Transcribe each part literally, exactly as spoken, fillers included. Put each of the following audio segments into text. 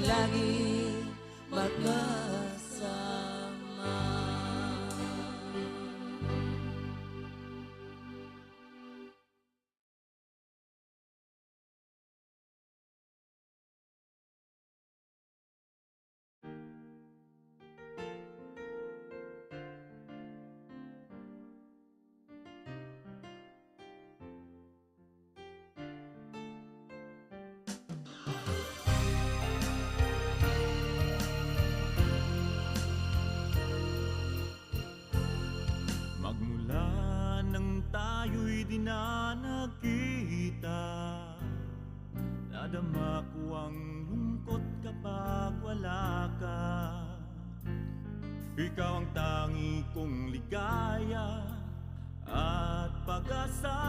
Lagi magkasama. Magmula nang tayo'y di na nagkita, nadama ko ang lungkot kapag wala ka. Ikaw ang tangi kong ligaya at pag-asa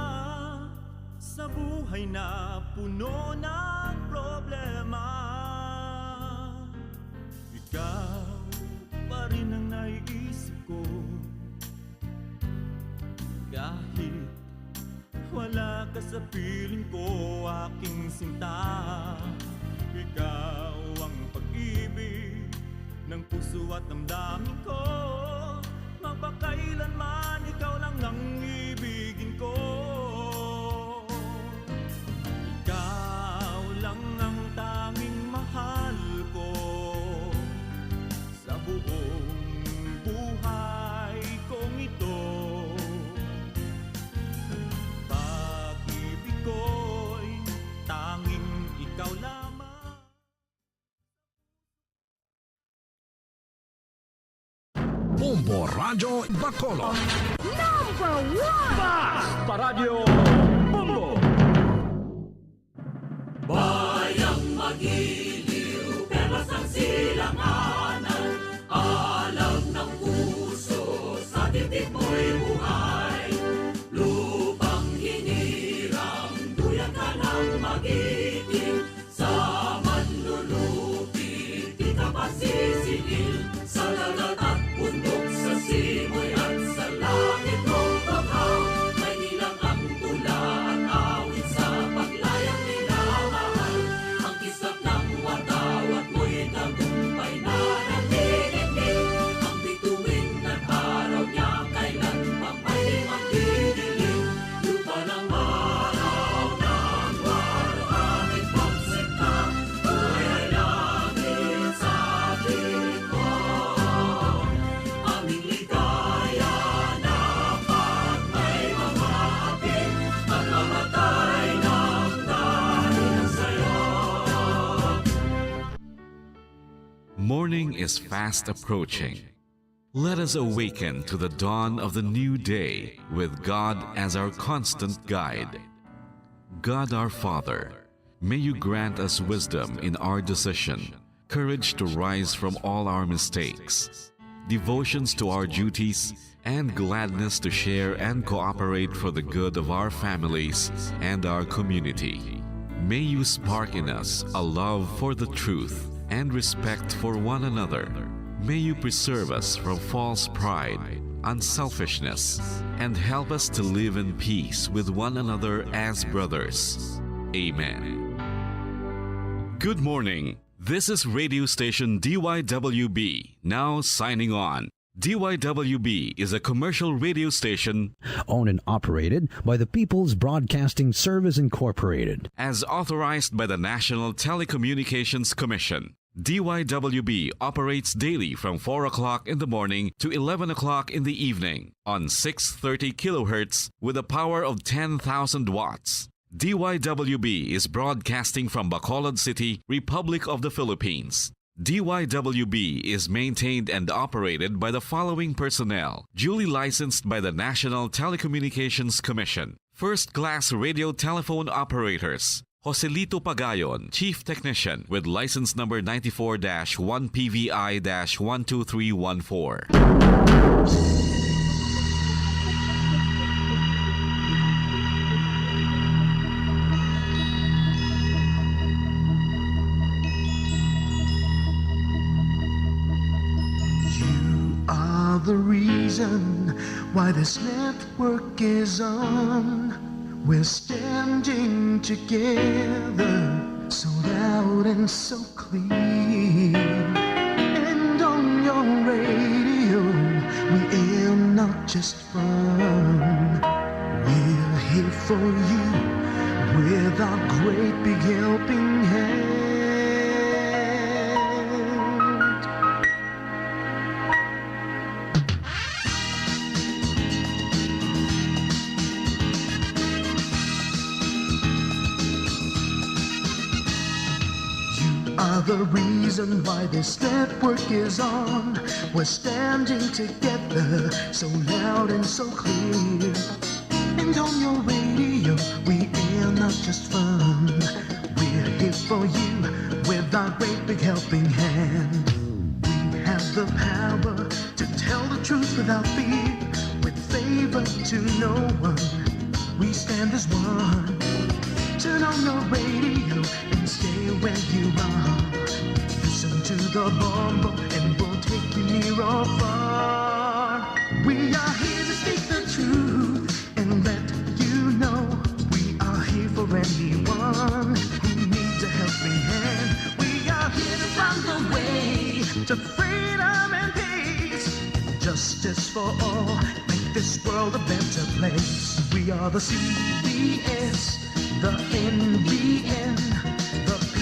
sa buhay na puno ng problema. Ikaw pa rin ang naiisip ko kahit wala ka sa piling ko, aking sinta. Ikaw ang pag-ibig ng puso at damdamin ko. Magpakailanman, ikaw lang ang ibigin ko. Ikaw lang ang tanging mahal ko. Sa buong buhay kong ito, pag-ibig ko'y tanging ikaw lamang. Bombo Radyo Bacolod. Number one! Basta Radyo Bombo! Bayang magiliw, perlas ang silanganan, alam ng puso, sa dibdib mo'y buhay. Lupang hinirang, duyan ka ng magiting, sa manlulupit, di ka pasisingil, sa dagat at bundok, sa simoy at sa langit mong bughaw. Maynila ang tula at awit sa paglayang minamahal. Ang kislap ng wataw at mo'y tagumpay na naniningil. Ang bituin ng araw niya kailan pa may magdidilim. Lupa ng araw ng walo, aming pagsinta, buhay ay langit sa ating buwan. Aming ligaya na pag may mga api, pagmamatay ng dahil sa'yo. Morning is fast approaching. Let us awaken to the dawn of the new day with God as our constant guide. God our Father, may you grant us wisdom in our decision, courage to rise from all our mistakes, devotions to our duties, and gladness to share and cooperate for the good of our families and our community. May you spark in us a love for the truth and respect for one another. May you preserve us from false pride, unselfishness, and help us to live in peace with one another as brothers. Amen. Good morning. This is radio station D Y W B, now signing on. D Y W B is a commercial radio station owned and operated by the People's Broadcasting Service Incorporated. As authorized by the National Telecommunications Commission. D Y W B operates daily from four o'clock in the morning to eleven o'clock in the evening on six thirty kilohertz with a power of ten thousand watts. D Y W B is broadcasting from Bacolod City, Republic of the Philippines. D Y W B is maintained and operated by the following personnel, duly licensed by the National Telecommunications Commission. First class radio telephone operators, Joselito Pagayon, Chief Technician, with license number ninety-four dash one P V I dash one two three one four. You are the reason why this network is on. We're standing together, So loud and so clear. And on your radio, we aim not just fun. We're here for you with our great big helping hand. You are the reason why this network is on. We're standing together, so loud and so clear. And on your radio, we air not just fun. We're here for you with our great big helping hand. We have the power to tell the truth without fear, with favor to no one. We stand as one. Turn on your radio and stay where you are. Listen to the Bombo and we'll take you near or far. We are here to speak the truth and let you know we are here for anyone who needs a helping hand. We are here to find the way to freedom and peace. Justice for all, make this world a better place. We are the C B S, the N B N, the P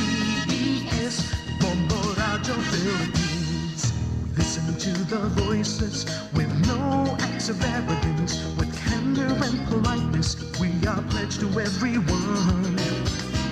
B S, Bombo Radio Philippines. We listen to the voices with no acts of arrogance, with candor and politeness. We are pledged to everyone.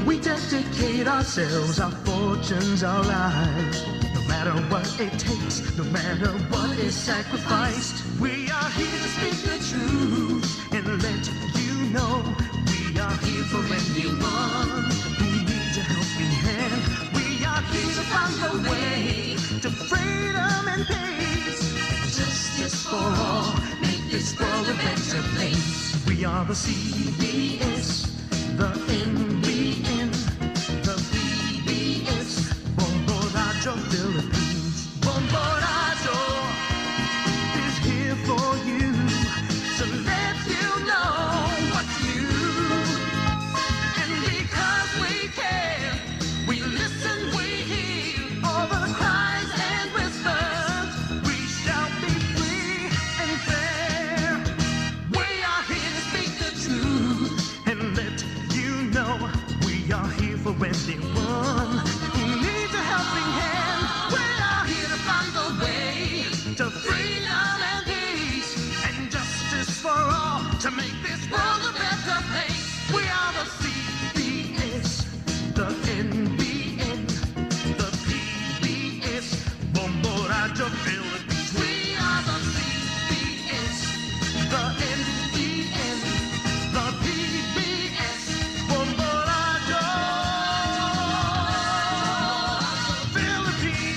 We dedicate ourselves, our fortunes, our lives. No matter what it takes, no matter what is sacrificed, we are here to speak the truth and let you know we are here for anyone who needs a helping hand. We are here to find the way to freedom and peace. Justice for all, make this world a better place. We are the C B S, the N B N, the P B S, Bombo Radio Philippines. Bombo Radio is here for you to let you know what's new. And because we care, we listen, we hear all the cries and whispers. We shall be free and fair. We are here to speak the truth and let you know we are here for anyone who needs a helping hand. We are here to find the way to freedom and peace and justice for all to make this world a better place. We are the C B S, the N B N, the P B S, Bombo Radio Philippines. We are the C B S, the N B N, the P B S, Bombo Radio Philippines.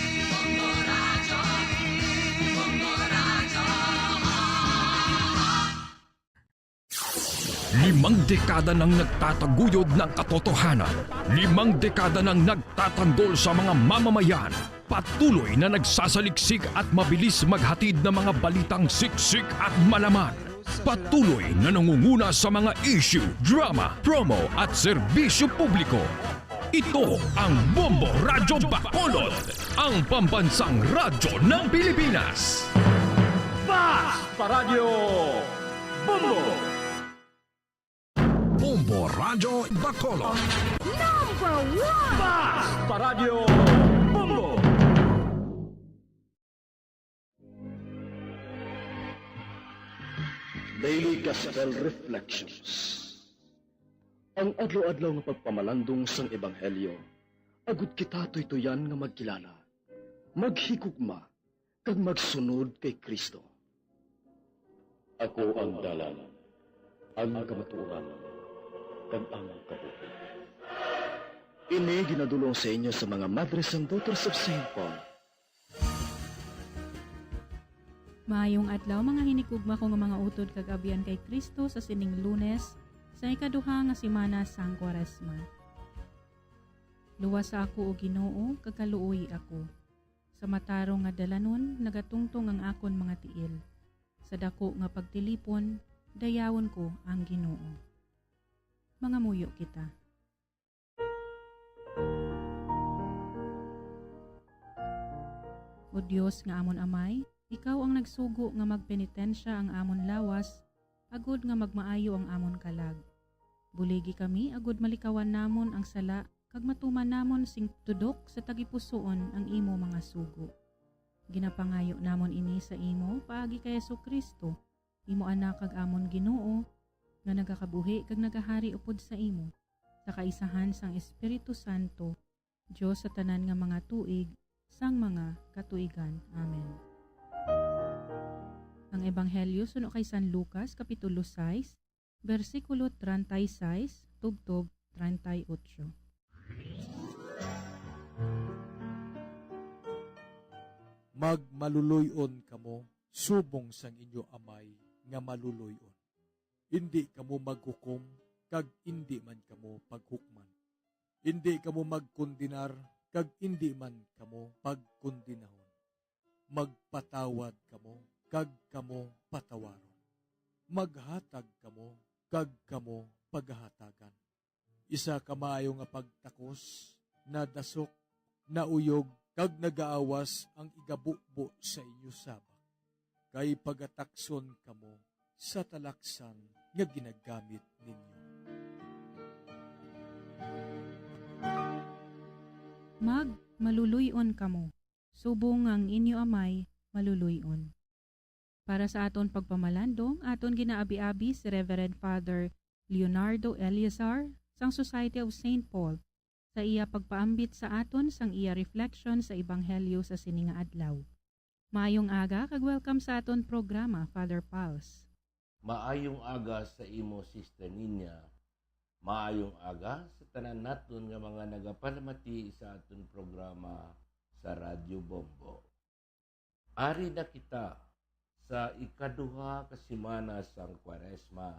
Limang dekada nang nagtataguyod ng katotohanan. Limang dekada nang nagtatanggol sa mga mamamayan. Patuloy na nagsasaliksik at mabilis maghatid ng mga balitang siksik at malaman. Patuloy na nangunguna sa mga issue, drama, promo at serbisyo publiko. Ito ang Bombo Radyo Bacolod, ang pambansang radyo ng Pilipinas. Fast Paradyo Bombo! Bombo Radyo Bacolod. Number one! Fast Paradyo Bombo! Daily Gospel Reflections. Ang adlaw-adlaw nga pagpamalandong sang Ebanghelyo, agud kita tuytuyan nga magkilala, maghigugma, kag magsunod kay Cristo. Ako ang dalan, ang kamatuoran, kag ang kabuhi. Ini ginadul-ong sa inyo sa mga Madres and Daughters of Saint Paul. Maayong adlaw, mga hinigugma ko nga mga utod kag abyan kay Cristo, sa sining Lunes, sa ikaduha nga semana sang Kwaresma. Luwasa ako, O Ginoo, kag kaluoyi ako. Sa matarong nga dalanon nagatungtong ang akon mga tiil. Sa daku nga pagtilipon, dayawon ko ang Ginoo. Mangamuyo kita. O Dios nga amon Amay, ikaw ang nagsugo nga magpenitensya ang amon lawas, agod nga magmaayo ang amon kalag. Buligi kami agud malikawan namon ang sala kag matuman namon sing tudok sa tagipusoon ang imo mga sugo. Ginapangayo namon ini sa imo paagi kay Jesu-Cristo, imo Anak kag amon Ginoo, nga nagakabuhi kag nagahari upod sa imo, sa kaisahan sang Espiritu Santo, Dios sa tanan nga mga tuig, sang mga katuigan. Amen. Ang Ebanghelyo suno kay San Lucas, Kapitulo sais, bersikulo treinta y seis tubtob treinta y ocho. Magmaluloy-on kamo subong sang inyo Amay nga maluloy-on. Indi kamo maghukom, kag indi man kamo paghukman. Indi kamo magkondenar, kag indi man kamo pagkondenahon. Magpatawad kamo, kag kamo patawaron. Maghatag kamo, kag kamo paghatagan. Isa ka maayo nga pagtakos, nadasok, nauyog, kag nagaawas ang igabubo sa inyo sabak, kay pagatakson kamo sa talaksan nga ginagamit ninyo. Magmaluloy-on kamo, subong nga ang inyo Amay maluloy-on. Para sa aton pagpamalandong, aton ginaabi-abi si Reverend Father Leonardo Eleazar sang Society of Saint Paul sa iya pagpaambit sa aton sang iya reflection sa Ebanghelyo sa sini nga adlaw. Maayong aga kag welcome sa aton programa, Father Pals. Maayong aga sa imo, Sister Ninya. Maayong aga sa tanan naton nga mga nagapalamati sa aton programa sa Radyo Bombo. Ari na kita sa ikaduha ka semana sang Kwaresma,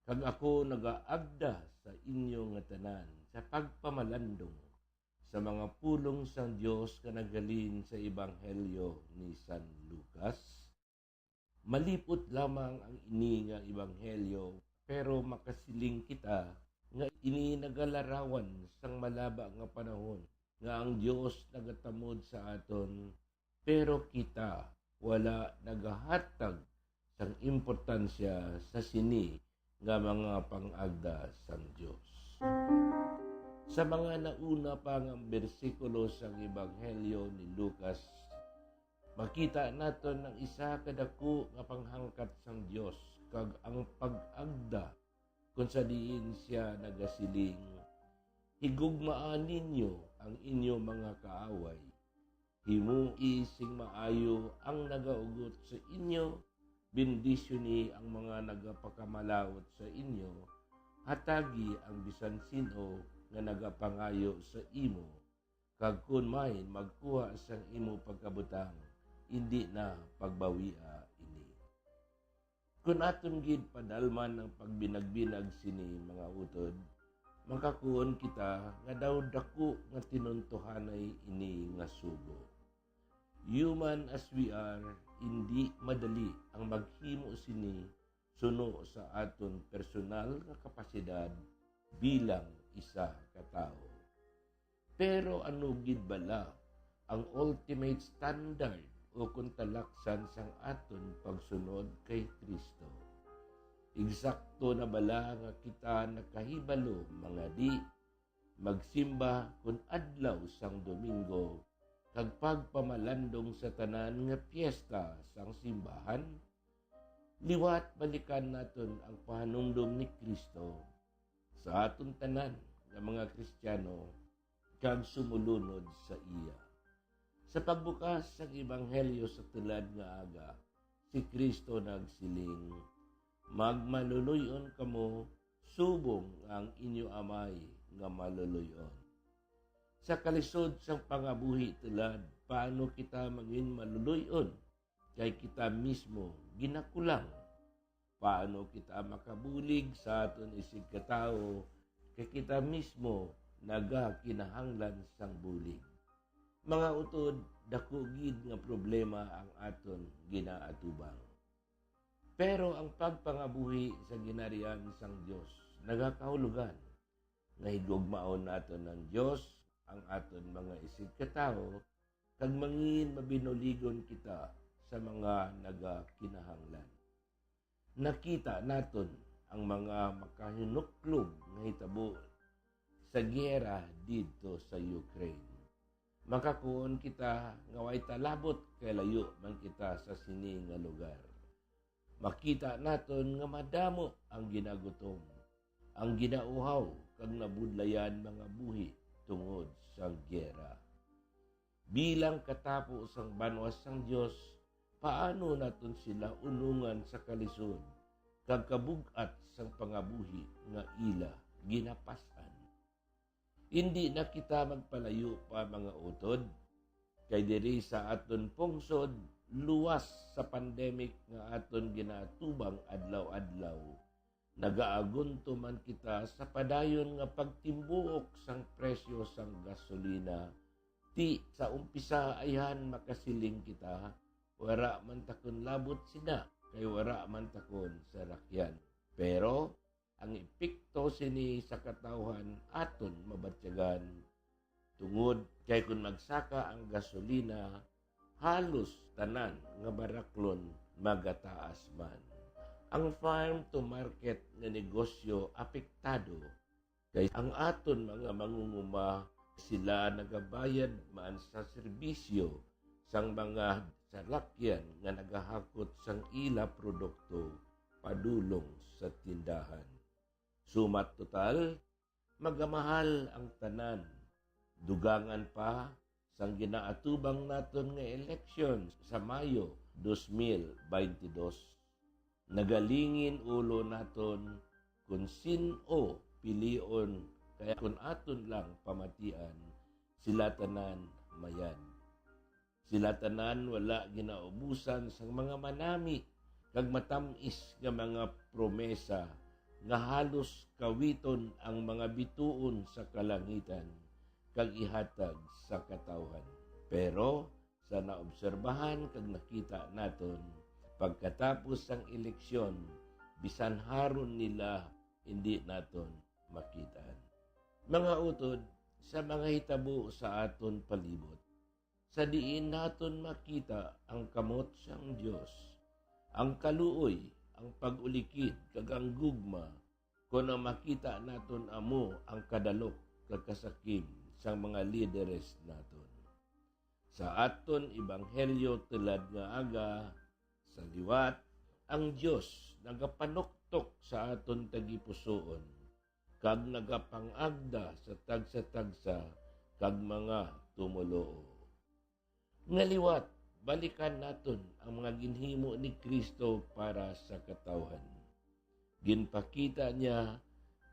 kag ako nagaagda sa inyo nga tanan sa pagpamalandong sa mga pulong sang Dios nga naghalin sa Ebanghelyo ni San Lucas. Malipot lamang ang ini nga ebanghelyo, pero makasiling kita nga ini nagalarawan sang malaba nga panahon nga ang Dios nagatamod sa aton, pero kita wala nagahatag sang importansya sa sini nga mga pang-agda sang Dios. Sa mga nauna pa nga bersikulo sang Ebanghelyo ni Lucas, makita naton ang isa ka daku nga panghangkat sang Dios kag ang pag-agda, kon sa diin sia nagasiling, "Higugmaa ninyo ang inyo mga kaaway, himoi sing maayo ang nagaugot sa inyo, bendisyoni ang mga nagapakamalaut sa inyo, hatagi ang bisan sin-o nga nagapangayo sa imo, kag kon may magkuha sang imo pagkabutang, indi na pagbawia ini." Kon aton gid padalman ang pagbinagbinag sini, mga utod, makakuon kita nga daw daku nga tinuntohanay ini nga sugo. Human as we are, indi madali ang maghimo sini suno sa aton personal nga kapasidad bilang isa ka tawo. Pero ano gid bala ang ultimate standard o kon talaksan sang aton pagsunod kay Cristo? Eksakto na bala nga kita nakahibalo, mga di, magsimba kon adlaw sang Domingo kag pagpamalandong sa tanan nga piyesta sang simbahan? Liwat balikan naton ang pahanumdom ni Cristo sa aton tanan nga mga Kristiyano kag sumulunod sa iya. Sa pagbukas sang ebanghelyo sa tulad nga aga, si Cristo nagsiling, "Magmaluloy-on kamo subong nga ang inyo Amay nga maluloy-on." Sa kalisod sang pangabuhi tulad, paano kita mangin maluloy-on kay kita mismo ginakulang? Paano kita makabulig sa aton isigkatawo kay kita mismo nagakinahanglan sang bulig? Mga utod, daku gid nga problema ang aton ginaatubang. Pero ang pagpangabuhi sa Ginharian sang Dios nagakahulogan nga higugmaon naton ang Dios, ang aton mga isigkatawo, kag mangin mabinuligon kita sa mga nagakinahanglan. Nakita naton ang mga makahinuklob nga hitabo sa giyera didto sa Ukraine. Makakuon kita nga way talabot kay layo man kita sa sini nga lugar. Makita naton nga madamo ang ginagutom, ang ginauhaw, kag nabudlayan mga buhi tungod sa giyera. Bilang katapo sang banwa sang Dios, paano naton sila unungan sa kalisod kag kabug-at sang pangabuhi nga ila ginapas-an? Indi na kita magpalayo pa, mga utod, kay diri sa aton pungsod, luwas sa pandemic nga aton ginaatubang adlaw-adlaw, nagaagunto man kita sa padayon nga pagtimbuok sang presyo sang gasolina. Ti sa umpisa ayhan makasiling kita, wara man ta kon labot sina, kay wara man ta kon sarakyan. Pero ang epekto sini sa katawhan aton mabatyagan, tungod kay kon magsaka ang gasolina, halos tanan nga baraklon magataas man. Ang farm to market nga negosyo apektado, kay ang aton mga mangunguma, sila nagabayad man sa serbisyo sang mga salakyan nga nagahakot sang ila produkto padulong sa tindahan. Sumat total, magamahal ang tanan. Dugangan pa sang ginaatubang naton nga eleksyon sa Mayo dos mil baynte dos. Nagalingin ulo naton kon sin-o pilion, kay kon aton lang pamatian, sila tanan mayad. Sila tanan wala ginaubusan sang mga manami kag matam-is nga mga promesa nga halos kawiton ang mga bituon sa kalangitan kag ihatag sa katawhan. Pero sa naobserbahan kag nakita naton, pagkatapos sang eleksyon, bisan haron nila hindi naton makita. Mga utod, sa mga hitabo sa aton palibot, sa diin naton makita ang kamot sang Dios, ang kaluoy, ang pag-ulikid, kag ang gugma, kon ang makita naton amo ang kadalok kag kasakim sang mga lideres naton. Sa aton ebanghelyo tulad nga aga, sa liwat, ang Dios nagapanuktok sa aton tagipusoon kag nagapangagda sa tagsa-tagsa kag mga tumoluo. Nga liwat, balikan naton ang mga ginhimo ni Cristo para sa katawhan. Ginpakita niya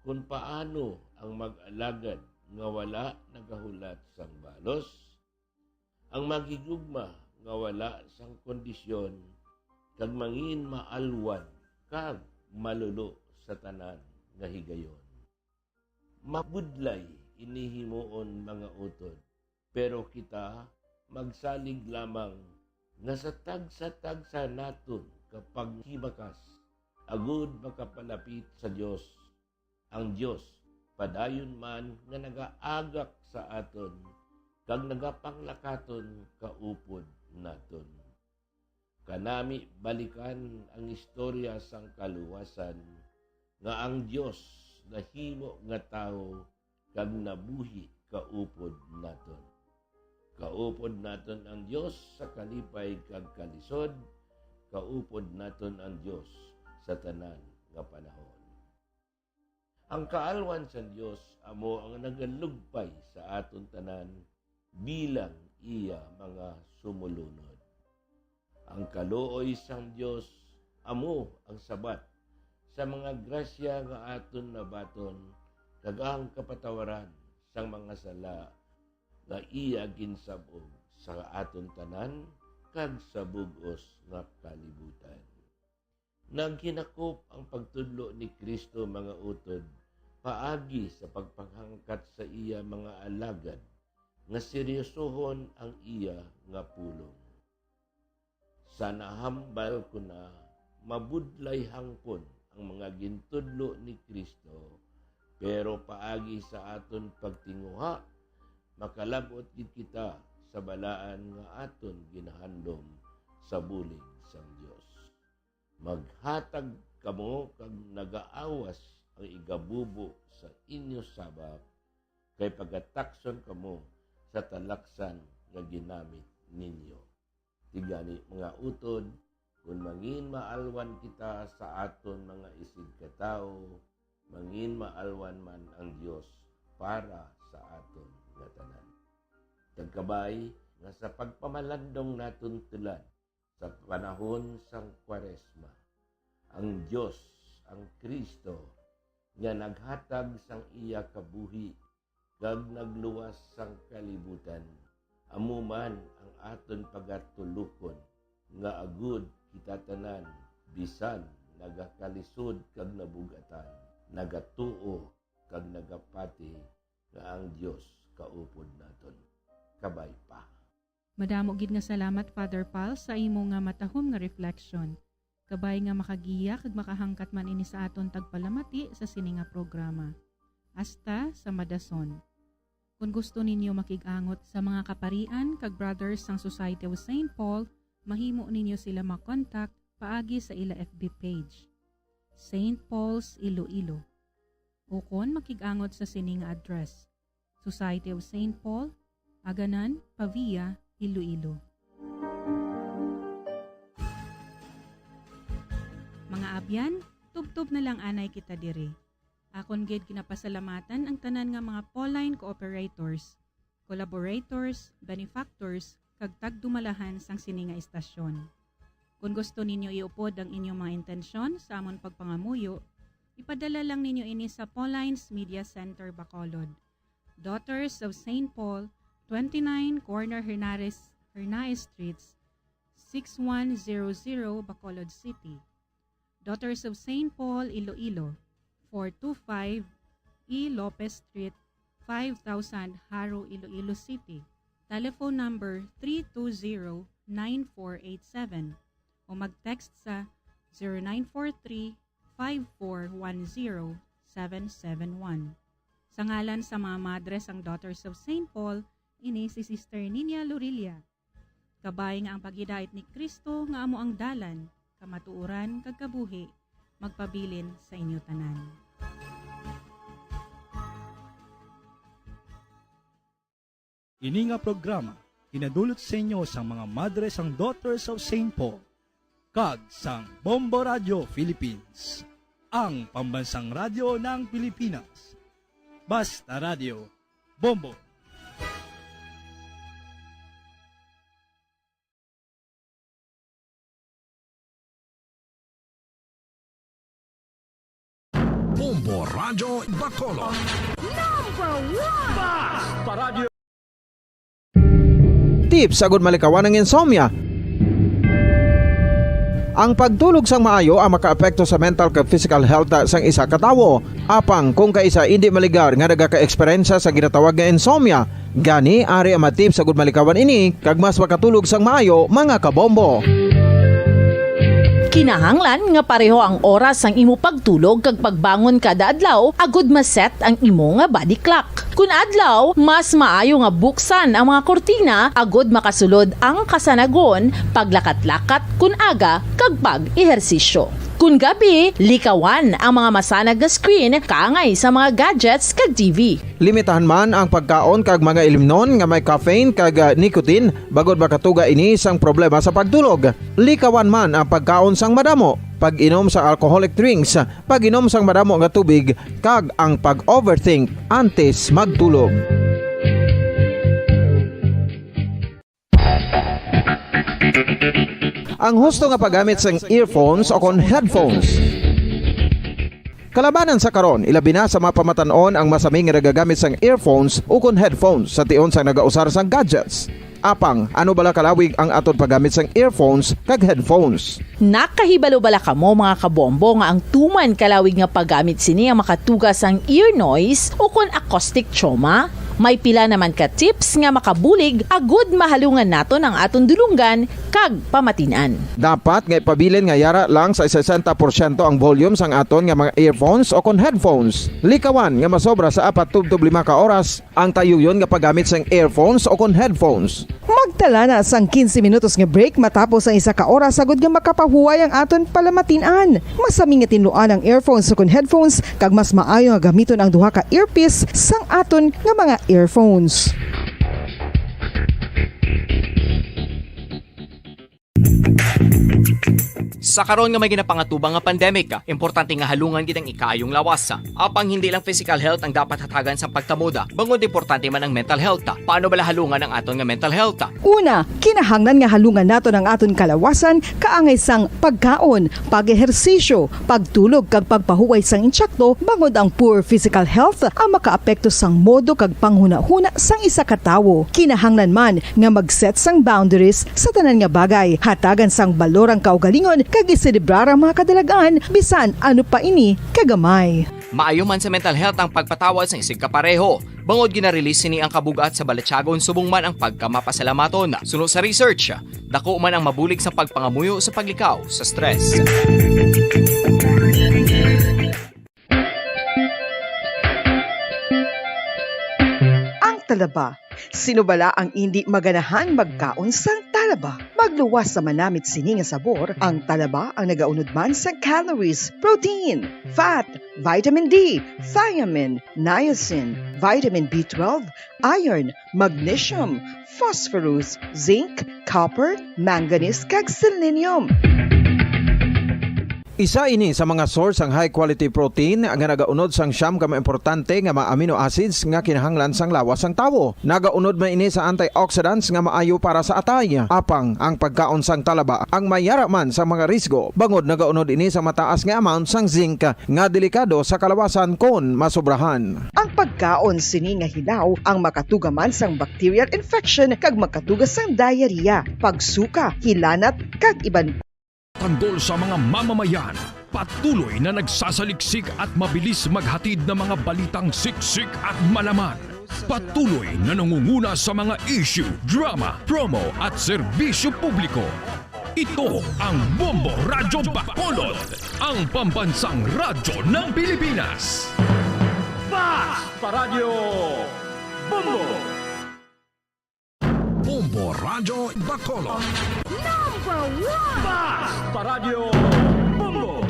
kon paano ang mag-alagad nga wala nagahulat sang balos, ang maghigugma nga wala sang kondisyon, kag mangin maalwan kag malulo sa tanan nga higayon. Mabudlay ini himuon, mga utod, pero kita magsalig lamang nga sa tagsa-tagsa naton ka paghibakas, agud makapalapit sa Dios, ang Dios padayon man nga nagaagak sa aton kag nagapanglakaton kaupod naton. Kanami balikan ang istorya sang kaluwasan, nga ang Dios nahimo nga tawo kag nabuhi kaupod naton. Kaupod naton ang Dios sa kalipay kag kalisod, kaupod naton ang Dios sa tanan nga panahon. Ang kaalwan sang Dios amo ang nagalugpay sa aton tanan bilang iya mga sumulunod. Ang kaluoy sang Dios amo ang sabat sa mga grasya nga aton nabaton, kag ang kapatawaran sang mga sala nga iya ginsab-og sa aton tanan kag sa bug-os nga kalibutan. Naghinakop ang pagtudlo ni Cristo, mga utod, paagi sa pagpanghangkat sa iya mga alagad nga seryosohon ang iya nga pulong. Sa nahambal ko na, mabudlay hangpon ang mga gintudlo ni Cristo, pero paagi sa aton pagtinguha, makalab-ot gid kita sa balaan nga aton ginahandom sa bulig sang Dios. Maghatag kamo kag nagaawas ang igabubo sa inyo sabak, kay pagatakson kamo sa talaksan nga ginamit ninyo. Ti gani, mga utod, kon mangin maalwan kita sa aton mga isigkatawo, mangin maalwan man ang Dios para sa aton nga tanan. Kag kabay nga sa pagpamalandong naton tulad sa panahon sang Kwaresma, ang Dios, ang Cristo, nga naghatag sang iya kabuhi kag nagluwas sang kalibutan, amo man ang aton pagatulukon, nga agud kita tanan, bisan nagakalisod kag nabug-atan, nagatuo kag nagapati nga ang Dios kaupod naton. Kabay pa. Madamo gid nga salamat, Father Pal, sa imo nga matahom nga reflection. Kabay nga makagiya kag makahangkat man ini sa aton tagpalamati sa sini nga programa. Hasta sa madason. Kon gusto ninyo makig-angot sa mga kaparian kag brothers sang Society of Saint Paul, mahimo ninyo sila ma-contact paagi sa ila F B page, Saint Paul's Iloilo. Ukon makig-angot sa sini nga address, Society of Saint Paul, Aganan, Pavia, Iloilo. Mga abyan, tubtob na lang anay kita diri. Akon gid ginapasalamatan ang tanan nga mga Pauline cooperators, collaborators, benefactors, kag tagdumalahan sang sini nga istasyon. Kon gusto ninyo iupod ang inyong mga intensyon sa amon pagpangamuyo, ipadala lang ninyo ini sa Pauline's Media Center, Bacolod, Daughters of Saint Paul, twenty-nine Corner Hernares, Hernaez Streets, six one zero zero, Bacolod City. Daughters of Saint Paul, Iloilo, four two five E Lopez Street, five thousand, Jaro, Iloilo City. Telephone number three two zero, nine four eight seven, o mag-text sa zero nine four three, five four one zero, seven seven one. Sa ngalan sa mga madre sang Daughters of Saint Paul, ini si Sister Ninia Lorilla. Kabay nga ang paghidait ni Cristo nga amo ang dalan, kamatuoran, kag kabuhi, magpabilin sa inyo tanan. Ini nga programa ginadulot sa inyo sang mga madre sang Daughters of Saint Paul kag sang Bombo Radio Philippines, ang pambansang radyo ng Pilipinas. Basta Radio, Bombo. Bombo Radyo Bacolod. Number one! Basta Radyo. Tips agud malikawan ang insomnia. Ang pagtulog sang maayo ang makaapekto sa mental kag physical health sang isa ka tawo. Apang kung kaisa indi maligar nga nagaka-eksperyensya sa ginatawag nga insomnia, gani ari ang mga tips agud malikawan ini kag mas makatulog sang maayo, mga kabombo. Kinahanglan nga pareho ang oras sang imo pagtulog kag pagbangon kada adlaw agud ma-set ang imo nga body clock. Kun adlaw, mas maayo nga buksan ang mga kurtina agud makasulod ang kasanagon, paglakat-lakat kun aga, kag pag-ehersisyo. Kun gabi, likawan ang mga masanag nga screen kaangay sa mga gadgets kag T V. Limitahan man ang pagkaon kag mga ilimnon nga may caffeine kag, ah, nicotine, bangod makatuga ini sang problema sa pagtulog. Likawan man ang pagkaon sang madamo, pag-inom sa alcoholic drinks, pag-inom sang madamo nga tubig, kag ang pag-overthink antes magtulog. Ang husto nga paggamit sang earphones o kon headphones. Kalabanan sa karon, ilabi na sa mga pamatan-on ang masami nga nagagamit sang earphones o kon headphones sa tion sang nagausar sang gadgets. Apang, ano bala kalawig ang aton paggamit sang earphones kag headphones? Nakahibalo bala kamo, mga kabombo, nga ang tuman kalawig nga paggamit sini ang makatuga sang ear noise o kon acoustic trauma? May pila naman ka tips nga makabulig agud mahalungan naton ang aton dulonggan kag pamatin-an. Dapat nga ipabilin nga yara lang sa sesenta porsyento ang volume sang aton nga mga earphones o kon headphones. Likawan nga masobra sa apat tubtob lima ka oras ang tayuyon nga paggamit sang earphones o kon headphones. Magtala na sang quince minutos nga break matapos ang isa ka oras, agud nga makapahuway ang aton palamatin-an. Mas sami nga tinluan ang earphones o kon headphones, kag mas maayo nga gamiton ang duha ka earpiece sang aton nga mga earphones. Sa karon nga may ginapangatubang nga pandemic, importante nga halungan gid ang ikaayong lawas. Apang hindi lang physical health ang dapat hatagan sa pagkamoda, bangod importante man ang mental health. Paano bala halungan ang aton nga mental health? Una, kinahanglan nga halungan naton ang aton kalawasan kaangay sang pagkaon, pag-ehersisyo, pagtulog kag pagpahuway sang insakto, bangod ang poor physical health ang makaapekto sang modo kag panghunahuna sang isa ka tawo. Kinahanglan man nga mag-set sang boundaries sa tanan nga bagay, hatagan sang balor ang kaugalingon kag iselebrar ang mga kadalag-an bisan ano pa ini kagamay. Maayo man sa mental health ang pagpatawad sang isigkapareho, bangod gina-release sini ang kabug-at sa balatyagon subong man ang pagkamapasalamaton. Suno sa research, dako man ang mabulig sa pagpangamuyo sa paglikaw sa stress. Ang talaba. Sino bala ang indi maganahang magkaon sang talaba? Magluwas sa manamit sini nga sabor, ang talaba ang nagaunod man sang calories, protein, fat, vitamin D, thiamine, niacin, vitamin B twelve, iron, magnesium, phosphorus, zinc, copper, manganese, kag selenium. Isa ini sa mga source sang high quality protein nga nagaunod sang siyam ka mga importante nga mga amino acids nga kinahanglan sang lawas sang tawo. Nagaunod man ini sa antioxidants nga maayo para sa atay. Apang ang pagkaon sang talaba ang mayara man sa mga risgo, bangod nagaunod ini sa mataas nga amount sang zinc nga delikado sa kalawasan kon masobrahan. Ang pagkaon sini nga hilaw ang makatuga man sang bacterial infection kag makatuga sang diarrhea, pagsuka, hilanat, kag iban. Tanggol sa mga mamamayan, patuloy na nagsasaliksik at mabilis maghatid ng mga balitang siksik at malaman. Patuloy na nangunguna sa mga issue, drama, promo at serbisyo publiko. Ito ang Bombo Radyo Bacolod, ang pambansang radyo ng Pilipinas. Fast Paradyo Bombo! Bombo Radyo Bacolod. Number one! Fast Paradyo Bombo!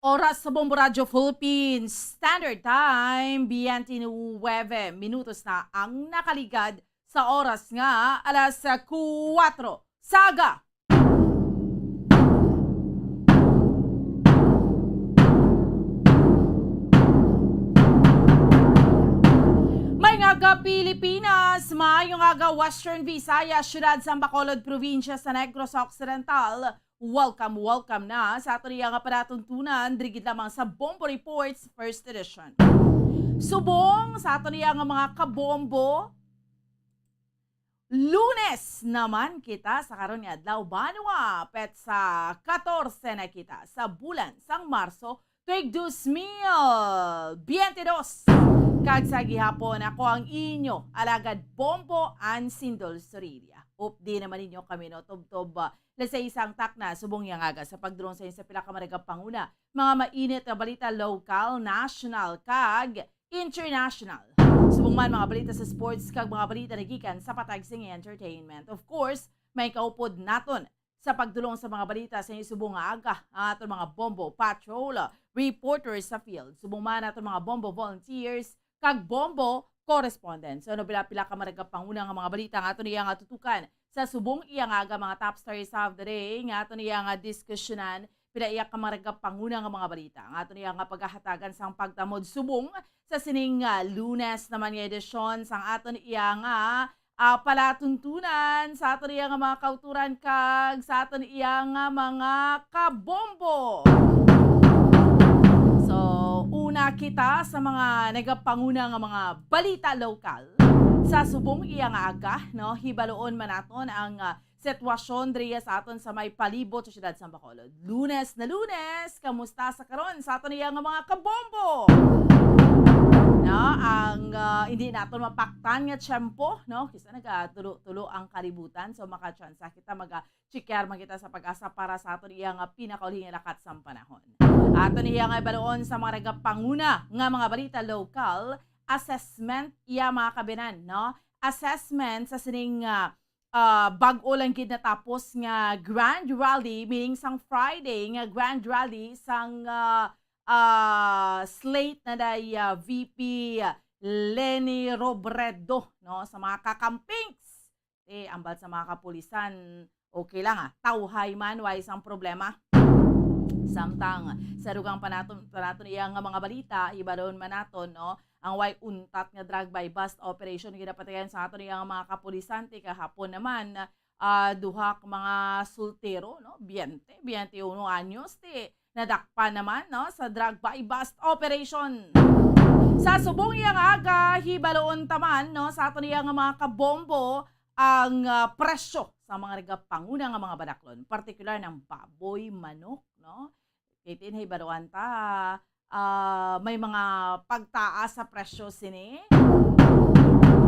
Oras sa Bombo Radyo Philippines Standard Time, biyente nuwebe minutos na ang nakaligad sa oras nga alas kuwatro sa aga. Maayong aga, Pilipinas! Maayong aga, Western Visayas, siyudad sang Bacolod, probinsya sa Negros Occidental. Welcome, welcome na sa aton iya nga palatuntunan, diri gid lamang sa Bombo Reports First Edition. Subong sa aton iya nga mga kabombo, Lunes naman kita sa karon nga adlaw, banwa, petsa katorse na kita sa bulan sang Marso, tuig dos mil biyente dos. Kag sa gihapon, ako ang inyo alagad Bombo Ansindol Sorilla. Updi naman ninyo kami, no, tubtob, ah, alas sais ang takna subong iya nga aga sa pagdulong sa inyo sa pila ka mga nagapanguna, mga mainit nga balita, lokal, national, kag international. Subong man mga balita sa sports kag mga balita nagikan sa patag sing entertainment. Of course, may kaupod naton sa pagdulong sa mga balita sa inyo subong nga aga ang aton mga Bombo Patrol reporters sa field. Subong man aton mga Bombo volunteers kag Bombo correspondents. So, ano, pila-pila ka mga nagapanguna nga mga balita nga aton iya nga tutukan sa subong iya nga aga, mga top stories of the day nga aton iya nga diskusyonan. Pila iya ka mga nagapanguna nga mga balita nga aton iya nga pagahatagan sang pagtamod subong sa sining, ah, Lunes naman nga edisyon sang aton iya nga, ah, palatuntunan sa aton iya nga mga kauturan kag sa aton iya nga mga kabombo. So, una kita sa mga nagapanguna nga mga balita lokal sa subong iya nga aga, no? Hibaluon man naton ang, ah, sitwasyon diriya sa aton sa may palibot sa siyudad sa Bacolod. Lunes na Lunes, kamusta sa karon sa aton iya nga mga kabombo? no, ang, ah, hindi naton mapaktan nga tiyempo, no? Kisa nagatulo-tulo ang kalibutan, so makatsansa kita, maga-check man kita sa PAGASA para sa aton iya nga pinakauli nga lakat sang panahon. Aton iya nga ibaluon sa mga nagapanguna nga mga balita lokal, assessment iya mga kabinan, no? Assessment sa sining, ah, ah, bag-o lang gid natapos nga grand rally, meaning sang Friday nga grand rally sang, ah, ah, slate na day, ah, V P Leni Robredo, no, sa mga kakampings. Eh, ambal sa mga kapulisan, okay lang, ah. Tawhay man, way sang problema. Samtang sa dugang pa naton, pa naton iya nga mga balita, hibaluon man naton, no, ang way untat nga drug buy-bust operation ginapatigayon sa aton iya nga mga kapulisan ti kahapon naman, ah, duha ka mga soltero, no, biyente, biyente uno anyos ti nadakpan naman, no, sa drug buy-bust operation. Sa subong iya nga aga, hibaluon ta man, no, sa aton iya nga mga kabombo ang, ah, presyo sa mga nagapanguna nga mga banaklon, partikular ng baboy, manok, no? Kay tin hibaluan ta, ah, may mga pagtaas sa presyo sini.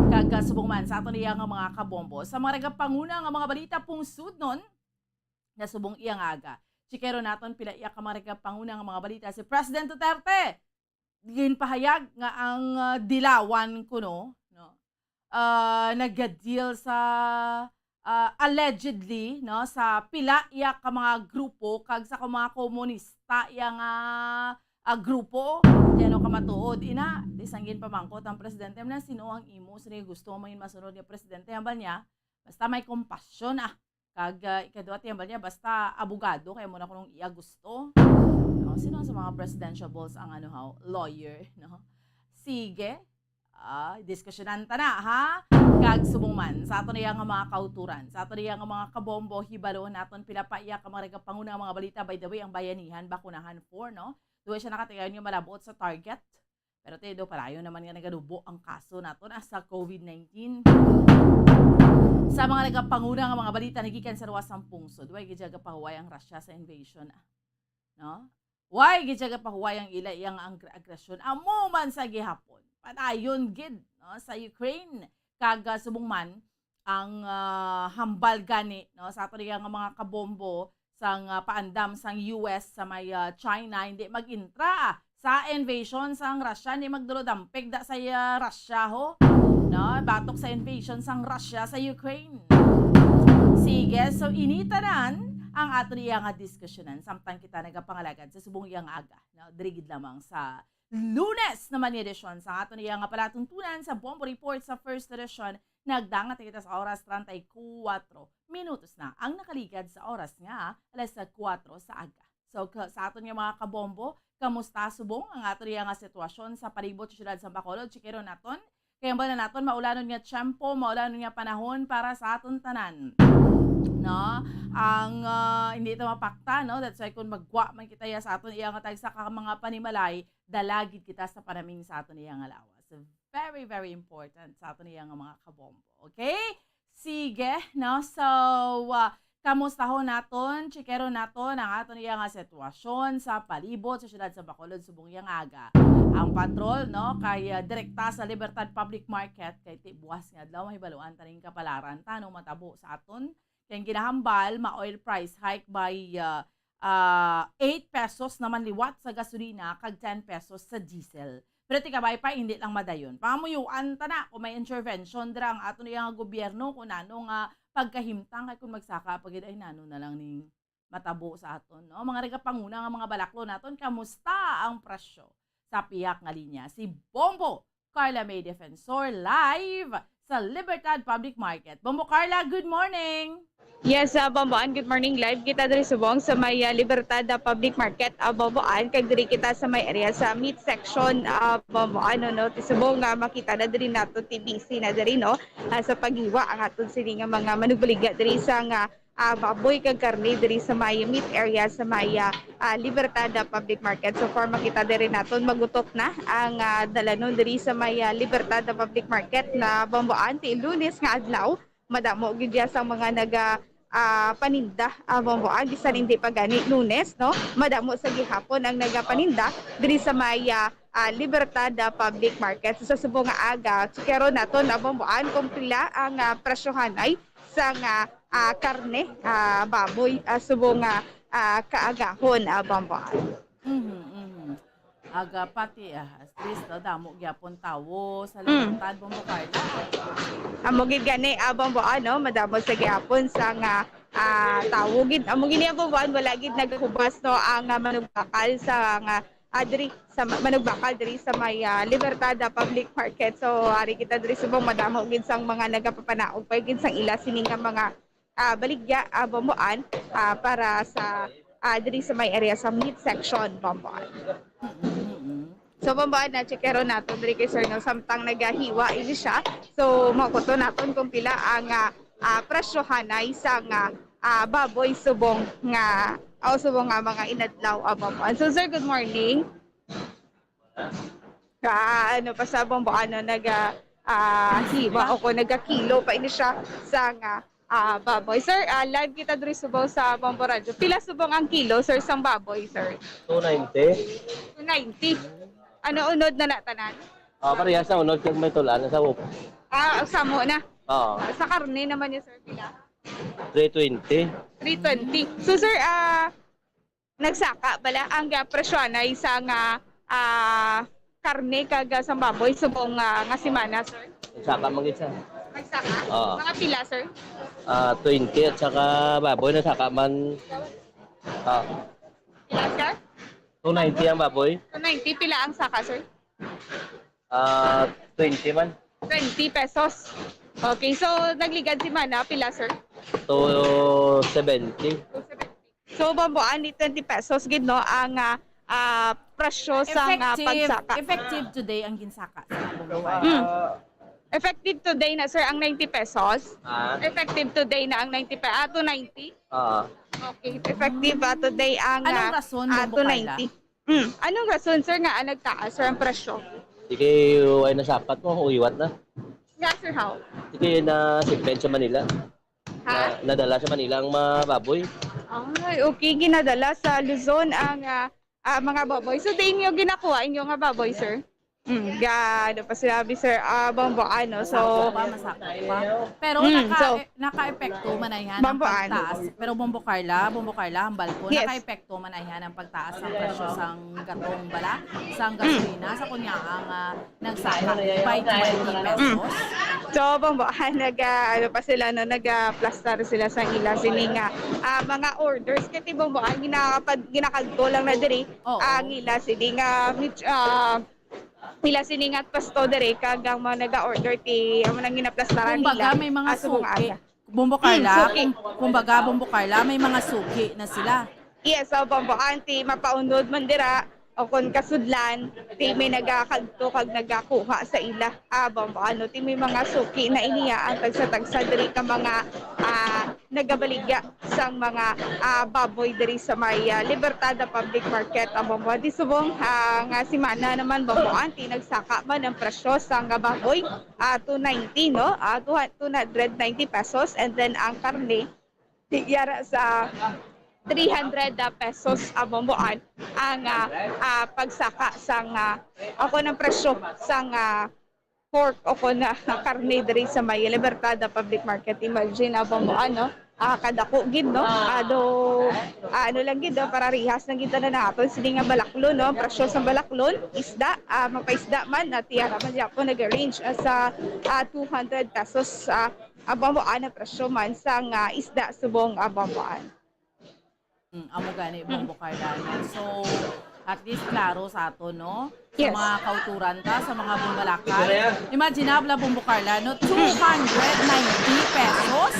Kag, ah, subong man sa aton iya nga mga kabombo, sa mga nagapanguna nga mga balita pungsudnon, nga subong iya nga aga. Chikero naton pila iya ka mga nagapanguna nga mga balita si President Duterte. Ginpahayag nga ang, ah, Dilawan kuno, no, ah, nagadeal sa, ah, allegedly, no, sa pila iya ka mga grupo kag sa mga komunista iya nga, ah, grupo. Di ano ka matuod, ina, di sang ginpamangkot ang presidente, man, sino ang imo, sino ang gusto mo mangin masunod nga presidente? Hambal niya, basta may kompasyon, ah. Kag, ah, ikadua, ti hambal niya, basta abogado, kay mo na kunong iya gusto. No? Sino sa mga presidential balls ang, ano, haw, lawyer, no? Sige. Ah, diskusyonan ta na, ha? Kag subong man, sa aton iya nga mga kauturan, sa aton iya nga mga kabombo, hibaluon naton pila pa iya ka mga nagapanguna nga mga balita. By the way, ang Bayanihan, bakunahan four, no? Duwa siya nakatigayon nga malabot sa target. Pero ti daw padayon naman nga nagadubo ang kaso naton sa COVID nineteen. Sa mga nagapanguna nga mga balita nagikan sa luwas sang pungsod, way gid siya gapahuway ang Russia sa invasion, ah. No? Way gid siya gapahuway ang ila iya nga ang agresyon. Amo man sa gihapon. Padayon gid, no, sa Ukraine. Kag, ah, subong man, ang, ah, hambal gani, no, sa aton iya nga mga kabombo sang, ah, paandam sang U S sa may, ah, China, hindi mag-intra sa invasion sang Russia, hindi magdulod ang pigda sa, ah, Russia, ho. No, batok sa invasion sang Russia sa Ukraine. Sige, so ini tanan ang aton iya nga diskusyonan samtang kita nagapangalagad sa subong iya nga aga, no, diri gid lamang sa Lunes naman nga edisyon sa aton iya nga palatuntunan sa Bombo Report sa First Edition. Nagdangat na kita sa oras, treinta y cuatro minutos na ang nakaligad sa oras nga alas kuwatro sa aga. So, ka-, sa aton nga mga kabombo, kamusta subong ang aton iya nga sitwasyon sa palibot sa siyudad sa Bacolod? Chikero naton. Kay hambal na naton, maulanon nga tiyempo, maulanon nga panahon para sa aton tanan. No? Ang, ah, hindi ito mapakta, no? That's why kung magwa man kita ya sa aton iya nga tagsa ka mga panimalay, dala gid kita sa panaming sa aton iya nga lawas. Very, very important sa aton iya nga mga kabombo. Okay? Sige, no? So, ah, kamustahon naton, chikero naton ang aton iya nga sitwasyon sa palibot sa siyudad sa Bacolod subong iya nga aga. Ang patrol, no, kay, ah, direkta sa Libertad Public Market, kay ti buwas nga adlaw mahibaluan taning kapalaran tanong matabo sa aton. Kay ang ginahambal, ma-oil price hike by, ah, ah, eight pesos naman liwat sa gasolina kag ten pesos sa diesel. Pero ti kabay pa, hindi lang madayon. Pamuyuan ta na kung may intervention dira ang aton iya nga gobyerno, kung nano nga pagkahimtang, kay kung magsaka pa gid, ay nano na lang ning matabo sa aton, no? Mga nagapanguna nga mga balaklo naton, kamusta ang presyo? Sa pihak nga linya, si Bombo Carla May Defensor live sa Libertad Public Market. Bombo Carla, good morning! Yes, ah, Bombo Ann, good morning. Live kita diri subong sa may, ah, Libertad, ah, Public Market, ah, Bombo Ann, kag diri kita sa may area sa meat section, ah, Bombo Ann, no, no, ti subong nga makita na diri nato, ti busy na diri, no, ah, sa paghiwa ang aton sini nga mga manugbaligya diri sa nga, ah, baboy kag karne diri sa may meat area sa may, ah, ah, Libertad, ah, Public Market. So far, makita diri naton magutok na ang, ah, dalanon diri sa may, ah, Libertad, ah, Public Market na Bombo Ann ti Lunes nga adlaw. Madamo gid diya sang mga naga, ah, paninda, ah, Bomboan, bisan hindi pa gani Lunes, no? Madamo sa gihapon ang nagapaninda diri sa may, ah, ah, Libertad, ah, Public Market. So, sa subong nga aga, tsikero naton, ah, Bomboan, kung pila ang, ah, presyohanay sang, ah, ah, karne, ah, baboy, ah, subong nga, ah, kaagahon, ah, Bomboan. Mhm, mhm. Aga pati, ah, at least, ah, damo gyapon tawo sa Mm. Libertad, Bombo Carla. Amo gid gani, ah, Bombo, ano, madamo sa gyapon sa nga, ah, tawo gid. Amo gini, ah, Bombo, ano, wala gid nagahubas, no, ang, ah, manugbakal sa nga, ah, diri sa ma-, manugbakal diri sa may, ah, Libertad, ah, Public Market. So, ari kita diri subong madamo gid sang mga nagapapanaog pa gid sang ila sini nga mga ah, baligya, ah, Bomboan, ah, para sa, ah, diri sa may area sa meat section, Bomboan. Mm-mm. So, Bomboan, na-checkero naton diri kay Sir, no, samtang nagahiwa ini siya. So, makuto naton kung pila ang, ah, ah, presyohanay sang, ah, ah, baboy subong nga, o subong nga mga inadlaw, ah, Bomboan. So, Sir, good morning. Ka, ano pa sa Bomboan, no, naga, ah, hiwa o kung nagakilo pa ini siya sa nga, ah, baboy. Sir, ah, live kita diri subong sa Bombo Radyo. Pila subong ang kilo, sir, sang baboy, sir? Two ninety. Two ninety. Ano, unod na na tanan? Ah, parehas na unod kag may tulan sa up. Ah, samo na. Oo. Sa karne naman niya, sir, pila? Three twenty. Three twenty. So, sir, ah, nagsaka bala ang, ah, presyoanay sa nga, ah, karne kag, ah, sang baboy subong, ah, nga semana, sir? Nagsaka man gid siya. Nagsaka? Oo. Mga pila, sir? Ah, twenty at saka baboy nagsaka man. Ah. Pila, sir? Two ninety ang baboy. Two ninety, pila ang saka, sir? Ah, twenty man. Twenty pesos. Okay, so nagligad semana, pila, sir? Two seventy. Two seventy. So, Bomboan, ni twenty pesos gid, no, ang, ah, ah, presyo sa nga Effective, pagsaka. Effective today ang ginsaka sa Bombo Carla. Hmm. Effective today na, sir, ang ninety pesos. Ah. Effective today na ang ninety pe-, ah, two ninety. Ah. Okay, effective, ah, today ang, Anong ah, rason, ah, Bombo Carla? Two ninety. Hmm. Anong rason, sir, nga, ah, nagtaas, sir, ang presyo? Sige, ay nasapat mo, uiwat na. Nga, sir, how? Sige, na shipment sa Manila. Ha? Na, nadala sa Manila ang mga baboy. Ay, okay, ginadala sa Luzon ang, ah, ah, mga baboy. So, di inyo ginakuha inyo nga baboy, sir? Hmm, ga, ano pa sinabi, sir? Ah, Bombo, ano, so, Masakop pa, masakop pa. Pero Hmm, naka-, so, eh, naka-epekto man ay yan ang Bombo, ano? pagtaas. Pero Bombo Carla, Bombo Carla, hambal ko, Yes. naka-epekto man ay yan ang pagtaas ng presyo sang gatong bala, sang gasolina, sa kunya ang, ah, nagsaka by twenty pesos. Mm. So, Bombo, ah, nag, ah, ano pa sila, no, nag, ah, plastar sila sa ila sini nga, ah, mga orders. Kay ti, Bombo, ang ginakapag-, ginakagto lang na diri, Oo. ang ila sini nga, mit-, ah, ila sini nga pwesto diri, kag ang mga nag-order ti, amo nang ginaplastaran Kumbaga, nila, may mga ah, subong suki. aga. Bombo Mm, Carla, suki. kum-, kumbaga, Bombo Carla, may mga suki na sila. Yes, so, Bombo Auntie, mapaunod man dira, o kung kasudlan, ti may nagakagto kag nagakuha sa ila. Ah, Bombo, ano, ti may mga suki na iniya ang tagsa-tagsa diri ka mga, ah, nagabaligya sang mga, ah, baboy diri sa may, ah, Libertad Public Market. Ah, Bombo, di subong, ah, nga semana naman, Bombo Auntie, nagsaka man ang presyo sang, ah, baboy. ah, two ninety, no? Ah, two hu-, two hundred ninety pesos. And then ang karne, di-, yara sa three hundred pesos, ah, Bombo, an-, ang, ah, ah, pagsaka sang, ah, o kon ang presyo sang, ah, pork o kon, ah, karne diri sa may Libertad Public Market. Imagine, ah, Bombo, ano? Ah, kadako gid, no? Ah, do, ah, ano lang gid, no? Pararihas lang gid tanan naton sini nga balaklon, no? Presyo sa balaklon, isda, ah, mapaisda man, at yara man gyapon nag-range, ah, sa, ah, two hundred pesos, ah, abamboan na presyo man sang, ah, isda subong abamboan. Mm, amo gani, Mm. Bombo Carla, no? So, at least klaro sa ato, no? Sa Yes. mga kauturan ta, sa mga bumbalakay. Imagine, habla, Bombo Carla, no? Two hundred ninety pesos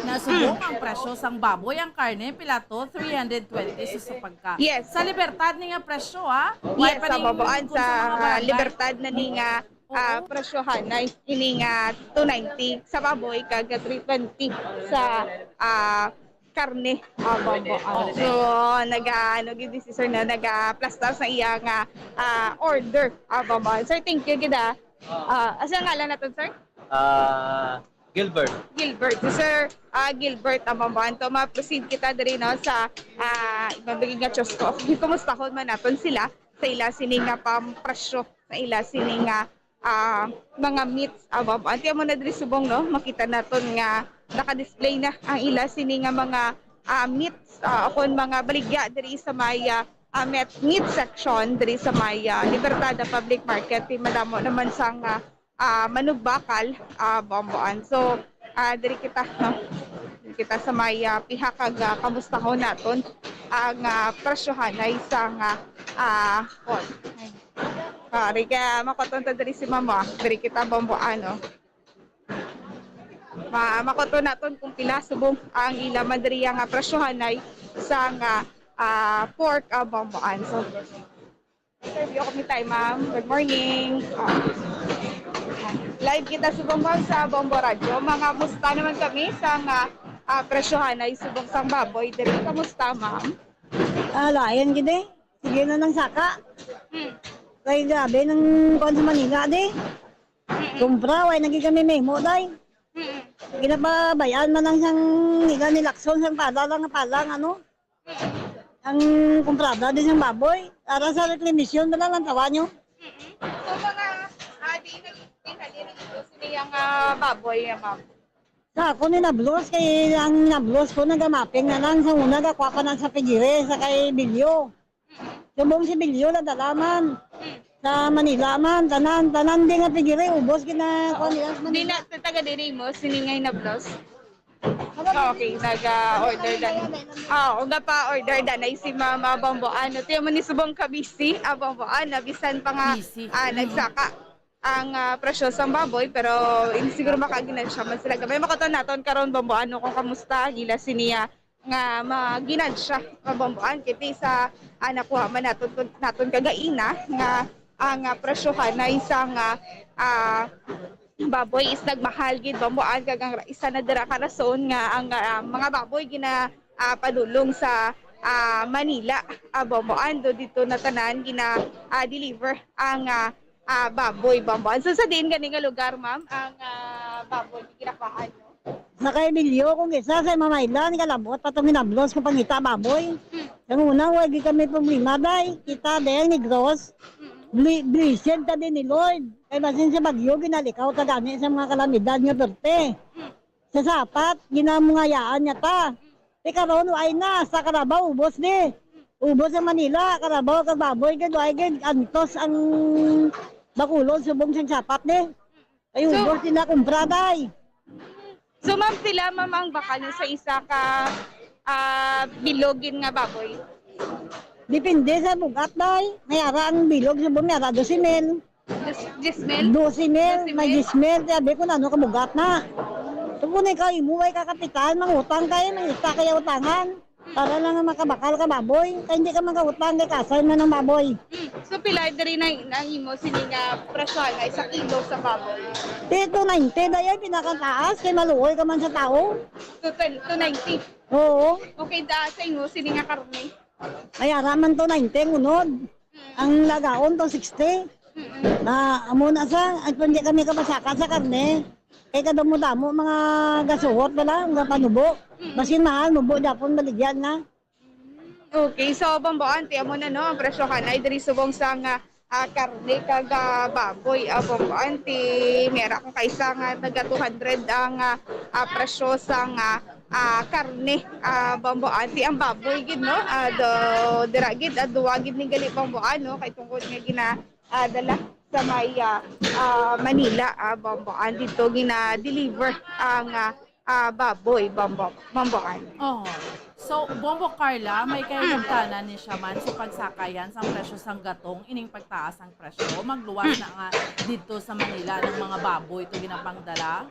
na subong Mm. ang presyo sang baboy. Ang karne, pila to? Three hundred twenty. So, sa pagka. Yes. Sa Libertad ni nga presyo, ha? Yes, Wala pa sa ning babaan kung sa sa mga ah, barangay. Libertad na ni nga, Oo. ah, presyohan na ini nga two ninety sa baboy, kag three twenty sa, ah, karne, ah, Bombo. Ah, so, naga, ano, gid si sir na nagaplastar sa iya nga, ah, order, ah, Bombo. Sir, thank you gid, ah. Ah, asa ang ngalan naton, sir? Ah, Gilbert. Gilbert. Si Sir, ah, Gilbert, ang Bamboan. To, ma-proceed kita diri, no, sa, ah, ibang nga Diyos ko. Kumustahon man naton sila sa ila sini nga pampresyo, sa ila sini nga, ah, mga meats, ah, Bamboan. Tiyan mo na diri subong, no? Makita naton nga naka-display na ang ila sini nga mga, ah, meats, ah, o kon mga baligya diri sa may, ah, ah, met-, meat section diri sa may, ah, Libertada Public Market. Ti madamo naman sang, ah, ah, manugbakal, ah, Bamboan. So, ah, diri kita, no? Diri kita sa may, ah, pihak kag, ah, kamustahon naton ang, ah, presyohanay sang, ah, ah, kon. Ah, diri ka, makuton ta diri si Mama. Diri kita, Bamboan, no? Ma-, makuton naton kung pila subong ang ila man diri nga presyohanay sang, ah, ah, pork, ah, Bamboan. So, interview ko ni tayo, ma'am. Good morning. Ah. Live kita subong, ma'am, sa Bombo Radyo. Mga musta naman kami sa nga, ah, presyohanay subong sang baboy diri. Kamusta, ma'am? Ah, lain gid eh. Sige na nang saka. Hmm. Kay grabe nang kuwan sa Manila, di. Mm-mm. Kumpra, way nagi kami memo, day. Mm-mm. Ginapabayaan man lang sang nila ni Lacson, sang pala lang, pala, ano. Mm-mm. Ang kumprada din sang baboy. Ara sa reklamasyon na lang ang tawa nyo. Mm-mm. So, mga, ah, di na, di na, di na ito sila yung, ah, baboy, ah, ma'am. Sa ako ni nablos, kay ang nablos ko, nagamaping na lang. Sa una, gakuha pa na sa pigire, sa kay Bilyo. Subong si Bilyo, nadalaman. Sa Manila man, tanan, tanan din nga pigiri, ubos gina-, kuwan nila sa Di Manila. Na, taga diri mo, siningay na blos? Okay, naga-order dan. Ah, o nga pa order dan ay si Mama Bamboan. Tiyan mo ni subong kabisi, ah, Bamboan, na bisan pa nga, Busy. Ah, Mm. nagsaka ang, ah, presyo sang baboy, pero hindi siguro makaginansya man sila gamay. Makuton naton karon, Bamboan, no, kung kamusta gila siniya nga maginansya, ah, Bamboan, kiti sa, ah, nakuha man naton, naton kagaina nga ang, ah, presyohan na isang, ah, ah, baboy is nagmahal gid, Bamboan, kag ang isa na dira ka rason nga ang, ah, mga baboy gina, ah, padulong sa, ah, Manila, ah, Bamboan, do dito na tanan gina, ah, deliver ang, ah, ah, baboy, Bamboan. So, sa diin gani nga lugar, ma'am, ang, ah, baboy ginakuhaan nyo? Sa kay Bilyo, kung isa sa mamaylan, kalabot pa tong hinablos kung pangita baboy. Hmm. Ang una, wa gid kami problema, day. Kita, day, ang Negros. Hmm. Bli-, blessed ta din ni Lord. Kay basin sa bagyo, ginalikaw ta gani sa mga kalamidad nga perti. Hmm. Sa sapat, ginamungayaan niya ta. Hmm. Di karon, wa ay na, sa Carabao, ubos di. Ubos ang Manila, Carabao, kag baboy, gid, wa ay gid, antos ang Bacolod, subong sang sapat di. Ay, So, ubos din na kumpra, day. So, ma'am, pila, ma'am, ang bakal niyo sa isa ka, ah, bilog gid nga baboy? Depende sa bugat, day. May ara ang bilog sa bugat, may ara dose mil. Dos-, diyes mil? Dose mil, Dose may mil? diyes mil. Sabi ko, ano ka bugat na? Kung ikaw, imo ay kakapitan, mangutang kayo, mangita kayo utangan. Para lang nga makabakal ka baboy. Kay hindi ka makautang kay kasay man ang baboy. Mm. So, pila diri na ang imo sini nga presyo nga isa kilo sa baboy? Di two ninety, dayon pinakataas kay maluoy ka man sa tao. Two ten, two ninety. Oo. Okay, da, sa imo sini nga karne? Ay, ara man two ninety ang unod. Mm. Ang lagaon two sixty. Mm-mm. Na, amo na sa, ay, kung di kami kapasaka sa karne, kay kadamo-damo mga gasuhot bala, nga panubo. Mm. Basin mahal, mubo Japon, baligyan na. Okay, so, Bombo Auntie, amo na, no, ang presyohan ay diri subong sa nga, ah, karne kag, ah, baboy, ah, Bombo Auntie. Mera kung kaisa nga taga two hundred ang, ah, ah, presyo sa nga, ah, karne, ah, Bombo Auntie. Ang baboy gid, no, ah, do, dira gid, ah, duwa gid ni gali, Bombo, ano, kay tungod nga gina, ah, dala sa may, ah, ah, Manila, ah, Bombo Auntie, dito gina-deliver ang, ah, ah, baboy, Bombo, Bombo Auntie. Oh. So, Bombo Carla, may Mm. kahigugtanan ni siya man sa pagsakayan sang presyo sang gatong ining pagtaas ang presyo. Magluwas Mm. na nga didto sa Manila ng mga baboy to ginapangdala.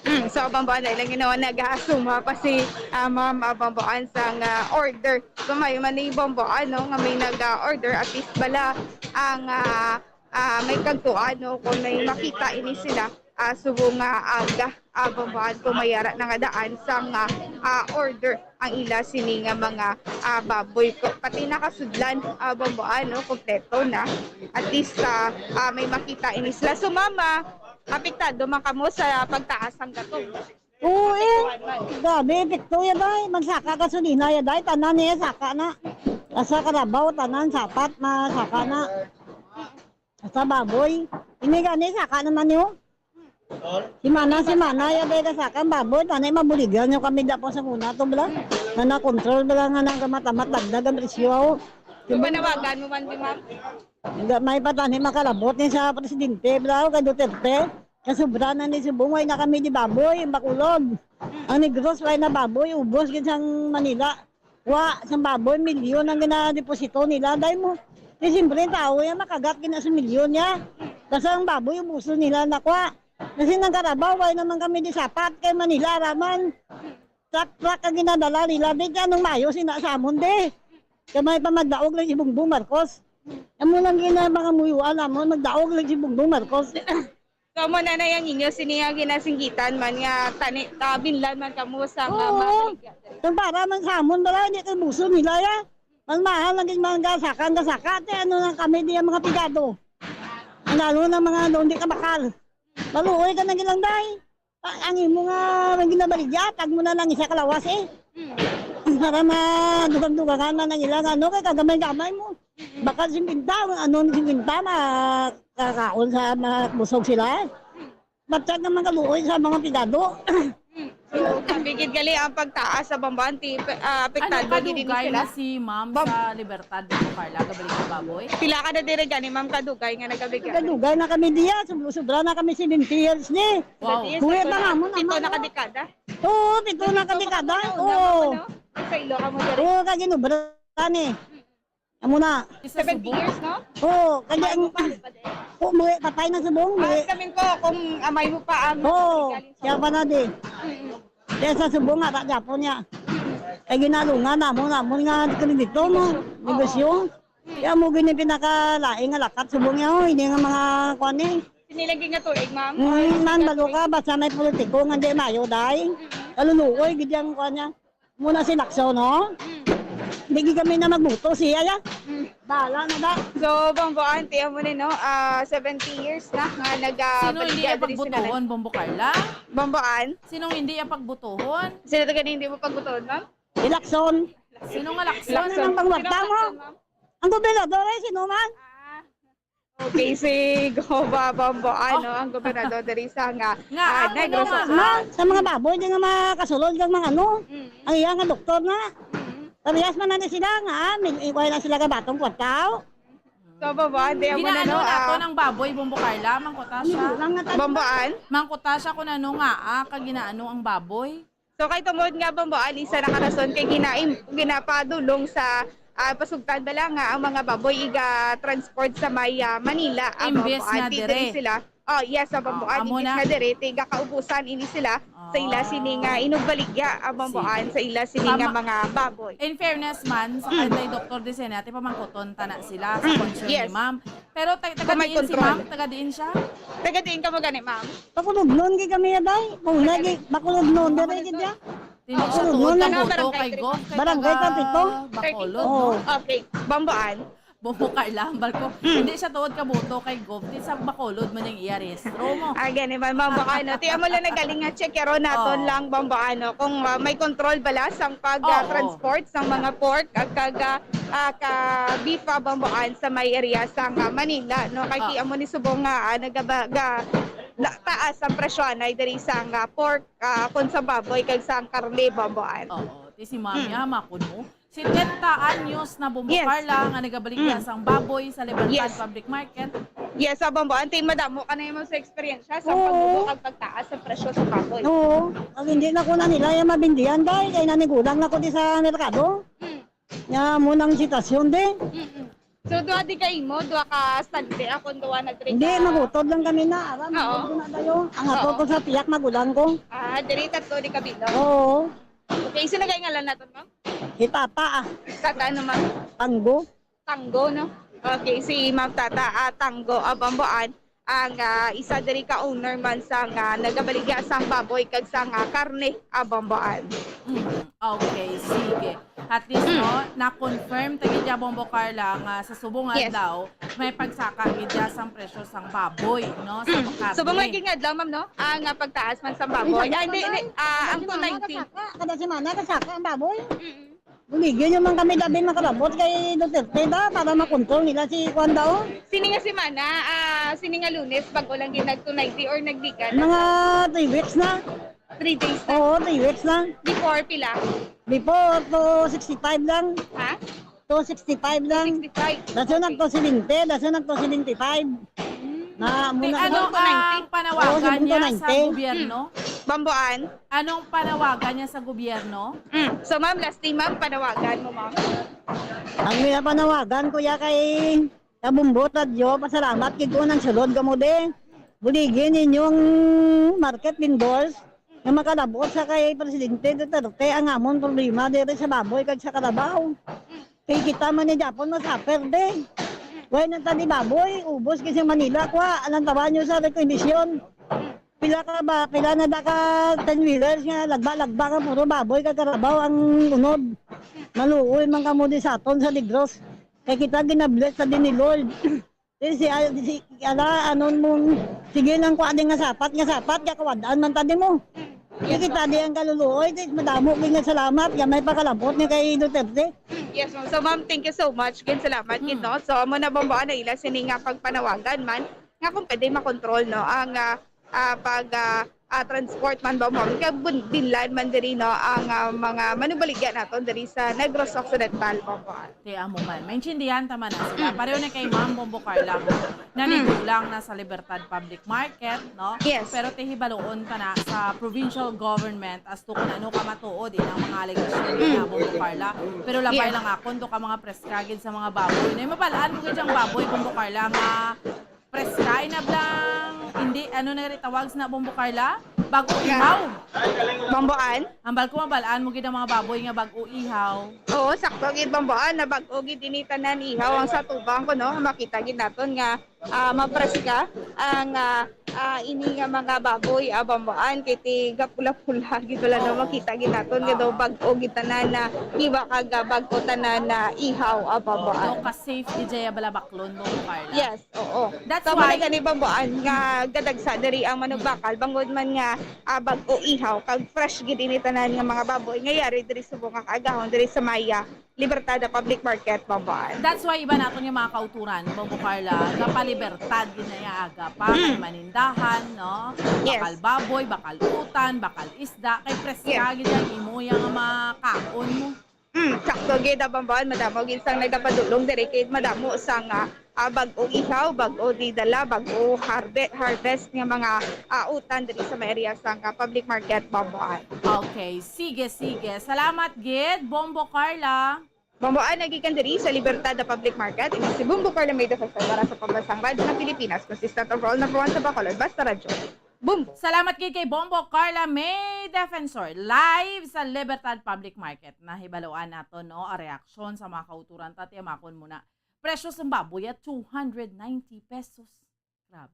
Mm, so, Bombo Auntie, lang ginawa, nag-aasuma pa si, ah, Ma'am, ah, Bombo Auntie sang, ah, order. So, may man ni Bombo, ano, nga may nag-order, at least bala ang, ah, ah, may kagtuan, no, kung may makita ini sila, ah, subong nga aga, ah, Bombo Auntie, kung may ara na nga daan sang, ah, ah, order ang ila sini nga mga, ah, baboy. Ko-, pati nakasudlan, ah, Bombo Auntie, no, kompleto na. At least, ah, ah, may makita ini sila. So, Mama, apektado man kamo sa pagtaas sang gatong? Oo, eh. Grabe, epekto ya, day. Magsaka gasolina ya, day. Tanan niya, saka na. Asa karabaw, tanan, sapat, masaka na. Asa baboy. Ini gani, saka naman niyo. Simana, simana, ya, day, kasaka ang baboy. Tanay, mabuligan niyo kami dapo sa muna to, bala. Nga na-control, bala, nga nang gamatamat, dagdag ang presyo, oh. Kung panawagan mo man, di, ma'am? Nga may patani makalabot ni sa presidente, bala, kay Duterte. Kasubra na ni subong, way na kami di baboy, Bacolod. Ang Negros, way na baboy, ubos gid sang Manila. Wa, sang baboy, milyon ang ginadeposito nila. Dahil mo, di siyempre, ang tao yan, makagat gina sa milyon niya. Basta ang baboy, ubuson nila na kwa. Kasi nang karabaw, way naman kami di sapat kay Manila, raman. Truck-truck ang ginadala nila. Di ka anong mayo, sina sa amon, di. Kaya may pa magdaog lang si Bongbong Marcos. Amo lang gina mga muyuan namon, magdaog lang si Bongbong Marcos. So, amo na na yang inyo sini nga ginasinggitan man nga tani, ah, binlan man kamo sa mga Oo. Mga baligya. Kung para man sa amon, bala, hindi kay buso nila, ya. Mas mahal lang yung mga gasaka, ang gasaka, te, ano lang kami, di ang mga pigado. Ang lalo na mga doon, di kabakal. Maluoy ka na gilang, day. Ah, ang imo nga, ang ginabaligya, tag mo na lang isa kalawas, eh. Mm. Para madugang-dugangan man ang ilang, ano, kay kagamay-gamay mo. Bakal singkwenta, ano, singkwenta, makakaon sa mga busog sila. Ba't ka naman kaluoy sa mga pigado? So, bigid gali ang pagtaas sa bambanti, pe-, ah, apektado Ano, din kadugay sila? Na si ma'am Bam- sa Libertad, Bambo Carla, gabalik sa baboy? Pila ka na diri gani, ma'am, kadugay nga nagabigay? Kadugay na kami diya, sobra-sobra na kami seventy years ni. Wow. Seventy years Kuya, na tama mo na, pito ma'am. Na kadekada? Oo, pito na Pito kadekada. Ka na, Oo. Ma'am, ano? Sa ilo ka mo diri? Oo, kag inubra ni. Amo na. Isa Seventy subong? Years, no? Oo, kaya Ay, ang, mukha pa din. Oo, muwi, patay na subong, Ah, muwi. Kami po, kung amay mo pa ang Oo, galing sa kaya pa na di. Mm-mm. Kaya sa subong nga, ta, Japon niya. Kay ginalungan namon, namon nga kredito mo, Oo. Negosyo. Kaya mo gini pinakalain nga lakat subong niya, oh, hindi nga mga kwan eh. Sinilagi nga tuig, ma'am? Mm, man, balo ka, basta may politiko nga di mayo, day. Mm-mm. Kaluluoy, gid yang kwan niya. Muna si Lacson, no? Mm. Hindi kami na magbuto siya, ya. Mm. Bahala na ba? So, Bambo Auntie, amo ni, no? Ah, seventy years na nga naga- Sino hindi baligya ang diri sa pagbutuhon, nanay. Bombo Carla? Bambo An? Sinong hindi ang pagbutuhon? Sino taga hindi mo pagbutuhon, ma'am? Si Lacson. Sino nga Lacson? Lacson. Ang pangwagtang, Sino nga oh. Lacson, ma'am? Ang gobernador, eh, sino man? Ah. Okay, si Goba Bambo, ano, ang gobernador diri sa nga, Nga, ah, ang Negros ano nga, Occidental. Ma, sa mga baboy, di nga makasulod kag mga ano, Mm. Ang iya nga doktor na. Mm. Parehas man na ni sila nga, ah, may iway na sila ka batong kwartaw. So, Bambo, di mo na, Ginaano no, nato ah, ng baboy, Bombo Carla, mangkuta siya. Ano lang nga tanda? Bamboan? Mangkuta siya kung ano nga, ah, kag ginaano ang baboy. So, kay tungod nga, Bamboan, isa na ka rason kay ginaim-, ginapadulong sa, ah, pasugtan bala nga ang mga baboy iga-transport sa may, ah, Manila, ah, Imbes Bamboan, nga ti diri dire. Sila. Oh, yes, sa Bamboan, Oh, amo imbes na. Nga dire, ti gakaubusan ini sila sa ila Oh. Sini nga inugbaligya, ah, Bamboan, Sige. Sa ila sini nga Tama. Mga baboy. In fairness man, sa Mm. Kay Doktor Dicene, ati pamangkuton ta na sila sa Mm, concern yes. Ni ma'am. Pero ta-, taga Kung may diin si control. Ma'am? Taga diin siya? Taga diin ka mo gani, ma'am? Bacolodnon gid kami, day. Kung lagi, Bacolodnon, diri gid ya. Dili siya Bacolodnon tuod na. Kaboto kay Gof, kay Barangay taga Papito. Bacolod, Oo. No? Okay. Bamboan. Bombo Carla, hambal ko. Mm. Hindi siya tuod kaboto kay Gof. Di sa Bacolod man yung iya rehistro mo. Ah, gani man, Bamboan, no? Ti amo lang nagaling nga check, pero naton Oo. Lang, Bamboan, no? Kung, ah, may control bala sang pag, ah, Oo. Transport sang mga pork, ag kag, ah, ah, ka beef, ah, Bamboan sa may area sang, ah, Manila, no? Kay ti Oo. Amo ni subong nga, ah, nagaba-, ga-, la-, taas ang presyo anay diri sang, ah, pork, ah, kun sa baboy kag sang karne, Bamboan. Oo, ti si Mami, Mm. Ah, makon mo. Setenta anyos na, Bombo Yes. Carla, nga nagabaligya Mm. sang baboy sa Libertad Yes. Public Market. Yes, sa Bamboan, ti madamo ka na yung sa eksperyensya sa Oo. Pagbubo kag pagtaas sa presyo sa baboy. Oo. Ang hindi na ko na nila yung mabindihan, day. Kaya nanigulang na ko di sa merkado. Mm. Nga mo nang sitasyon, di. Mm-mm. So, duha di ka imo, duha ka stante, akong duha na diri Hindi, ka magutod lang kami na. Alam, Oo. Magutod na tayo. Ang ato Oo. Ko sa tiyak, magulang ko. Ah, diri tatlo di ka bilog. Oo. Okay, sino kay ngalan naton, ma'am? Si Tata, ah. Tata, ano, ma'am? Tanggo. Tanggo, no? Okay, si Ma'am Tata, ah, Tanggo, ah, Bamboan, ang, ah, isa diri ka owner man sa nga nagabaligya sang baboy kag sa nga karne, ah, Bamboan. Mm, okay, sige. At least, Mm. no, na-confirm ta gid ya, Bombo Carla, nga sa subong Yes. adlaw, may pagsaka gid ya sang presyo sang baboy, no, sa Mm. karne. Subong lagi nga adlaw, ma'am, no? Ang, ah, pagtaas man sang baboy. Ay, hindi, hindi, ah, ang Kada semana two ninety. kasaka, kada semana kasaka ang baboy. Mm. Buligyan nyo man kami, dabi makalabot kay Duterte ba, para makontrol nila si Juan daw. Sini nga semana, ah, sini nga Lunes, bago lang gid nag two ninety or nagbigan na Mga sa three weeks na. Three days na. Oo, three weeks lang. Before, pila? Before, two sixty-five lang. Ha? Two sixty-five lang. Sixty-five. Daso Okay. nag two seventy, daso nag two seventy-five. Mm. Na, Te, muna ano Subong two ninety. ang panawagan Oo, subong niya sa two ninety. gobyerno? Mm. Bambuan? Anong panawagan niya sa gobyerno? Mm. So, ma'am, last thing, ma'am, panawagan mo, ma'am. Ang mga panawagan, kuya, kay Kabumbo, Tadyo, pasalamat gid ko nang sulod kamo di. Buligi ninyong market vendors nga makalabot sa kay Presidente Duterte ang amon problema diri sa baboy kag sa kalabaw. Kay kita man ni Japon masuffer di. Wala na tani baboy, ubos kay sa Manila, kwa, alang tawa nyo sa requisition. Pila ka ba, pila na da ka ten wheelers nga lagba-lagba nga puro baboy kag kalabaw ang unod. Maluoy man kamo di sa aton sa Negros. Kay kita ginabless sa din ni Lord. Di si, si, ala, anon mo, sige lang ko adi nga sapat, nga sapat, nga kawad-an man tadi mo. Di Yes, kita ma'am. di ang kaluluoy, di madamo gid nga salamat, nga may pakalabot ni kay Duterte. Yes, ma'am. So, ma'am, thank you so much. Gid salamat, gid, Mm. no? So, amo na, Bombo, ano, ila sini nga pagpanawagan man, nga kung pwede makontrol, no, ang, ah, ah, pag, ah, ah, transport man ba mo? Kag bun-, binlan man diri, no, ang, ah, mga manubaligya naton diri sa Negros Occidental, Bombo. Kay amo man, maintindihan ta man na sila. Mm. Pareho na kay Ma'am Bombo Carla, Mm. nanigulang na sa Libertad Public Market, no? Yes. Pero ti hibaluon ta na sa provincial government as to kung ano ka matuod inang mga alegasyon Mm. niya, Bombo Carla. Pero labay Yes. lang akon to ka mga preska gid sa mga baboy. Na mabal-an mo gid ang baboy, Bombo Carla, nga Preska, inablang, hindi, ano na rin tawag sa Bombo Carla? Bag-o Nga. ihaw. Bambuan? Ambal ko, mabalaan mo gid ang mga baboy nga bag-o ihaw. Oo, sakto gid, Bambuan, na bag-o gid ini tanan ihaw ang sa tubang ko, no? Makita gid naton nga, ah, mapreska ang, ah, ah, ini nga mga baboy, ah, Bambuan, kay ti gapula-pula gid wala, no? Oo. Makita gid naton nga daw Oo. bag-o gid tanan na hiwa kag, ah, bag-o tanan na ihaw, ah, Bambuan. Daw ka safe gid dyan, balabaklon, Bombo Carla. Yes. Oo. That's So, why wala gani, Bambuan, nga gadagsa diri ang manugbakal, bangod man nga, ah, bag-o ihaw, kag fresh gid ini tanan nga mga baboy nga yari diri subong nga kaagahon diri sa Maya Libertada Public Market, Bambuan. That's why iba naton nga mga kauturan, Bombo Carla, gapalibertad gid na iya aga pa, Mm. may manindahan, no? Yes. Bakal baboy, bakal utan, bakal isda, kay preska Yes. gid ang imo yang makaon mo. Mm, sakto gid, ah, Bambuan, madamo gid sang nagapadulong diri kay madamo sang, ah, ah, bag-o ihaw, bag-o di dala, bag-o harbe-, harvest nga mga, ah, utan diri sa may area sang, ah, public market, Bambuan. Okay, sige, sige. Salamat gid, Bombo Carla. Bambuan, nagikan diri sa Libertada Public Market, ini si Bombo Carla May Defensor para sa Pambansang Radyo ng Pilipinas, consistent overall number one sa Bacolod, basta radyo. Bombo. Salamat gid kay Bombo Carla May Defensor, live sa Libertad Public Market. Nahibaluan nato, no, ang reaksyon sa mga kauturan ta, tiyamakon mo na. Presyo sa baboy at two hundred ninety pesos. Grabe.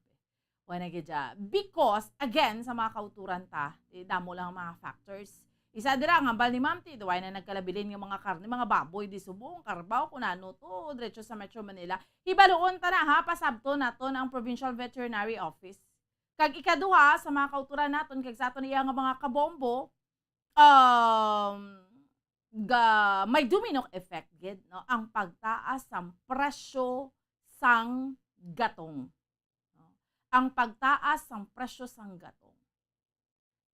Wala gid dya. Because, again, sa mga kauturan ta, eh, damo lang ang mga factors. Isa dira, ang hambal ni Ma'am T, duway na nagkalabilin nga mga karne, mga baboy, di subong, karbaw, kung ano to, diretso sa Metro Manila. Hibaluon ta na, ha, pasabton naton ang Provincial Veterinary Office. Kag ikaduha, sa mga kauturan naton, kag sa aton iya nga mga kabombo, um, ga-, may domino effect gid, no? Ang pagtaas sang presyo sang gatong. No? Ang pagtaas sang presyo sang gatong.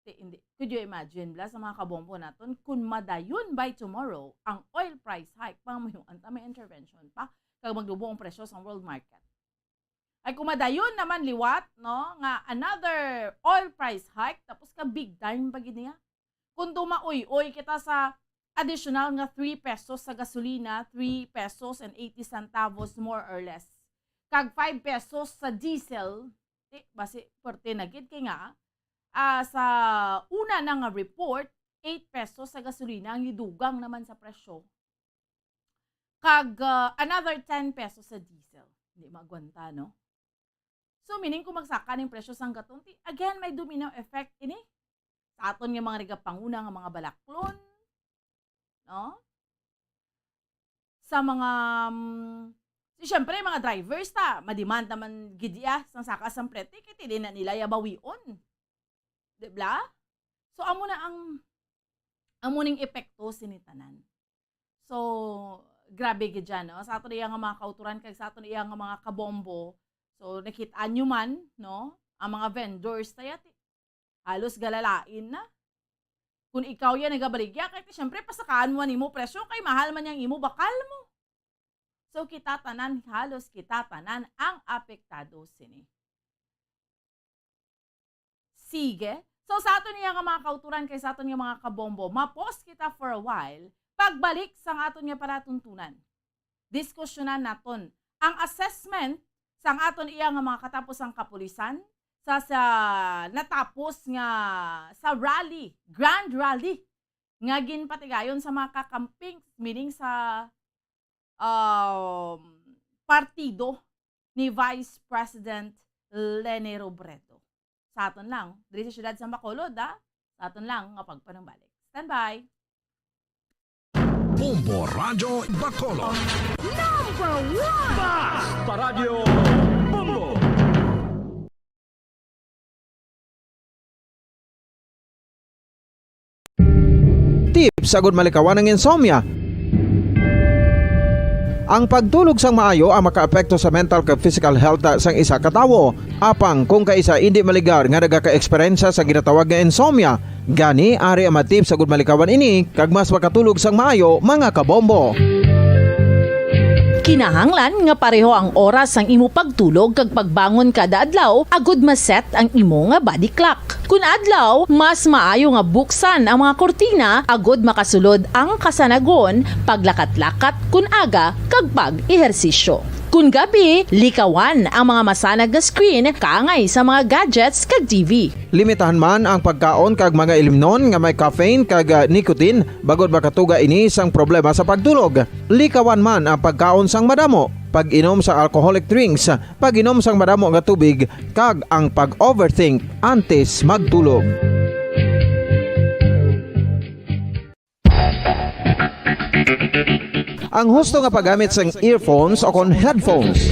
Ti-, hindi. Could you imagine, bla, sa mga kabombo naton, kung madayon by tomorrow ang oil price hike, pangamuyoan ta may intervention pa, kag magdubo ang presyo sa world market? Ay, kung madayon naman liwat, no, nga another oil price hike, tapos ka big time pa gid niya. Kung tumauy-uy kita sa additional nga three pesos sa gasolina, three pesos and eighty centavos more or less, kag five pesos sa diesel, ti, basi, pwerte na gid kay nga, ah, sa una na nga report, eight pesos sa gasolina ang nidugang naman sa presyo. Kag, ah, another ten pesos sa diesel. Hindi maagwanta, no? So, meaning kung magsaka ning presyo sang gatong, ti, again, may domino effect ini. Sa aton nga mga nagapanguna nga mga balaklon, no? sa mga, mm, si, syempre, mga drivers ta, mademand naman gid iya sang saka sang pre-, ticket, hindi na nila yabawion. Di ba? So, amo na ang, amo ning epekto sini tanan. So, grabe gid yan, no? Sa aton iya nga mga kauturan kag sa aton iya nga mga kabombo. So, nakita nyo man, no? Ang mga vendors, taya, ti-, halos galalain na. Kung ikaw yan nagabaligya, kay ti, syempre, pasakaan mo ang imo presyo, kay mahal man yang imo bakal mo. So, kita tanan, halos kita tanan ang apektado sini. Sige. So, sa aton niya nga mga kauturan kay sa aton nga mga kabombo, ma-pause kita for a while. Pagbalik sa aton nga palatuntunan, diskusyonan naton ang assessment sang aton iya nga mga katapusang kapulisan sa, sa natapos nga, sa rally, grand rally nga ginpatigayon sa mga kakamping, meaning sa, um, partido ni Vice President Leni Robredo. Sa aton lang, diri sa siyudad sa Bacolod, ah. Sa aton lang nga pagpanumbalik. Standby. Bombo Radyo Bacolod. Number one! Basta Radyo Bombo! Tips agud malikawan ang insomnia. Ang pagtulog sang maayo ang makaapekto sa mental kag physical health sang isa ka tawo. Apang kung kaisa indi maligar nga nagakaeksperyensya sa ginatawag nga insomnia, gani ari ang mga tips agud malikawan ini kag mas makatulog sang maayo, mga kabombo. Kinahanglan nga pareho ang oras sang imo pagtulog kag pagbangon kada adlaw agud ma-set ang imo nga body clock. Kun adlaw, mas maayo nga buksan ang mga kurtina agud makasulod ang kasanagon, paglakat-lakat kun aga, kag pag-ehersisyo. Kun gabi, likawan ang mga masanag nga screen kaangay sa mga gadgets kag T V. Limitahan man ang pagkaon kag mga ilimnon nga may caffeine kag, ah, nicotine, bangod makatuga ini sang problema sa pagtulog. Likawan man ang pagkaon sang madamo, pag-inom sang alcoholic drinks, pag-inom sang madamo nga tubig, kag ang pag-overthink antes magtulog. Ang husto nga paggamit sang earphones o kon headphones.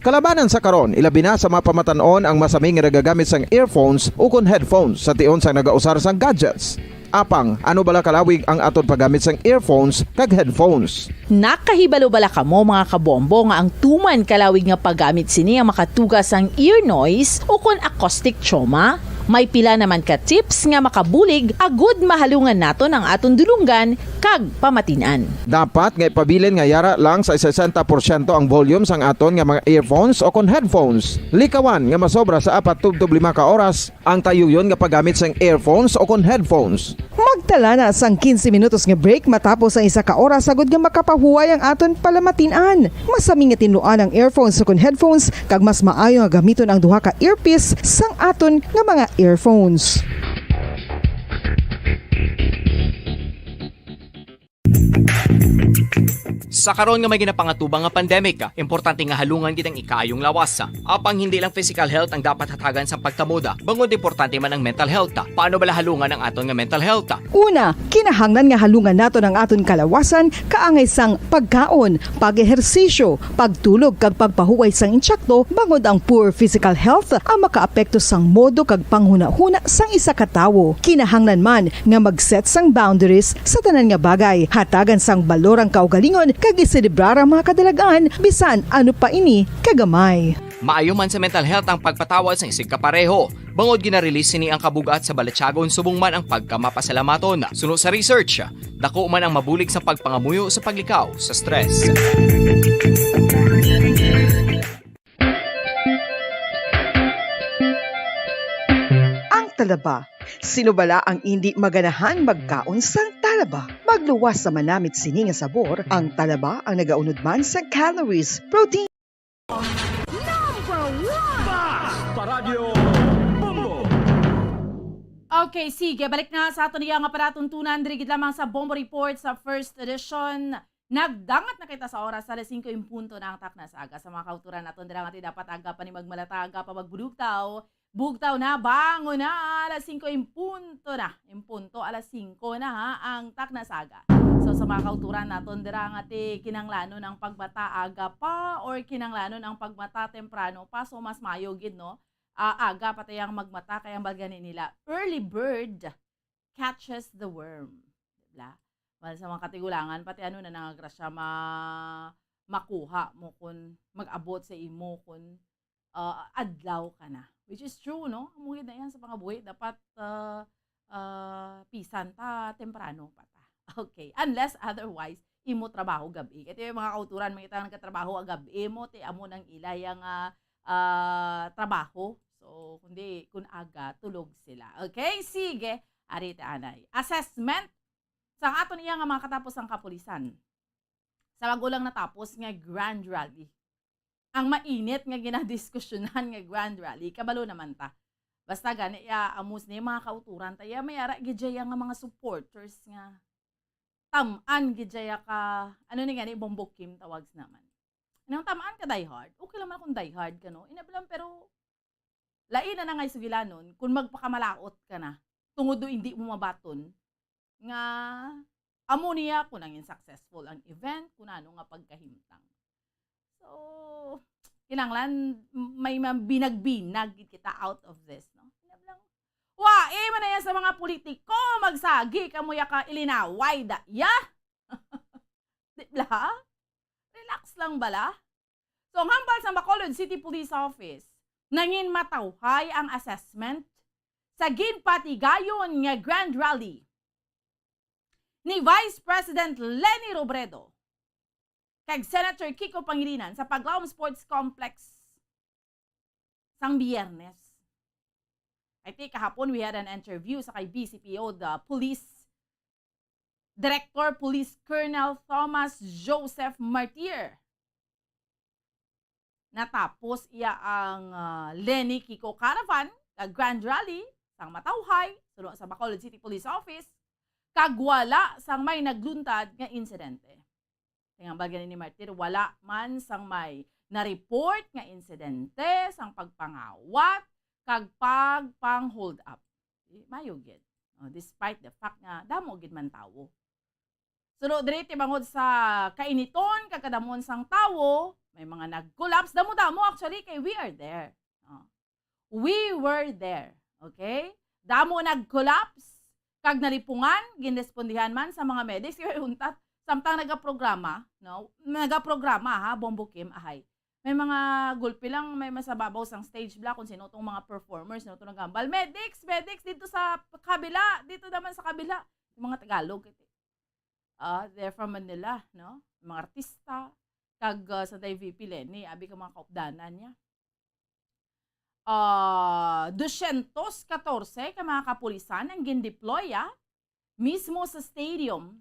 Kalabanan sa karon, ilabi na sa mga pamatan-on ang masami nga nagagamit sang earphones ukon headphones sa tion sang nagausar sang gadgets. Apang, ano bala kalawig ang aton paggamit sang earphones kag headphones? Nakahibalo bala kamo, mga kabombo, nga ang tuman kalawig nga paggamit sini ang makatuga sang ear noise ukon acoustic trauma? May pila naman ka tips nga makabulig agud mahalungan naton ang aton dulonggan kag pamatin-an. Dapat nga ipabilin nga yara lang sa sesenta porsyento ang volume sang aton nga mga earphones o kon headphones. Likawan nga masobra sa apat tubtob lima ka oras ang tayuyon nga paggamit sang earphones o kon headphones. Magtala na sang quince minutos nga break matapos ang isa ka oras agud nga makapahuway ang aton palamatin-an. Masami nga tinluan ang earphones o kon headphones, kag mas maayo nga gamiton ang duha ka earpiece sang aton nga mga earphones. Sa karon nga may ginapangatubang nga pandemic, importante nga halungan gid ang ikaayong lawas. Apang hindi lang physical health ang dapat hatagan sa pagtamod, bangod importante man ang mental health. Paano bala halungan ang aton nga mental health? Una, kinahanglan nga halungan naton ang aton kalawasan kaangay sang pagkaon, pag-ehersisyo, pagtulog kag pagpahuway sang intsakto, bangod ang poor physical health ang makaapekto sang modo kag panghunahuna sang isa ka tawo. Kinahanglan man nga mag-set sang boundaries sa tanan nga bagay. Hatagan sang balor ang kaugalingon kag iselebrar ang mga kadalag-an, bisan ano pa ini kagamay. Maayo man sa mental health ang pagpatawad sang isigkapareho, bangod gina-release sini ang kabug-at sa balatyagon subong man ang pagkamapasalamaton. Suno sa research, dako man ang mabulig sa pagpangamuyo sa paglikaw sa stress. Ang talaba. Sino bala ang indi maganahan magkaon sang talaba? Magluwas sa manamit sini nga sabor, ang talaba ang nagaunod man sa calories, protein, Number one! Basta Radyo Bombo! Okay, sige. Balik na sa aton iya nga palatuntunan diri gid lamang sa Bombo Report sa first edition. Nagdangat na kita sa oras, alas singko en punto na ang takna sa aga. Sa mga kauturan naton dira nga ti dapat aga pa ni magmalata, aga pa magbulugtaw. Bugtaw na, bangon na, alas singko in punto na. In punto, alas singko na, ha, ang takna sa aga. So, sa mga kauturan naton dira nga ti kinanglanon ang pagmata aga pa or kinanglanon ang pagmata temprano pa, so mas mayo gid, no? Ah, aga pa tayang magmata, kay ang balgani nila, early bird catches the worm. Diba? Well, sa mga katigulangan, pati ano na nangagrasya ma-, makuha mo kun mag-abot sa imo kun, ah, adlaw ka na. Which is true, no? Amo gid na yan sa pangabuhi. Dapat, ah, ah, pisan ta, temprano pa ta. Okay. Unless otherwise, imo trabaho gabi. Kaya yung mga kauturan, may itang nagkatrabaho agabi mo, ti amo nang ilay ang, ah, ah, trabaho. So, kundi kun aga, tulog sila. Okay? Sige. Ari ta anay. Assessment sa aton iya nga mga katapos ang kapulisan. Sa bago lang natapos nga grand rally. Ang mainit nga ginadiskusyonan nga grand rally, kabalo naman ta. Basta gani, ya, amos ni mga kauturan ta, ya, may ara gid dya nga mga supporters nga tam-an gid dya ka, ano ni gani, Bombo Kim tawag sa naman. Nang tam-an ka diehard, okay lang man kung diehard ka, no? Inabilan, pero lain na na nga sugilanon kung magpakamalaot ka na tungod do hindi mo mabaton nga amo niya kung nangin successful ang event, kung ano nga pagkahimtang. So, kinahanglan may mabinag-binag gid kita out of this, no? Kinahanglan, wa, eh, man na yan sa mga politiko, magsagi kamo ya ka ilinaway da, ya? Di ba? Relax lang bala. So, ang hambal sa Bacolod City Police Office, nangin matawhay ang assessment sa ginpatigayon nga grand rally ni Vice President Leni Robredo kag Senator Kiko Pangilinan sa Paglaom Sports Complex sang Biyernes. I think kahapon we had an interview sa kay B C P O, the police director, Police Colonel Thomas Joseph Martir. Natapos iya ang, ah, Leni Kiko Caravan kag Grand Rally sang matawhay suno sa Bacolod City Police Office, kag wala sang may nagluntad nga insidente. Tingambal gani ni Martir, wala man sang may na-report nga insidente sang pagpangawat kag pagpang-hold up. Di, mayo gid. Oh, despite the fact nga damo gid man tawo. Suno diri, tibangod sa kainiton kag kadamon sang tawo, may mga nag-collapse. Damo-damo, actually, kay we are there. Oh. We were there. Okay? Damo nag-collapse kag nalipungan, ginrespondihan man sa mga medics. Kaya untat, samtang nagaprograma, no? Nagaprograma, ha, Bombo Kim, ahay. May mga gulpi lang, may masababaw sang stage bala kung sino tong mga performers, sino tong nagambal. Medics, medics, dito sa kabila, dito naman sa kabila. Yung mga Tagalog, ah, they're from Manila, no? Mga artista, kag, ah, sa day V P Leni, abi ka mga kaupdanan niya. Ah, dosyentos katorse ka mga kapulisan ang gindeploy, ah, mismo sa stadium,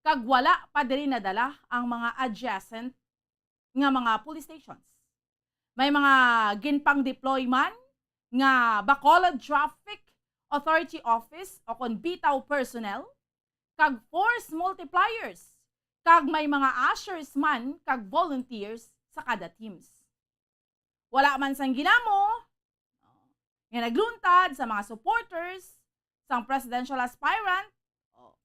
kag wala pa diri nadala ang mga adjacent nga mga police stations. May mga ginpang-deploy man nga Bacolod Traffic Authority Office o kon BTAW personnel, kag force multipliers, kag may mga ushers man kag volunteers sa kada teams. Wala man sang ginamo nga nagluntad sa mga supporters sang presidential aspirant. Oh.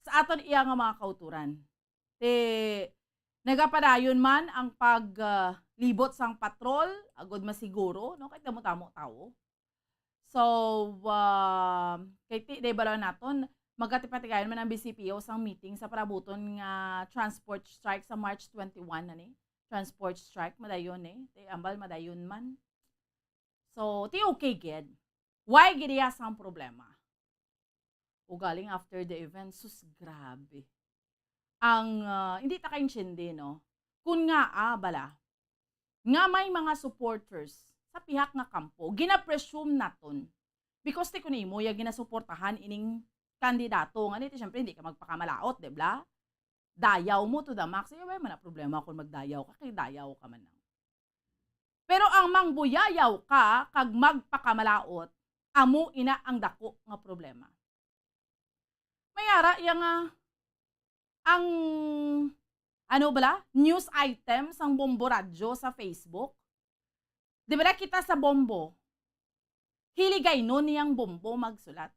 Sa aton iya nga mga kauturan, ti nagapadayon man ang pag, ah, libot sang patrol, agud masiguro, no, kay damo-damo tawo. So, ah, kay ti, di ba lang naton, magatipatigayon man ang B C P O sang meeting sa parabuton nga transport strike sa March twenty-one na ni. Transport strike, madayon eh. Ti ambal madayon man. So, ti okay gid. Why gid iya sang problema? Ugaling after the event, sus, grabe. Ang, ah, hindi ta kaintindi, no? Kung nga, ah, bala, nga may mga supporters sa pihak nga kampo, gina-presume naton. Because ti kun imo ya ginasuportahan ining kandidato, nga nito, syempre, hindi ka magpakamalaot, di ba? Dayaw mo to the max. Ay, wala man na problema kung magdayaw ka, kay dayaw ka man lang. Pero ang mangbuyayaw ka kag magpakamalaot, amo ina ang dako nga problema. May ara iya nga ang, ano bala, news item sang Bombo Radyo sa Facebook. Di ba kita sa Bombo? Hiligaynon niyang Bombo magsulat.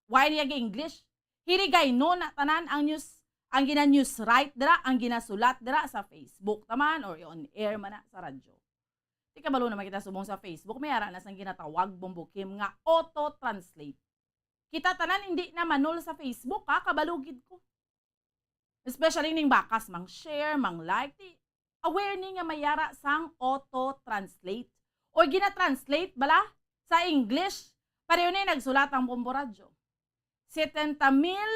Why niya gi-English? Hiligaynon na tanan ang news, ang gina-news write dira, ang ginasulat dira sa Facebook taman or on air man na sa radyo. Di kabalo naman kita subong sa Facebook, may ara na sang ginatawag, Bombo Kim, nga auto-translate. Kita tanan hindi na manul sa Facebook, ha? Kabalo gid ko. Especially ning bakas, mang share, mang like, di, aware ni nga may ara sang auto-translate. Or gina-translate bala sa English, pareho ni nagsulat ang Bombo Radyo. Setenta mil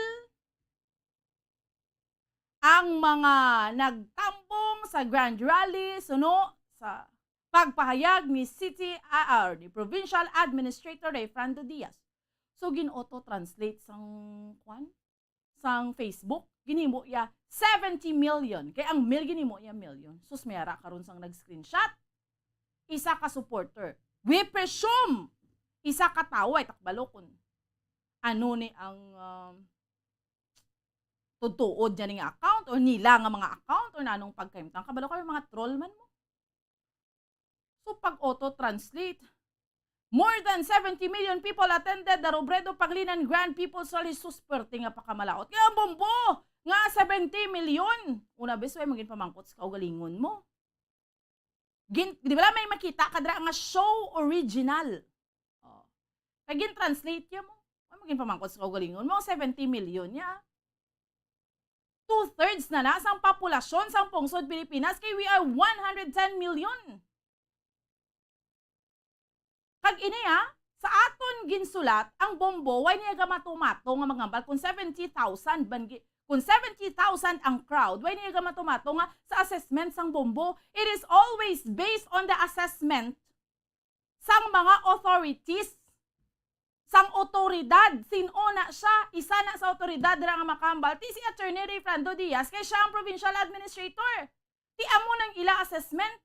ang mga nagtambong sa grand rally suno sa pagpahayag ni City, ah, ah, ni Provincial Administrator Rayfrando Diaz. So, gin-auto-translate sang, kwan? Sang Facebook, ginhimo iya seventy million. Kay ang mil ginhimo iya million. Sus, may ara karon sang nag-screenshot. Isa ka supporter. We presume, isa ka tawo, ay, ta kabalo kun ano ni ang, um, tutuod niya ni nga account or nila nga mga account or nanong pagkahimtang. Kabalo kami mga troll man mo. So, pag auto-translate, more than seventy million people attended the Robredo Panglinan Grand People's Rally. Sus, perte nga pakamalaot. Kaya ang Bombo nga seventy million. Una, bes, way magin pamangkot sa kaugalingon mo. Gin, di ba may makita ka dira nga show original? Oh. Kag gin-translate niya mo. Ano magin pamangkot sa kaugalingon mo? Seventy million niya. Two-thirds na na sang populasyon sang pungsod Pilipinas kay we are one hundred ten million. Kag ini, ha, sa aton ginsulat, ang Bombo, way niya gamato-mato nga maghambal kung seventy thousand man gi-, kung seventy thousand ang crowd, way niya gamato-mato nga sa assessment sang Bombo. It is always based on the assessment sang mga authorities, sang otoridad. Sin-o na siya? Isa na sa otoridad dira nga makahambal. Ti si Attorney Rayfrando Diaz, kay siya ang provincial administrator. Ti amo nang ila assessment.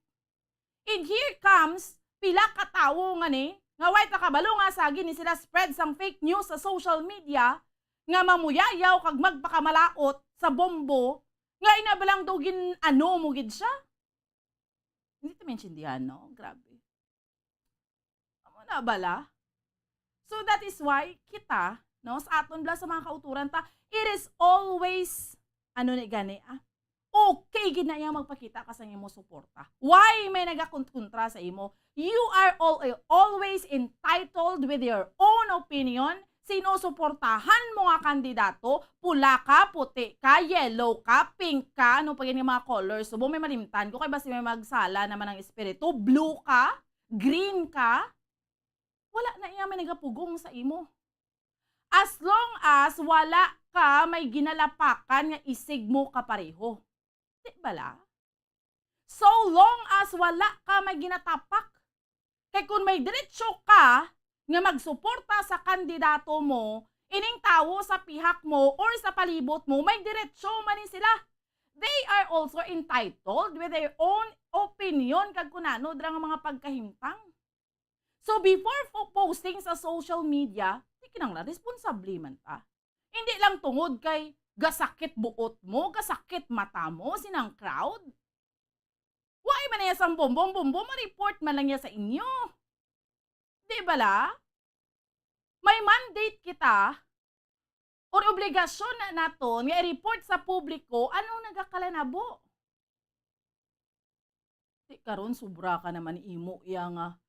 And here comes pila ka tawo nga ni, nga way ta kabalo nga sa gini sila spread sang fake news sa social media nga mamuyayaw kag magpakamalaot sa Bombo nga ina ba lang daw gin-ano mo gid siya. Hindi ta maintindihan, no? Grabe. Amo na bala. So that is why kita, no, sa aton bala sa mga kauturan ta, it is always, ano ni gani, ah, okay gid na iya magpakita ka sa imo suporta. Why may nagakontra sa imo? You are al-, always entitled with your own opinion. Sino suportahan mo nga kandidato? Pula ka, puti ka, yellow ka, pink ka, ano pa gid nga mga colors? Subong may malimtan ko kay basi may magsala naman ang espiritu. Blue ka, green ka, wala na iya may nagapugong sa imo. As long as wala ka may ginalapakan nga isig mo kapareho. Di bala? So long as wala ka may ginatapak. Kay kung may diretsyo ka nga magsuporta sa kandidato mo, ining tawo sa pihak mo or sa palibot mo, may diretsyo man ni sila. They are also entitled with their own opinion kag kung ano dira nga mga pagkahimtang. So, before po posting sa social media, di kinahanglan responsable man ta. Hindi lang tungod kay gasakit buot mo, gasakit mata mo, sinang crowd. Why man niya sang Bombo, Bombo, ma-report man lang niya sa inyo. Di bala? May mandate kita or obligasyon na naton nga i-report sa publiko ano nagakalanabo. Di karon, sobra ka naman imo iya nga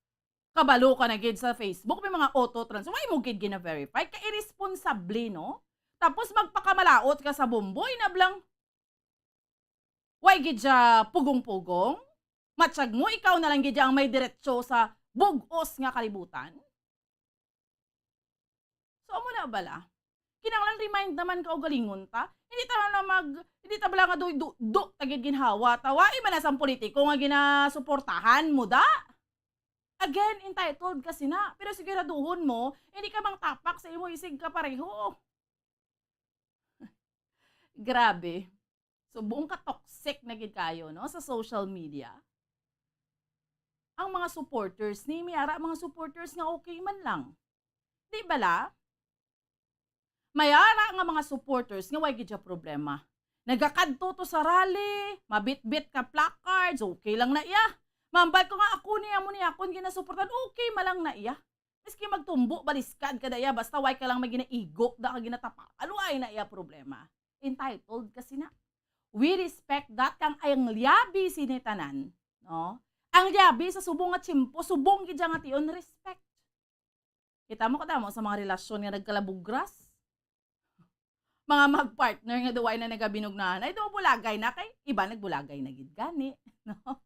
kabalo ka na gid sa Facebook, may mga auto-trans. Why mo gid gina-verify? Ka irresponsable, no? Tapos magpakamalaot ka sa Bombo, inablang way gid siya pugong-pugong. Matyag mo, ikaw na lang gid ang may diretsyo sa bug-os nga kalibutan. So, amo na bala. Kinahanglan remind naman kaugalingon ta. Hindi ta na mag, hindi ta bala nga do, do, do, ta gid ginhawa ta. Wa, iba na sang politiko nga ginasuportahan mo da. Again, entitled ka sina. Pero siguraduhon mo, hindi ka mang tapak sa imo isig kapareho. Grabe. Subong ka toxic na gid kayo, no, sa social media. Ang mga supporters ni, may ara mga supporters nga okay man lang. Di bala? May ara nga mga supporters nga way gid siya problema. Nagakadto to sa rally, mabitbit ka placards, okay lang na iya. Mambal ko nga, "Ako ni, amo ni akon ginasuportahan." Okay man lang na iya. Maski magtumbo, baliskad ka daya, basta way ka lang may ginaigo, da ka ginatapa. Aluay na iya problema. Entitled ka sina. We respect that, kang ang liabi sini tanan, no? Ang liabi sa subong nga tiyempo, subong gid nga tion, respect. Kita mo kadamo sa mga relasyon nga nagkalabugras. Mga mag-partner nga duway na nagabinugnahan. Ay, do bulagay na kay iba nagbulagay na gid gani, no?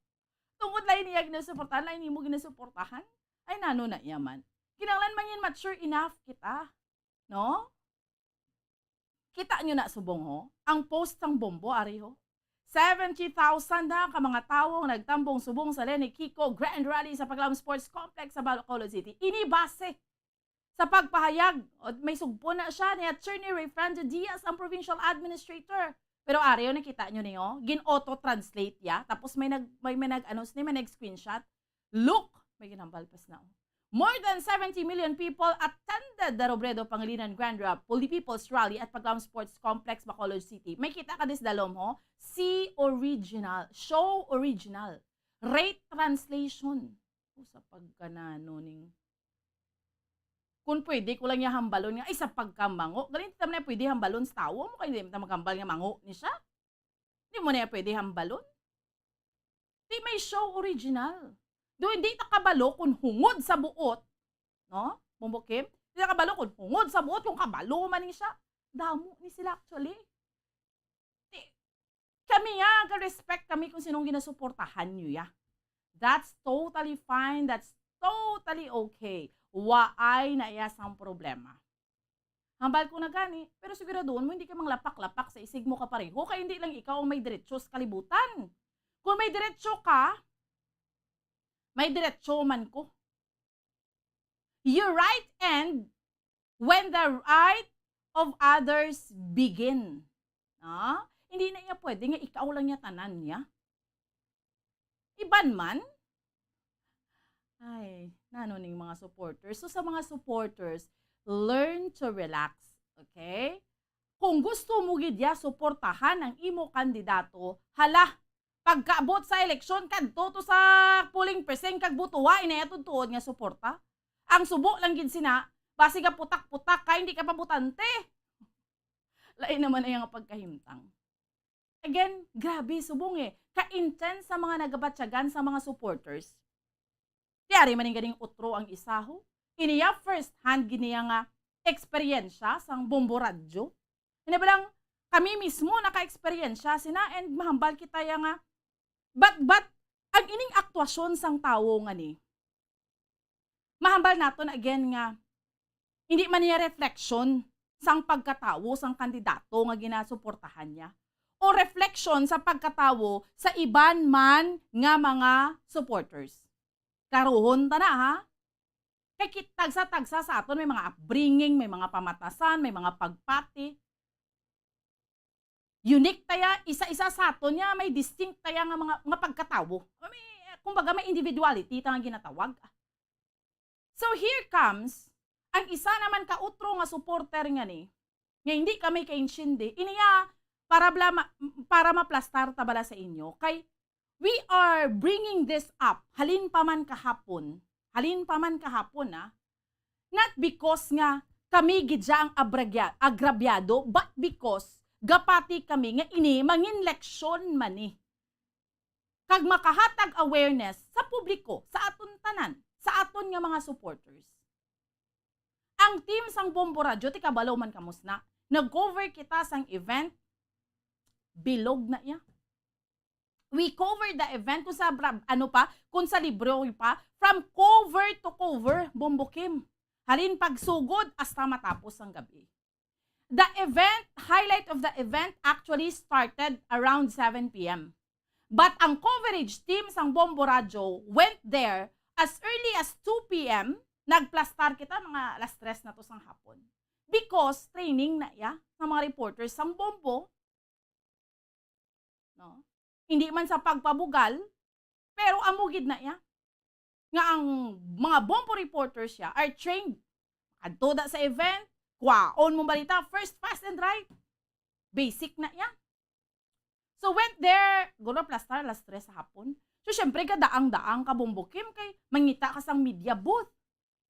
Tungod lain niya ginasuportahan, lain nimo ginasuportahan. Ay, nano na iya man. Kinahanglan mangin mature enough kita, no? Kita nyo na subong, ho? Ang post sang Bombo, ari, ho. Seventy thousand na ka mga tawo ang nagtambong subong sa Lenny Kiko Grand Rally sa Paglaom Sports Complex sa Bacolod City. Ini base sa pagpahayag, o, may sugpo na siya ni Attorney Rayfrando Diaz, ang provincial administrator. Pero ari, ho, nakita nyo niyo, gin-auto-translate ya, tapos may nag-, may, may nag-, ano, may nag-screenshot. Look, may ginambal pas na, oh. More than seventy million people attended the Robredo Pangilinan Grand Ra-, Puli People's Rally at Paglaom Sports Complex, Bacolod City. May kita ka dis dalom, ho? See original, show original, rate translation. O, sa pagkanano ning, kung pwede ko lang niya hambalon nga, ay, sa pagkamango. Galing, di ta man niya pwede hambalon sa tawo mo, kay hindi man ta maghambal nga mango ni siya. Di mo niya pwede hambalon. Di may show original. Do, hindi ta kabalo kung hungod sa buot, no? Bombo Kim, hindi ta kabalo kung hungod sa buot, kung kabalo man ni siya. Damo ni sila, actually. Di, kami ya, ga-respect kami kung sinong ginasuportahan nyo ya. That's totally fine. That's totally okay. Waay na iya sang problema. Hambal ko na gani, pero siguraduhon mo hindi ka manglapak-lapak sa isig mo kapareho, kay hindi lang ikaw ang may diretsyo sa kalibutan. Kung may diretsyo ka, may diretsyo man ko. Your right end when the right of others begin. Ah? Hindi na iya pwede nga ikaw lang niya tanan niya. Iban man. Ay, nano ning mga supporters? So, sa mga supporters, learn to relax, okay? Kung gusto mo gid ya suportahan ang imo kandidato, hala, pagkaabot sa eleksyon, kadto to sa polling precinct kag butuha, inay atong tuod nga suporta. Ang subo lang gid sina, basi ka putak-putak ka, hindi ka pa botante. Lain naman ang iyang pagkahimtang. Again, grabe, subong eh. Ka-intense sa mga nagabatyagan sa mga supporters. Di ari man ning ganing utro ang isa, ho. Iniya first hand gid niya nga eksperyensya sang Bombo Radyo. Ina ba lang, kami mismo naka-eksperyensya sina and mahambal kita ya nga. But, but, ang ining aktuasyon sang tawo nga ni, mahambal naton again nga hindi man niya refleksyon sang pagkatawo sang kandidato nga ginasuportahan niya o refleksyon sa pagkatawo sa iban man nga mga supporters. Klaruhon ta na, ha? Kay kit-, tagsa-tagsa sa aton may mga upbringing, may mga pamatasan, may mga pagpati. Unique ta ya, isa-isa sa aton ya, may distinct ta ya nga mga, nga pagkatawo. May, kumbaga, may individuality ta nga ginatawag. So here comes ang isa naman ka utro nga supporter nga ni, nga hindi kami kaintindi. Iniya, para bala ma-, para maplastar ta bala sa inyo, kay we are bringing this up halin pa man kahapon, halin pa man kahapon, ah, not because nga kami gid siya ang abragya-, agrabyado, but because gapati kami nga ini mangin leksyon man ni kag makahatag awareness sa publiko, sa aton tanan, sa aton nga mga supporters. Ang team sang Bombo Radyo, ti kabalo man kamo sina, nag-cover kita sang event, bilog na iya. We covered the event kung sa bra-, ano pa, kung sa libro pa, from cover to cover, Bombo Kim. Halin pagsugod hasta matapos ang gabi. The event, highlight of the event actually started around seven p m. But ang coverage team sang Bombo Radyo went there as early as two p m. Nagplastar kita mga alas tres na to sang hapon. Because training na iya sa mga reporters sang Bombo. No? Hindi man sa pagpabugal, pero amo gid na iya. Nga ang mga Bombo reporters siya are trained. Adto da sa event, kwaon mo balita, first, fast, and right. Basic na iya. So went there, guro plastar alas tres sa hapon. So, syempre, gadaang-daang ka, Bombo Kim, kay mangita ka sang media booth.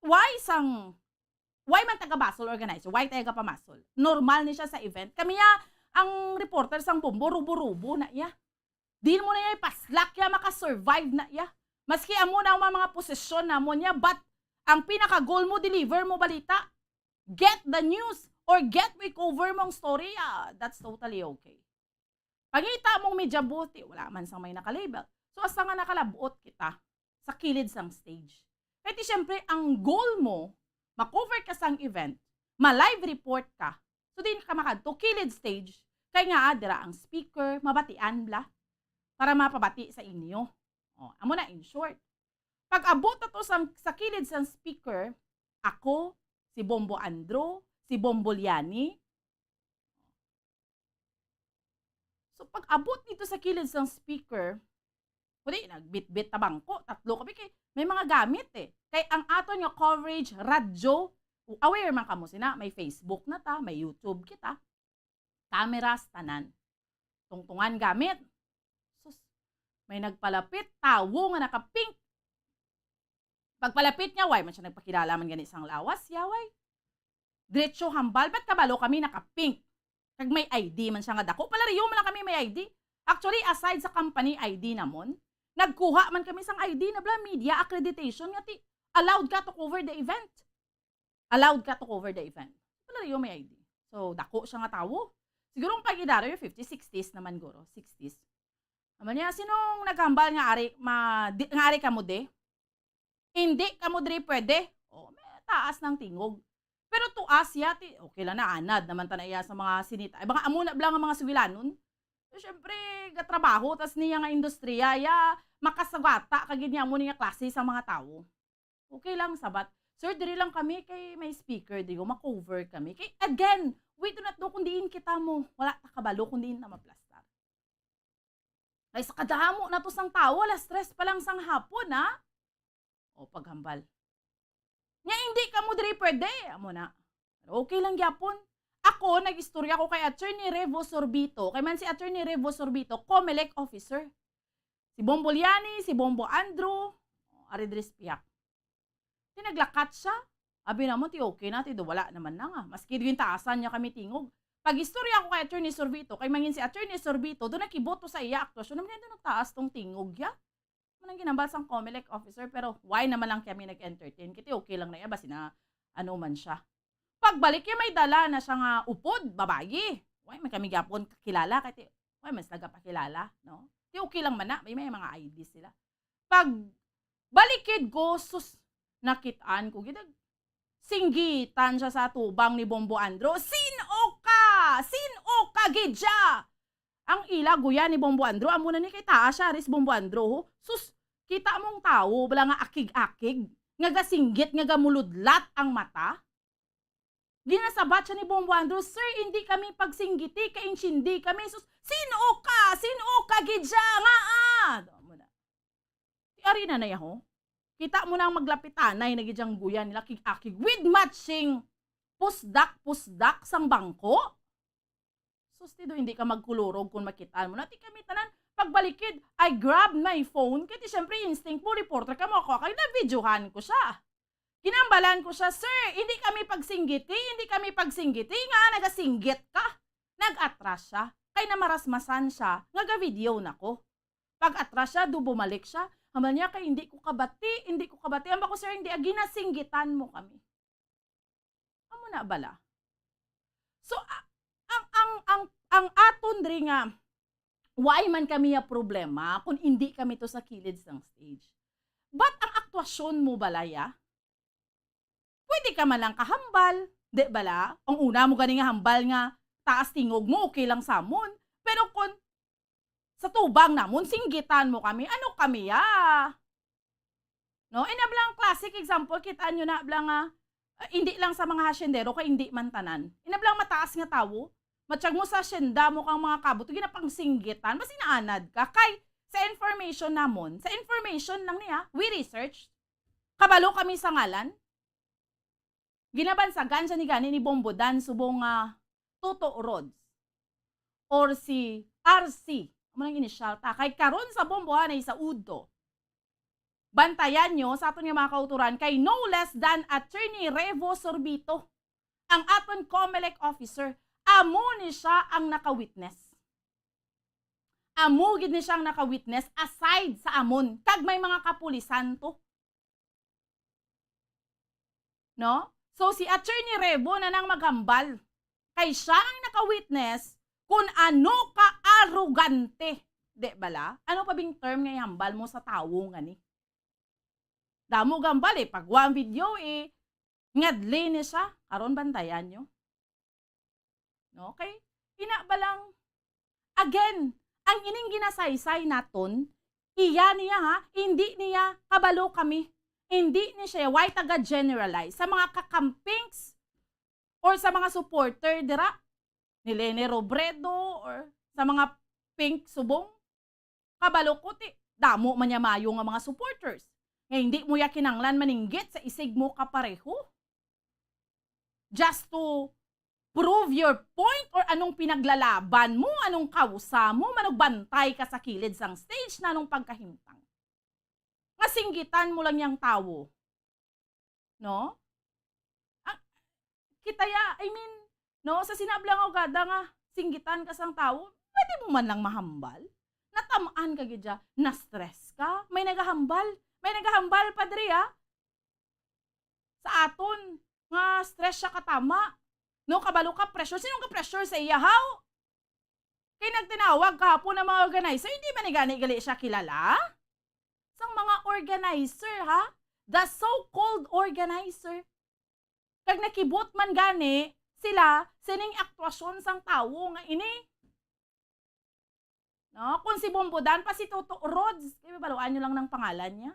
Why sang, why man taga Basol organizer? Why taga Pamasol? Normal ni siya sa event. Kami ya, ang reporter sang Bombo, rubo-rubo na iya. Di mo na iya ipaslak ya, makasurvive na iya. Maski amo na ang mga posisyon namon niya, but ang pinaka-goal mo, deliver mo balita. Get the news or get recover mong story, ah, that's totally okay. Pangita mong media booth, eh, wala man sang may nakalabel. So, asa nga nakalabot kita sa kilid sang stage? Kaya ti, syempre, ang goal mo, ma-cover ka sang event, ma-live report ka, so di ka makadto kilid stage, kay nga, ah, dira ang speaker, mabatian bala, para mapabati sa inyo. Oh, amo na, in short. Pag-abot na to sa, sa kilid sang speaker, ako, si Bombo Andrew, si Bombo Liani. So, pag-abot dito sa kilid sang speaker, kundi, nagbitbit ta bangko, tatlo kami, kay may mga gamit eh. Kay ang aton nga coverage, radyo, aware man kamo sina, may Facebook na ta, may YouTube kita, cameras, tanan. Tungtungan gamit. Sus, may nagpalapit, tawo nga naka-pink. Pagpalapit niya, why man siya nagpakilala man gani sang lawas, yaway. Diretso hambal, ba't kabalo kami naka-pink? Kag may I D man siya nga dako. Palario man lang kami may I D. Actually, aside sa company I D namon, nagkuha man kami sang I D na bala, media accreditation nga ti allowed ka to cover the event. Allowed ka to cover the event. Palario may I D. So, dako siya nga tawo. Siguro ang pag-edad, fifties, sixties naman guro, sixties. Amo niya, "Sinong naghambal nga ari, ma-, di, nga ari kamo di? Hindi kamo diri pwede." Oh, may taas ng tingog. Pero to us, ya, ti, okay lang na, anad naman ta na iya sa mga sinita. Ay, mga amo na bala nga mga sugilanon. So, syempre, gatrabaho tas niya nga industriya, ya, makasagata kag niya mo niya klase sa mga tawo. Okay lang, sabat, "Sir, diri lang kami kay may speaker, di ko ma-cover kami." Kay, again, we do not know kung diin kita mo. Wala ta kabalo kung diin ta maplastar. Kay sa kadamo na to sang tawo, alas tres pa lang sang hapon, ha? O, paghambal. "Nya, hindi kamo diri pwede." Amo na. Pero okay lang gyapon. Ako, nag-istorya ko kay Attorney Revo Sorbito. Kay man si Attorney Revo Sorbito, Comelec officer. Si Bombo Liani, si Bombo Andrew, ari diri sa pihak. Ti naglakat siya. Abi namon, ti okay na, ti do wala naman na nga. Maski gintaas niya kami tingog. Pag-istorya ko kay Attorney Sorbito, kay mangin si Attorney Sorbito, do nakiboto sa iya aktuasyon, naman do nagtaas tong tingog ya. Manang ginambal sang Comelec officer, pero why naman lang kami nag-entertain? Kiti okay lang na iya, basi na ano man siya. Pagbalik niya, may dala na siya nga upod, babayi. Why man kami gyapon kakilala? Kay ti, why man sila gapakilala, no? Ti okay lang man na, may, may mga I D sila. Pag balikid ko, sus, nakitaan ko gid, singgitan siya sa tubang ni Bombo Andro. "Sin-o ka? Sin-o ka gid siya?" Ang ila guya ni Bombo Andro, amo na ni kay taas siya, ris Bombo Andro, ho. Sus, kita mong tawo, bala nga akig-akig, nga gasinggit, nga gamuludlat ang mata. Ginasabat siya ni Bombo Andro, "Sir, hindi kami pagsinggiti, kay insindi kami." Sus, "Sin-o ka? Sin-o ka gid siya? Nga, ah?" Amo na. Ti ari na na yaho. Kita mo na ang maglapitanay na gid ang guya nila, kig-akig, with matching pusdak-pusdak sang bangko. Sus, ti do, hindi ka magkulurog kung makitaan mo na. Ti kami tanan, pagbalikid, I grabbed my phone. Kaya ti, syempre, instinct mo, reporter ka mo, ako, kaya na-videohan ko siya. Ginambalan ko siya, "Sir, hindi kami pagsinggiti, hindi kami pagsinggiti, nga nagasinggit ka." Nag-atras siya, kay namarasmasan siya, nga ga-video na ko. Pag-atras siya, do bumalik siya, hambal niya, "Kay hindi ko kabati, hindi ko kabati." Amba ko, "Sir, hindi, ah, ginasinggitan mo kami." Amo na bala. So, a-, ang, ang, ang, ang aton diri nga, why man kami ya problema kung hindi kami to sa kilid sang stage? But ang aktuasyon mo bala ya? Pwede ka man lang kahambal, di bala? Ang una mo gani nga hambal nga taas tingog mo, okay lang samon. Pero kung sa tubang namon, singgitan mo kami, ano kami ya? No? Inablang classic example, kita nyo na bala nga, ah, hindi lang sa mga hasyendero, kay hindi man tanan. Inablang mataas nga tawo, matsyag mo sa hasyenda mo kang mga kabot, ginapangsinggitan, mas inaanad ka. Kay, sa information namon, sa information lang niya, we research. Kabalo kami sa ngalan. Ginabansagan siya ni gani ni Bombo Dan subong nga Toto Rods or si R C. mo lang inisyal ta. Kay karon sa bombohan ay sa udto. Bantayan nyo sa aton nga mga kauturan kay no less than Attorney Revo Sorbito, ang aton COMELEC officer. Amo ni siya ang naka-witness. Amo gid ni siya ang naka-witness aside sa amon. Kag may mga kapulisan to. No? So, si Attorney Revo na nang maghambal. Kay siya ang naka-witness kung ano ka arugante. Di bala? Ano pa bing term nga ihambal mo sa tawo nga ni? Damo gambal eh. Pag one video eh, ngadli ni siya. Karon bantayan nyo. Okay? Ina ba lang? Again, ang ining ginasaysay naton, iya niya ha, hindi niya kabalo kami. Hindi ni siya, why taga-generalize? Sa mga kakampings or sa mga supporter dira, ni Leni Robredo or sa mga pink subong, kabalo ko ti, damo man niya mayo nga mga supporters. Nga hindi mo ya kinanglan maninggit sa isig mo kapareho. Just to prove your point or anong pinaglalaban mo, anong kausa mo, manugbantay ka sa kilid sang stage na anong pagkahimtang. Nga singgitan mo lang yang tawo. No? Ang, kita ya, I mean, no, sa sinablang ugada nga singgitan ka sang tawo, pwede mo man lang mahambal. Natamaan ka gid ya, na-stress ka, may nagahambal, may nagahambal, padre, ah. Sa aton, nga stress siya katama. No, kabalo ka, pressure. Sinong ka-pressure sa iya, haw? Kay nagtinawag kahapon ang mga organizer, hindi man ni gani gali siya kilala? Sang mga organizer, ha? The so-called organizer. Kag nakibot man gani sila sining aktwasyon sang tawo nga ini. No? Kung si Bombo Dan pa si Toto Rods, kay baluan nyo lang ng pangalan niya.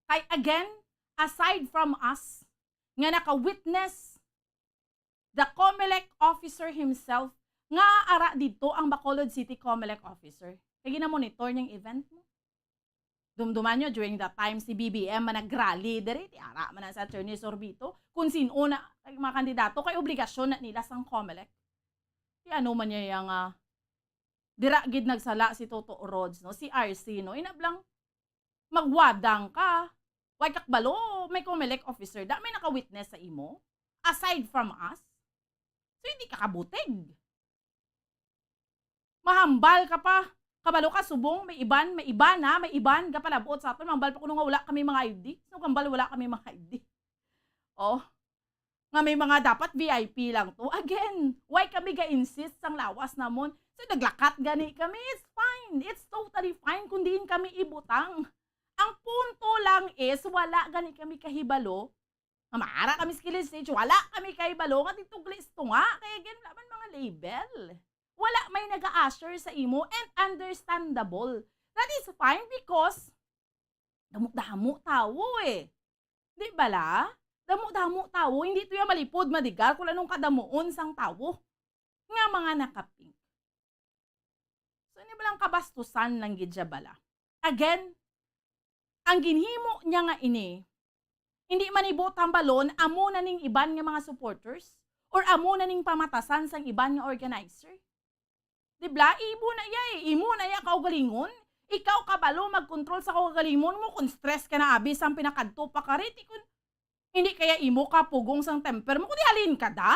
Kay again, aside from us, nga naka-witness, the COMELEC officer himself, nga ara dito ang Bacolod City COMELEC officer. Kay gina-monitor niyang event mo. Dumduman nyo, during that time, si B B M man nag-rally diri, ti ara man na si Attorney Sorbito. Kung sino na, kay mga kandidato, kay obligasyon na nila sang COMELEC. Ti ano man niya yang, ah, dira gid nagsala si Toto Rods, no? Si R C, no? Inablang, magwadang ka. Way kakbalo, may COMELEC officer. Da, may naka-witness sa imo? Aside from us? So, hindi ka kabutig. Mahambal ka pa. Kabalo ka, subong, may iban, may iban, ha? May iban, gapalabot sa aton. Mahambal pa kuno nga wala kami mga I D. So, hambal wala kami mga I D. Oh. Nga may mga dapat V I P lang to. Again, why kami ga-insist sang lawas namon? So, naglakat gani kami. It's fine. It's totally fine kung diin kami ibutang. Ang punto lang is, wala gani kami kahibalo. Nga maara kami sa kilid stage, wala kami kahibalo nga dito glisto nga. Kay again, wala man mga label. Wala may nag-a-usher sa imo and understandable. That is fine because damo-damo tawo eh. Di bala? Damo-damo tawo, hindi to ya malipod, madigar kung anong kadamuon sang tawo nga mga nakapink. So, ini balang kabastusan lang gid siya bala. Again, ang ginhimo niya nga ini, hindi man ibot hambalon, amo na ning iban nga mga supporters or amo na ning pamatasan sang iban nga organizer. Di bala? Imo na iya eh. Imo na iya kaugalingon. Ikaw kabalo magkontrol sa kaugalingon mo kung stress ka na abi sang pinakadto pa ka riti kung hindi kaya imo kapugong sang temper mo, kundi halin ka da?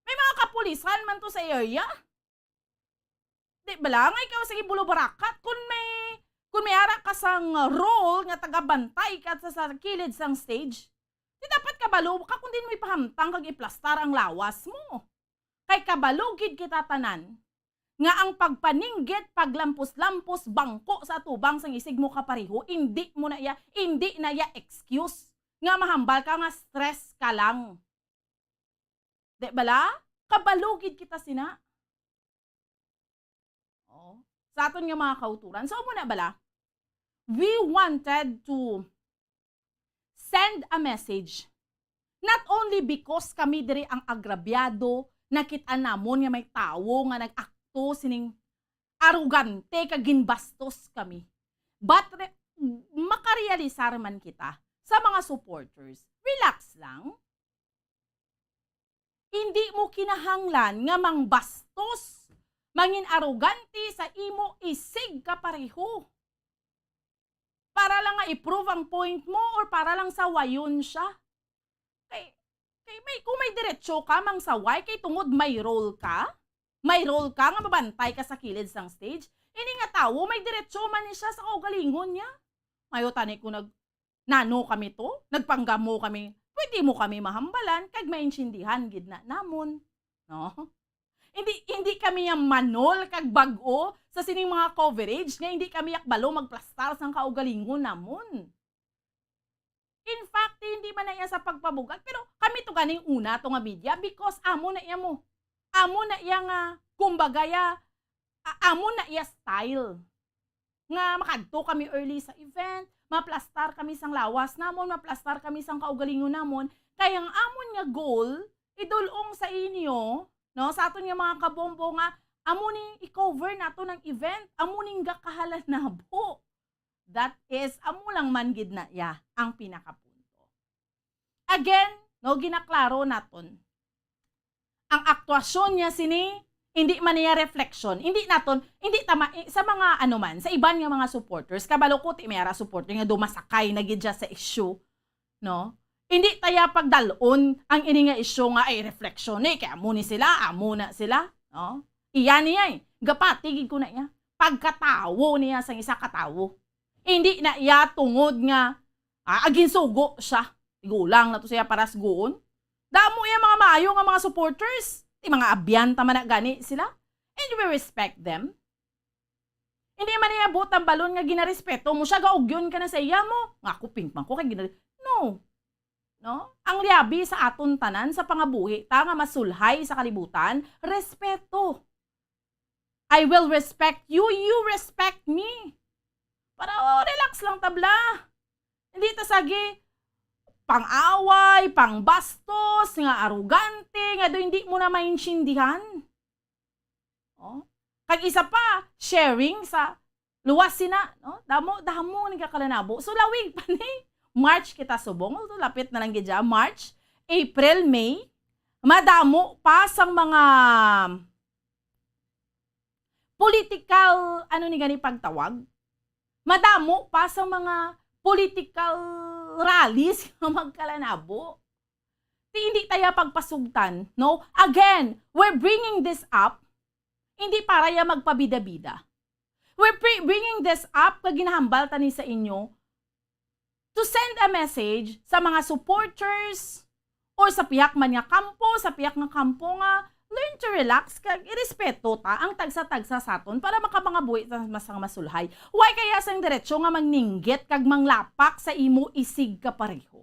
May mga kapulisan man to sa area. Di bala nga ikaw sige bulo barakat kung may, kung may ara ka sang role nga tagabantay ka sa, sa kilid sang stage? Di dapat kabalo ka kung din mo ipahamtang kag iplastar ang lawas mo. Kay kabalo gid kita tanan nga ang pagpaninggit, paglampos-lampos, bangko sa atubang sang isig mo kapareho, indi mo na iya, indi na iya excuse nga mahambal ka nga stress ka lang. Di bala? Kabalo gid kita sina. Oh. Sa aton nga mga kauturan. So, amo na bala, we wanted to send a message. Not only because kami diri ang agrabyado, nakit-an namon nga may tawo nga nag-akto sining arogante kag ginbastos kami. But re-, makarealisar man kita sa mga supporters. Relax lang. Hindi mo kinahanglan nga mangbastos, mangin arogante sa imo isig kapareho. Para lang nga i-prove ang point mo or para lang sawayon siya. Kay, kay may, kung may diretsyo ka, mangsaway, kay tungod may role ka, may role ka nga mabantay ka sa kilid sang stage, ini nga tawo, may diretsyo man ni siya sa kaugalingon niya. Mayo tani ko nag, nano kami to? Nagpanggamo kami. Pwede mo kami mahambalan kag maintindihan gid na namon. No? Hindi, hindi kami yang manol kag bag-o sa sining mga coverage nga hindi kami yakbalo magplastar sang kaugalingon namon. In fact, hindi man na iya sa pagpabugal, pero kami to ganing una to nga media because amo na iya mo. Amo na iya nga, kumbaga, ya, a-, amo na iya style. Nga makadto kami early sa event, maplastar kami sang lawas namon, maplastar kami sang kaugalingon namon, kay ang amon nga goal, idul-ong sa inyo, no, sa aton nga mga kabombo nga, amo ni i-cover nato ng event, amo ning gakahalan nabo. That is, amo lang man gid na iya ang pinakapunto. Again, no, ginaklaro naton. Ang aktuasyon niya sini, hindi man niya reflection. Hindi naton, hindi tama, eh, sa mga ano man, sa iban nga mga supporters, kabalo ko, ti may ara supporter nga dumasakay na gid siya sa issue, no? Hindi taya pagdalon ang ini nga issue nga ay reflection eh, kay amo ni sila, amo na sila, no? Iya niya eh, gapati gid ko na iya. Pagkatawo niya sang isa ka tawo. Hindi na iya tungod nga, ah, aginsugo siya. Tigulang na to siya para sugoon. Damo iya mga maayo nga mga supporters. Ti mga abyan ta man na gani sila. And we respect them. Hindi man niya buot ang balon nga ginarespeto mo siya, gaugyon ka na sa iya mo. Nga ako, pingpang ko kay ginare-, no. No? Ang liabi sa aton tanan sa pangabuhi ta nga masulhay sa kalibutan, respeto. I will respect you, you respect me. Para, oh, relax lang ta bala. Hindi ta sagi pang-away, pangbastos, nga arogante, nga do hindi mo na maintindihan. Oh? Kag isa pa, sharing sa luwas sina, no? Damo, damo ni kakalanabo. So, lawig pa ni. March kita subong. Although, lapit na lang gid siya. March, April, May. Madamo pa sang mga political, ano ni gani pagtawag? Madamo pa sa mga political rallies nga magkalanabo. Ti hindi taya pagpasugtan, no? Again, we're bringing this up, hindi para ya magpabida-bida. We're pre-, bringing this up, kag ginahambal tani sa inyo, to send a message sa mga supporters or sa pihak man nga kampo, sa pihak nga kampo nga learn to relax kag irespeto ta ang tagsa-tagsa saton para makapangabuhi ta mas nga masulhay. Why kaya sang diretsyo nga mangninggit kag manglapak sa imo isig kapareho?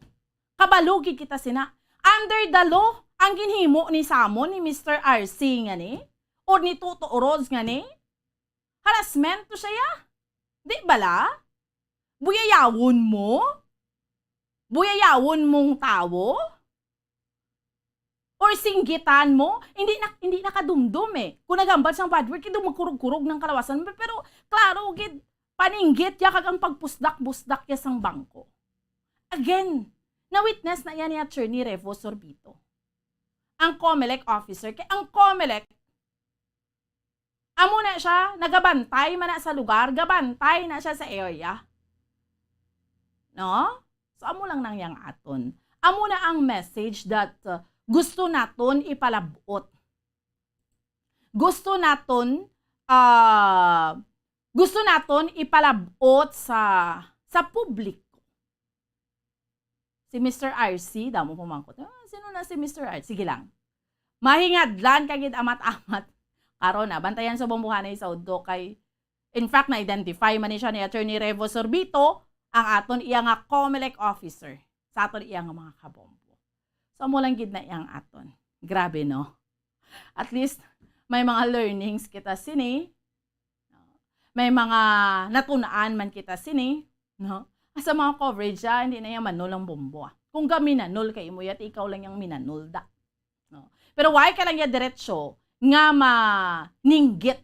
Kabalo gid kita sina. Under the law, ang ginhimo ni Samon, ni Mister R C nga ni, or ni Toto Oroz nga ni, harassment to siya, ya? Di bala? Buyayawon mo? Buyayawon mong tawo? Or singgitan mo? Hindi na, hindi nakadumdum eh. Kung nagambal sang bad word, kay magkurog-kurog ng kalawasan. Pero, klaro gid, paninggit ya kag ang pagpusdak-busdak ya sang bangko. Again, na-witness na yan ni Attorney Revo Sorbito. Ang Comelec officer, kay ang Comelec, amo na siya, nagabantay man na sa lugar, gabantay na siya sa area. No? So, amo lang nang yang aton. Amo na ang message that, uh, gusto naton ipalabot. Gusto naton, ah, gusto naton ipalabot sa, sa publiko. Si Mister R C, damo pamangkot. Ah, sino na si Mister R C? Sige lang. Mahingadlan ka gid amat-amat. Karon na, bantayan sa bumbuhanay sa udto kay, in fact, na-identify man ni siya ni Attorney Revo Sorbito, ang aton iya nga Comelec officer, sa aton iya nga mga kabombo. So, amo lang gid na iyang aton. Grabe, no? At least, may mga learnings kita sini. May mga natun-an man kita sini, no? Sa mga coverage, ah, hindi na yan manol ang bombo, ah. Kung ga minanol kay imo yat, ikaw lang yang minanol da. No? Pero why ka lang ya diretsyo nga maninggit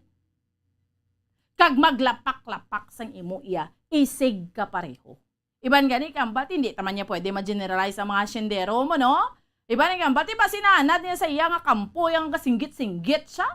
kag maglapak-lapak sang imo iya isig kapareho? Iban gani, kambat, hindi ta man niya pwede ma-generalize ang mga sendero mo, no? Iba na nga, bati ba sinanad niya sa iya nga kampo, yang kasinggit-singgit siya?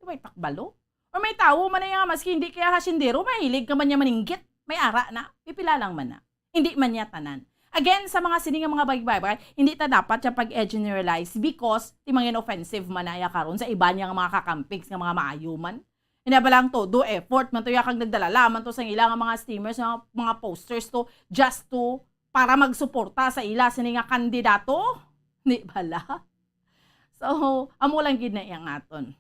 Di ba, itakbalo? Or may tawo man na nga, maski hindi kaya hasindero, mahilig ka man niya maninggit, may ara na, pipila lang man na. Hindi man niya tanan. Again, sa mga sini nga mga bagay-bagay, hindi ta dapat siya pag-generalize because ti mangin offensive man na iya karon sa iba niya nga mga kakampigs nga mga maayo man. Ina ba lang to, do effort man to ya kag nagdalala man to sa ila nga mga streamers, nga mga posters to, just to, para magsuporta sa ila sini nga kandidato? Di bala? So, amo lang gid na iyang aton.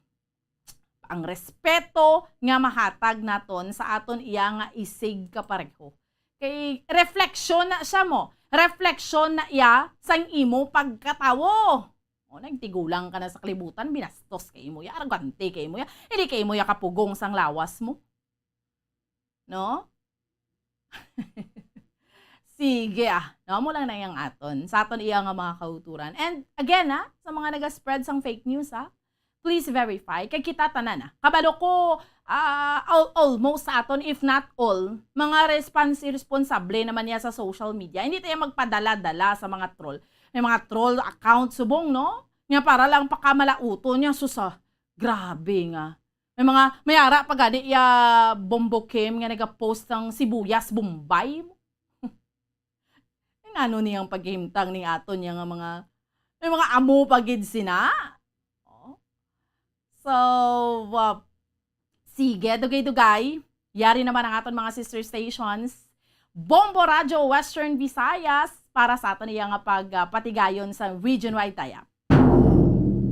Ang respeto nga mahatag naton sa aton iya nga isig kapareho. Kay refleksyon na siya mo. Refleksyon na iya sang imo pagkatawo. O, nagtigulang ka na sa kalibutan, binastos kay mo ya, arrogante kay mo ya, hindi kay mo ya kapugong sang lawas mo. No? Sige, ah. No, amo lang na yang aton. Sa aton iya nga mga kauturan. And again, ah, sa mga naga-spread sang fake news, ah, please verify. Kay kita tanan, ah. Kabalo ko, ah, al-, almost sa aton, if not all, mga respons-, responsable naman niya sa social media. Hindi tayo magpadala-dala sa mga troll. May mga troll account, subong, no? Nga para lang pakamalauton niya, sus, ah, grabe nga. May mga, may ara pa gani ya Bombo Kim nga nagapost sang sibuyas Bombay. Ano niyang paghimtang ni aton niya nga mga, may mga amo pa gid sina? Oh. So, uh, sige, dugay-dugay. Yari naman ang aton mga sister stations. Bombo Radyo Western Visayas para sa aton iya nga pag, uh, patigayon sa region-wide taya.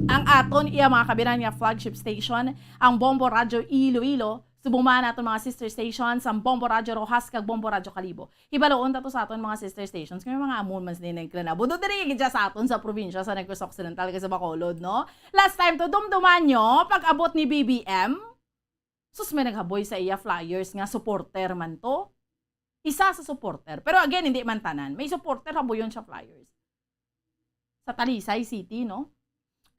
Ang aton iya mga kabinan nga flagship station, ang Bombo Radyo Iloilo, subong man aton mga sister stations, ang Bombo Radyo Roxas kag Bombo Radyo Kalibo. Hibaloon ta to sa aton mga sister stations, kay may mga amon man sila nagklanabo. Do diri gid siya sa aton sa probinsya sa Negros Occidental kag sa Bacolod, no? Last time to, dumduman nyo, pag-abot ni B B M, sus, may naghaboy sa iya flyers nga supporter man to. Isa sa supporter. Pero again, hindi man tanan. May supporter, haboyon siya flyers. Sa Talisay City, no?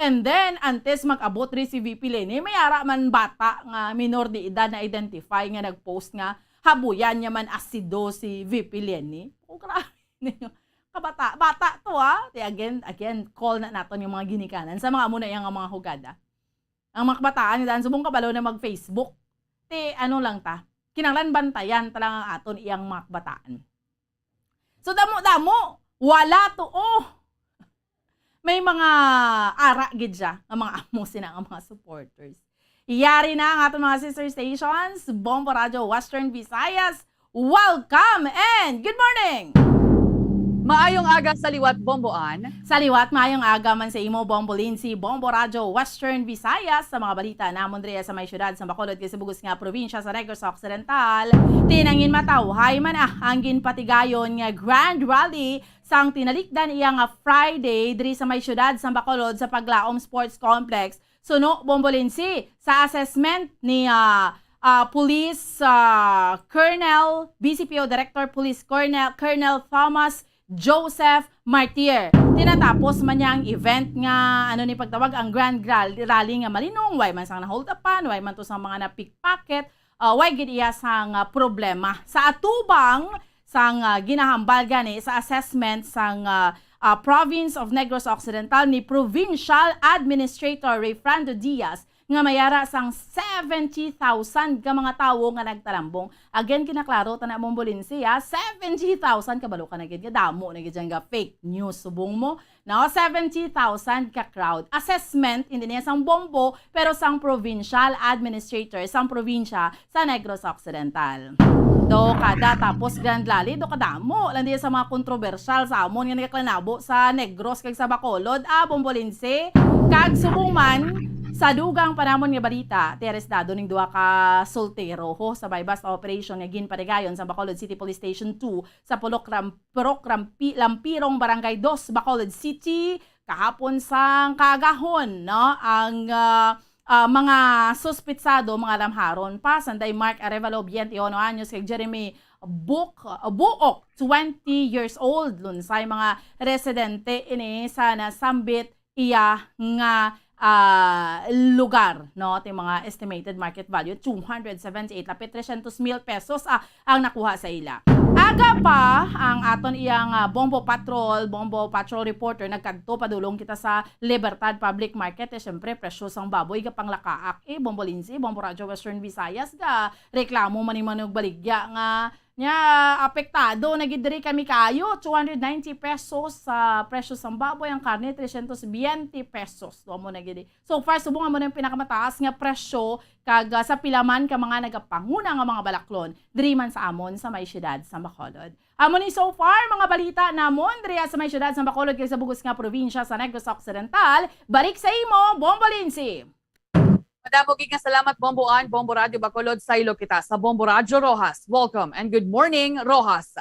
And then, antes mag-abot ri si V P Leni, may ara man bata nga minor de edad na identify nga nag-post nga habuyan niya man asido si V P Leni. Oh, grabe ninyo. Kabata, bata to, ah. Di, again, again, call na naton yung mga ginikanan sa mga amo na yang mga hugada. Ang mga kabataan, daan subong kabalo na mag-Facebook. Ti, ano lang ta, kinahanglan bantayan ta lang ang aton iyang mga kabataan. So, damo-damo, wala to, oh. May mga ara gid siya nga mga amo sina nga mga supporters. Yari na ang aton mga sister stations, Bombo Radyo Western Visayas. Welcome and good morning! Maayong aga sa liwat, Bomboan. Sa liwat, maayong aga man sa imo, Bombo Lindsay, Bombo Radyo Western Visayas, sa mga balita namon diri sa may siyudad sa Bacolod kag sa bug-os nga probinsya sa Negros Occidental. Tinangin matawhay man, ah, ang ginpatigayon nga Grand Rally sang tinalikdan iya nga Friday diri sa may siyudad sa Bacolod sa Paglaom Sports Complex. Suno, Bombo Lindsay, sa assessment ni, ah, ah, Police, ah, Colonel, B C P O Director Police Colonel, Colonel Thomas Joseph Martir. Tinatapos man niya ang event nga, ano ni pagtawag, ang Grand Ral-, Rally nga malinong, way man sang na-hold upan, way man to sang mga na-pickpocket, ah, way gid iya sang, ah, problema. Sa atubang sang, ah, ginahambal gani sa assessment sang, ah, ah, Province of Negros Occidental ni Provincial Administrator Rayfrando Diaz, nga may ara sang seventy thousand ka mga tawo nga nagtalambong. Again, kinaklaro ta na, Bombo Lindsay, ha? Seventy thousand, kabalo ka na gid nga damo na gid dyan nga fake news, subong mo, no? Seventy thousand ka crowd. Assessment, hindi niya sang Bombo, pero sang provincial administrator, sang probinsya sa Negros Occidental. Do, kada tapos Grand Rally, do kadamo lang diya sa mga kontrobersyal sa amon nga nagaklanabo sa Negros kag sa Bacolod, ah, Bombo Lindsay. Kag subong man, sa dugang pa namon nga balita, ti arestado ning duha ka soltero, ho, sa buy-bust operation nga ginpatigayon sa Bacolod City Police Station two sa Pulok Ram-, Purok Rampi-, Lampirong, Barangay Dos, Bacolod City, kahapon sang kaagahon, no? Ang, ah, ah, mga suspitsado, mga lamharon pa, sanday Mark Arevalo, twenty-one anyos, kag Jeremy Buk-, Buok, twenty years old. Lunsay mga residente ini sa nasambit iya nga, ah, lugar, no? Ito yung mga estimated market value, two hundred seventy-eight, lapit tresyentos mil pesos, ah, ang nakuha sa ila. Aga pa ang aton iyang, ah, Bombo Patrol, Bombo Patrol Reporter, nagkadto padulong kita sa Libertad Public Market. Eh, syempre, presyo sang baboy gapanglakaak. Eh, Bombo Lindsay, Bombo Radyo Western Visayas, ga reklamo man ni Manong Baligya nga nya apektado na gid diri kami kayo, two hundred ninety pesos sa presyo sang baboy, ang karne tresyentos biyente pesos. Amo na gid. So far, subong amo na yung pinakamataas nga presyo kag, ah, sa pila man ka mga nagapanguna nga mga balaklon diri man sa amon sa may siyudad sa Bacolod. Amo ni so far mga balita namon diri sa may siyudad sa Bacolod kag sa bugos nga probinsya sa Negros Occidental. Balik sa imo, Bombo Lindsay. Madamo gid nga salamat, Bombo Ann, Bombo Radyo Bacolod, saylo kita sa Bombo Radyo Roxas. Welcome and good morning, Roxas.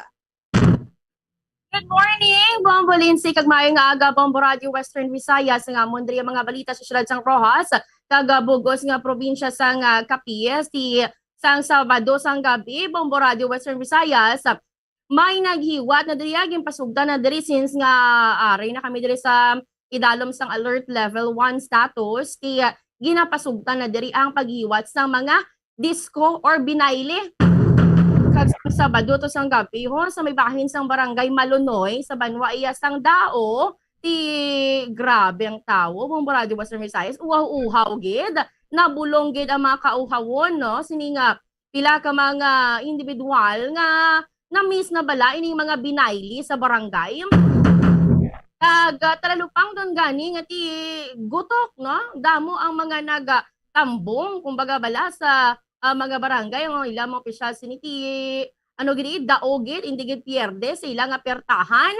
Good morning, Bombo Lindsay, kag maayong aga, Bombo Radyo Western Visayas, nga amon diri ang mga balita sa siyudad sang Roxas, kag, ah, bugos nga probinsya sang, ah, Capiz, ti sang Sabado sang gabi, Bombo Radyo Western Visayas, may naghiwat na diri, ah, ginpasugdan na diri since nga, ah, ari na kami diri sa idalom sang alert level one status, ti, ah, ginapasugdan na diri ang paghiwat sang mga disco or binayle. Kag sa Sabado to sang gabi, ho, sa may bahin sang barangay Malunoy, sa banwa iya sang Dao, ti grabe ang tawo, Bombo Radyo Western Visayas, uhaw-uhaw gid. Nabulong gid ang mga kauhawon, no? Sini nga pila ka mga individual nga na-miss na bala ining mga binayle sa barangay. Kag, ah, talalupangdon gani nga ti gutok, no? Damo ang mga nagatambong, kumbaga bala, sa, ah, mga barangay, ang ila mga opisyal sini ti, ano gid, dao gid, hindi gid pierde sa ila nga pertahan.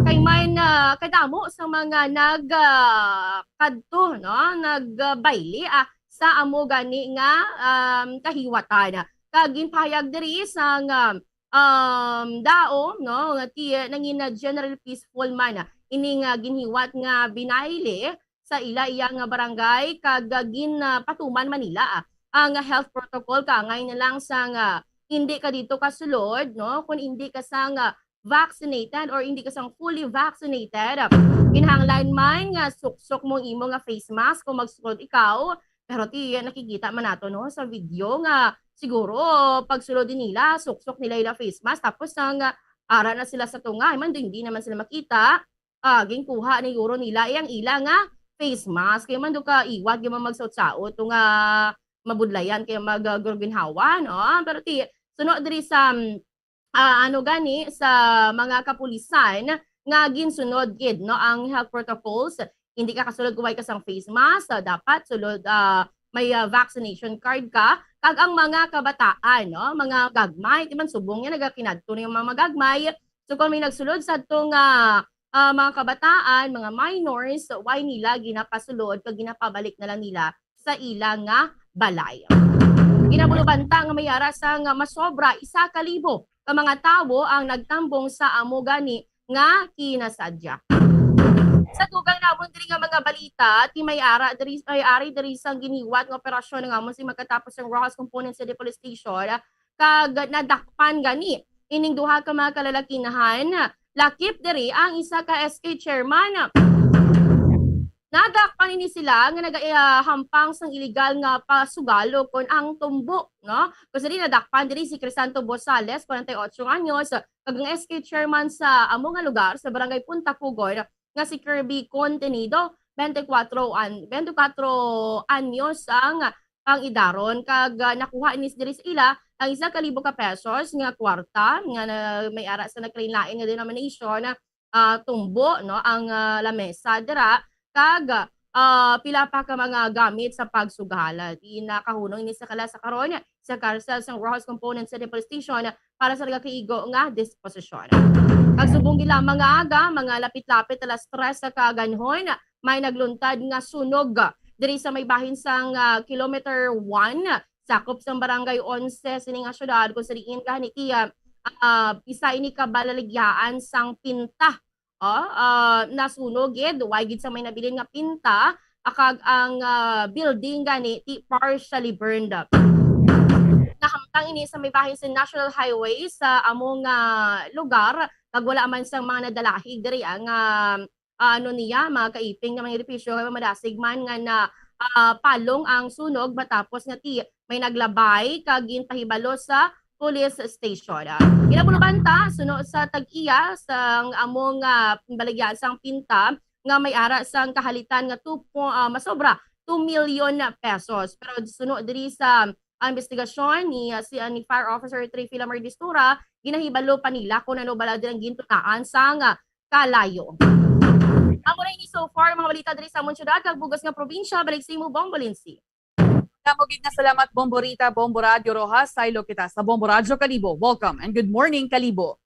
Kay man, ah, kadamo sa mga nag, ah, kadto, no? Nagbayle, ah, sa amo gani nga, um, kahiwatan. Kag ginpahayag diri sang, um, um, Dao, no, nga ti, nangin na general peaceful man ini nga ginhiwat nga binayle sa ila iya nga barangay, kag, ah, gin, ah, patuman man nila, ah, ang health protocol, kaangay na lang sang, ah, hindi ka dito kasulod, no, kung hindi ka sang, ah, vaccinated or hindi ka sang fully vaccinated. Kinahanglan man nga suksok mo ang imo nga face mask kung magsulod ikaw. Pero ti, nakikita man nato, no, sa video nga siguro pagsulod din nila, suksok nila ila face mask, tapos ang, ah, ara na sila sa tunga, ay man, hindi naman sila makita. Ah, ginkuha ni guro nila iyang ila nga face mask. Kay man do ka iwat gyud man magsaot-saot to nga mabudlayan kay mag, ah, gurginhawa, no? Pero ti, suno diri sa, mm, ah, ano gani, sa mga kapulisan nga ginsunod gid, no, ang health protocols. Hindi ka kasulod kung way ka sang face mask, ah, dapat sulod, ah, may, ah, vaccination card ka. Kag ang mga kabataan, no, mga gagmay, di man subong yan, nagakinadto na yung mga magagmay. So kung may nagsulod sa to nga, ah, mga kabataan, mga minors, why nila ginapasulod kag ginapabalik na lang nila sa ila nga balay. Ginabulubanta nga may ara sang masobra isa ka libo ka mga tawo ang nagtambong sa amo gani nga kinasadya. Sa dugang namon diri nga mga balita, ti may ara diri, may ari diri sang giniwat nga operasyon nga amon si magkatapos ang Roxas Component City Police Station, kag nadakpan gani ining duha ka mga kalalakinhan. Lakip diri ang isa ka S K chairman. Nadakpan ini sila nga nagahampang sang iligal nga pasugal ukon ang tumbo, no? Kung sa di nadakpan diri si Crisanto Bosales, forty-eight anyos, kag ang S K chairman sa amo nga lugar sa barangay Punta Pugon nga si Kirby Contenido, twenty-four an-, twenty-four anyos ang pangidaron, kag, ah, nakuha ini diri sa ila ang isa ka libo ka pesos nga kwarta nga na, may ara sa nagkalain-lain nga denomination, ah, tumbo, no, ang, ah, lamesa dira, kag, ah, pila pa ka mga gamit sa pagsugal. Di nakahunong ini sa kala sa karon sa karsel sang Roxas Component City Police Station para sa nagakaigo nga disposisyon. Kag subong gid lamang nga aga, mga lapit-lapit alas tres sa kaaganhon, may nagluntad nga sunog diri sa may bahin sang, ah, Kilometer one, sakop sang Barangay Onse sini nga syudad, kung sa diin gani ti, ah, ah, isa ini ka balaligyaan sang pinta. Oh, ah, nasunog gid, way gid sa may nabilin nga pinta, ah, kag ang, ah, building gani ti partially burned. Nahamtang ini sa may bahin sa National Highway sa amo nga lugar, kag wala man sang mga nadalahig diri ang, ah, ah, ano niya, mga kaiping nga mga edipisyo nga madasig man nga na, ah, palong ang sunog matapos nga ti may naglabay kag ginpahibalo sa police station. Ah, ginabulubanta, suno sa tag-iya sang among, ah, baligya sang pinta nga may ara sang kahalitan nga two po, ah, masobra two million pesos. Pero suno diri sa, ah, investigasyon ni, ah, si, ah, ni Fire Officer Three Filamar Distura, ginahibalo pa nila kung ano bala diri ang gintunaan sang, ah, kalayo. Amo na ini so far, mga balita diri sa amon syudad kag bugas nga probinsya. Balik sa imo, Bong Bolinsi. Damo gid nga salamat, Bombo Rita, Bombo Radyo Rojas. Saylo kita sa Bombo Radyo Kalibo. Welcome and good morning, Kalibo.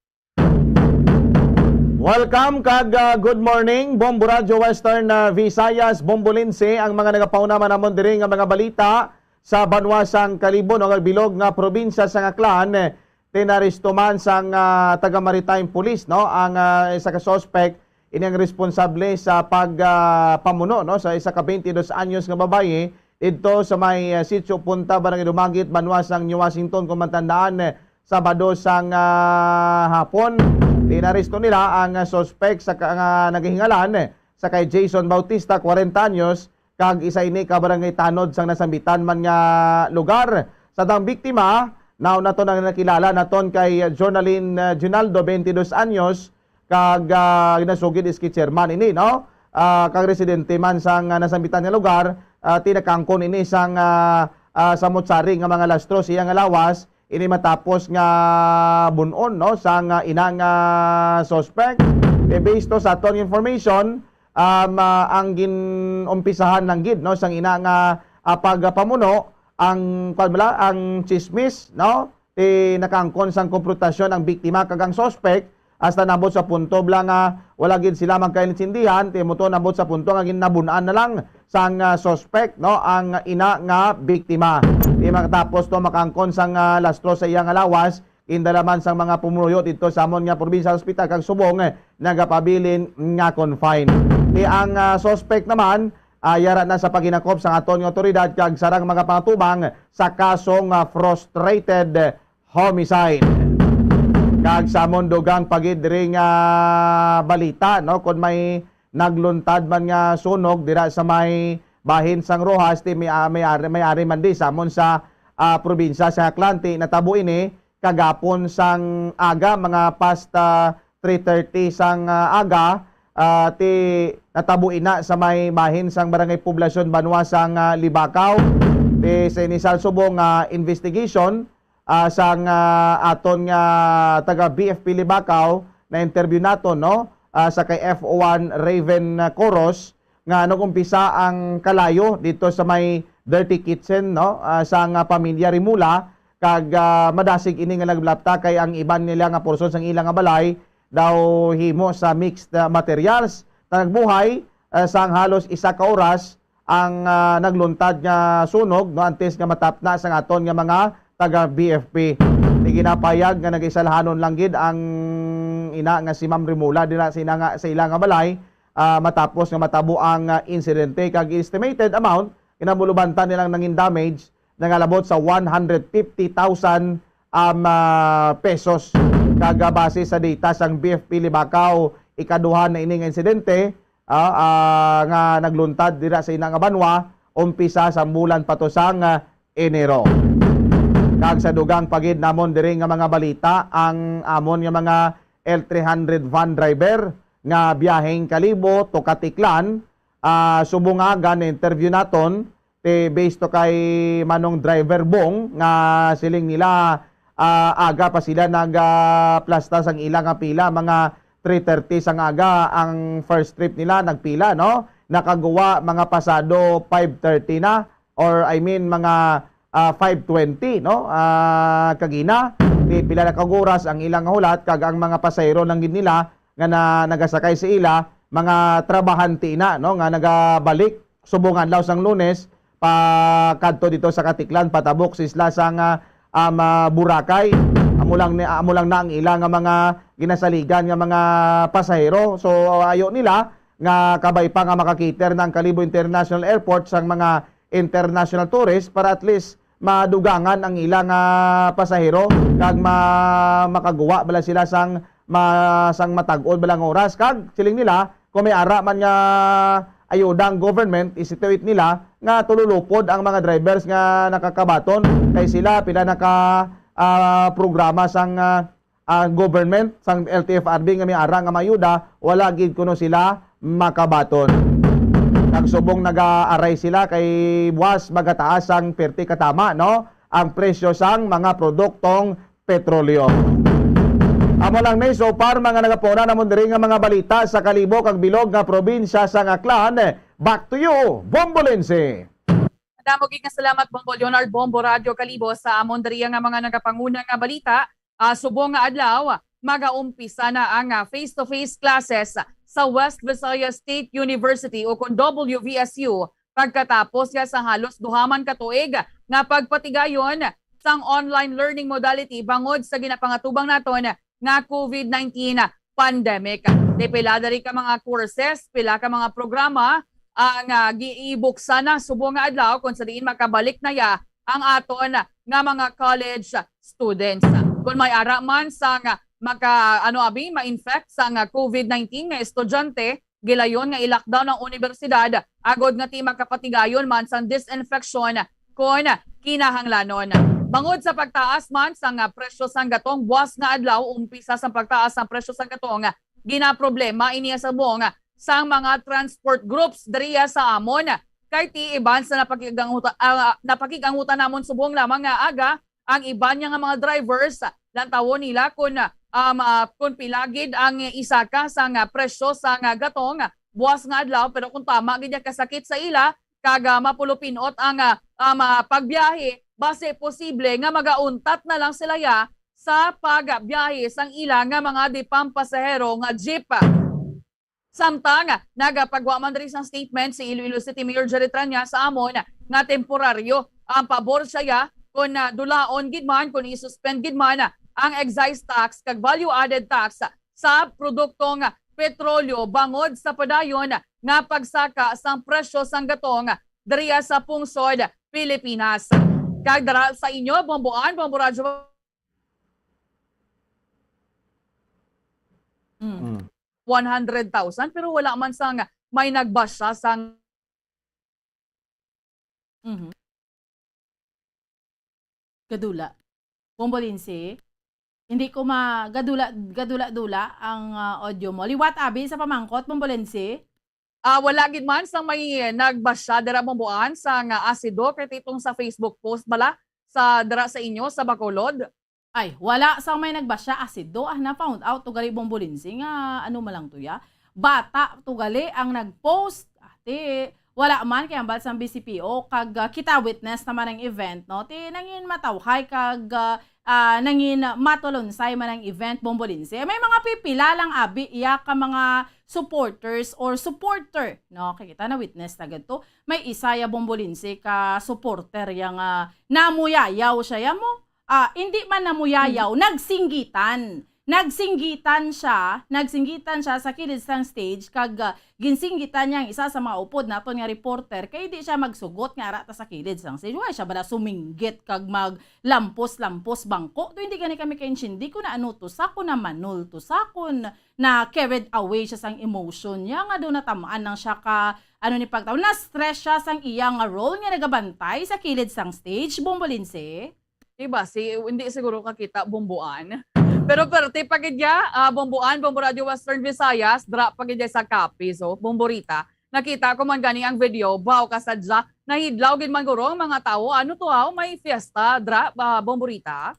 Welcome kag, ah, good morning, Bombo Radyo Western, ah, Visayas, Bombo Lince, ang mga nagapauna man namon diri nga mga balita sa banwa sang Kalibo, no, kag bilog nga probinsya sang Aklan. Eh, tinaresto man sang, ah, taga Maritime Police, no, ang, ah, isa ka suspect, ini ang responsable sa pag, ah, pamuno, no, sa isa ka twenty-dos anyos nga babayi didto sa may, ah, Sitio Punta, Barangay Dumagit, banwa sang New Washington, kung matandaan, eh, Sabado sang, ah, hapon. Tinaresto nila ang, ah, suspect sa ka-, nga nagahingalan, eh, sa kay Jason Bautista, kwarenta anyos, kag isa ini ka barangay tanod sang nasambitan man nga lugar. Sa tang biktima, nauna to nang nakilala naton kay Jonalyn, ah, Junaldo, twenty-dos anyos, kag, ah, ginasugid is kay chairman ini, no? Ah, kag residente man sang, ah, nasambitan nga lugar, ah, tinakangkon ini sang, ah, ah, samot-sari nga mga lastro sa iya nga lawas, ini matapos nga bun-on, no, sang, ah, ina nga suspect. E, based to sa aton information, um, ah, ang gin-umpisahan lang gid, no, sang ina nga, ah, pagpamuno, ang, kuwan bala, ang chismis, no? Ti nakangkon sang komprontasyon ang biktima kag ang suspect, hasta nabot sa punto bala nga wala gid sila magkaintindihan, ti mo to nabot sa punto nga ginabun-an na lang sang, ah, suspect, no, ang ina nga biktima. Ti makatapos to makangkon sang, ah, lastro sa iya nga lawas, gindala man sang mga pumuyo didto sa amon nga provincial hospital kag subong, eh, nagapabilin nga confine. Ti ang, ah, suspect naman, ah, yara na sa paghinakop sang aton nga otoridad kag sarang mga pangatubang sa kaso nga frustrated homicide. Kag sa amon dugang pa gid diri nga balita, no, kon may nagluntad man nga sunog dira sa may bahin sang Roxas, ti may, ah, may ari, may ari man di sa amon sa, ah, probinsya sa Aklan. Ti natabo ini kagapon sang aga, mga past, ah, three thirty sang, ah, aga, ah, ti natabo ina sa may bahin sang Barangay Poblacion, banwa sang, ah, Libacao. Ti sa inisal subong nga investigation, ah, sang, ah, aton nga taga B F P Libacao, na-interview naton, no? Ah, sa kay F O one Raven, ah, Coros, nga nag-umpisa ang kalayo dito sa may dirty kitchen, no? Ah, sang, ah, pamilya Rimula, kag, ah, madasig ini nga naglapta kay ang iban nila nga porson sang ila nga balay daw himo sa mixed, ah, materials. Nagbuhay, ah, sang halos isa ka oras ang, ah, nagluntad nga sunog, no, antes nga matapna sang aton nga mga taga B F P. Ti ginapahayag nga nag-isalhanon lang gid ang ina nga si Ma'am Rimula dira sa ina nga, sa ila nga balay, ah, matapos nga matabo ang, ah, insidente, kag estimated amount kinabulubantan nilang nangin damage nangalabot sa one hundred fifty thousand, um, ah, pesos. Kag, ah, base sa data sang B F P Libacao, ikaduha na ini nga insidente, ah, ah, nga nagluntad dira sa ina nga banwa, umpisa sang bulan pa to sang, ah, Enero. Kag sa dugang pa gid namon diri nga mga balita, ang amon nga mga L three hundred van driver nga biyaheng Kalibo to Katiklan, ah, subong nga aga na-interview naton, ti based to kay Manong Driver Bong nga siling nila, ah, aga pa sila nag, ah, plasta sang ila nga pila, mga three thirty sang aga ang first trip nila nagpila, no? Nakaguwa mga pasado five thirty na, or I mean mga, ah, five twenty, no? Ah, kagina, ti pila na ka oras ang ilang hulat kag ang mga pasahero lang gid nila nga na, nagasakay sa ila, mga trabahante na, no, nga nagabalik subong adlaw sang Lunes pa kadto dito sa Katiklan, patabok sa isla sang, ah, um, ah, Boracay. Amo lang ni, amo lang na ang ila nga mga ginasaligan nga mga pasahero. So, ayo nila nga kabay pa nga makakater na ang Kalibo International Airport sang mga international tourist para at least madugangan ang ila nga pasahero kag ma-, makaguwa bala sila sang ma-, sang matag-on bala nga oras. Kag siling nila, Kung may ara man nga ayuda ang government, isituit nila nga tululupod ang mga drivers nga nakakabaton, kay sila pila naka, ah, programa sang, ah, ah, government, sang L T F R B nga may ara nga mayuda, wala gid kuno sila makabaton. Nagsubong nag-aaray sila kay buwas magataas ang perti katama, no? Ang presyo sang mga produktong petrolyo. Amo lang ni so far, mga nagapuna namon diri nga mga balita sa kalibo kag bilog nga probinsya sang Aklan. Back to you, Bombolense. Madamo gid nga salamat, Bombo Leonard, Bombo Radio Kalibo, sa amon diri nga mga nagapanguna nga balita. Ah, subong nga adlaw, magaumpisa na ang, ah, face-to-face classes sa West Visayas State University, o kon W V S U, pagkatapos ya sa halos duha man ka tuig nga pagpatigayon sang online learning modality bangod sa ginapangatubang naton nga COVID nineteen pandemic. Di pila diri ka mga courses, pila ka mga programa ang, ah, giibuksan na subong nga adlaw, kung sa diin makabalik na ya ang aton nga mga college students. Kung may ara man sang maka, ano, abi, ma-infect sang COVID nineteen nga estudyante, gilayon nga i-lockdown ang unibersidad agod nga ti makapatigayon man sang disinfection kon kinahanglanon. Bangod sa pagtaas man sang presyo sang gatong, buwas nga adlaw, umpisa sang pagtaas sang presyo sang gatong, ginaproblema ini subong sang mga transport groups diriya sa amon. Kay ti iban sa napakig-anguta-, ah, napakig-angutan namon subong lamang nga aga, ang iban niya nga mga drivers, lantawon nila kung, um, ah, kung pila gid ang isaka sang presyo sang gatong buwas nga adlaw, pero kung tama gid ang kasakit sa ila, kag, ah, mapulupinot ang, ah, um, ah, pagbiyahe, basi posible nga magauntat na lang sila ya sa pagbiyahe sang ila nga mga di pampasahero nga jeep. Samtang nagapagwa man diri sang statement si Iloilo City Mayor Jerry Tranya sa amon nga temporaryo ang pabor siya ya kon, ah, dulaon gid man, kon i-suspend gid man ang excise tax kag value added tax sa produktong petrolyo bangod sa padayon nga pagsaka sang presyo sang gatong diriya sa pungsod Pilipinas. Kag dara sa inyo, Bomboan, Bombo Radyo. Mm. Mm. One hundred thousand, pero wala man sang may nagbasya sang Mhm. Gadula. Bombolinsi, hindi ko ma-, gadula, gadula-dula ang, ah, audio mo. Liwat, abi, sa pamangkot, Bombolinsi? Ah, wala gid man sang may nagbasya dira, Bomboan, sang asido, kay titong sa Facebook post bala sa dira sa inyo sa Bacolod. Ay, wala sang may nagbasya, asido, ah, na-found out to gali, Bombolinsi, nga ano man lang to ya. Bata to gali ang nag-post. Ah, ti, wala man kay hambal sang B C P O kag, ah, kita witness naman ang event, no? Ti nangin matawhay kag, ah, ah, nangin matulonsay man ang event, Bombolinsi. May mga pipila lang abi iya ka mga supporters or supporter, no? Kay kita na witness na gadto. May isa ya, Bombolinsi, ka supporter ya nga namuyayaw siya ya mo. Ah, hindi man namuyayaw, Mhm. nagsinggitan. Nagsinggitan siya, nagsinggitan siya sa kilid sang stage, kag, ah, ginsinggitan niya ang isa sa mga upod naton nga reporter, kay di siya magsugot nga ara ta sa kilid sang stage. Why siya bala suminggit kag maglampos-lampos bangko? To hindi gani kami kaintindi kung naano to sa, kung namanol to sa, kung na carried away siya sang emotion niya, nga daw natamaan lang siya ka, ano ni pagtaw, na-stress siya sang iya nga role nga nagabantay sa kilid sang stage, Bombolinse. Diba, si, hindi siguro kakita, Bomboan. Pero perte pa gid ya, ah, Bomboan, Bombo Radio Western Visayas, dra pa gid ya sa Capiz, oh, Bomborita. Nakita ko man gani ang video, baw ka sadya, nahidlaw gid man guro ang mga tawo. Ano to, aw, may fiesta, dra, ah, Bomborita?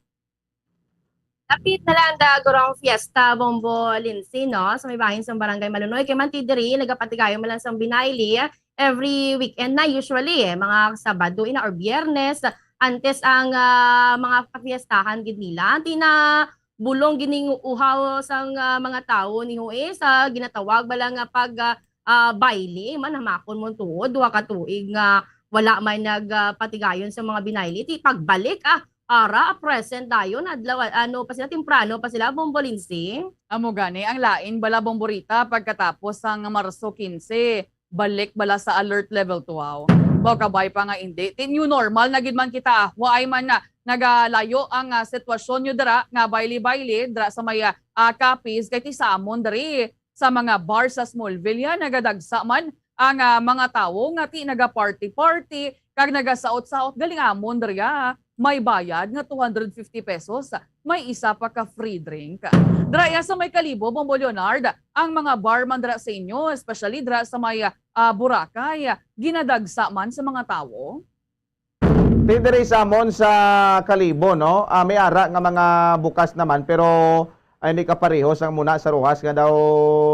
Dapit na lang da guro ang fiesta, Bombo Lindsay, no? Sa may bahin sa Barangay Malunoy. Kay man ti diri, nagapatigayon man lang sa Binayli. Every weekend na, usually, eh, mga Sabado ina or Biyernes, antes ang, ah, mga kafiestahan gid nila. Ti na bulong gining uhaw sang, ah, mga tawo ni Huis, ah, ginatawag bala nga pag, ah, ah, baile man, hamakon mo tuod, duha ka tuig nga wala may nag, ah, patigayon sa mga Binayli. Ti pagbalik, ah, ara, present dayon, adlaw, ano pa sila, temprano pa sila, Bombo Lindsay. Amo gani, ang lain bala, Bomborita, pagkatapos sang Marso quince, balik bala sa alert level twelve. Baw kabay pa nga indi. Ti new normal na gid man kita, ah. Waay man na nagalayo ang, ah, sitwasyon nyo dira nga baile-baile dira sa may, ah, ah, Capiz, kay ti sa amon diri Sa mga bar sa Smallville, ya, nagadagsa man ang, ah, mga tawo nga ti nagaparty-party kag nagasaot-saot. Galing amon diri, ah, may bayad nga two hundred fifty pesos, may isa pa ka free drink. Dira ya sa may Kalibo, Bombo Leonard, ang mga bar man dira sa inyo, especially dira sa may, ah, Boracay, ginadagsa man sa mga tawo? Ti diri sa amon sa Kalibo, no? Ah, may ara nga mga bukas naman, pero ay, hindi kapareho sang muna sa Roxas nga daw,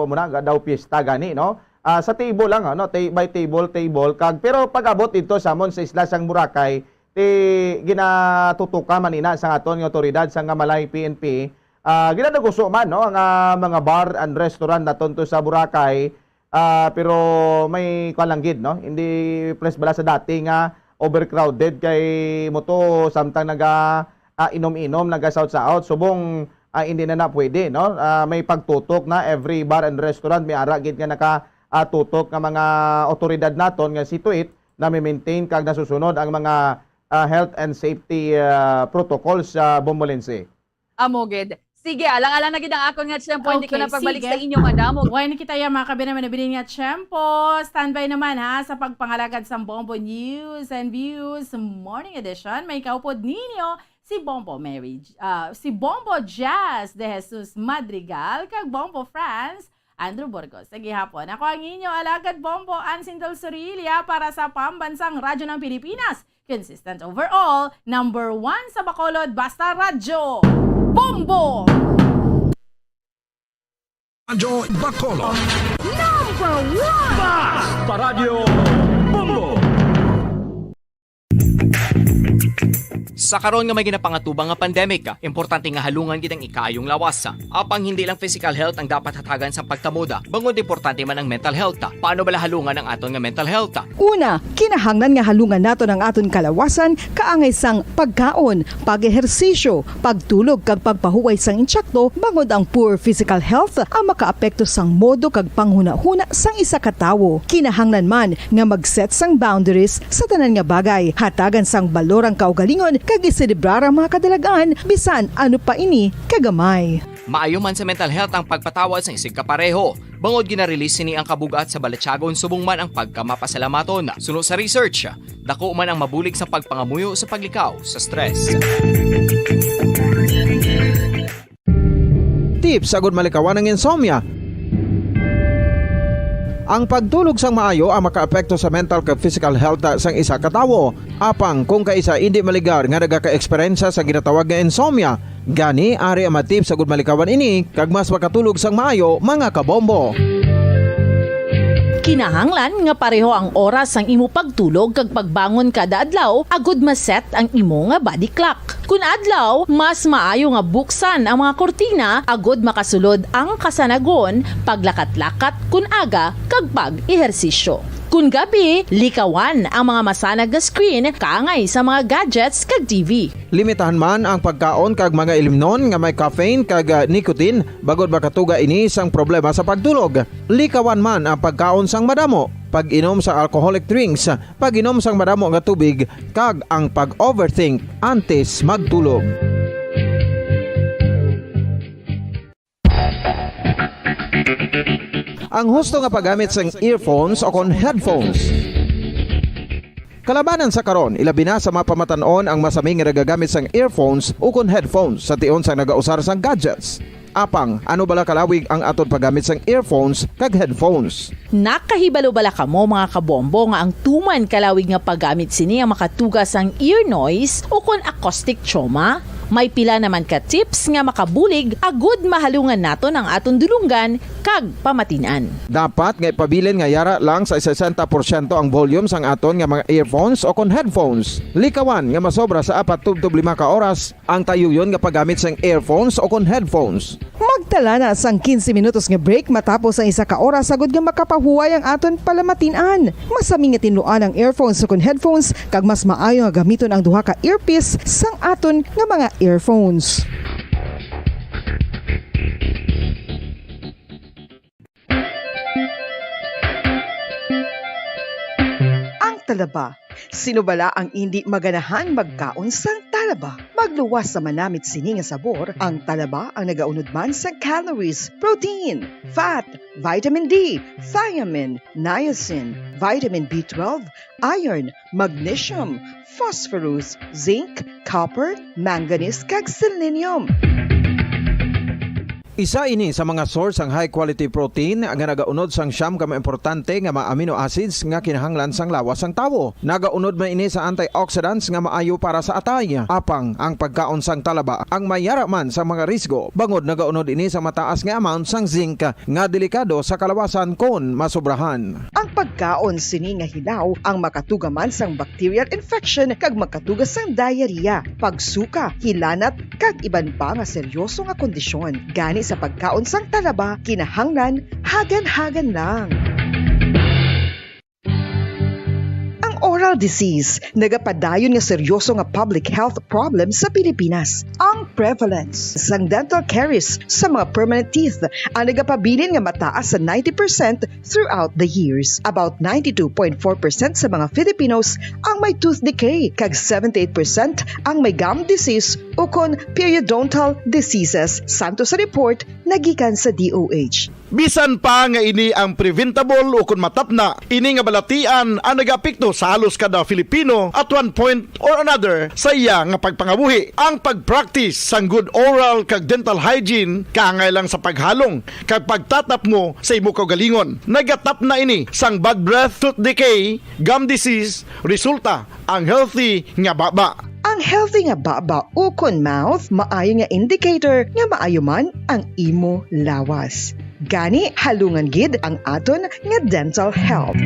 muna nga daw piyesta gani, no? Ah, sa table lang, ano, ta-, by table, table, kag, pero pag-abot dito sa amon sa isla sang Boracay, ti ginatutukan man ina sa aton nga otoridad sa nga Malay P N P, ah, ginaduguso man, no, ang, ah, mga bar and restaurant naton to sa Boracay, ah, pero may kuwan lang gid, no? Hindi pres bala sa dati nga overcrowded kay mo to samtang naga, ah, inom-inom, nagasaot-saot, subong, ah, hindi na na pwede, no? Ah, may pagtutok na every bar and restaurant, may ara gid nga naka, ah, tutok nga mga otoridad naton nga situate na mi-maintain kag nasusunod ang mga, ah, health and safety, ah, protocols sa Bombolense. Amo gid. Sige, alang-alang na gid ang akon nga tiyempo. Hindi ko Okay, na pagbalik sige. sa inyo, madam. Way na kita ya, mga kabinaman, na binin nga tiyempo. Standby naman, ha, sa pagpangalagad sa Bombo News and Views Morning Edition. May kaupod ninyo si Bombo Mary, ah, si Bombo Jazz de Jesus Madrigal, kag Bombo France Andrew Burgos. Sa gihapon, ako ang inyo alagad Bombo Ansin del Sorilia para sa Pambansang Radyo ng Pilipinas. Consistent overall, number one sa Bacolod, basta radyo. Bombo! Radyo Bacolod. Number one! Basta Radyo Bombo! Sa karon nga may ginapangatubang nga pandemic, importante nga halungan gid ang ikaayong lawas. Apang hindi lang physical health ang dapat hatagan sang pagtamod, bangod importante man ang mental health. Paano bala halungan ang aton nga mental health? Una, kinahanglan nga halungan naton ang aton kalawasan kaangay sang pagkaon, pag-ehersisyo, pagtulog kag pagpahuway sang intsakto, bangod ang poor physical health ang makaapekto sang modo kag panghunahuna sang isa ka tawo. Kinahanglan man nga mag-set sang boundaries sa tanan nga bagay, hatagan sang balor ang kaugalingon kag iselebrar ang mga kadalag-an bisan ano pa ini kagamay. Maayo man sa mental health ang pagpatawad sang isigka pareho, bangod gina-release sini ang kabug-at sa balatyagon subong man ang pagkamapasalamaton. Suno sa research, dako man ang mabulig sa pagpangamuyo sa paglikaw sa stress. Tips agud malikawan ang insomnia. Ang pagtulog sang maayo ang makaapekto sa mental kag physical health sang isa ka tawo. Apang kung kaisa indi maligar nga nagaka-eksperyensya sa ginatawag nga insomnia, gani ari ang mga tips agud malikawan ini kag mas makatulog sang maayo, mga kabombo. Kinahanglan nga pareho ang oras sang imo pagtulog kag pagbangon kada adlaw agud ma-set ang imo nga body clock. Kun adlaw, mas maayo nga buksan ang mga kurtina agud makasulod ang kasanagon, paglakat-lakat kun aga, kag pag-ehersisyo. Kun gabi, likawan ang mga masanag nga screen kaangay sa mga gadgets kag T V. Limitahan man ang pagkaon kag mga ilimnon nga may caffeine kag, ah, nicotine, bangod makatuga ini sang problema sa pagtulog. Likawan man ang pagkaon sang madamo, pag-inom sa alcoholic drinks, pag-inom sang madamo nga tubig, kag ang pag-overthink antes magtulog. Ang husto nga paggamit sang earphones o kon headphones. Kalabanan sa karon, ilabi na sa mga pamatan-on ang masami nga nagagamit sang earphones o kon headphones sa tion sang nagausar sang gadgets. Apang, ano bala kalawig ang aton paggamit sang earphones kag headphones? Nakahibalo bala kamo, mga kabombo, nga ang tuman kalawig nga paggamit sini ang makatuga sang ear noise o kon acoustic trauma? May pila naman ka tips nga makabulig agud mahalungan naton ang aton dulonggan kag pamatin-an. Dapat nga ipabilin nga yara lang sa sesenta porsyento ang volume sang aton nga mga earphones o kon headphones. Likawan nga masobra sa apat tubtob lima ka oras ang tayuyon nga paggamit sang earphones o kon headphones. Magtala na sang quince minutos nga break matapos ang isa ka oras agud nga makapahuway ang aton palamatin-an. Masami nga tinluan ang earphones o kon headphones, kag mas maayo nga gamiton ang duha ka earpiece sang aton nga mga earphones. Ang talaba. Sino bala ang indi maganahan magkaon sang talaba? Pagluwas sa manamit sini nga sabor, ang talaba ang nagaunod man sa calories, protein, fat, vitamin D, thiamine, niacin, vitamin B twelve, iron, magnesium, phosphorus, zinc, copper, manganese, kag selenium. Isa ini sa mga source sang high quality protein nga nagaunod sang siyam ka mga importante nga mga amino acids nga kinahanglan sang lawas sang tawo. Nagaunod man ini sa antioxidants nga maayo para sa atay. Apang ang pagkaon sang talaba ang may yara man sa mga risgo, bangod nagaunod ini sa mataas nga amount sang zinc nga delikado sa kalawasan kon masobrahan. Ang pagkaon sini nga hilaw ang makatuga man sang bacterial infection kag makatuga sang diarrhea, pagsuka, hilanat, kag iban pa nga seryoso nga kondisyon. Gani sa pagkaon sang talaba, kinahanglan hagan-hagan lang. Ang oral disease nagapadayon nga seryoso nga public health problem sa Pilipinas. Ang prevalence sang dental caries sa mga permanent teeth ang nagapabilin nga mataas sa ninety percent throughout the years. About ninety-two point four percent sa mga Filipinos ang may tooth decay, kag seventy-eight percent ang may gum disease ukon periodontal diseases, santo sa report nagikan sa D O H. Bisan pa nga ini ang preventable ukon matapna, ini nga balatian ang nagaapekto sa halos kada Filipino at one point or another sa iya nga pagpangabuhi. Ang pag-practice sang good oral kag dental hygiene kaangay lang sa paghalong kag pagtatapmo sa imo kaugalingon. Nagatapna ini sang bad breath, tooth decay, gum disease, resulta ang healthy nga baba. Ang healthy nga baba ukon mouth maayo nga indicator nga maayo man ang imo lawas. Gani, halungan gid ang aton nga dental health.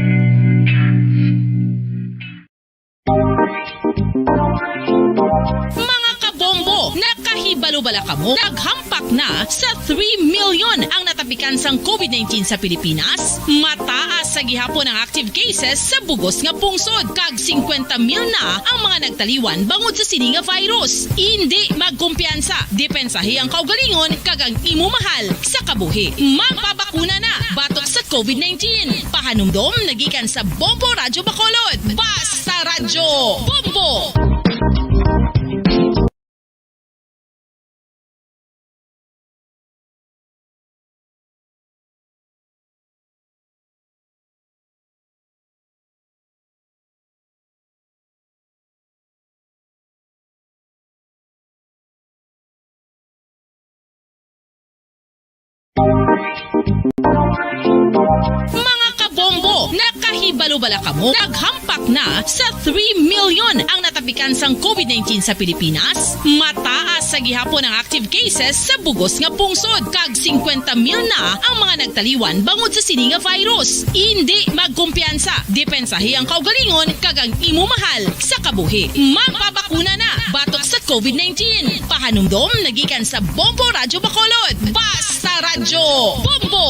Mga kabombo, nakahibalo bala kamo? Naghampak na sa three million ang natapikan sang covid nineteen sa Pilipinas. Mataas sa gihapon ang active cases sa bug-os nga pungsod, kag singkwenta mil na ang mga nagtaliwan bangod sa sini nga virus. Indi magkumpiyansa, depensahi ang kaugalingon kag ang imo mahal sa kabuhi. Magpabakuna na batok sa covid nineteen. Pahanumdom nagikan sa Bombo Radyo Bacolod. Basta Radyo Bombo! Mga kabombo, nakahibalo bala kamo? Naghampak na sa three million ang natapikan sang covid nineteen sa Pilipinas. Mataas sa gihapon ang active cases sa bug-os nga pungsod, kag singkwenta mil na ang mga nagtaliwan bangod sa sini nga virus. Indi magkumpiyansa, depensahi ang kaugalingon kag ang imo mahal sa kabuhi. Magpabakuna na batok sa covid nineteen. Pahanumdom nagikan sa Bombo Radyo Bacolod. Basta Radyo Bombo!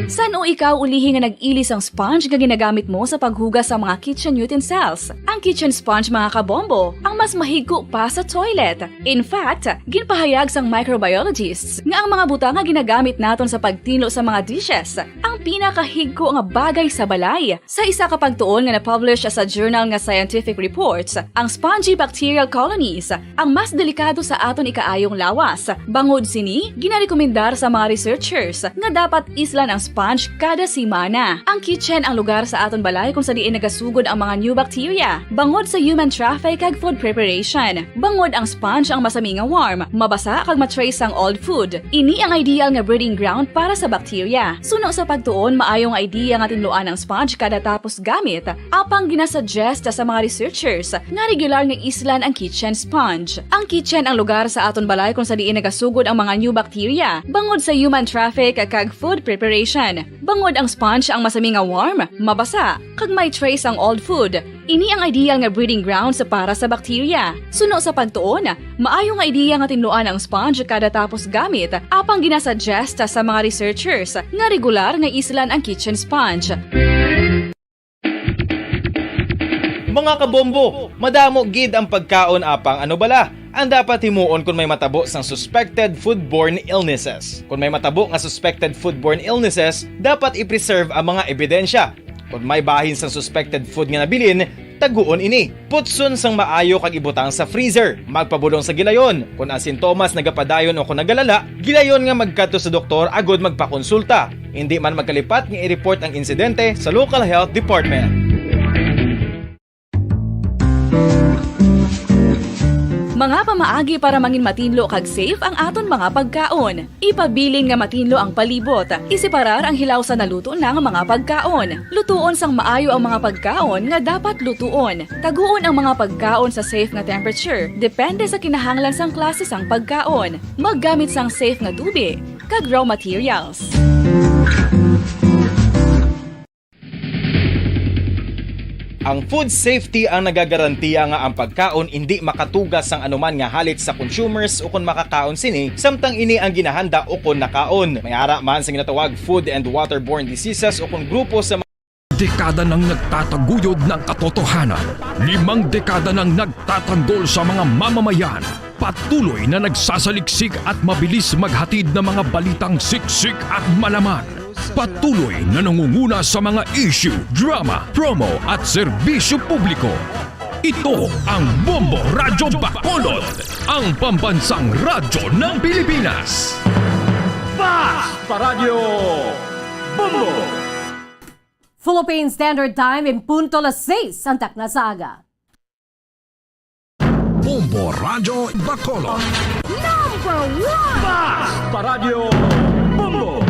San-o ikaw ulihi nga nag-ili sang sponge nga ginagamit mo sa paghugas sa mga kitchen utensils? Ang kitchen sponge, mga kabombo, ang mas mahigko pa sa toilet. In fact, ginpahayag sang microbiologists nga ang mga butang nga ginagamit naton sa pagtinlo sa mga dishes ang pinakahigko nga bagay sa balay. Sa isa ka pagtuon nga na-publish sa journal nga Scientific Reports, ang spongy bacterial colonies ang mas delikado sa aton ikaayong lawas. Bangod sini, ginarekomendar sa mga researchers nga dapat islan ang sponge kada semana. Ang kitchen ang lugar sa aton balay kung sa diin nagasugod ang mga new bacteria. Bangod sa human traffic kag food preparation, bangod ang sponge ang masami nga warm, mabasa kag ma-trace sang old food. Ini ang ideal nga breeding ground para sa bacteria. Suno sa pagtuon, maayo nga idea nga tinluan ang sponge kada tapos gamit, apang ginasuggest sa mga researchers nga regular nga islan ang kitchen sponge. Ang kitchen ang lugar sa aton balay kung sa diin nagasugod ang mga new bacteria, bangod sa human traffic kag food preparation. Bangod ang sponge ang masami nga warm, mabasa, kag may trace ang old food. Ini ang ideal nga breeding grounds para sa bacteria. Suno sa pagtuon, maayo nga ideya nga tinluan ang sponge kada tapos gamit, apang ginasuggest sa mga researchers nga regular nga islan ang kitchen sponge. Mga kabombo, madamo gid ang pagkaon, apang ano bala ang dapat himuon kon may matabo sang suspected foodborne illnesses? Kon may matabo nga suspected foodborne illnesses, dapat i-preserve ang mga ebidensya. Kon may bahin sang suspected food nga nabilin, Taguon ini. Putson sang maayo kag ibutang sa freezer. Magpabulong sa gilayon. Kon ang sintomas nagapadayon o kon nagalala, gilayon nga magkadto sa doktor agud magpakonsulta. Indi man magkalipat nga i-report ang insidente sa local health department. Mga pamaagi para mangin matinlo kag safe ang aton mga pagkaon. Ipabilin nga matinlo ang palibot. Iseparar ang hilaw sa naluto na nga mga pagkaon. Lutuon sang maayo ang mga pagkaon nga dapat lutuon. Taguon ang mga pagkaon sa safe nga temperature, depende sa kinahanglan sang klase sang pagkaon. Maggamit sang safe nga tubig kag raw materials. Ang food safety ang nagagarantiya nga ang pagkaon indi makatuga sang anuman nga halit sa consumers ukon makakaon sini, samtang ini ang ginahanda ukon nakaon. May ara man sa ginatawag food and waterborne diseases ukon grupo sa dekada nang nagtataguyod ng katotohanan, limang dekada nang nagtatanggol sa mga mamamayan, patuloy na nagsasaliksik at mabilis maghatid ng mga balitang siksik at malaman. Patuloy na nangunguna sa mga issue, drama, promo at serbisyo publiko. Ito ang Bombo Radyo Bacolod, ang pambansang radyo ng Pilipinas. Fast Paradyo Bombo! Philippine Standard Time, en punto las seis ang takna sa aga. Bombo Radyo Bacolod. Number one! Fast Paradyo Bombo!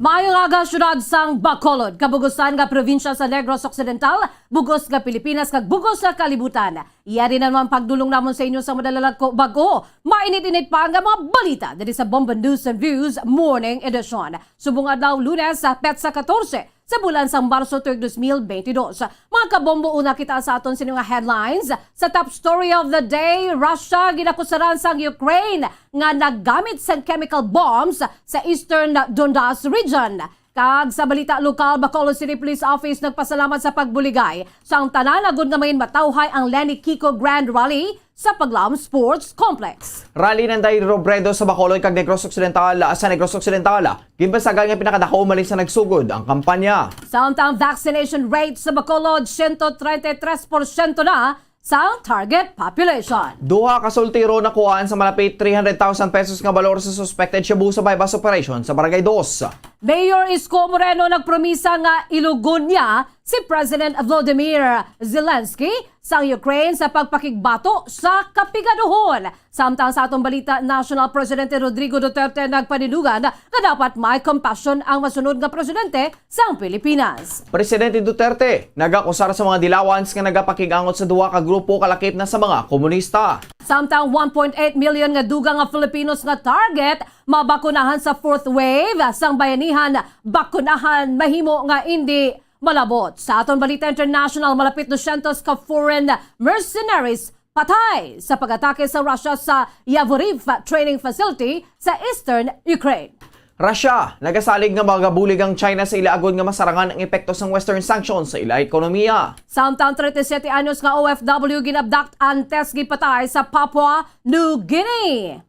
Maayong aga, syudad sang Bacolod, kabugusan nga probinsya sa Negros Occidental, bugos nga Pilipinas, kag bugos nga kalibutan. Yari na naman pagdulong namon sa inyo sa madala lang ko bag-o, mainit-init pa nga mga balita diri sa Bombo News and Views Morning Edition. Subong adlaw, Lunes, sa petsa katorse sa bulan sang Marso tuig dos mil bentidós. Mga kabombo, una kita sa aton sini nga headlines. Sa top story of the day, Russia ginakusaran sang Ukraine nga naggamit sang chemical bombs sa eastern Donbas region. Kag sa balita lokal, Bacolod City Police Office nagpasalamat sa pagbuligay sang tanan agud nga may matawhay ang Lenny Kiko Grand Rally sa Paglam Sports Complex. Rally ng Daily Robredo sa Bacolod kag Negros Occidental. Sa Negros Occidental, ginbasagan nga pinakadako umalis sa nagsugod ang kampanya. Samtang vaccination rate sa Bacolod, siyento treinta y tres porsyento na sa target population. Duha ka soltero nakuhaan sa malapit three hundred thousand pesos nga balor sa suspected shabu sa buy-bust operation sa Barangay Dos. Mayor Isko Moreno nagpromisa nga ilugon niya si President Volodymyr Zelensky sang Ukraine sa pagpakigbato sa kapigaduhon. Samtang sa atong balita national, Presidente Rodrigo Duterte nagpaninugan nga dapat may compassion ang masunod nga presidente sang Pilipinas. Presidente Duterte nagakusar sa mga Dilawans nga nagapakig-angot sa duha ka grupo kalakip na sa mga komunista. Samtang one point eight million nga dugang nga Filipinos nga target mabakunahan sa fourth wave sang bayanihan, bakunahan mahimo nga indi malabot. Sa aton balita international, malapit dusyentos ka foreign mercenaries patay sa pag-atake sa Russia sa Yavoriv training facility sa eastern Ukraine. Russia nagasalig nga magabulig ang China sa ila agod nga masarangan ang epekto sang Western sanctions sa ila ekonomiya. Samtang treinta y siete anyos nga O F W ginabdak antes gipatay sa Papua New Guinea.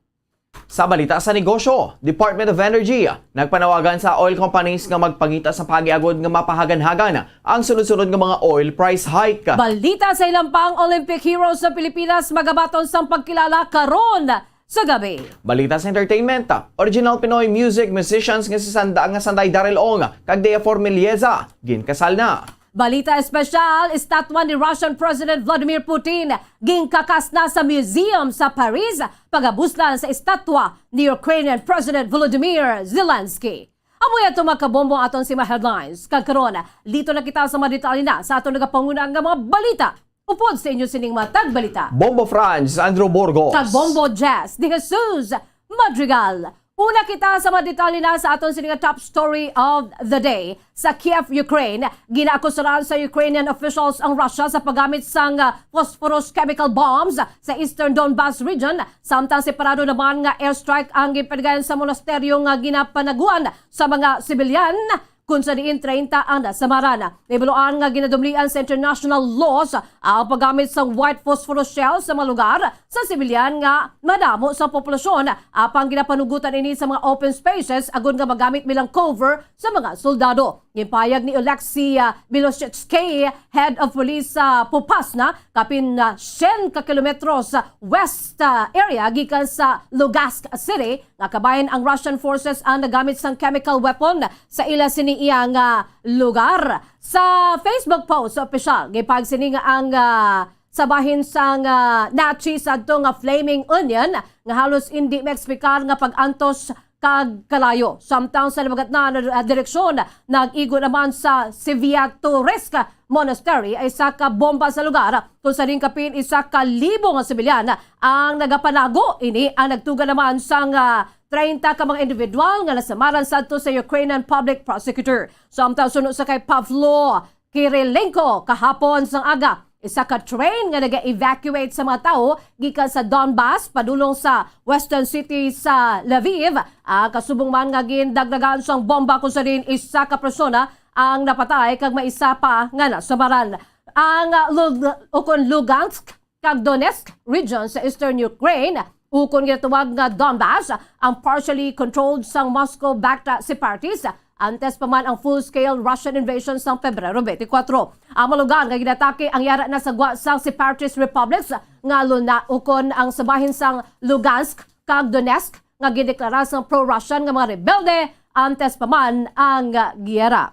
Sa balita sa negosyo, Department of Energy nagpanawagan sa oil companies nga magpangita sa pagiagod nga mapahaganhagan ang sunod-sunod nga mga oil price hike. Balita sa ilampang, Olympic heroes sa Pilipinas magabaton sang pagkilala karon sa gabi. Balita sa entertainment, original Pinoy music musicians nga si Sanda, nga Sanday Daryl Ong kag Dea Formilieza ginkasal na. Balita espesyal, estatwa ni Russian President Vladimir Putin ginkakas na sa museum sa Paris, pagabuslan sa estatwa ni Ukrainian President Volodymyr Zelensky. Amoy ato, mga kabombo, aton si mga headlines. Kag karon, lito na kita sa mga detalye na sa aton nagapanguna nga mga balita. Upod sa inyo sining mga tagbalita. Bombo Franz, Andrew Burgos. Kag Bombo Jess De Jesus Madrigal. Una kita sa mga detalye na sa aton sini nga top story of the day. Sa Kiev, Ukraine, ginaakusaran sa Ukrainian officials ang Russia sa paggamit sang, ah, phosphorus chemical bombs sa eastern Donbas region, samtang separado naman nga airstrike ang ginpanigayon sa monasteryo nga ginapanaguan sa mga sibilyan, kun sa diin treinta ang nasamaran. Nahibaluan nga ginadumlian sa international laws ang paggamit sang white phosphorus shells sa mga lugar sa sibilyan nga madamo sa populasyon, apang ginapanugotan ini sa mga open spaces agod nga magamit bilang cover sa mga soldado. Ginpahayag ni Alexei, ah, Biloshichkey, head of police sa Popasna, kapin, ah, siyam ka kilometros sa west, ah, area gikan sa Lugansk City, nga kabahin ang Russian forces ang nagamit sang chemical weapon sa ila sini iya nga lugar. Sa Facebook post sa opisyal, ginpahayag sini nga ang, ah, sa bahin sang, ah, Nazi sadto nga Flaming Onion nga halos indi maeksplikar nga pag-antos kag kalayo. Samtang sa nabagatnan nga, ah, direksyon, nag-igo naman sa Sviatorsk Monastery ay isa ka bomba sa lugar, kung sa diin kapin isa ka libo nga sibilyan ang nagapanago. Ini ang nagtuga naman sang, ah, treinta ka mga individual nga nasamaran sadto sa Ukrainian public prosecutor. Samtang suno sa kay Pavlo Kirilenko, kahapon sang aga, isa ka train nga naga-evacuate sa mga tawo gikan sa Donbas padulong sa western city sa Lviv, ang kasubong man nga gindagdagan sang bomba, kung sa diin isa ka persona ang napatay kag may isa pa nga nasamaran. Ang, ah, Lug-, ukon Lugansk kag Donetsk region sa eastern Ukraine, ukon ginatawag nga Donbas, ang partially controlled sang Moscow-backed separatist, antes pa man ang full-scale Russian invasion sang Pebrero twenty-four. Ang mga lugar nga ginatake ang yara na sa gwa sang separatist republics nga luna, ukon ang sa bahin sang Lugansk kag Donetsk nga gindeklara sang pro-Russian nga mga rebelde antes pa man ang giyera.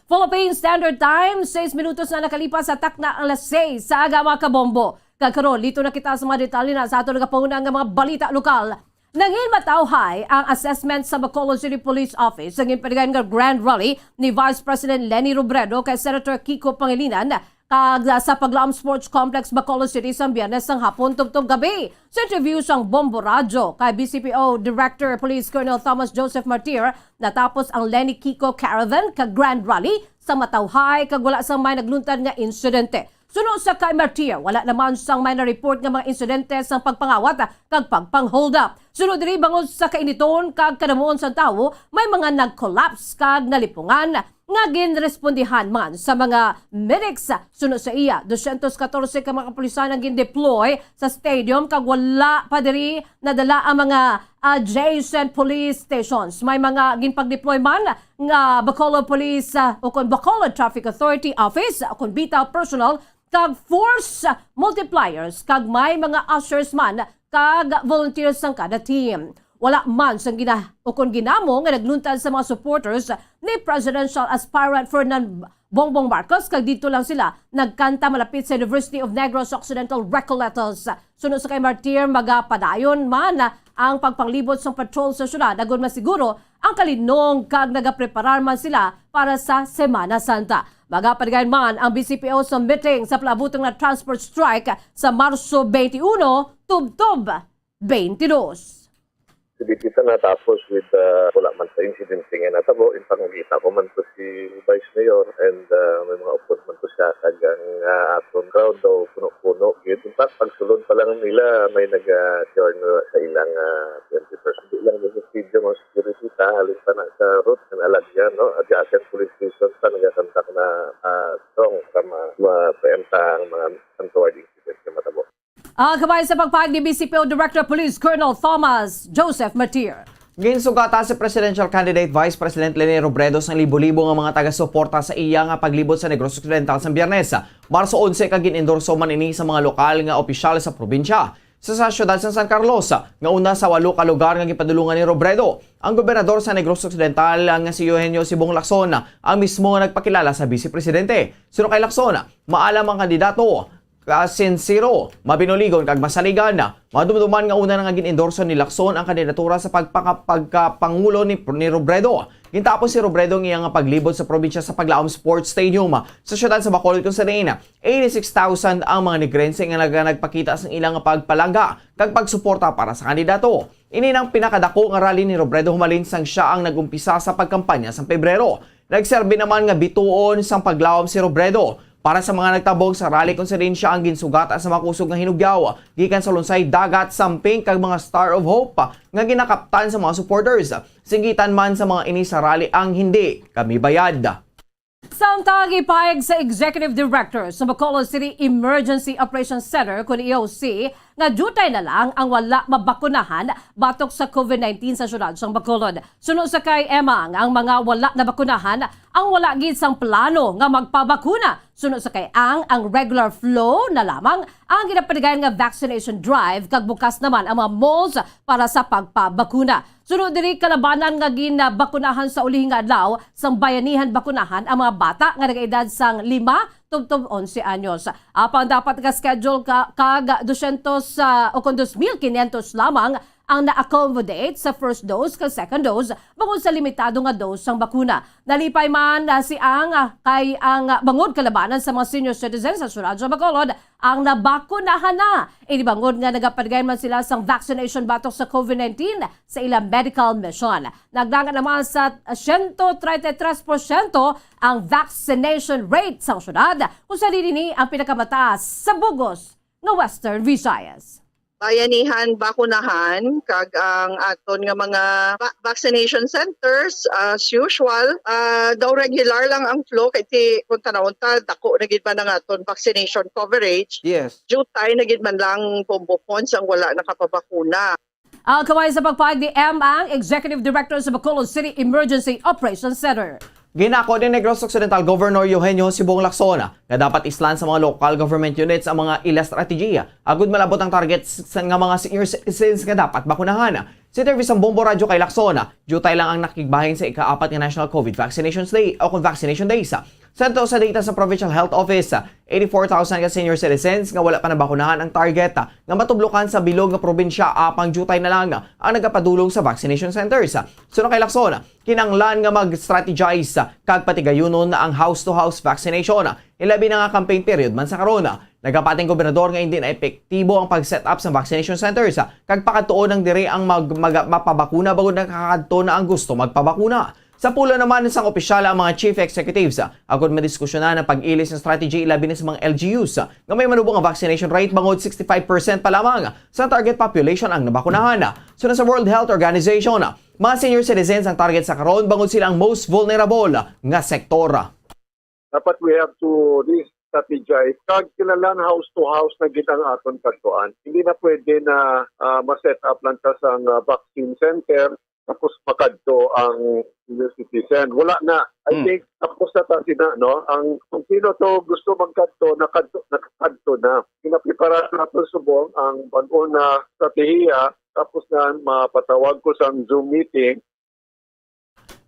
Philippine Standard Time, sais minutos na nakalipas sa takna ang alas sais sa aga, mga kabombo. Kag karon, lito na kita sa mga detalye na sa aton nagapanguna nga mga balita lokal. Nangin matawhay ang assessment sa Bacolod City Police Office sa ginpatigayon nga grand rally ni Vice President Leni Robredo kay Senator Kiko Pangilinan, kag sa Paglaom Sports Complex, Bacolod City, sang Biyernes sang hapon tubtob gabi. Sa interview sang Bombo Radyo kay B C P O Director Police Colonel Thomas Joseph Martir, natapos ang Leni Kiko Caravan kag Grand Rally sa matawhay kag wala sang may nagluntad nga insidente. Suno sa kay Martir, wala naman sang may na-report nga mga insidente sang pagpangawat kag pagpang-hold up. Suno diri, bangod sa kainiton kag kadamuon sang tawo, may mga nag-collapse kag nalipungan nga ginrespondihan man sa mga medics. Suno sa iya, dosyentos katorse ka mga kapulisan ang gin-deploy sa stadium kag wala pa diri nadala ang mga adjacent police stations. May mga ginpag-deploy man nga Bacolod Police, ah, ukon Bacolod Traffic Authority Office, ukon BITAO personnel, kag force multipliers, kag may mga ushers man kag volunteers sang kada team. Wala man sang gina-, ukon ginamo nga nagluntad sa mga supporters ni presidential aspirant Ferdinand Bongbong Marcos, kag didto lang sila nagkanta malapit sa University of Negros Occidental Recoletos. Suno sa kay Martir, magapadayon man ang pagpanglibot sang patrol sa syudad agod masiguro ang kalinong kag nagapreparar man sila para sa Semana Santa. Magapatigayon man ang B C P O sa meeting sa palabutang na transport strike sa Marso twenty-one tubtob twenty-dos. Hindi kita natapos with, uh, wala man sa insidente nga natabo. In fact, nakita ko man to si Vice Mayor and, uh, may mga upod man to siya. Kag ang, uh, aton crowd daw puno-puno gid. In fact, pagsulod pa lang nila, may nag, uh, join na sa ilang, uh, twenty percent. Hindi lang sa stadium ang security, ta halin pa na sa route ng Alagyan, no? Adjacent police station pa, nagakontak na, uh, strong sa ma-, ma-preempt ang mga untoward incidents nga matabo. Ah, kabay sa pagpahayag ni B C P O Director Police Colonel Thomas Joseph Martir. Ginsugata si presidential candidate Vice President Leni Robredo sang libo-libo nga mga taga-suporta sa iya nga paglibot sa Negros Occidental sang Biyernes, Marso onse, kag gin-endorso man ini sa mga lokal nga opisyal sa probinsya. Sa, sa siyudad sa San Carlos, nga una sa walo ka lugar nga ginpadulungan ni Robredo, ang gobernador sa Negros Occidental nga si Eugenio Sibong Lacson ang mismo nga nagpakilala sa Vice Presidente. Suno kay Lacson, maalam ang kandidato, kasinsero, mabinuligon kag masaligan. Madumduman nga una na nga gin-endorso ni Lacson ang kandidatura sa pagpaka-, pagkapangulo ni, ni Robredo. Gintapos si Robredo ang iya nga paglibot sa probinsya sa Paglaom Sports Stadium sa siyudad sa Bacolod, kung sa diin eighty-six thousand ang mga Negrense nga naga-, nagpakita sang ilang pagpalangga kag pagsuporta para sa kandidato. Ini nang pinakadako nga rally ni Robredo humalin sang siya ang nag-umpisa sa pagkampanya sang Pebrero. Nagserbi naman nga bituon sang paglaom si Robredo para sa mga nagtabog sa rally, kung sa diin siya ang ginsugata sa makusog nga hinugyaw gikan sa Lunsay Dagat, Samping kag mga Star of Hope nga ginakaptan sa mga supporters. Singgitan man sa mga ini sa rally ang "Hindi kami bayad." Samtang gipahayag sa Executive Director sa Bacolod City Emergency Operations Center, kun E O C, nga diutay na lang ang wala mabakunahan batok sa COVID nineteen sa siyudad sang Bacolod. Suno sa kay Emang, ang mga wala nabakunahan ang wala gid sang plano nga magpabakuna. Suno sa kay Ang, ang regular flow na lamang ang ginapatigayon nga vaccination drive, kag bukas naman ang mga malls para sa pagpabakuna. Suno diri, kalabanan nga ginbakunahan sa ulihi nga adlaw sang Bayanihan Bakunahan ang mga bata nga nagaedad sang lima tubtob onse anyos. Apang dapat naka-schedule ka, kag dosyentos, ah, o kon dos mil kinyentos lamang ang na-accommodate sa first dose kag second dose bangod sa limitado nga dose sang bakuna. Nalipay man, ah, si Ang, ah, kay ang, ah, bangod kalabanan sa mga senior citizens sa siyudad sa Bacolod ang nabakunahan na. Ini bangod nga nagapatigay man sila sang vaccination batok sa COVID nineteen sa ilang medical mission. Nagdangat naman sa siyento treinta y tres porsyento ang vaccination rate sang siyudad, kung sa ini ang pinakamataas sa bug-os nga Western Visayas. Bayanihan, bakunahan, kag ang aton nga mga va-, vaccination centers, as usual, ah, daw regular lang ang flow, kay ti, kung tanawon ta, dako na gid man ang aton vaccination coverage. Yes. Jutay na gid man lang bombo points ang wala nakapabakuna. Ang kamay sa pagpahayag ni M. Ang Executive Director sa Bacolod City Emergency Operations Center. Ginako ni Negros Occidental Governor Eugenio Sibong Lacson nga dapat islan sa mga local government units ang mga ila estratehiya agud malabot ang target s-, nga mga senior citizens nga dapat bakunahan. Sa interview sa Bombo Radyo kay Lacson, diutay lang ang nakigbahin sa ika-apat nga National COVID Vaccinations Day o kon Vaccination Days. Sa sa data sa Provincial Health Office, eighty-four thousand ka senior citizens nga wala pa nabakunahan ang target nga matublokan sa bilog nga probinsya, apang diutay na lang ang nagapadulong sa vaccination centers. Suno kay Lacson, kinahanglan nga mag-strategize kag patigayunon ang house-to-house vaccination, ilabi na nga campaign period man sa karon. Nagapati ang gobernador nga hindi na epektibo ang pag-set up sa vaccination centers kag pakadtuon ang diri ang mag-, mag-, mapabakuna bangod nakakadto na ang gusto magpabakuna. Sa pulong naman sang opisyal ang mga chief executives, agud madiskusyonan ang pag-ilis nga strategy, ilabi na sa mga L G Us nga may manubong ang vaccination rate bangod sixty-five percent pa lamang sa target population ang nabakunahan. Suno sa World Health Organization, mga senior citizens ang target sa karon bangod sila ang most vulnerable nga sektor. Dapat we have to re-strategize. Kag kinahanglan house to house na gid ang aton kadtuan. Hindi na pwede na, ah, ma-set up lang ta sang, ah, vaccine center tapos makadto ang senior citizen. Wala na. I Hmm. think tapos na ta sina, no? Ang kung sino to gusto magkadto, nakadto, nakadto na. Ginaprepara naton subong ang bag-o na estratehiya, tapos na mapatawag ko sang Zoom meeting.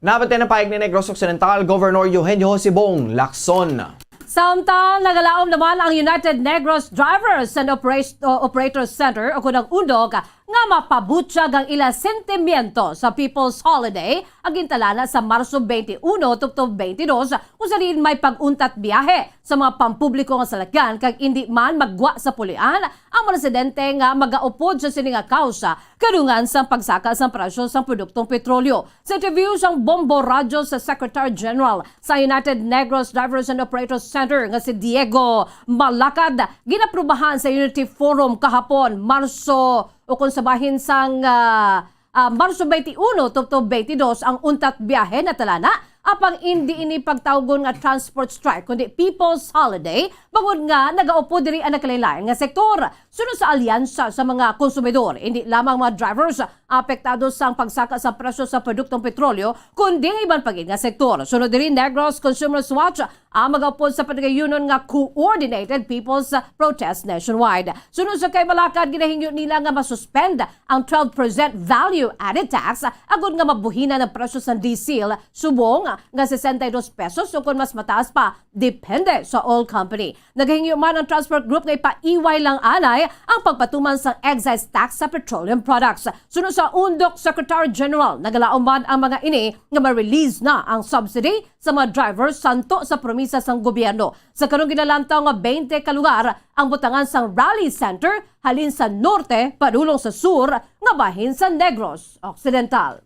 Nabati na pahayag ni Negros Occidental Governor Eugenio Sibong Lacson. Samtang nagalaom naman ang United Negros Drivers and Operas-, uh, Operators Center o kun ang undok nga mapabutyag ang ila sentimiento sa People's Holiday ang gintalana sa Marso twenty-one tubtob twenty-two, kung sa diin may pag-untat biyahe sa mga pampubliko nga salakyan kag indi man maggwa sa pulian ang mga residente nga magaupod sa sini nga kausa kadungan sang pagsaka sang presyo sang produktong petrolyo. Sa interview sang Bombo Radyo sa Secretary General sa United Negros Drivers and Operators Center nga si Diego Malacad, ginaprubahan sa Unity Forum kahapon, Marso, o kung sa bahin sang, ah, ah, Marso twenty-one tubtob twenty-two ang untat biyahe na talana, apang indi ini pagtawgon nga transport strike, kundi people's holiday, bangod nga nagaupod diri ang nagkalain-lain nga sektor. Suno sa Alyansa sa mga Konsumidor, indi lamang mga drivers apektado sang pagsaka sa presyo sa produktong petrolyo, kundi ang iban pa gid nga sektor. Sunod diri, Negros Consumers Watch ang magaupod sa patigayunon nga Coordinated People's Protest Nationwide. Suno sa kay Malacad, ginahingyo nila nga masuspend ang twelve percent value added tax agud nga mabuhinan ang presyo sang diesel subong nga sesenta y dos pesos o kon mas mataas pa, depende sa oil company. Nagahingyo man ang transport group nga ipaiway lang anay ang pagpatuman sang excise tax sa petroleum products. Suno sa undok Secretary General, nagalaom man ang mga ini nga ma-release na ang subsidy sa mga drivers santo sa promisa sang gobyerno. Sa karong ginalantaw nga twenty ka lugar ang butangan sang Rally Center halin sa norte padulong sa sur nga bahin sa Negros Occidental.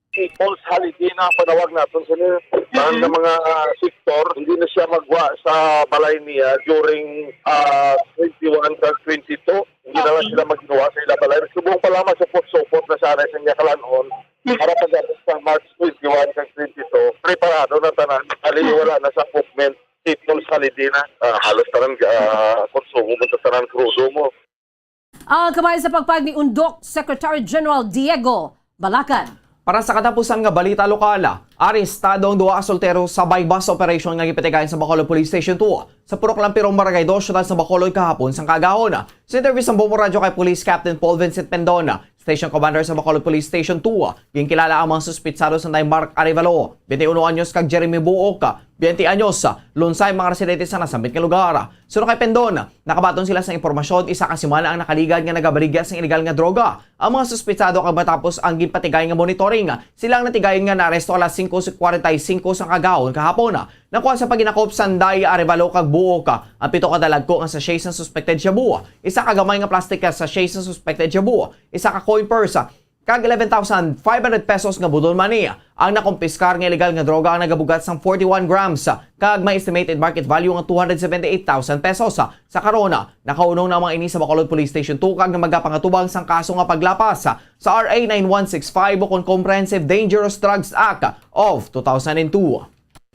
People's holiday na ang panawag naton sini. Ang mga, ah, sektor, hindi na siya magwa sa balay niya during, ah, twenty-one kag twenty-two. Hindi na lang sila magwa sa ila balay. Subong pa lamang supot-supot na sana sa niya kalan-on para pagdating sa March twenty-one kag twenty-two, preparado na tanan. Ali, wala na sa movement. People's holiday na. Ah, halos tanan, ah, konsumo mo sa tanan krudo mo. Ang kamay sa pagpayag ni Undok Secretary General Diego Balacan. Para sa katapusan nga balita lokal, arestado ang duha ka soltero sa buy-bust operation nga ginpatigayon sa Bacolod Police Station two sa Purok Lampirong, Barangay Dos, siyudad sa Bacolod kahapon sang kaagahon. Sa interview sa Bombo Radyo kay Police Captain Paul Vincent Pendon, Station Commander sa Bacolod Police Station two, ginkilala ang mga suspitsado sa Nay Mark Arevalo, twenty-one anyos, kag Jeremy Buok, twenty anyos, lunsay mga residente sa nasambit nga lugar. Suno kay Pendon, nakabaton sila sa impormasyon, isa ka semana ang nakaligad nga nagabaligya sang iligal nga droga ang mga suspitsado, kag matapos ang ginpatigay nga monitoring, sila ang natigayon nga naaresto alas singko kwarenta y singko sang kaagahon kahapon. Nakuha sa paghinakop sa Nay Arevalo kag Buok ang pito ka dalagko nga sachet sang suspected shabu, isa ka gamay nga plastic nga sachet sang suspected shabu, isa ka coin purse, kag eleven thousand five hundred pesos nga budol money. Ang nakumpiskar nga illegal nga droga ang nagabugat sang forty-one grams kag may estimated market value nga two hundred seventy-eight thousand pesos. Sa karon, nakaunong na ang mga ini sa Bacolod Police Station two kag magapangatubang sang kaso nga paglapas sa R A nine one six five ukon Comprehensive Dangerous Drugs Act of two thousand and two.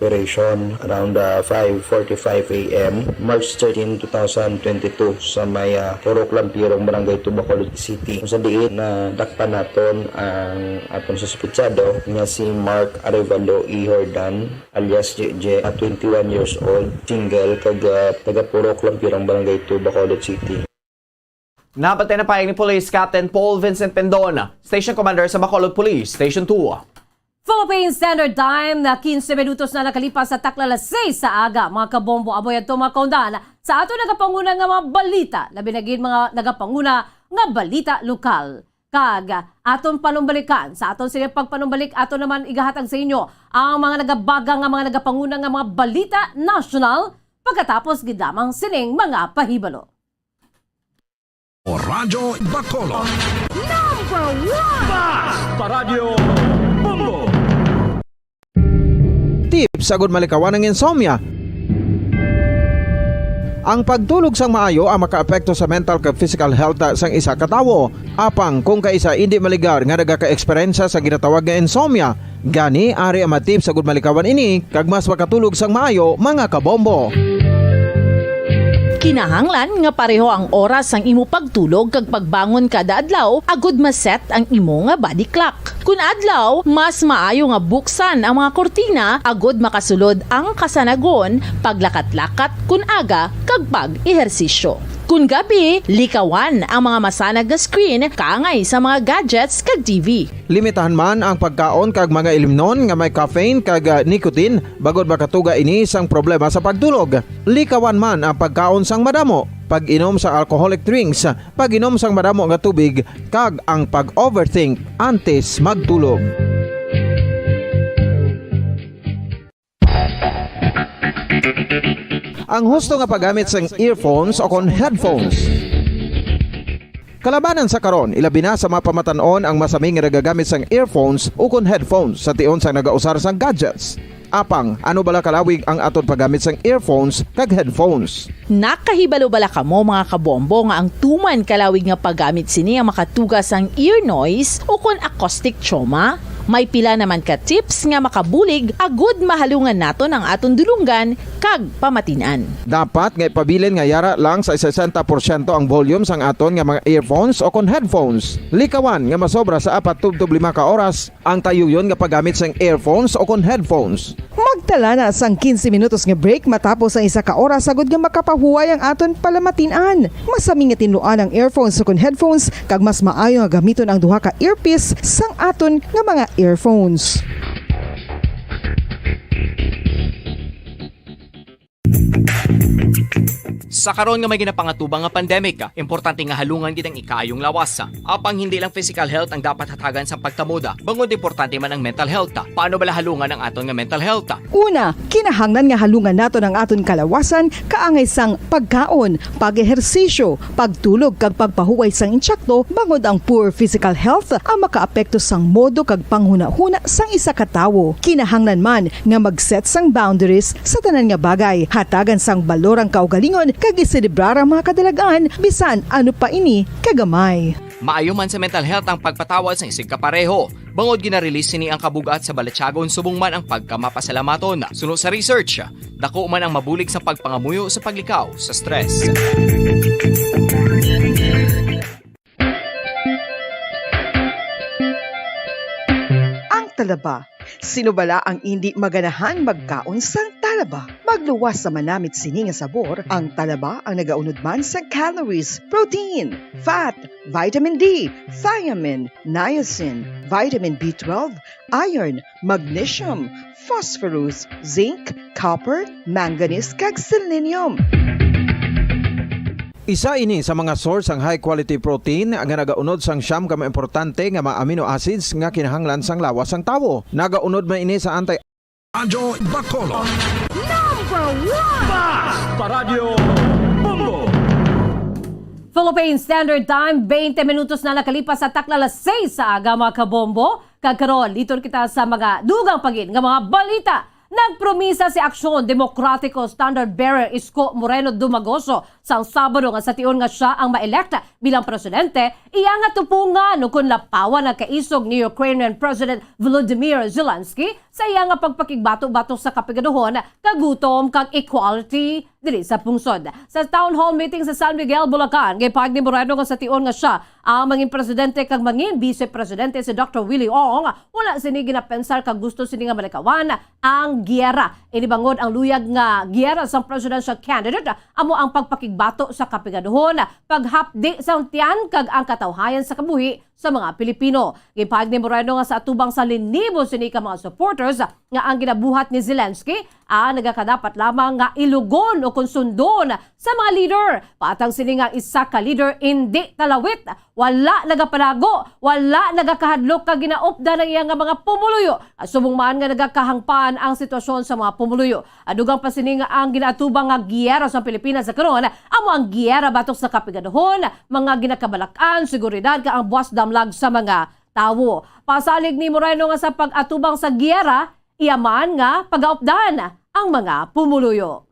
Operation around, ah, five forty-five A M, March thirteen, two thousand twenty-two, sa may, ah, Purok Lampirong, Barangay two, Bacolod City, kung sa diin nadakpan naton ang aton suspitsado nga si Mark Arevalo E. Jordan, alias J J, ah, twenty-one years old, single, kag, ah, taga Purok Lampirong, Barangay two, Bacolod City. Napatay na pahayag ni Police Captain Paul Vincent Pendon, Station Commander sa Bacolod Police Station two. Philippine Standard Time na quince minutos na nakalipas sa takla alas seis sa aga, mga kabombo. Aboy adto, mga kaundan, sa aton nagapanguna nga mga balita, labi na gid mga nagapanguna nga balita lokal. Kag aton panumbalikan, sa aton sige pagpanumbalik, aton naman igahatag sa inyo ang mga nagabaga nga mga nagapanguna nga mga balita nasyonal pagkatapos gid lamang sining mga pahibalo. Radyo Bacolod. Number one! Basta Radyo Bombo! Tips agud malikawan ang insomnia. Ang pagtulog sang maayo ang makaapekto sa mental kag physical health sang isa ka tawo. Apang kung kaisa indi maligar nga nagaka-eksperyensya sa ginatawag nga insomnia, gani ari ang mga tips agud malikawan ini kag mas makatulog sang maayo, mga kabombo. Kinahanglan nga pareho ang oras sang imo pagtulog kag pagbangon kada adlaw agud ma-set ang imo nga body clock. Kun adlaw, mas maayo nga buksan ang mga kurtina agud makasulod ang kasanagon, paglakat-lakat kun aga, kag pag-ehersisyo. Kun gabi, likawan ang mga masanag nga screen kaangay sa mga gadgets kag T V. Limitahan man ang pagkaon kag mga ilimnon nga may caffeine kag, ah, nicotine, bangod makatuga ini sang problema sa pagtulog. Likawan man ang pagkaon sang madamo, pag-inom sa alcoholic drinks, pag-inom sang madamo nga tubig, kag ang pag-overthink antes magtulog. Ang husto nga paggamit sang earphones o kon headphones. Kalabanan sa karon, ilabi na sa mga pamatan-on ang masami nga nagagamit sang earphones o kon headphones sa tion sang nagausar sang gadgets. Apang, ano bala kalawig ang aton paggamit sang earphones kag headphones? Nakahibalo bala kamo, mga kabombo, nga ang tuman kalawig nga paggamit sini ang makatuga sang ear noise o kon acoustic trauma? May pila naman ka tips nga makabulig agud mahalungan naton ang aton dulonggan kag pamatin-an. Dapat nga ipabilin nga yara lang sa sesenta porsyento ang volume sang aton nga mga earphones o kon headphones. Likawan nga masobra sa apat tubtob lima ka oras ang tayuyon nga paggamit sang earphones o kon headphones. Magtala na sang quince minutos nga break matapos ang isa ka oras, agud nga makapahuway ang aton palamatin-an. Masami nga tinluan ang earphones o kon headphones, kag mas maayo nga gamiton ang duha ka earpiece sang aton nga mga earphones. Sa karon nga may ginapangatubang nga pandemic, importante nga halungan gid ang ikaayong lawas. Apang hindi lang physical health ang dapat hatagan sang pagtamod, bangod importante man ang mental health. Paano bala halungan ang aton nga mental health? Una, kinahanglan nga halungan naton ang aton kalawasan kaangay sang pagkaon, pag-ehersisyo, pagtulog kag pagpahuway sang insakto, bangod ang poor physical health ang makaapekto sang modo kag panghunahuna sang isa ka tawo. Kinahanglan man nga mag-set sang boundaries sa tanan nga bagay, hatagan sang balor ang kaugalingon kag iselebrar ang mga kadalag-an, bisan ano pa ini kagamay. Maayo man sa mental health ang pagpatawad sang isigkapareho, bangod gina-release sini ang kabug-at sa balatyagon subong man ang pagkamapasalamaton. Suno sa research, dako man ang mabulig sa pagpangamuyo sa paglikaw sa stress. Talaba. Sino bala ang indi maganahan magkaon sang talaba? Magluwas sa manamit sini nga sabor, ang talaba ang nagaunod man sa calories, protein, fat, vitamin D, thiamine, niacin, vitamin B twelve, iron, magnesium, phosphorus, zinc, copper, manganese, kag selenium. Isa ini sa mga source sang high quality protein nga nagaunod sang siyam ka mga importante nga mga amino acids nga kinahanglan sang lawas sang tawo. Nagaunod man ini sa anti- Radyo Bacolod. Number one! Basta Radyo Bombo! Philippine Standard Time, twenty minutos na nakalipas sa takna alas seis sa aga, mga kabombo. Kag karon, liton kita sa mga dugang pa gid nga mga balita. Nagpromisa si Aksyon Demokratiko standard bearer Isko Moreno Dumagoso sang Sabado nga sa tion nga sia ang ma-elect bilang presidente, iya nga tupungan kon lapawan ang kaisog ni Ukrainian President Volodymyr Zelensky sa iya nga pagpakigbato batok sa kapigaduhon, kagutom, kag equality diri sa pungsod. Sa town hall meeting sa San Miguel, Bulacan, gipahayag ni Moreno nga sa tion nga sia ang mangin presidente kag mangin vice presidente si Doctor Willie Ong, wala sini ginapensar kag gusto sini nga malikawan ang giyera. Ini bangod ang luyag nga giyera sang presidential candidate amo ang pagpakigbato sa kapigaduhon, paghapdi sang tiyan kag ang katawhayan sa kabuhi sa mga Pilipino. Gipahayag ni Moreno nga sa atubang sa linibo sini ka mga supporters nga ang ginabuhat ni Zelensky ang nagakadapat lamang nga ilugon o kon sundon sa mga leader. Patang sini nga isa ka leader indi talawit, wala nagapalago, wala nagakahadlok kag ginaupdan ang iya nga mga pumuluyo, subong man nga nagakahangpan ang sitwasyon sa mga pumuluyo. Adugang pa sini nga ang ginaatubang nga giyera sa Pilipinas sa karon amo ang giyera batok sa kapigaduhon, mga ginakabalak-an, seguridad, kag ang buwas damlag sa mga tawo. Pasalig ni Moreno nga sa pag-atubang sa giyera, iya man nga pagaupdan ang mga pumuluyo.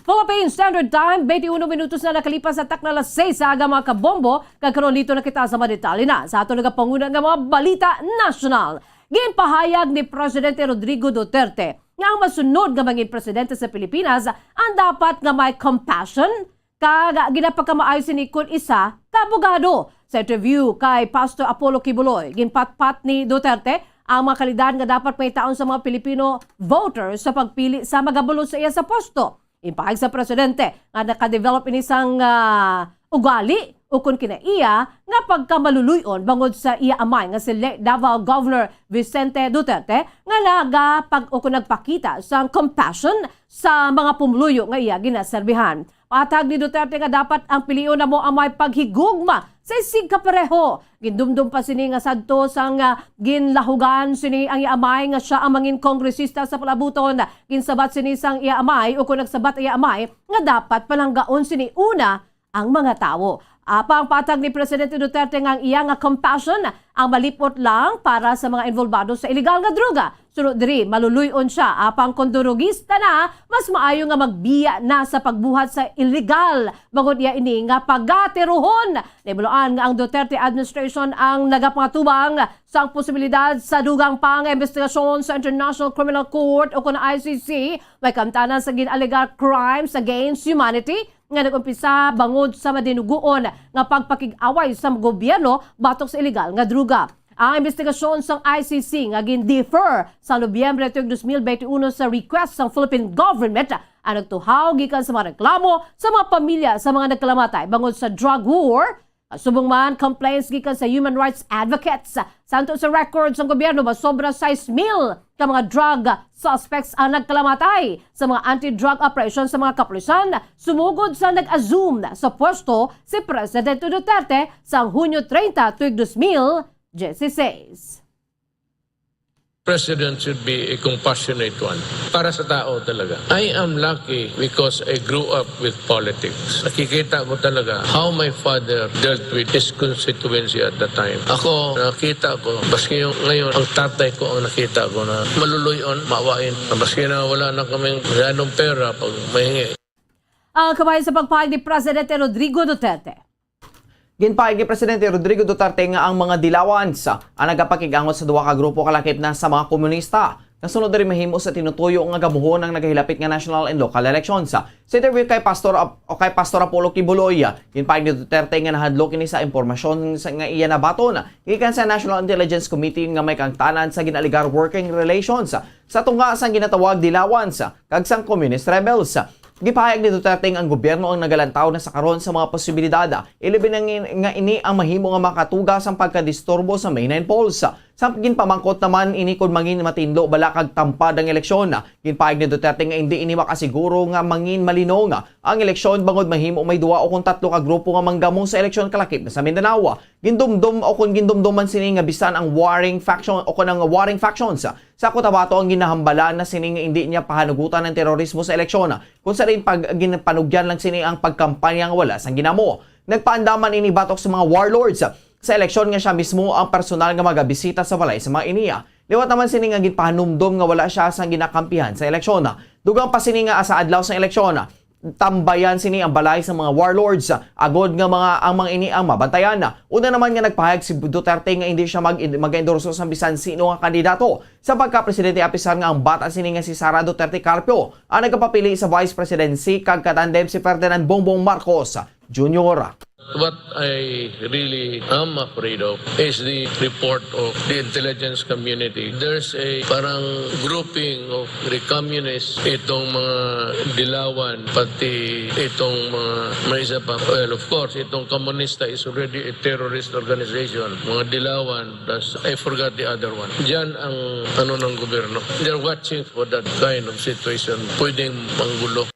Philippine Standard Time, twenty-one minutos na nakalipas sa takna alas seis sa aga, mga kabombo, kag karon liton na kita sa mga detalye na sa aton nagapanguna nga mga balita nasyonal. Ginpahayag ni Presidente Rodrigo Duterte nga ang masunod nga mangin presidente sa Pilipinas ang dapat nga may compassion kag ginapagkamaayo sini kon isa ka abogado. Sa interview kay Pastor Apollo Quiboloy, ginpatpat ni Duterte ang mga kalidad nga dapat pangitaon sa mga Pilipino voters sa pagpili sa magabulos sa iya sa posto. Ginpahayag sa presidente nga nakadevelop ini sang, ah, ugali ukon kinaiya nga pagkamaluluy-on bangod sa iya amay nga si late Davao Governor Vicente Duterte nga nagapag-, ukon nagpakita sang compassion sa mga pumuluyo nga iya ginaserbihan. Patag ni Duterte nga dapat ang pilion amo ang may paghigugma sa isigkapareho. Gindumdom pa sini nga sadto sang, ah, ginlahugan sini ang iya amay nga sia ang mangin kongresista sa palaabuton. Ginsabat sini sang iya amay, ukon nagsabat iya amay nga dapat palanggaon sini una ang mga tawo. Apang patag ni Presidente Duterte nga ang iya nga compassion ang malipot lang para sa mga involbado sa iligal nga droga. Sunod diri, maluluy-on sia, apang kon durogista na, mas maayo nga magbiya na sa pagbuhat sa iligal, bangod iya ini nga pagatiruhon. Nahibaluan nga ang Duterte administration ang nagapangatubang sang posibilidad sa dugang pa nga imbestigasyon sa International Criminal Court o kon I C C, may kaamtanan sa gin-alegar crimes against humanity nga nag-umpisa bangod sa madinuguon nga pagpakig-away sa gobyerno batok sa iligal nga droga. Ang imbestigasyon sang I C C nga gin-defer sa Nobyembre tuig dos mil benti uno sa request sang Philippine government ang nagtuhaw gikan sa mga reklamo sa mga pamilya sa mga nagkalamatay bangod sa drug war. Subong man, complaints gikan sa human rights advocates. Santo sa records sang gobyerno, masobra sais mil ka mga drug suspects ang nagkalamatay sa mga anti-drug operation sa mga kapulisan, sumugod sa nag-assume sa pwesto si Presidente Duterte sang Hunyo treinta, tuig dos mil dieciséis. President should be a compassionate one para sa tao talaga. I am lucky because I grew up with politics. Nakikita ko talaga how my father dealt with his constituency at the time. Ako, nakita ko, maski yung ngayon, ang tatay ko ang nakita ko na maluluy-on, mawain. Maski na wala na kaming masyadong pera pag mahingi. Ang kabahin sa pagpahayag ni Presidente Rodrigo Duterte. Ginpahayag ni Presidente Rodrigo Duterte nga ang mga Dilawans ang nagapakig-angot sa duha ka grupo kalakip na sa mga komunista. Nasunod diri mahimo sa tinutuyo nga gamuhon ang nagahilapit nga national and local elections. Sa interview kay Pastor Ap-, o kay Pastor Apollo Quiboloy, ginpahayag ni Duterte nga nahadlok ini sa impormasyon sa, nga iya nabaton gikan sa National Intelligence Committee nga may kaangtanan sa ginaalegar working relations sa tunga sang ginatawag Dilawans kag sang communist rebels. Gipahayag ni Duterte nga ang gobyerno ang nagalantaw na sa karon sa mga posibilidad, ilabi na ngin-, nga ini ang mahimo nga makatuga sang pagkadisturbo sa May nine polls. Sa ginpamangkot naman ini kon mangin matinlo bala kag tampad ang eleksyon, ginpahayag ni Duterte nga indi ini makasiguro nga mangin malinong ang eleksyon bangod mahimo may duha o kon tatlo ka grupo nga manggamo sa eleksyon kalakip na sa Mindanao. Gindumdom o kon gindumduman sini nga bisan ang warring faction o kon ang warring factions sa Cotabato ang ginahambalan na sini nga indi niya pahanugutan ang terorismo sa eleksyon, kung sa diin pag ginpanugyan lang sini ang pagkampanya nga wala sang ginamo. Nagpaandaman ini batok sa mga warlords sa eleksyon nga siya mismo ang personal nga magabisita sa balay sa mga iniya. Liwat naman sini nga ginpahanumdom nga wala siya sang ginakampihan sa eleksyon. Dugang pa sini nga sa adlaw sa eleksyon, tambayan sini ang balay sa mga warlords, agod nga mga ang mga ini ang mabantayan. Una naman nga nagpahayag si Duterte nga hindi siya mag-, mag-endorso sa bisan sino nga kandidato sa pagka-presidente, apisar nga ang bata sini nga si Sara Duterte Carpio ang nagapapili sa vice presidency kag katandem si Ferdinand Bongbong Marcos Junior. What I really am afraid of is the report of the intelligence community. There's a parang grouping of the communists, itong mga Dilawan, pati itong mga, may isa pa. Well, of course, itong Komunista is already a terrorist organization. Mga Dilawan, plus I forgot the other one. Diyan ang ano ng gobyerno. They're watching for that kind of situation. Pwedeng manggulo.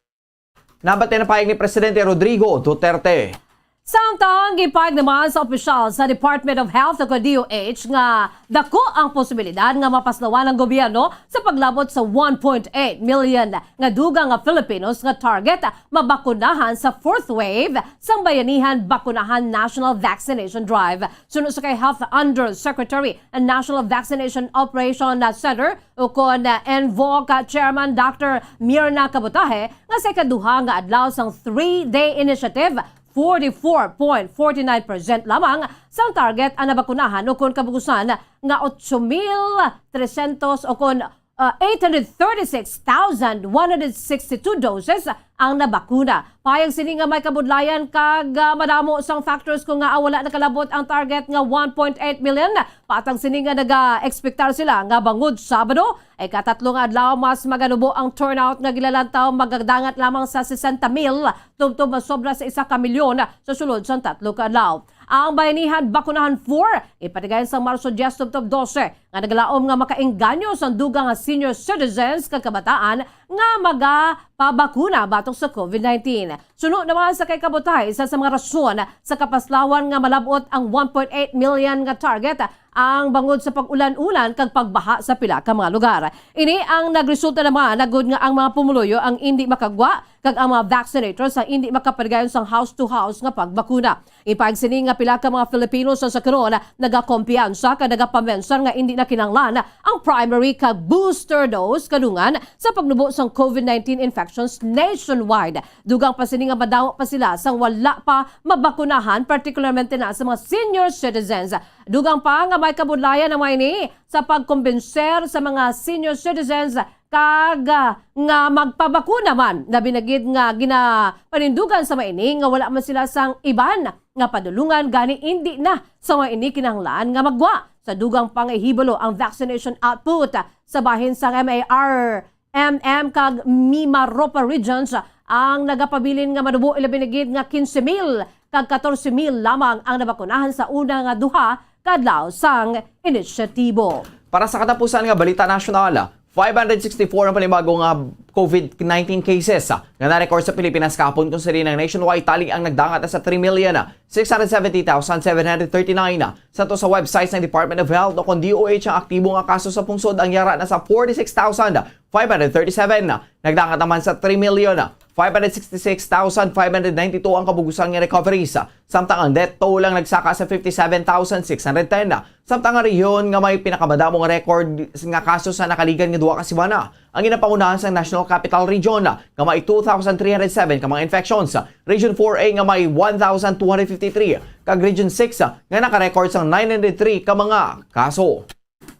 Nabati na pahayag ni Presidente Rodrigo Duterte. Samtang gipahayag naman sa opisyal sa Department of Health o D O H nga dako ang posibilidad nga mapaslawan ang gobyerno sa paglabot sa one point eight million nga dugang nga Filipinos nga target mabakunahan sa fourth wave sang Bayanihan Bakunahan National Vaccination Drive. Suno sa kay Health Undersecretary and National Vaccination Operation Center ukon ENVOC Chairman Doctor Mirna Kabutahe nga sa ikaduha nga adlaw sang three-day initiative, forty-four point forty-nine percent lamang sang target ang nabakunahan ukon kabugusan nga ocho mil trescientos ukon, ah, eight hundred thirty-six thousand one hundred sixty-two doses ang nabakuna. Pahayag sini nga may kabudlayan kag, ah, madamo sang factors kung ngaa wala nakalabot ang target nga one point eight million. Patang sini nga naga-ekspektar sila nga bangod Sabado, ikatatlo nga adlaw, mas maganubo ang turnout nga gilalantaw, magadangat lamang sa sesenta mil tubtob masobra sa isa ka milyon sa sulod sang tatlo ka adlaw. Ang Bayanihan Bakunahan four ipatigayon sa Marso diyes tubtob dose nga nagalaom nga makaengganyo sang dugang nga senior citizens kag kabataan nga magapabakuna batok sa COVID nineteen. Suno naman sa kay Kabutay, isa sa mga rason sa kapaslawan nga malab-ot ang one point eight million nga target ang bangod sa pag-ulan-ulan kag pagbaha sa pila ka mga lugar. Ini ang nagresulta naman agud nga ang mga pumuluyo ang indi makagwa kag ang mga vaccinators ang indi makapadayon sang house-to-house nga pagbakuna. Ipahayag sini nga pila ka mga Filipino sa, sa karon nagakumpiyansa kag nagapamensar nga indi na kinahanglan ang primary kag booster dose kadungan sa pagnubo sang COVID nineteen infections nationwide. Dugang pa sini nga madamo pa sila sang wala pa mabakunahan, partikularmente na sa mga senior citizens. Dugang pa nga may kabudlayan ang mga ini sa pagkumbinser sa mga senior citizens kag, ah, nga magpabakuna man, labi na gid nga ginapanindugan sa mga ini nga wala man sila sang iban nga padulungan, gani indi na sa mga ini kinahanglan nga maggwa. Sa dugang pangahibalo ang vaccination output sa bahin sang M A R M M kag Mimaropa regions ang nagapabilin nga manubo, ilabi na gid nga quince mil kag catorce mil lamang ang nabakunahan sa una nga duha ka adlaw sang inisyatibo. Para sa katapusan nga balita nasyonal, five hundred sixty-four ang panibago nga COVID nineteen cases nga na-record sa Pilipinas kahapon, kung sa diin ang nationwide tally ang nagdangat na sa three million six hundred seventy thousand seven hundred thirty-nine. Sa to sa website sang Department of Health o kon D O H, ang aktibo nga kaso sa pungsod ang yara na sa forty-six thousand five hundred thirty-seven. Nagdangat naman sa three million five hundred sixty-six thousand five hundred ninety-two ang kabugusan nga recoveries, samtang ang death toll ang nagsaka sa fifty-seven thousand six hundred ten. Samtang ang rehiyon nga may pinakamadamo nga record nga kaso sa nakaligan nga duha ka semana ang ginapangunahan sang National Capital Region, nga may two thousand three hundred seven ka mga infections, Region four A nga may one thousand two hundred fifty-three, kag Region six nga naka-record sang nine hundred three ka mga kaso.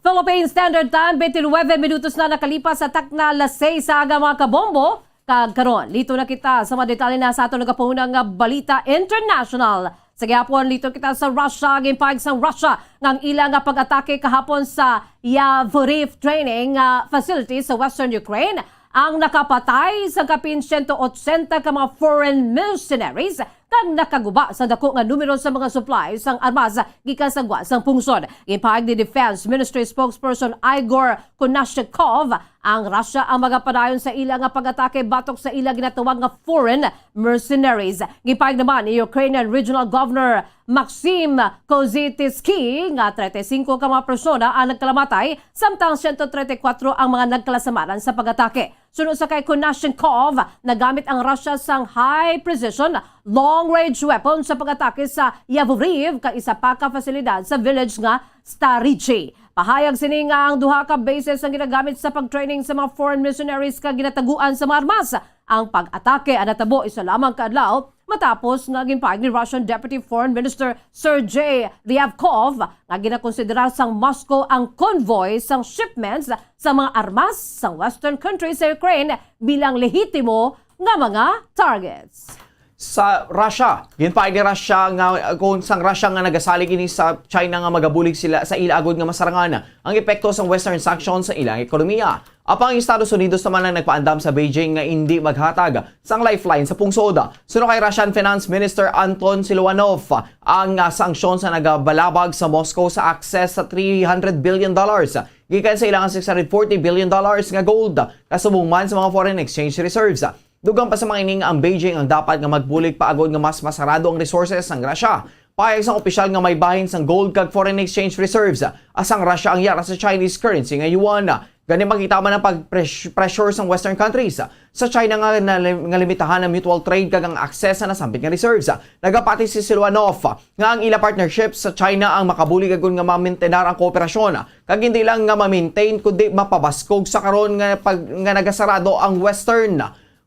Philippine Standard Time, twenty-nine minutos na nakalipas sa takna las seis sa aga, mga kabombo. Kag karon, lito na kita sa mga detalye na sa aton nagapauna nga balita international. Sa gihapon, lito kita sa Russia. Ginpahayag sang Russia nga ang ila nga pag-atake kahapon sa Yavoriv training, ah, facility sa western Ukraine ang nakapatay sa kapin siyento otsenta ka mga foreign mercenaries kag nakaguba sa dako nga numero sa mga supplies sang armas gikan sa gwa sang pungsod. Ginpahayag ni Defense Ministry spokesperson Igor Konashenkov, ang Russia ang magapadayon sa ila nga pag-atake batok sa ila ginatawag nga foreign mercenaries. Ginpahayag naman ni Ukrainian Regional Governor Maxim Kozytski nga treinta y cinco ka mga persona ang nagkalamatay, samtang siyento treinta y kuwatro ang mga nagkalasamanan sa pag-atake. Suno sa kay Konashenkov, nagamit ang Russia sang high-precision, long-range weapon sa pag-atake sa Yavoriv kag isa pa ka pasilidad sa village nga Starichi. Pahayag sini nga ang duha ka bases ang ginagamit sa pag-training sa mga foreign mercenaries kag ginataguan sa mga armas. Ang pag-atake ang natabo isa lamang ka adlaw matapos nga ginpahayag ni Russian Deputy Foreign Minister Sergei Ryabkov nga ginakonsiderar sang Moscow ang convoy sang shipments sa mga armas sang Western countries sa Ukraine bilang lehitimo nga mga targets. Sa Russia, ginpahayag ni Russia nga, uh, kung sang Russia nga nagasalig ini sa China nga magabulig sila sa ila agod nga masarangan ang epekto sang Western sanctions sa ilang ekonomiya. Apang ang Estados Unidos naman ang nagpaandam sa Beijing nga indi maghatag sang lifeline sa pungsod. Suno kay Russian Finance Minister Anton Siluanov, ang, ah, sanksyon sa nagabalabag sa Moscow sa access sa three hundred billion dollars gikan sa ilang six hundred forty billion dollars nga gold, kasubong man sa mga foreign exchange reserves. Dugang pa sa mga ini nga ang Beijing ang dapat nga magbulig pa agod nga mas masarado ang resources sang Russia. Pahayag sang opisyal nga may bahin sang gold kag foreign exchange reserves, ah, sang Russia ang yara sa Chinese currency nga yuan. Gani makita man ang pag-pressure sang Western countries sa China nga, nalim- nga limitahan ang mutual trade kag ang access sa nasambit nga reserves. Nagapati si Siluanov nga ang ila partnership sa China ang makabulig agod nga mamintenar ang kooperasyon, kag hindi lang nga ma-maintain kundi mapabaskog sa karon nga pag, nga nagasarado ang Western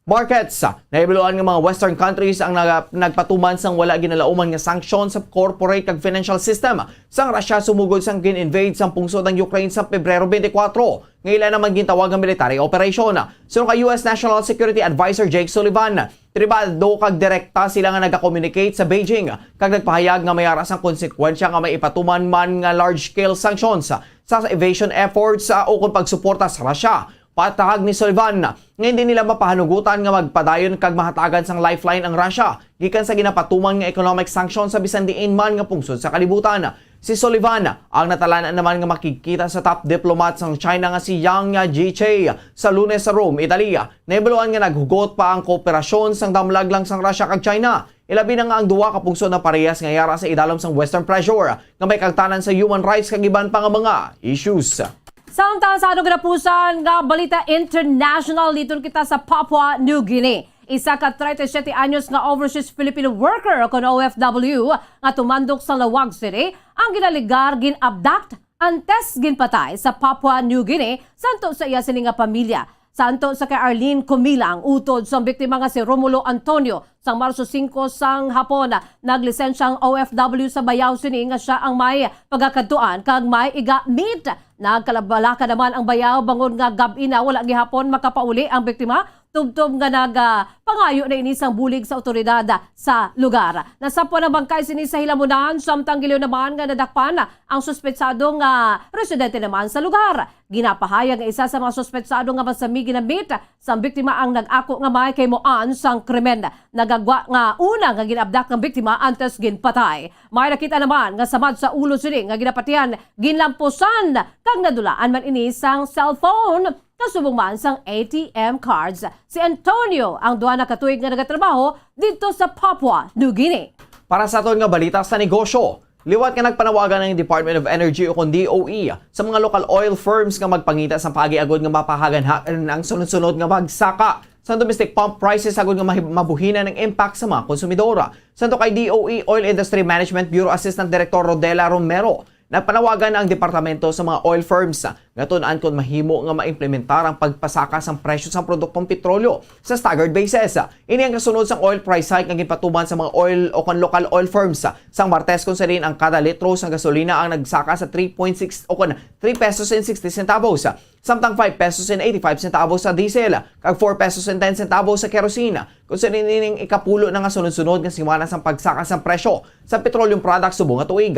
markets. Nahibaluan nga mga Western countries ang naga- nagpatuman sang wala ginalauman nga sanksyon sa corporate kag financial system sang Russia sumugod sang gin-invade sang pungsod ang Ukraine sa Pebrero twenty-four, nga ila naman gintawag nga military operation. Suno kay U S National Security Advisor Jake Sullivan, pribado kag direkta sila nga nagacommunicate sa Beijing kag nagpahayag nga may ara sang konsekwensya nga may ipatuman man nga large-scale sanctions sa evasion efforts, ah, ukon pagsuporta sa Russia. Patahag ni Sullivan nga hindi nila mapahanugutan nga magpadayon kag mahatagan sang lifeline ang Russia gikan sa ginapatuman nga economic sanction sa bisan diin man nga pungsod sa kalibutan. Si Sullivan ang natalanan naman nga makigkita sa top diplomat sang China nga si Yang Jiechi sa Lunes sa Rome, Italy. Nahibaluan nga naghugot pa ang kooperasyon sang damlag lang sang Russia kag China. Ilabi na nga ang duha ka pungsod na parehas nga yara sa idalom sang Western pressure nga may kaangtanan sa human rights kag iban pa nga mga issues. Samtang sa atong ginapusan nga balita international, liton kita sa Papua New Guinea. Isa ka treinta y siete anyos nga overseas Filipino worker o kon O F W nga tumandok sa Laoag City ang ginaligar, gin-abduct, antes ginpatay sa Papua New Guinea santo sa iya sini nga pamilya. Santo sa kay Arlene Comilang, utod sang biktima nga si Romulo Antonio, sang Marso singko sang hapon, naglisensya ang O F W sa bayaw sini nga sia ang may pagakadtuan kag may iga-meet. Nagkalabalaka naman ang bayaw bangod nga gab-i na wala gihapon makapauli ang biktima, tubtob nga nag, ah, pangayo na ini sang bulig sa awtoridad sa lugar. Nasapwan ang bangkay sini sa hilamunan, samtang giliw naman nga nadakpan ang suspetsado nga residente naman sa lugar. Ginapahayag nga isa sa mga suspetsado nga masami ginamit sang biktima ang nag-ako nga may kahimuan sang krimen. Nagagwa nga una nga gin-abduct ang biktima antes ginpatay. May nakita naman nga samad sa ulo sini nga ginapatihan, ginlampusan kag nadulaan man ini sang cellphone kasubong man sang A T M cards. Si Antonio ang duha na ka tuig nga nagatrabaho didto sa Papua New Guinea. Para sa aton nga balita sa negosyo, liwat nga nagpanawagan ang Department of Energy o kon D O E sa mga local oil firms nga magpangita sa paagi agud nga mapahaganhaan ang sunod-sunod nga pagsaka sa domestic pump prices agud nga mahib- mabuhinan ang impact sa mga konsumidor. Santo kay D O E Oil Industry Management Bureau Assistant Director Rodela Romero, Nagpanawagan ang departamento sa mga oil firms nga tun-an kon mahimo nga maimplementar ang pagpasaka sang presyo sang produktong petrolyo sa staggered basis. Ini ang kasunod sang oil price hike nga ginpatuman sa mga oil o kon lokal oil firms sang Martes, kung sa diin ang kada litro sang gasolina ang nagsaka sa three point six o kon three pesos and sixty centavos, samtang five pesos and eighty-five centavos sa diesel kag four pesos and ten centavos sa kerosene, kung sa diin ining ikapulo na nga sunod-sunod nga semana sang pagsaka sang presyo sa petroleum products subong nga tuig.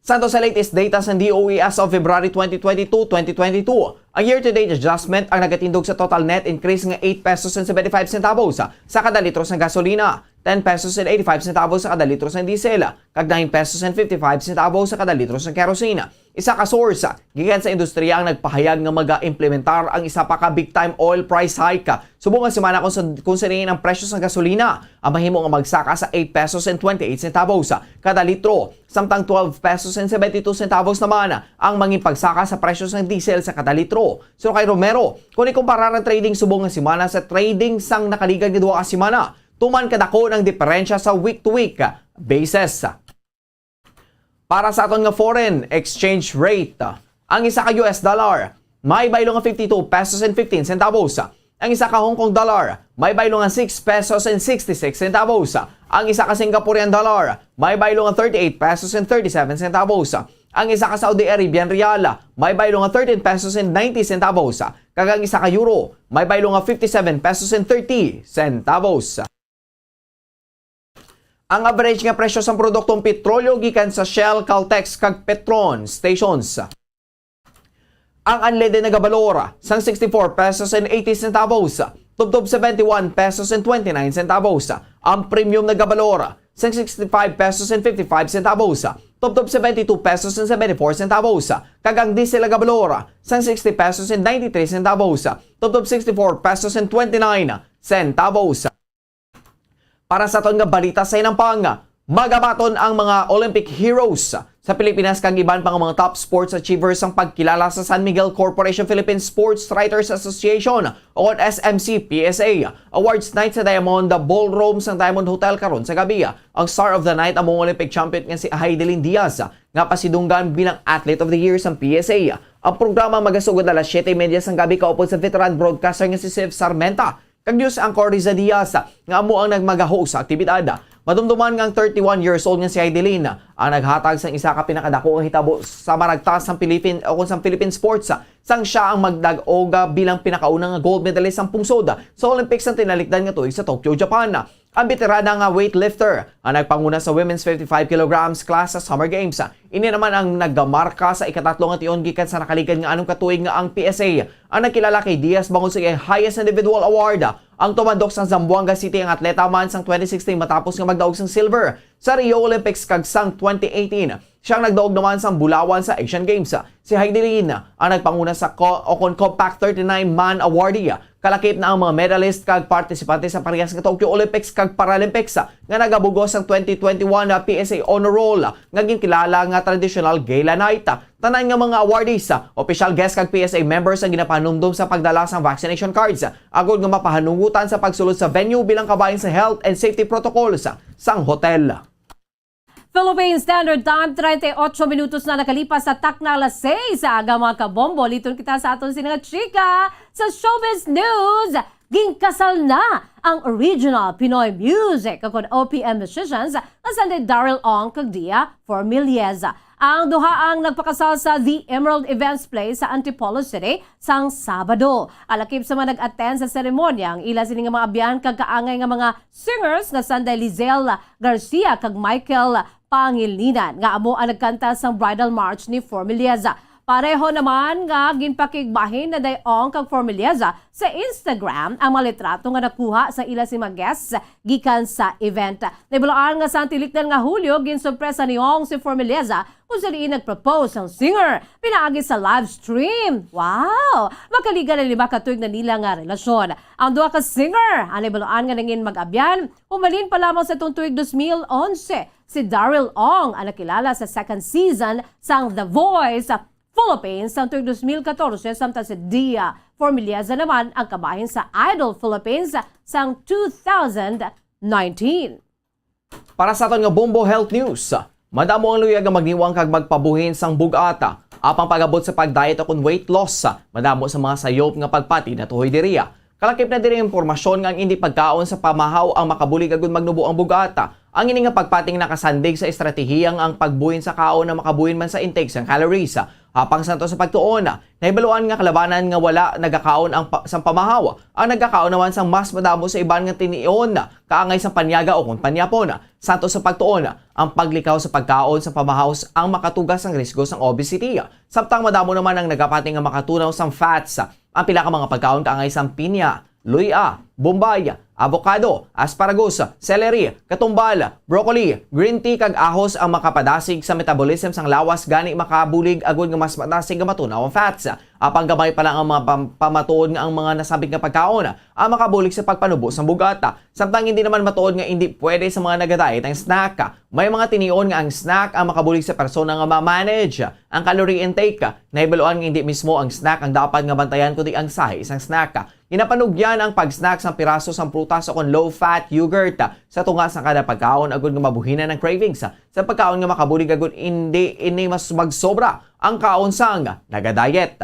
Santo sa latest data sang D O E as of February twenty twenty-two, twenty twenty-two, ang year-to-date adjustment ang nagatindog sa total net increase nga eight pesos and seventy-five centavos sa kada litro sang gasolina, ten pesos and eighty-five centavos sa kada litro sang diesel, kag nine pesos and fifty-five centavos sa kada litro sang kerosene. Isa ka source gikan sa industriya ang nagpahayag nga maga-implementar ang isa pa ka big-time oil price hike subong nga semana, kung sa, kung sa diin ang presyo sang gasolina ang mahimo nga magsaka sa eight pesos and twenty-eight centavos kada litro, samtang twelve pesos and seventy-two centavos naman ang mangin pagsaka sa presyo sang diesel sa kada litro. Suno kay Romero, kung ikumparar ang trading subong nga semana sa trading sang nakaligad nga duha ka semana, tuman kadako ang diferensya sa week-to-week basis. Para sa aton nga foreign exchange rate, ang isa ka U S dollar may baylo nga fifty-two pesos and fifteen centavos. Ang isa ka Hong Kong dollar may baylo nga six pesos and sixty-six centavos. Ang isa ka Singaporean dollar may baylo nga thirty-eight pesos and thirty-seven centavos. Ang isa ka Saudi Arabian riyal may baylo nga thirteen pesos and ninety centavos. Kag ang isa ka euro may baylo nga fifty-seven pesos and thirty centavos. Ang average nga presyo sang produktong petrolyo gikan sa Shell, Caltex, kag Petron stations. Ang unleaded nagabalor sang sixty-four pesos and eighty centavos, tubtob seventy-one pesos and twenty-nine centavos. Ang premium nagabalor sang sixty-five pesos and fifty-five centavos, tubtob seventy-two pesos and seventy-four centavos. Kag ang diesel nagabalor sang sixty pesos and ninety-three centavos, tubtob sixty-four pesos and twenty-nine centavos. Para sa aton nga balita sa hinampang, magabaton ang mga Olympic heroes sa Pilipinas kag iban pa nga mga top sports achievers sang pagkilala sa San Miguel Corporation Philippine Sports Writers Association o kon S M C P S A Awards Night sa Diamond Ballroom sang Diamond Hotel karon sa gabi. Ang star of the night amo ang Olympic champion nga si Heidelin Diaz, nga pasidunggan bilang Athlete of the Year sang P S A. Ang programa magasugod alas siyete y media sang gabi kaupod sa veteran broadcaster nga si Sif Sarmenta kag news anchor Riza Diaz, nga amo ang nagmagahost sa aktibidad. Madumduman nga ang thirty-one years old nga si Heidelin ang naghatag sang isa ka pinakadako nga hitabo sa maragtas sang Philippine o kon sang Philippine sports, sang sia ang magdag-og bilang pinakauna nga gold medalist sang pungsod sa Olympics sang tinalikdan nga tuig sa Tokyo, Japan. Ang beterana nga weightlifter ang nagpanguna sa women's fifty-five kilograms class sa Summer Games. Ini naman ang nagamarka sa ikatatlo nga tion gikan sa nakaligad nga anom ka tuig nga ang P S A ang nagkilala kay Diaz bangod sa iyang highest individual award. Ang tumandok sang Zamboanga City ang atleta man sang twenty sixteen matapos nga magdaog sang silver sa Rio Olympics kag sang twenty eighteen siya ang nagdaog naman sang bulawan sa Asian Games. Si Heidelin ang nagpanguna sa co-, o kon Compact thirty-nine Man Awardee. Kalakip na ang mga medalist kag partisipante sa parehas nga Tokyo Olympics kag Paralympics nga nagabug-os sang twenty twenty-one P S A Honor Roll nga ginkilala nga traditional gala night. Tanan nga mga awardees, opisyal guest kag P S A members ang ginapahanumdom sa pagdala sang vaccination cards, agod nga mapahanugutan sa pagsulod sa venue bilang kabahin sa health and safety protocols sang hotel. Philippine Standard Time, treinta y ocho minutos na nakalipas sa takna alas seis sa aga, mga kabombo. Liton kita sa aton sini nga chika sa showbiz news. Ginkasal na ang original Pinoy music o kon O P M musicians nga sila Daryl Ong kag Dia Formileza. Ang duha ang nagpakasal sa The Emerald Events Place sa Antipolo City sang Sabado. Alakip sa mga nag-attend sa seremonya, ang ila sini nga mga abyan kag kaangay nga mga singers nga sila Lizelle Garcia kag Michael Pangilinan, nga amo ang nagkanta sang bridal march ni Formileza. Pareho naman nga ginpakigbahin ni Day Ong kag Formileza sa Instagram ang mga litrato nga nakuha sa ila sing mga guests gikan sa event. Nahibaluan nga sang tilikdan nga Hulyo, ginsorpresa ni Ong si Formileza kung sa diin nag-propose ang singer pinaagi sa live stream. Wow! Makaligal ang lima ka tuig na nila nga relasyon. Ang duha ka singer ang nahibaluan nga nangin mag-abyan humalin pa lamang sa tuig dos mil onse. Si Daryl Ong ang nakilala sa second season sang The Voice Philippines sang tuig dos mil katorse, samtang si Dia Formileza naman ang kabahin sa Idol Philippines sang two thousand nineteen. Para sa aton nga Bombo Health News, Madamo ang luyag nga magniwang kag magpabuhin sang bug-at. Apang pag-abot sa pag-diet o kon weight loss, madamo sa mga sayop nga pagpati natuhoy diriya. Kalakip na diri ang impormasyon nga ang indi pagkaon sa pamahaw ang makabulig agud magnubo ang bug-at. Ang ini nga pagpating nakasandig sa estratehiya nga ang pagbuhin sa kaon ang makabuhin man sa intake sang calories. Apang santo sa pagtuon, nahibaluan nga kalabanan nga wala nagakaon ang pa-, sang pamahaw ang nagakaon naman sang mas madamo sa iban nga tinion, kaangay sang panyaga o kon panyapon. Santo sa pagtuon, ang paglikaw sa pagkaon sa pamahaw ang makatuga sang risgo sang obesity. Samtang madamo naman ang nagapati nga makatunaw sang fats. Ang pila ka mga pagkaon kaangay sang pinya, luya, bombay, avocado, asparagus, celery, katumbal, broccoli, green tea kag ahos ang makapadasig sa metabolism sang lawas, gani makabulig agud nga mas madasig nga matunaw ang fats. Apang gamay pa lang ang mga pam-, pamatuod nga ang mga nasabit nga pagkaon ang makabulig sa pagpanubo sang bug-at. Samtang hindi naman matuod nga hindi pwede sa mga nagadayet ang snack. May mga tinion nga ang snack ang makabulig sa persona nga ma-manage ang calorie intake. Nahibaluan nga hindi mismo ang snack ang dapat nga bantayan, kundi ang sahi sang snack. Ginapanugyan ang pag-snack sang piraso sang prutas o kon low-fat yogurt sa tunga sa kada pagkaon agud nga mabuhinan ang cravings sa pagkaon nga makabulig agud hindi ini mas magsobra ang kaon sang naga-diet.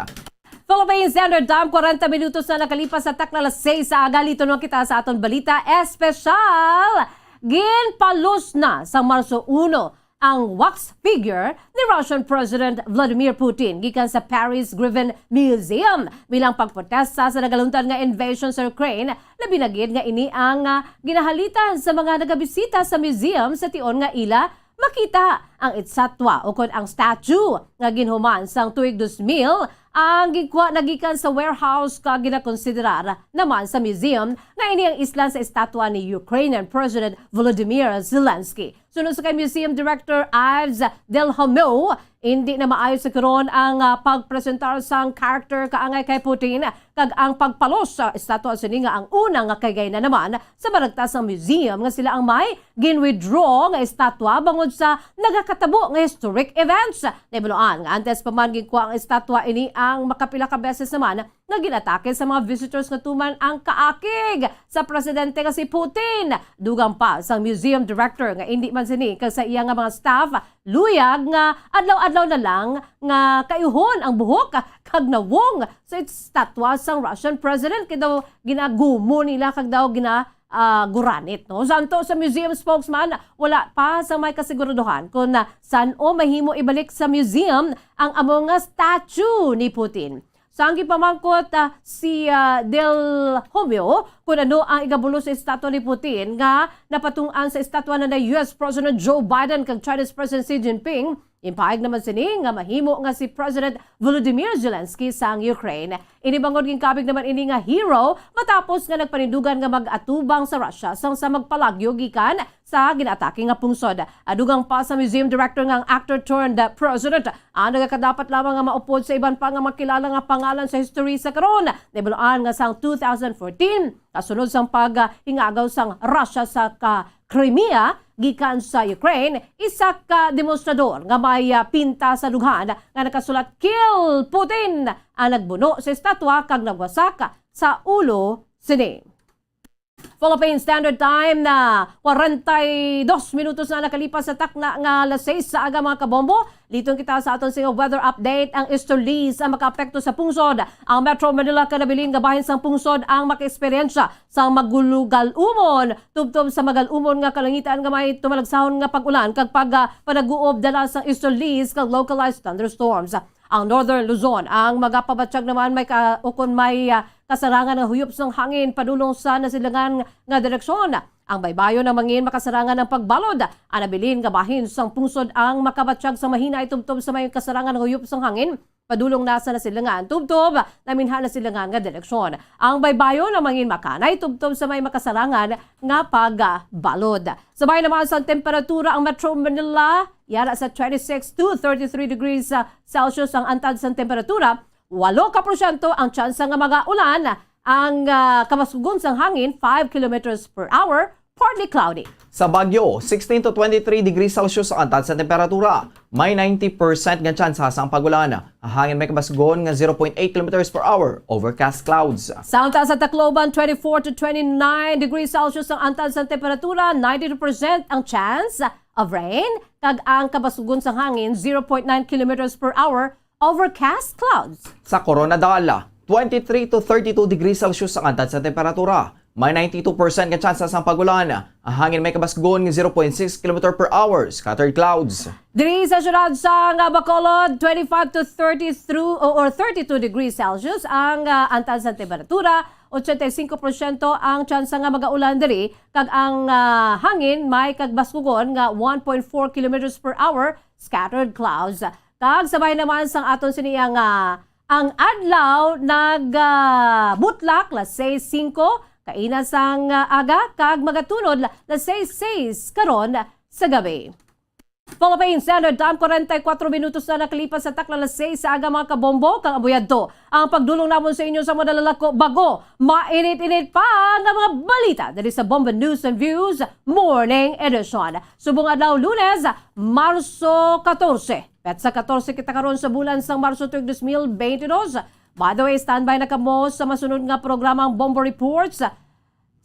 Philippine Standard Time, kwarenta minutos na nakalipas sa takna alas seis sa aga. Liton na kita sa aton balita espesyal. Ginpalos na sa Marso uno ang wax figure ni Russian President Vladimir Putin gikan sa Paris Grivin Museum bilang pagprotesta sa nagaluntad nga invasion sa Ukraine, labi na gid nga ini ang, ah, ginahalitan sa mga nagabisita sa museum sa tion nga ila makita ang estatwa o kon ang statue nga ginhuman sang tuig dos mil ang gikuha na gikan sa warehouse kag ginakonsiderar naman sa museum nga ini ang islan sa estatwa ni Ukrainian President Volodymyr Zelensky. Suno sa kay Museum Director Ives Del Homo, hindi na maayo sa karon ang, ah, pagpresentar sang character kaangay kay Putin, kag ang pagpalos sa estatwa sini nga ang una nga kagaynaman sa maragtas sang museum nga sila ang may gin-withdraw nga estatwa bangod sa nagakatabo nga historic events. Nahibaluan nga antes pa man ginkuha ang estatwa, ini ang makapila ka beses naman nga ginatake sa mga visitors nga tuman ang kaakig sa presidente nga si Putin. Dugang pa sang museum director nga indi man sini kag sa iya nga mga staff luyag nga adlaw-adlaw na lang nga kaihon ang buhok kag nawong sa estatwa sang Russian president, kay daw ginagumo nila kag daw gina, ah, guranit, no? Santo sa museum spokesman, wala pa sa may kasiguraduhan kung, ah, san-o mahimo ibalik sa museum ang amo nga statue ni Putin. Sa ang gipamangkot, ah, si, ah, Del Homio kung ano ang igabulos sa estatwa ni Putin nga napatung-an sa estatwa na ni U S President Joe Biden kag Chinese President Xi Jinping, impahayag naman sini nga mahimo nga si President Volodymyr Zelensky sang Ukraine. Ini bangod ginkabig naman ini nga hero matapos nga nagpanindugan nga mag-atubang sa Russia sang sa magpalagyo gikan sa ginaatake nga pungsod. Adugang pa sa museum director nga ang actor turned president ang nagakadapat lamang nga maupod sa iban pa nga makilala nga pangalan sa history sa karon. Nahibaluan nga sang two thousand fourteen, kasunod sang paghingagaw sang Russia sa ka Crimea gikan sa Ukraine, isa ka demonstrador nga may, ah, pinta sa dughan nga nakasulat "Kill Putin" ang nagbuno sa estatwa kag nagwasak sa ulo sini. Philippine Standard Time na kwarenta y dos minutos na nakalipas sa takna nga alas seis sa aga, mga kabombo. Liton kita sa aton sing weather update. Ang easterlies ang makaapekto sa pungsod. Ang Metro Manila kag nabilin nga bahin sang pungsod ang makaeksperyensya sang magulugal-umon tubtob sa magal-umon nga kalangitan nga may tumalagsahon nga pag-ulan kag pag, ah, panag-uob dala sang easterlies kag localized thunderstorms. Ang Northern Luzon ang magapabatyag naman may ka-, ukon may, ah, kasarangan nga huyop sang hangin padulong sa nasilangan nga direksyon. Ang baybayon ang mangin makasarangan ang pagbalod. Ang nabilin nga bahin sang pungsod ang makabatyag sa mahinay tubtob sa may kasarangan nga huyop sang hangin padulong na sa nasilangan tubtob naminha nasilangan nga direksyon. Ang baybayon ang mangin makanay tubtob sa may makasarangan nga pagbalod. Sa bahin naman sang temperatura, ang Metro Manila yara sa twenty-six to thirty-three degrees, ah, Celsius ang antad sang temperatura, walo ka porsyento ang tsansa nga magaulan, ang, ah, kabasugon sang hangin five kilometers per hour, partly cloudy. Sa Baguio, sixteen to twenty-three degrees Celsius ang taas sa temperatura. May ninety percent nga tsansa sang pag-ulan. Ang hangin may kabasgon nga zero point eight kilometers per hour, overcast clouds. Samtang sa Tacloban, twenty-four to twenty-nine degrees Celsius ang antas sa temperatura, ninety-two percent ang chance of rain, kag ang kabasgon sa hangin, zero point nine kilometers per hour, overcast clouds. Sa Koronadal, twenty-three to thirty-two degrees Celsius ang antas sa temperatura. May ninety-two percent nga tsansa sang pag-ulan. Ang hangin may kabasgon nga zero point six kilometer per hour, scattered clouds. Diri sa siyudad sang Bacolod, twenty-five to thirty through, o, or thirty-two degrees Celsius ang, ah, antas sa temperatura, ochenta y cinco porsyento ang tsansa nga magaulan diri, kag ang, ah, hangin may kagbasgogon nga one point four kilometers per hour, scattered clouds. Kag sabay naman sang aton sini ang, ah, ang adlaw nag, ah, butlak, las seis singko kaina sang, ah, aga, kag magatunod la-, las seis seis karon sa gabi. Philippine Standard Time, kwarenta y kuwatro minutos na nakalipas sa takna las seis sa aga, mga kabombo, kag amo yadto ang pagdulong namon sa inyo sa madalalako bago mainit-init pa nga mga balita diri sa Bombo News and Views Morning Edition. Subong adlaw, Lunes, Marso katorse. Petsa katorse kita karon sa bulan sang Marso tuig dos mil beintidos. By the way, standby na kamo sa masunod nga programang Bombo Reports,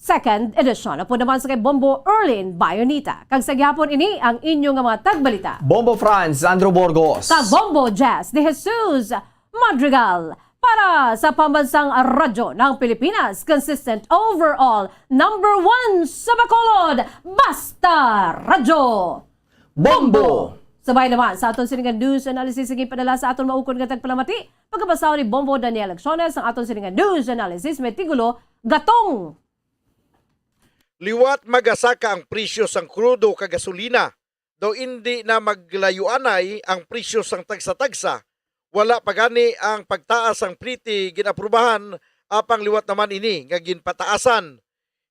second edition. Upod naman sa kay Bombo Erlin Bayonita. Kag sa gihapon, ini ang inyo nga mga tagbalita. Bombo Franz Andrew Burgos. Kag Bombo Jess De Jesus Madrigal. Para sa Pambansang Radyo ng Pilipinas, consistent overall, number one sa Bacolod, Basta Radyo. Bombo! Sabay naman sa aton sini nga news analysis nga ginpadala sa aton maukod nga tagpalamati, pagkabasa ni Bombo Daniel Acciones ang aton sini nga news analysis may titulo, Gatong. Liwat magasaka ang presyo sang krudo kag gasolina, daw indi na maglayuanay ang presyo sang tagsa-tagsa. Wala pa gani ang pagtaas sang P L I T I ginaprubahan, apang liwat naman ini nga ginpataasan.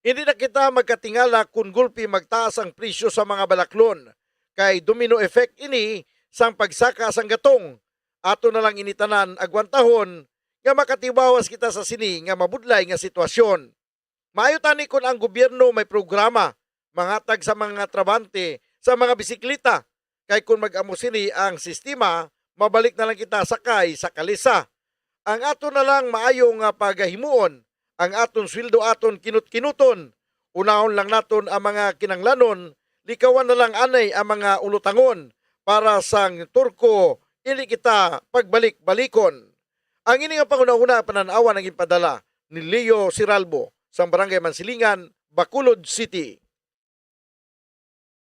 Hindi na kita magkatingala kon gulpi magtaas ang presyo sa mga balaklon, kay domino effect ini sang pagsaka sang gatong. Ato na lang ini tanan agwantahon nga makatibawas kita sa sini nga mabudlay nga sitwasyon. Maayo tani kon ang gobyerno may programa manghatag sa mga trabahante sa mga bisikleta, kay kon mag-amo sini ang sistema, mabalik na lang kita sakay sa kalesa. Ang ato na lang maayo nga pagahimuon, ang aton sweldo aton kinut-kinuton. Unahon lang naton ang mga kinahanglanon, likawan na lang anay ang mga ulotangon para sang turko, indi kita pagbalik-balikon. Ang ini nga panghunahuna, panan-awan ang ginpadala ni Leo Siralbo sang Barangay Mansilingan, Bacolod City.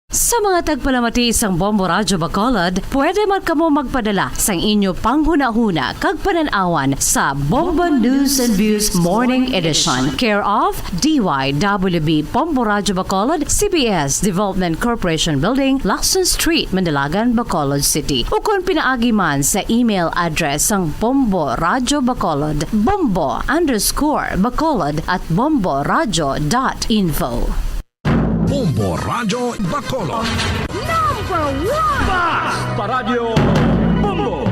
Sa mga tagpalamati sang Bombo Radyo Bacolod, pwede man kamo magpadala sang inyo panghunahuna kag panan-awan sa Bombo News and Views Morning Edition, care of D Y W B Bombo Radyo Bacolod, C B S Development Corporation Building, Lacson Street, Mandalagan, Bacolod City, ukon pinaagi man sa email address sang Bombo Radyo Bacolod, bombo underscore bacolod at bomboradyo dot info. Bombo Radyo Bacolod. Number one! Basta Radyo Bombo!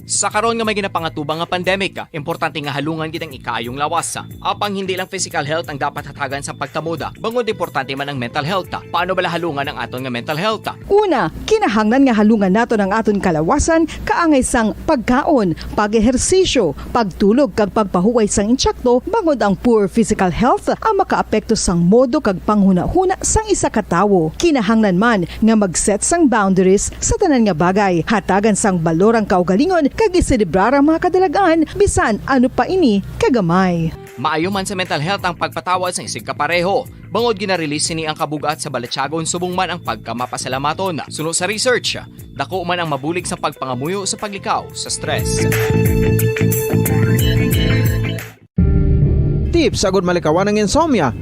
Sa karon nga may ginapangatubang nga pandemic, importante nga halungan gid ang ikaayong lawas. Apang hindi lang physical health ang dapat hatagan sa pagtamod, bangod importante man ang mental health. Paano bala halungan ang aton nga mental health? Una, kinahanglan nga halungan naton ang aton kalawasan kaangay sang pagkaon, pag-ehersisyo, pagtulog kag pagpahuway sang intsakto, bangod ang poor physical health ang makaapekto sang modo kag panghunahuna sang isa ka tawo. Kinahanglan man nga mag-set sang boundaries sa tanan nga bagay, hatagan sang balor ang kaugalingon kag iselebrar ang mga kadalag-an, bisan ano pa ini kagamay. Maayo man sa mental health ang pagpatawad sang isigkapareho, bangod gina-release sini ang kabug-at sa balatyagon subong man ang pagkamapasalamaton. Suno sa research, dako man ang mabulig sa pagpangamuyo sa paglikaw sa stress. Tips agud malikawan ang insomnia.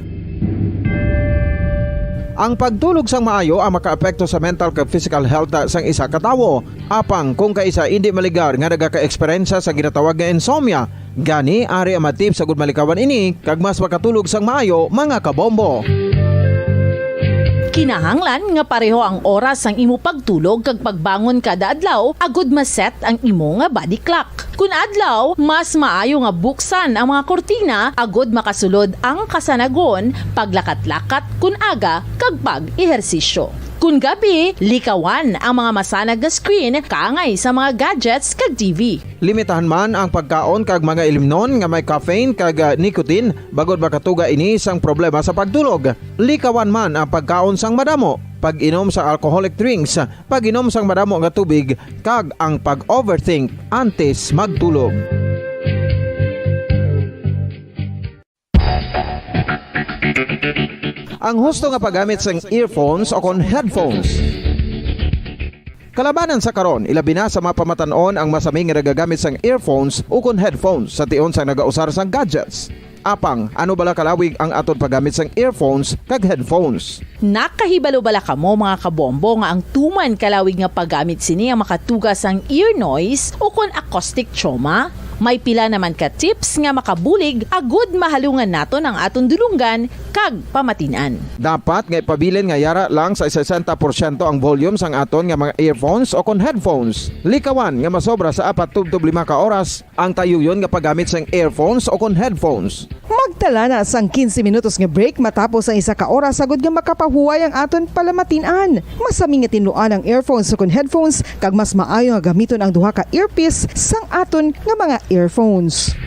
Ang pagtulog sang maayo ang makaapekto sa mental kag physical health sang isa ka tawo. Apang kung kaisa indi maligar nga nagakaeksperyensya sa ginatawag nga insomnia, gani ari ang mga tips agud malikawan ini kag mas makatulog sang maayo, mga kabombo. Kinahanglan nga pareho ang oras sang imo pagtulog kag pagbangon kada adlaw agud ma-set ang imo nga body clock. Kun adlaw, mas maayo nga buksan ang mga kurtina agud makasulod ang kasanagon, paglakat-lakat kun aga, kag pag-ehersisyo. Kun gabi, likawan ang mga masanag nga screen kaangay sa mga gadgets kag T V. Limitahan man ang pagkaon kag mga ilimnon nga may caffeine kag, ah, nicotine, bangod makatuga ini sang problema sa pagtulog. Likawan man ang pagkaon sang madamo, pag-inom sang alcoholic drinks, pag-inom sang madamo nga tubig, kag ang pag-overthink antes magtulog. Ang husto nga paggamit sang earphones o kon headphones. Kalabanan sa karon, ilabi na sa mga pamatan-on ang masami nga nagagamit sang earphones ukon headphones sa tion sang nagausar sang gadgets. Apang, ano bala kalawig ang aton paggamit sang earphones kag headphones? Nakahibalo bala kamo, mga kabombo, nga ang tuman kalawig nga paggamit sini ang makatuga sang ear noise ukon acoustic trauma? May pila naman ka tips nga makabulig agud mahalungan naton ang aton dulonggan kag pamatin-an. Dapat nga ipabilin nga yara lang sa sesenta porsyento ang volume sang aton nga mga earphones o kon headphones. Likawan nga masobra sa apat tubtob lima ka oras ang tayuyon nga paggamit sang earphones o kon headphones. Magtala na sang quince minutos nga break matapos ang isa ka oras, agud nga makapahuway ang aton palamatin-an. Masami nga tinluan ang earphones o kon headphones, kag mas maayo nga gamiton ang duha ka earpiece sang aton nga mga earphones.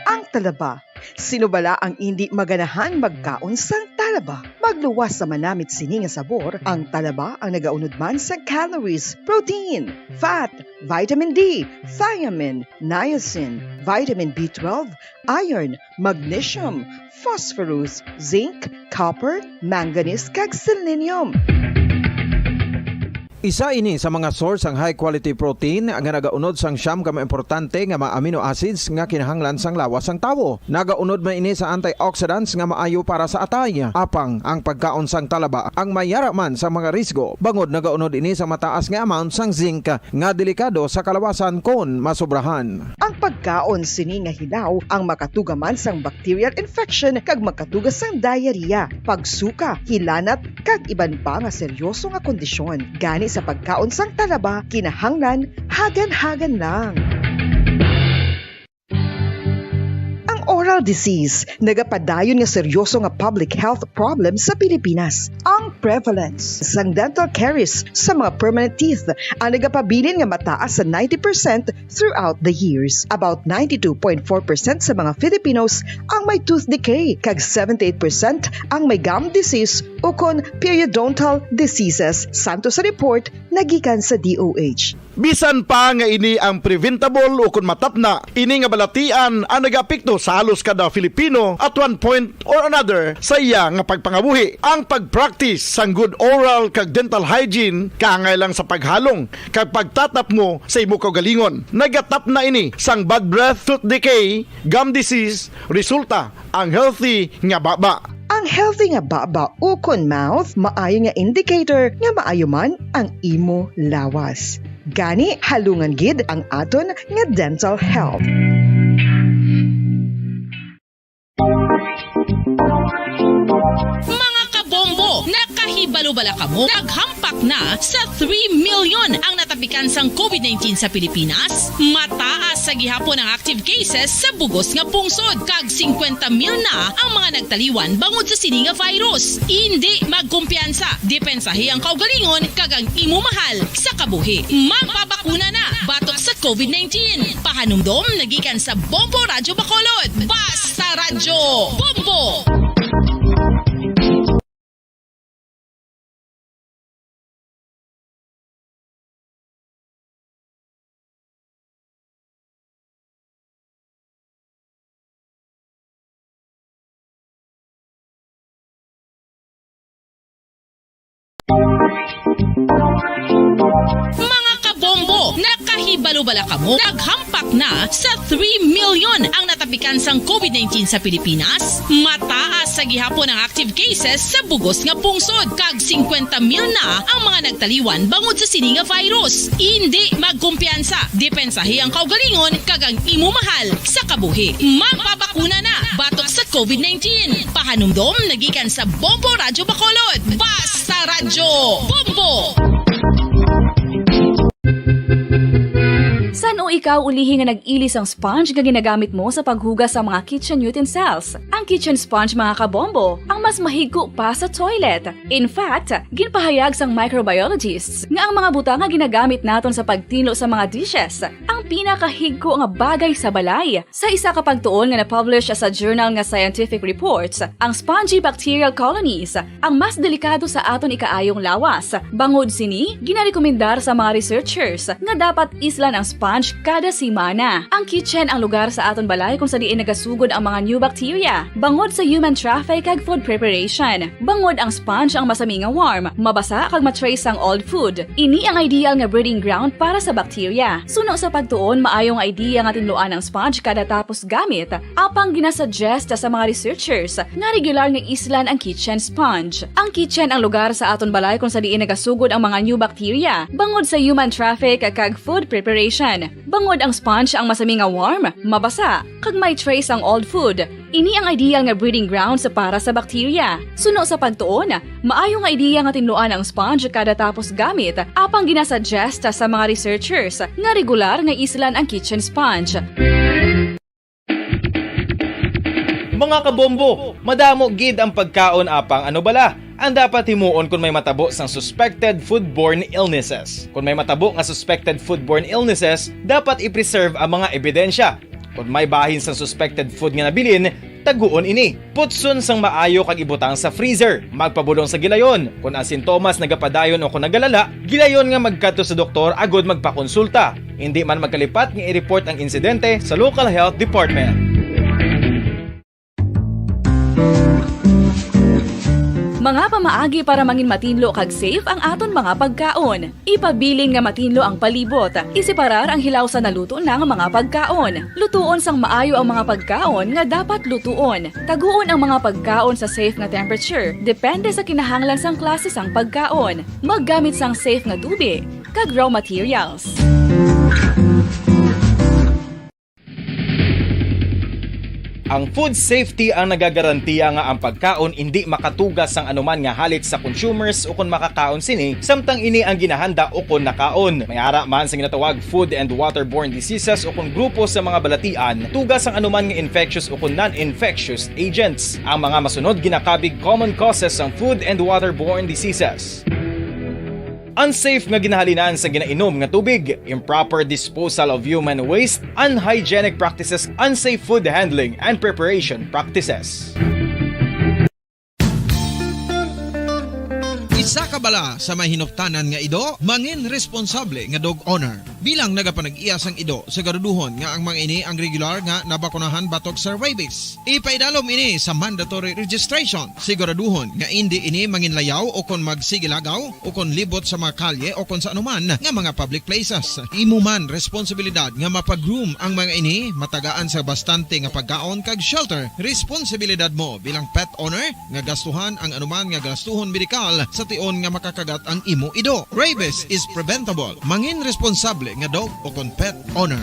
Ang talaba. Sino bala ang indi maganahan magkaon sang talaba? Magluwas sa manamit sini nga sabor, ang talaba ang nagaunod man sa calories, protein, fat, vitamin D, thiamine, niacin, vitamin B twelve, iron, magnesium, phosphorus, zinc, copper, manganese, kag selenium. Isa ini sa mga source sang high quality protein nga nagaunod sang siyam ka mga importante nga mga amino acids nga kinahanglan sang lawas sang tawo. Nagaunod man ini sa antioxidants nga maayo para sa atay. Apang ang pagkaon sang talaba ang may yara man sa mga risgo, bangod nagaunod ini sa mataas nga amount sang zinc nga delikado sa kalawasan kon masobrahan. Ang pagkaon sini nga hilaw ang makatuga man sang bacterial infection kag makatuga sang diarrhea, pagsuka, hilanat, kag iban pa nga seryoso nga kondisyon. Gani, sa pagkaon sang talaba, kinahanglan hagan-hagan lang. Ang oral disease nagapadayon nga seryoso nga public health problem sa Pilipinas. Ang prevalence sang dental caries sa mga permanent teeth ang nagapabilin nga mataas sa ninety percent throughout the years. About ninety-two point four percent sa mga Filipinos ang may tooth decay, kag seventy-eight percent ang may gum disease ukon periodontal diseases, santo sa report nga gikan sa D O H. Bisan pa nga ini ang preventable ukon matapna, ini nga balatian ang nagaapekto sa halos kada Filipino at one point or another sa iya nga pagpangabuhi. Ang pag-practice sang good oral kag dental hygiene kaangay lang sa paghalong kag pagtatapngo sa imo kaugalingon. Nagatapna ini sang bad breath, tooth decay, gum disease, resulta ang healthy nga baba. Ang healthy nga baba ukon mouth maayo nga indicator nga maayo man ang imo lawas. Gani, halungan gid ang aton nga dental health. Mga kabombo, nakahibalo bala kamo? Naghampak na sa three million ang natapikan sang COVID nineteen sa Pilipinas. Mataas sa gihapon ang active cases sa bugos nga pungsod, kag singkwenta mil na ang mga nagtaliwan bangod sa sini nga virus. Indi magkumpiyansa, depensahi ang kaugalingon kag ang imo mahal sa kabuhi. Magpabakuna na batok sa COVID nineteen. Pahanumdom nagikan sa Bombo Radyo Bacolod. Basta Radyo Bombo! Mga kabombo, nakahi- Ibalo bala kamo, naghampak na sa three million ang natapikan sang covid nineteen sa Pilipinas. Mataas sa gihapon ang active cases sa bugos nga pungsod, kag singkwenta mil na ang mga nagtaliwan bangod sa sini nga virus. Indi magkumpiyansa, depensahi ang kaugalingon kag ang imo mahal sa kabuhi. Magpabakuna na batok sa covid nineteen. Pahanumdom nagikan sa Bombo Radyo Bacolod. Basta Radyo Bombo! San-o ikaw ulihi nga nag-ili sang sponge nga ginagamit mo sa paghugas sa mga kitchen utensils? Ang kitchen sponge, mga kabombo, ang mas mahigko pa sa toilet. In fact, ginpahayag sang microbiologists nga ang mga butang nga ginagamit naton sa pagtinlo sa mga dishes ang pinakahigko nga bagay sa balay. Sa isa ka pagtuon nga na-publish sa journal nga Scientific Reports, ang spongy bacterial colonies ang mas delikado sa aton ikaayong lawas. Bangod sini, ginarekomendar sa mga researchers nga dapat islan ang sponge kada semana. Ang kitchen ang lugar sa aton balay kung sa diin nagasugod ang mga new bacteria, bangod sa human traffic kag food preparation. Bangod ang sponge ang masami nga warm, mabasa kag ma-trace ang old food. Ini ang ideal nga breeding ground para sa bacteria. Suno sa pagtuon, maayo nga idea nga tinluan ang sponge kada tapos gamit, apang ginasuggest sa mga researchers nga regular nga islan ang kitchen sponge. Ang kitchen ang lugar sa aton balay kung sa diin nagasugod ang mga new bacteria, bangod sa human traffic kag food preparation. Bangod ang sponge ang masami nga warm, mabasa, kag may trace ang old food, ini ang ideal nga breeding grounds para sa bacteria. Suno sa pagtuon, maayo nga idea nga tinluan ang sponge kada tapos gamit, apang ginasuggest sa mga researchers nga regular nga islan ang kitchen sponge. Mga kabombo, madamo gid ang pagkaon, apang ano bala ang dapat himuon kon may matabo sang suspected foodborne illnesses? Kon may matabo nga suspected foodborne illnesses, dapat i-preserve ang mga ebidensya. Kon may bahin sang suspected food nga nabilin, taguon ini. Putson sang maayo kag ibutang sa freezer. Magpabulong sa gilayon. Kon ang sintomas nagapadayon o kon nagalala, gilayon nga magkadto sa doktor agud magpakonsulta. Indi man magkalipat nga i-report ang insidente sa local health department. Mga pamaagi para mangin matinlo kag safe ang aton mga pagkaon. Ipabilin nga matinlo ang palibot. Iseparar ang hilaw sa naluto na nga mga pagkaon. Lutuon sang maayo ang mga pagkaon nga dapat lutuon. Taguon ang mga pagkaon sa safe nga temperature, depende sa kinahanglan sang klase sang pagkaon. Maggamit sang safe nga tubig kag raw materials. Ang food safety ang nagagarantiya nga ang pagkaon indi makatugas sang anuman nga halit sa consumers ukon makakaon sini, samtang ini ang ginahanda ukon nakaon. May ara man sa ginatawag food and waterborne diseases ukon grupo sa mga balatian, tugas sang anuman nga infectious ukon non-infectious agents. Ang mga masunod ginakabig common causes sang food and waterborne diseases. Unsafe nga ginahalinan sa ginainom nga tubig, improper disposal of human waste, unhygienic practices, unsafe food handling and preparation practices. Isa ka bala sa may hinuptanan nga ido, mangin responsable nga dog owner. Bilang nagapanag-iya sang ido, siguraduhon nga ang mga ini ang regular nga nabakunahan batok sa rabies. Ipaidalom ini sa mandatory registration. Siguraduhon nga indi ini manginlayaw o kon magsigilagaw o kon libot sa mga kalye o kon sa anuman nga mga public places. Imo man responsibilidad nga mapa-groom ang mga ini, matagaan sa bastante nga pagkaon kag shelter. Responsibilidad mo bilang pet owner nga gastuhan ang anuman nga gastuhon medikal sa tion nga makakagat ang imo ido. Rabies is preventable. Mangin responsable nga dog o kon pet owner.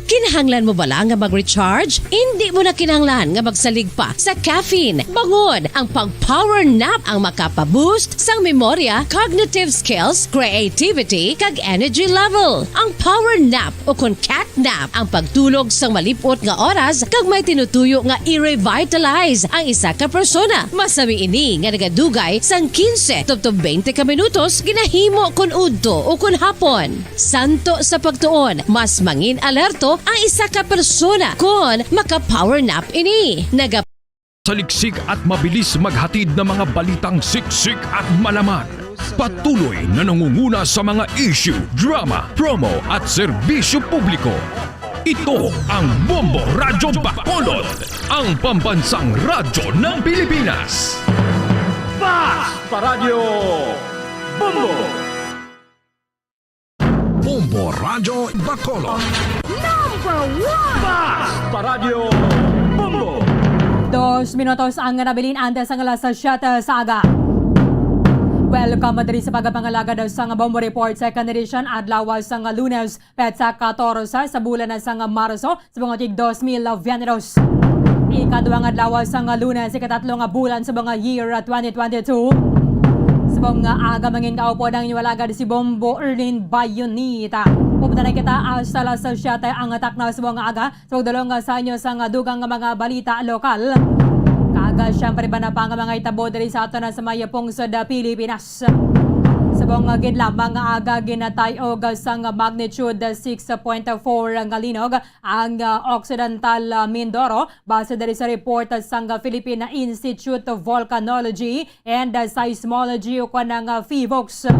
Kinahanglan mo bala nga mag-recharge? Indi mo na kinahanglan nga magsalig pa sa caffeine. Bangod ang pag-power nap ang makapa-boost sang memorya, cognitive skills, creativity, kag energy level. Ang power nap o kon cat nap ang pagtulog sang malip-ot nga oras kag may tinutuyo nga i-revitalize ang isa ka persona. Masami ini nga nagadugay sang quince tubtob twenty ka minutos ginahimo kon udto o kon hapon. Santo sa pagtuon, mas mangin alerto ang isa ka persona kon maka-power nap ini. Naga- Saliksik at mabilis maghatid ng mga balitang siksik at malaman. Patuloy na nangunguna sa mga issue, drama, promo at serbisyo publiko. Ito ang Bombo Radyo Bacolod, ang pambansang radyo ng Pilipinas. Fast Paradyo Bombo! Bombo Radyo Bacolod. Number one! Fast Paradyo Bombo! Dos minutos ang nabilin antes ang alas siyete sa aga. Welcome diri sa pagpangalagad sa Bombo Report, second edition, adlaw sa Lunes, petsa katorse sa bulan na sang Marso, subong nga tig dos mil veintidos. Ikaduha nga adlaw sang Lunes, ikatatlo nga bulan subong nga year twenty twenty-two. Subong nga aga mangin kaupod ang inyo alagad si Bombo Erlin Bayonita. Updan na kita hasta alas siyete ang takna subong nga aga. Subong dulong nga sa inyo sang dugang nga mga balita lokal. Kag, ah, siyempre, iban pa nga mga hitabo diri sa aton na sa may pungsod, ah, Pilipinas. Subong nga gid lamang nga aga ginatay-og sang magnitude six point four nga linog ang, ah, Occidental, ah, Mindoro, base diri sa report sang Philippine Institute of Volcanology and, ah, Seismology, ukon ang, ah, PHIVOLCS.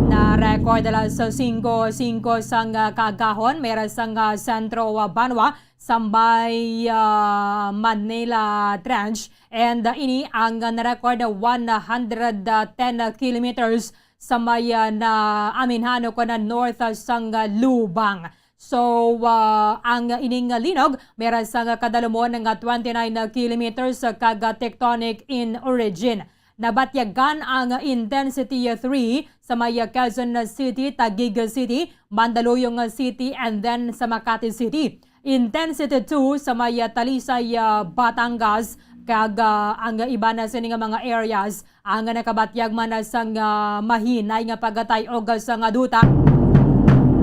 Na-record alas singko singko sang, ah, kaagahon, may ra sang, ah, Centro, ah, Banwa, sa may, ah, Manila Trench. And, ah, ini ang, ah, na-record na one hundred ten kilometers sa may, ah, na aminhan o kon na north, ah, sang, ah, Lubang. So, ah, ang ining linog may ra sang kadalumon nga twenty-nine kilometers kag tectonic in origin. Nabatyagan ang intensity three sa may Quezon City, Taguig City, Mandaluyong City, and then sa Makati City. Intensity two sa may Talisay, ah, Batangas, kag, ah, ang iban na sini nga mga areas ang nakabatyag man sang, ah, mahinay nga pagkatay-og sang duta.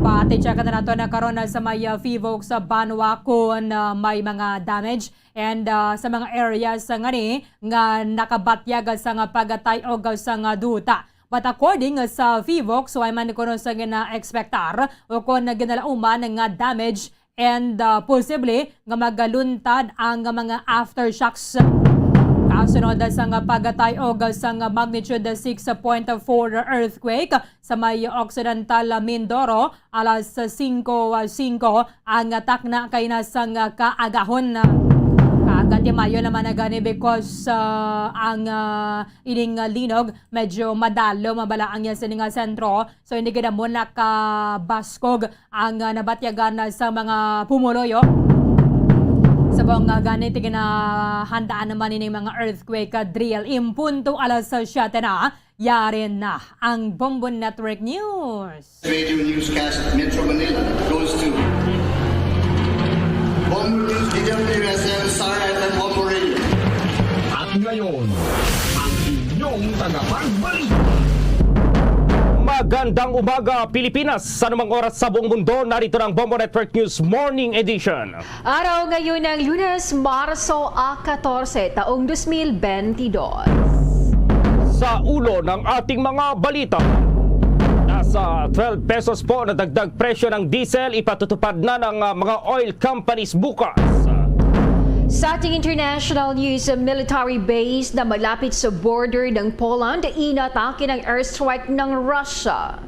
Pati check na nato na karon na sa may, ah, PHIVOLCS sa Banwa kung, ah, may mga damage and, ah, sa mga areas nga ni nga nakabatyag sang pagkatay-og sang duta. But according sa PHIVOLCS, so ay man kuno sa gina-expectar o kung ginalauman nga damage and, ah, posible nga magaluntad ang mga aftershocks. Kasunod sang pagkatay-og sang magnitude six point four earthquake sa may Occidental Mindoro, alas singko singko ang takna kay na sang kaagahon. Kagatimayo naman na gani because, ah, ang, ah, ining linog medyo madalom bala ang iya sini nga sentro. So, hindi gid amo nakabaskog ang, ah, nabatyagan sa mga pumuluyo. Subong nga gani, ginahandaan naman ining mga earthquake, ah, drill. In punto alas siyete na, yari na ang Bombo Network News. Radio newscast, Metro Manila goes to Bombo News, D W S M, Star F M, Bombo Radio. At ngayon, ang inyong tagapagbalita. Magandang umaga, Pilipinas. Sa anumang oras sa buong mundo, narito na ang Bombo Network News Morning Edition. Araw ngayon ng Lunes, Marso a katorse, taong dos mil bentidós. Sa ulo ng ating mga balita, nasa twelve pesos po na dagdag presyo ng diesel ipatutupad na ng, ah, mga oil companies bukas. Sa ating international news, military base na malapit sa border ng Poland, inatake ng airstrike ng Russia.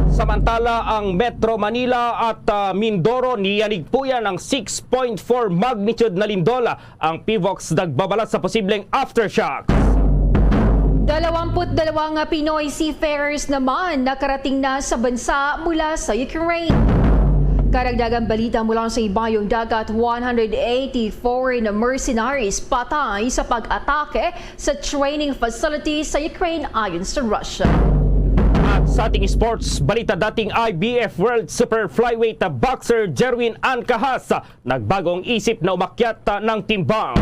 Samantala, ang Metro Manila at, ah, Mindoro, niyanig po yan ang six point four magnitude na lindol. Ang PHIVOLCS nagbabala sa posibleng aftershocks. Dalawampu't dalawa nga Pinoy seafarers naman nakarating na sa bansa mula sa Ukraine. Karagdagang balita mula sa ibayong dagat, one hundred eighty foreign mercenaries patay sa pag-atake sa training facility sa Ukraine, ayon sa Russia. At sa ating sports balita, dating I B F World Super Flyweight boxer Jerwin Ancajas nagbago ang isip na umakyat, ah, ng timbang.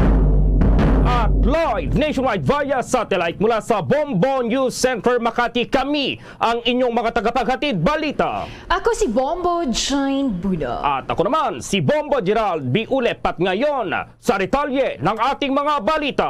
At live nationwide via satellite mula sa Bombo News Center Makati, kami ang inyong mga tagapaghatid balita. Ako si Bombo Jane Buna. At ako naman, si Bombo Gerald B. Ulep. At ngayon, sa detalye ng ating mga balita.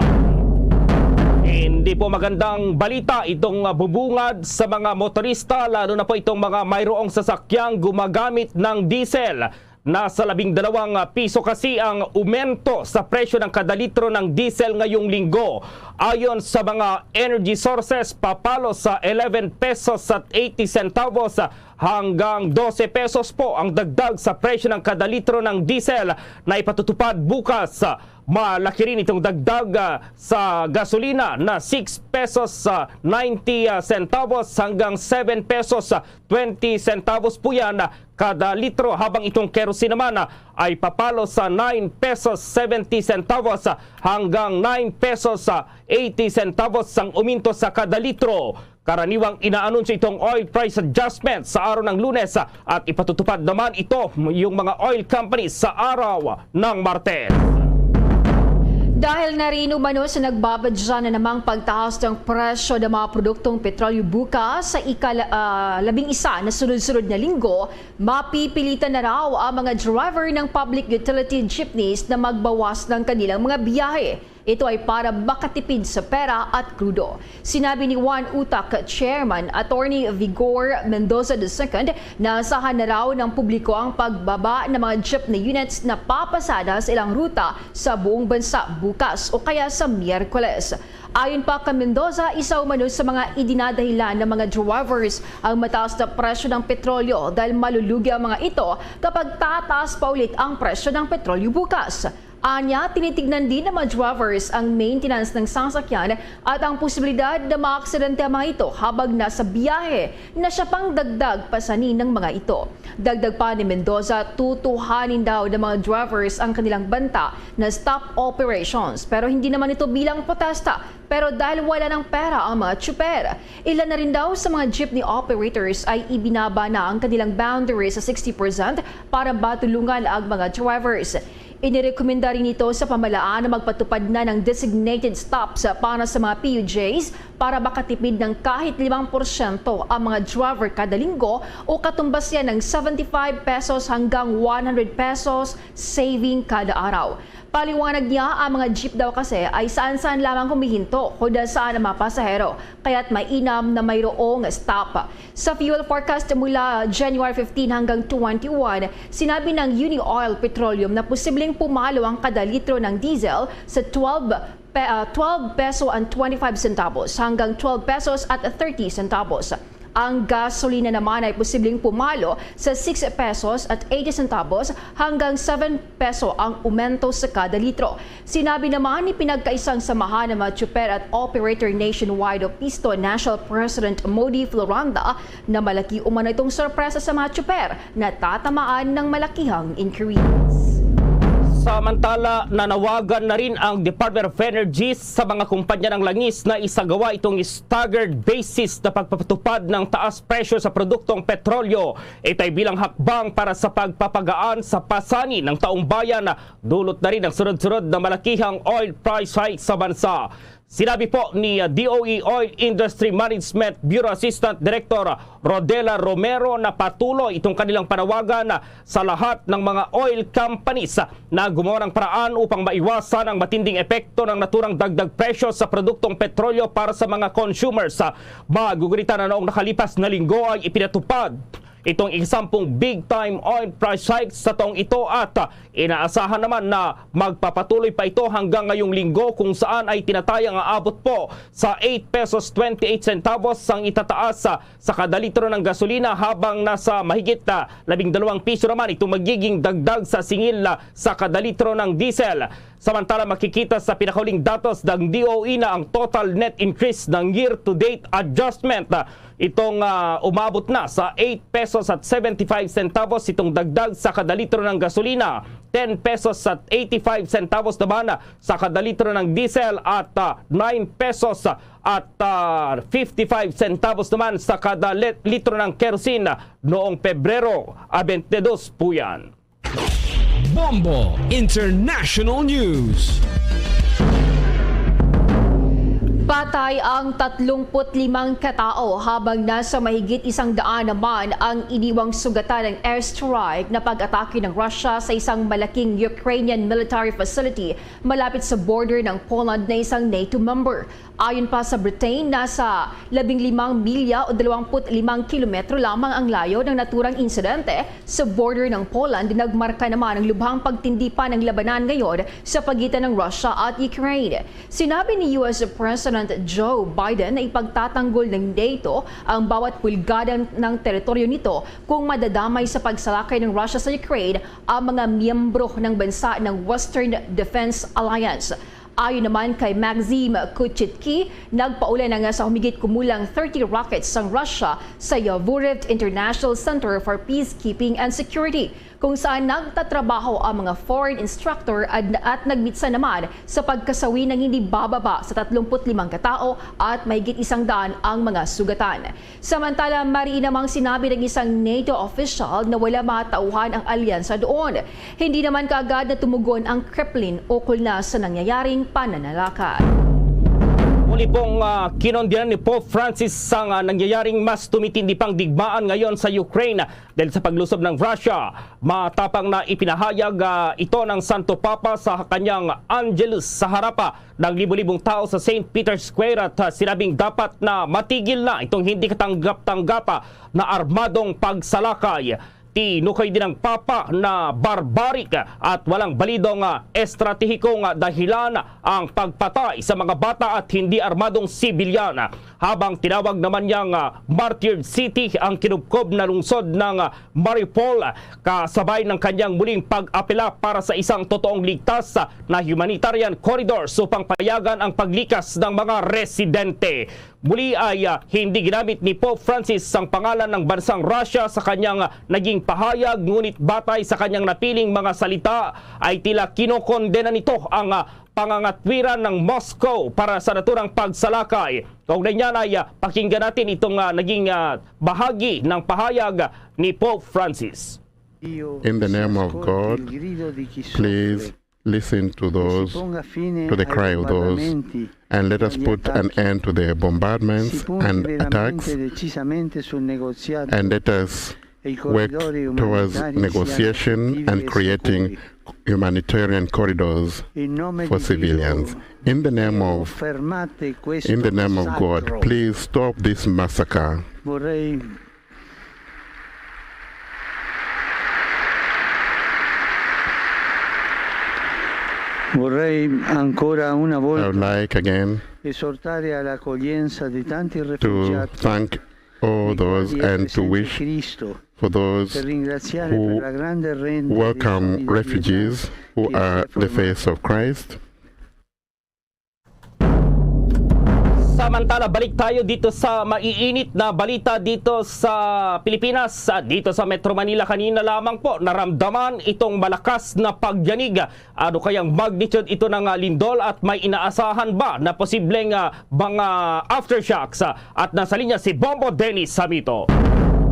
Hindi po magandang balita itong, ah, bubungad sa mga motorista, lalo na po itong mga mayroong sasakyang gumagamit ng diesel. Nasa labing dalawang piso kasi ang umento sa presyo ng kada litro ng diesel ngayong linggo. Ayon sa mga energy sources, papalo sa eleven pesos at eighty centavos hanggang dose pesos po ang dagdag sa presyo ng kada litro ng diesel na ipatutupad bukas. Malaki rin itong dagdag, ah, sa gasolina na six pesos, ah, ninety, ah, centavos hanggang seven pesos, ah, twenty centavos po yan, ah, kada litro, habang itong kerosene naman, ah, ay papalo sa nine pesos seventy centavos, ah, hanggang nine pesos, ah, eighty centavos ang uminto sa kada litro. Karaniwang inaanunsyo itong oil price adjustment sa araw ng Lunes, ah, at ipatutupad naman ito yung mga oil companies sa araw ng Martes. Dahil na rin umano sa nagbabadya na namang pagtaas ng presyo ng mga produktong petrolyo bukas sa ika-, ah, labing isa na sunod-sunod na linggo, mapipilitan na raw ang mga driver ng public utility jeepneys na magbawas ng kanilang mga biyahe. Ito ay para makatipid sa pera at krudo. Sinabi ni One Utak Chairman Attorney Vigor Mendoza the second na asahan na raw ng publiko ang pagbaba ng mga jeepney units na papasada sa ilang ruta sa buong bansa bukas o kaya sa Miyerkules. Ayon pa kay Mendoza, isa umano sa mga idinadahilan ng mga drivers ang mataas na presyo ng petrolyo dahil malulugi ang mga ito kapag tataas pa ulit ang presyo ng petrolyo bukas. Anya, tinitignan din ng mga drivers ang maintenance ng sasakyan at ang posibilidad na maaksidente ang mga ito habang nasa biyahe na siya pang dagdag pasanin ng mga ito. Dagdag pa ni Mendoza, tutuhanin daw ng mga drivers ang kanilang banta na stop operations, pero hindi naman ito bilang protesta, pero dahil wala ng pera ang mga tsuper. Ilan na rin daw sa mga jeepney operators ay ibinaba na ang kanilang boundary sa sixty percent para matulungan ang mga drivers. Inirekomenda rin ito sa pamahalaan na magpatupad na ng designated stops para sa mga P U Js para makatipid ng kahit limang porsyento ang mga driver kada linggo o katumbas yan ng seventy-five pesos hanggang one hundred pesos saving kada araw. Paliwanag niya, ang mga jeep daw kasi ay saan-saan lamang humihinto kung saan ang mga pasahero, kaya't mainam na mayroong stop. Sa fuel forecast mula January fifteen hanggang twenty-one, sinabi ng Uni Oil Petroleum na posibleng pumalo ang kada litro ng diesel sa twelve pe-, ah, twelve peso and twenty-five centavos hanggang twelve pesos at thirty centavos. Ang gasolina naman ay posibleng pumalo sa six pesos at eighty centavos hanggang seven peso ang umento sa kada litro. Sinabi naman ni pinagkaisang samahan ng mga tsuper at operator nationwide o pisto National President Modi Floranda na malaki umano itong sorpresa sa mga tsuper na tatamaan ng malakihang increase. Samantala, nanawagan na rin ang Department of Energy sa mga kumpanya ng langis na isagawa itong staggered basis na pagpapatupad ng taas presyo sa produktong petrolyo. Ito ay bilang hakbang para sa pagpapagaan sa pasanin ng taong bayan. Dulot na rin ang sunod-sunod na malakihang oil price hike sa bansa. Sinabi po ni, uh, D O E Oil Industry Management Bureau Assistant Director Rodela Romero na patuloy itong kanilang panawagan sa lahat ng mga oil companies na gumawa ng paraan upang maiwasan ang matinding epekto ng naturang dagdag presyo sa produktong petrolyo para sa mga consumers. Magugunitan na noong nakalipas na linggo ay ipinatupad itong ikasampung big time oil price hike sa taong ito at, ah, inaasahan naman na magpapatuloy pa ito hanggang ngayong linggo, kung saan ay tinatayang aabot po sa eight pesos twenty-eight centavos ang itataas sa, sa kada litro ng gasolina, habang nasa mahigit, ah, labing dalawang piso naman itong magiging dagdag sa singil, ah, sa kada litro ng diesel. Samantala, makikita sa pinakahuling datos ng D O E na ang total net increase ng year-to-date adjustment, ah, itong, ah, umabot na sa eight pesos at seventy-five centavos itong dagdag sa kada litro ng gasolina, ten pesos at eighty-five centavos naman sa kada litro ng diesel, at, ah, nine pesos at, ah, fifty-five centavos naman sa kada le-, litro ng kerosene noong Pebrero, ah, twenty-two po yan. Bombo International News. Patay ang tatlumpu't limang katao, habang nasa mahigit isang daan naman ang iniwang sugatan ng airstrike na pag-atake ng Russia sa isang malaking Ukrainian military facility malapit sa border ng Poland na isang NATO member. Ayon pa sa Britain, nasa labing limang milya o dalawampu't limang kilometro lamang ang layo ng naturang insidente sa border ng Poland. Nagmarka naman ang lubhang pagtindi pa ng labanan ngayon sa pagitan ng Russia at Ukraine. Sinabi ni U S President Joe Biden na ipagtatanggol ng NATO ang bawat pulgada ng teritoryo nito kung madadamay sa pagsalakay ng Russia sa Ukraine ang mga miyembro ng bansa ng Western Defense Alliance. Ayon naman kay Maxim Kuchitki, nagpauli na nga sa humigit kumulang thirty rockets sang Russia sa Yavoriv International Center for Peacekeeping and Security, kung saan nagtatrabaho ang mga foreign instructor at, at nagmitsa naman sa pagkasawi ng hindi bababa sa tatlumpu't limang katao at mahigit isang daan ang mga sugatan. Samantala, mariin namang sinabi ng isang NATO official na wala matauhan ang alyansa doon. Hindi naman kaagad na tumugon ang Kremlin ukol na sa nangyayaring pananalakad. Muli pong ah, kinondenan ni Pope Francis ang ah, nangyayaring mas tumitindi pang digmaan ngayon sa Ukraine dahil sa paglusob ng Russia. Matapang na ipinahayag ah, ito ng Santo Papa sa kanyang Angelus sa harap ah, ng libo-libong tao sa Saint Peter's Square at ah, sinabing dapat na matigil na itong hindi katanggap-tanggap ah, na armadong pagsalakay. Tinukoy din ng Papa na barbarik at walang balidong ah, estratehikong ah, dahilan ang pagpatay sa mga bata at hindi armadong sibilyan, habang tinawag naman niyang ah, martyred city ang kinubkob na lungsod ng ah, Mariupol, kasabay ng kanyang muling pag-apela para sa isang totoong ligtas na humanitarian corridor upang payagan ang paglikas ng mga residente. Muli ay ah, hindi ginamit ni Pope Francis ang pangalan ng bansang Russia sa kanyang ah, naging pahayag, ngunit batay sa kanyang napiling mga salita ay tila kinokondena nito ang ah, pangangatwiran ng Moscow para sa naturang pagsalakay. Kaugnay niyan ay ah, pakinggan natin itong ah, naging ah, bahagi ng pahayag ni Pope Francis. In the name of God, please listen to those, to the cry of those, and let us put an end to the bombardments and attacks, and let us work towards negotiation and creating humanitarian corridors for civilians. In the name of, in the name of God, please stop this massacre. Vorrei ancora una I would volta like again esortare all'accoglienza di tanti to rifugiati thank all di those quali è and to presente wish Cristo for per those ringraziare who per la grande rente di welcome solidarietà refugees who che si è are the formata. face of Christ. Samantala, balik tayo dito sa maiinit na balita dito sa Pilipinas. Ah, dito sa Metro Manila kanina lamang po, naramdaman itong malakas na pagyanig. Ano kayang magnitude ito ng ah, lindol at may inaasahan ba na posibleng ah, mga aftershocks? Ah, at nasa linya si Bombo Dennis Samito.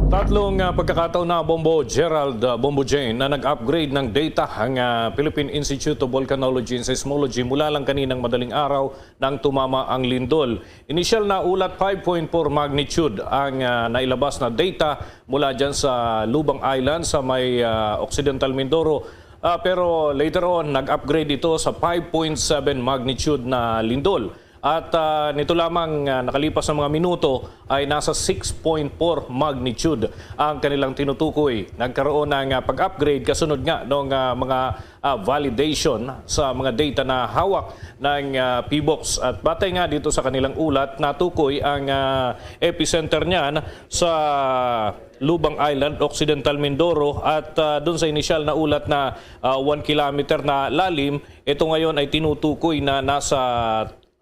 Tatlong ah, pagkakataon na, Bombo Gerald, ah, Bombo Jane, na nag-upgrade ng data ang ah, Philippine Institute of Volcanology and Seismology mula lang kaninang madaling araw nang tumama ang lindol. Initial na ulat, five point four magnitude ang ah, nailabas na data mula dyan sa Lubang Island sa may ah, Occidental Mindoro. Ah, pero later on, nag-upgrade ito sa five point seven magnitude na lindol. At ah, nito lamang ah, nakalipas na mga minuto ay nasa six point four magnitude ang kanilang tinutukoy. Nagkaroon ng ah, pag-upgrade kasunod nga nung ah, mga ah, validation sa mga data na hawak ng ah, PHIVOLCS. At batay nga dito sa kanilang ulat, natukoy ang ah, epicenter niyan sa Lubang Island, Occidental Mindoro, at ah, doon sa inisyal na ulat na ah, one kilometer na lalim, ito ngayon ay tinutukoy na nasa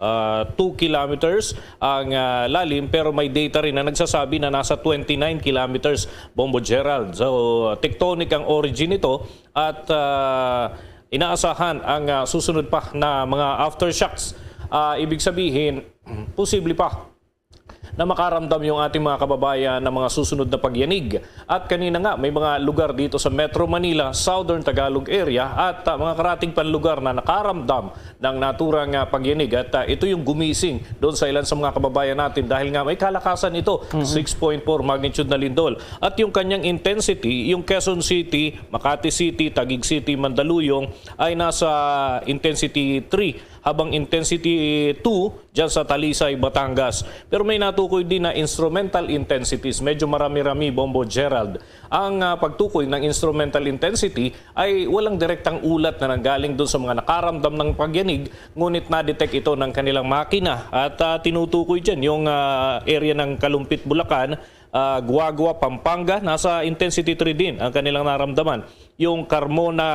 ah, two kilometers ang ah, lalim, pero may data rin na nagsasabi na nasa twenty-nine kilometers, Bombo Gerald. So, tectonic ang origin nito at ah, inaasahan ang ah, susunod pa na mga aftershocks. Ah, ibig sabihin, posible pa na makaramdam yung ating mga kababayan ng mga susunod na pagyanig. At kanina nga, may mga lugar dito sa Metro Manila, Southern Tagalog Area, at ah, mga karatig pang lugar na nakaramdam ng naturang ah, pagyanig. At ah, ito yung gumising doon sa ilan sa mga kababayan natin dahil nga may kalakasan ito, six point four magnitude na lindol. At yung kanyang intensity, yung Quezon City, Makati City, Taguig City, Mandaluyong, ay nasa intensity three habang intensity two dyan sa Talisay, Batangas. Pero may natukoy din na instrumental intensities. Medyo marami-rami, Bombo Gerald. Ang, ah, pagtukoy ng instrumental intensity ay walang direktang ulat na nanggaling dun sa mga nakaramdam ng pagyanig, ngunit na-detect ito ng kanilang makina at, ah, tinutukoy dyan yung, ah, area ng Kalumpit, Bulacan, ah, Guagua, Pampanga. Nasa intensity three din ang kanilang naramdaman. Yung Carmona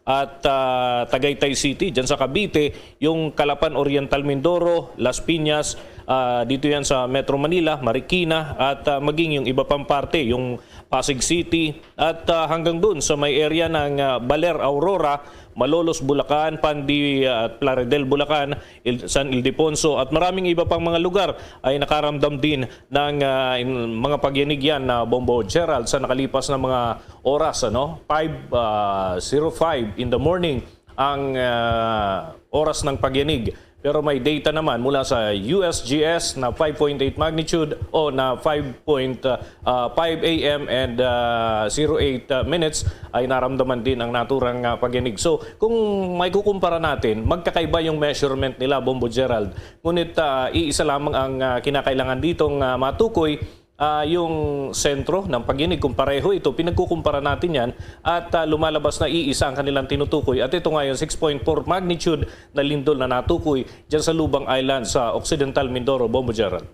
at, ah, Tagaytay City, dyan sa Cavite, yung Calapan, Oriental Mindoro, Las Piñas, ah, dito yan sa Metro Manila, Marikina, at, ah, maging yung iba pang parte, yung Pasig City, at, ah, hanggang dun sa may area ng, ah, Baler, Aurora, Malolos, Bulacan, Pandi, ah, at Plaridel, Bulacan, Il-, San Ildefonso, at maraming iba pang mga lugar ay nakaramdam din ng, ah, in-, mga pagyanig yan na, Bombo Gerald, sa nakalipas na mga oras, ano? Five, ah, zero five in the morning ang, ah, oras ng pagyanig. Pero may data naman mula sa U S G S na five point eight magnitude o na five point, ah, five A M and, ah, zero eight, ah, minutes ay naramdaman din ang naturang, ah, pagyanig. So, kung may kukumpara natin, magkakaiba yung measurement nila, Bombo Gerald. Ngunit, ah, iisa lamang ang, ah, kinakailangan ditong, ah, matukoy, ah, yung sentro ng pagyanig. Kung pareho ito, pinagkukumpara natin yan at, ah, lumalabas na iisa ang kanilang tinutukoy. At ito ngayon, six point four magnitude na lindol na natukoy dyan sa Lubang Island sa Occidental Mindoro, Bombo Gerald.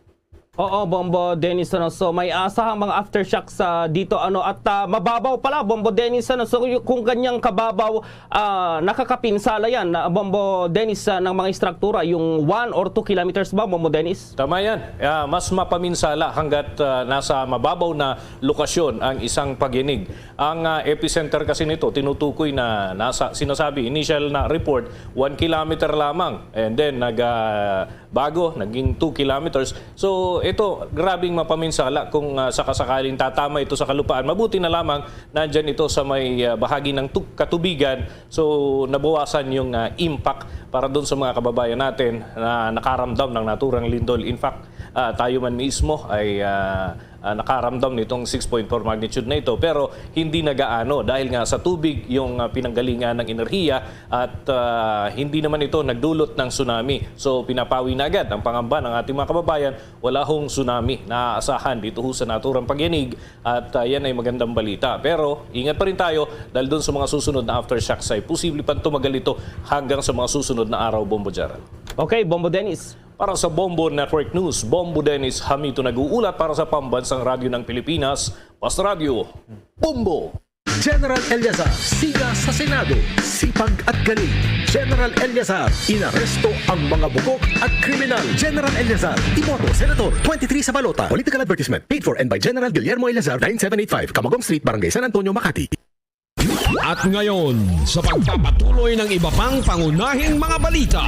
Oo, Bombo Dennis, ano, so may asahang mga aftershocks, ah, dito, ano, at, ah, mababaw pala, Bombo Dennis, ano, so y-, kung ganyang kababaw, ah, nakakapinsala yan, ah, Bombo Dennis, ah, ng mga istruktura, yung one or two kilometers ba, Bombo Dennis? Tama yan. Ah, mas mapaminsala hanggat, ah, nasa mababaw na lokasyon ang isang pagyanig. Ang, ah, epicenter kasi nito, tinutukoy na nasa, sinasabi, initial na report, one kilometer lamang. And then, nag, ah, bago, naging two kilometers. So, ito, grabing mapaminsala kung, ah, sakasakaling tatama ito sa kalupaan. Mabuti na lamang, nandyan ito sa may, ah, bahagi ng tu-, katubigan. So, nabawasan yung, ah, impact para doon sa mga kababayan natin na nakaramdam ng naturang lindol. In fact, ah, tayo man mismo ay, ah, ah, nakaramdam nitong six point four magnitude na ito, pero hindi nagaano dahil nga sa tubig yung, ah, pinanggalingan ng enerhiya at, ah, hindi naman ito nagdulot ng tsunami. So, pinapawi na agad ang pangamba ng ating mga kababayan. Wala hong tsunami na aasahan dito ho sa naturang pagyanig at, ah, yan ay magandang balita. Pero ingat pa rin tayo dahil doon sa mga susunod na aftershocks ay posible pang tumagal ito hanggang sa mga susunod na araw, Bombo Gerald. Okay, Bombo Dennis. Para sa Bombo Network News, Bombo Dennis Hamito nag-uulat para sa Pambansang Radyo ng Pilipinas, Basta Radyo, Bombo! General Eleazar, siga sa Senado, sipag at galing. General Eleazar, inaresto ang mga bukok at kriminal. General Eleazar, iboto, Senator, twenty-three sa balota. Political advertisement, paid for and by General Guillermo Eleazar, nine seven eight five, Camagong Street, Barangay San Antonio, Makati. At ngayon, sa pagpapatuloy ng iba pang pangunahing mga balita.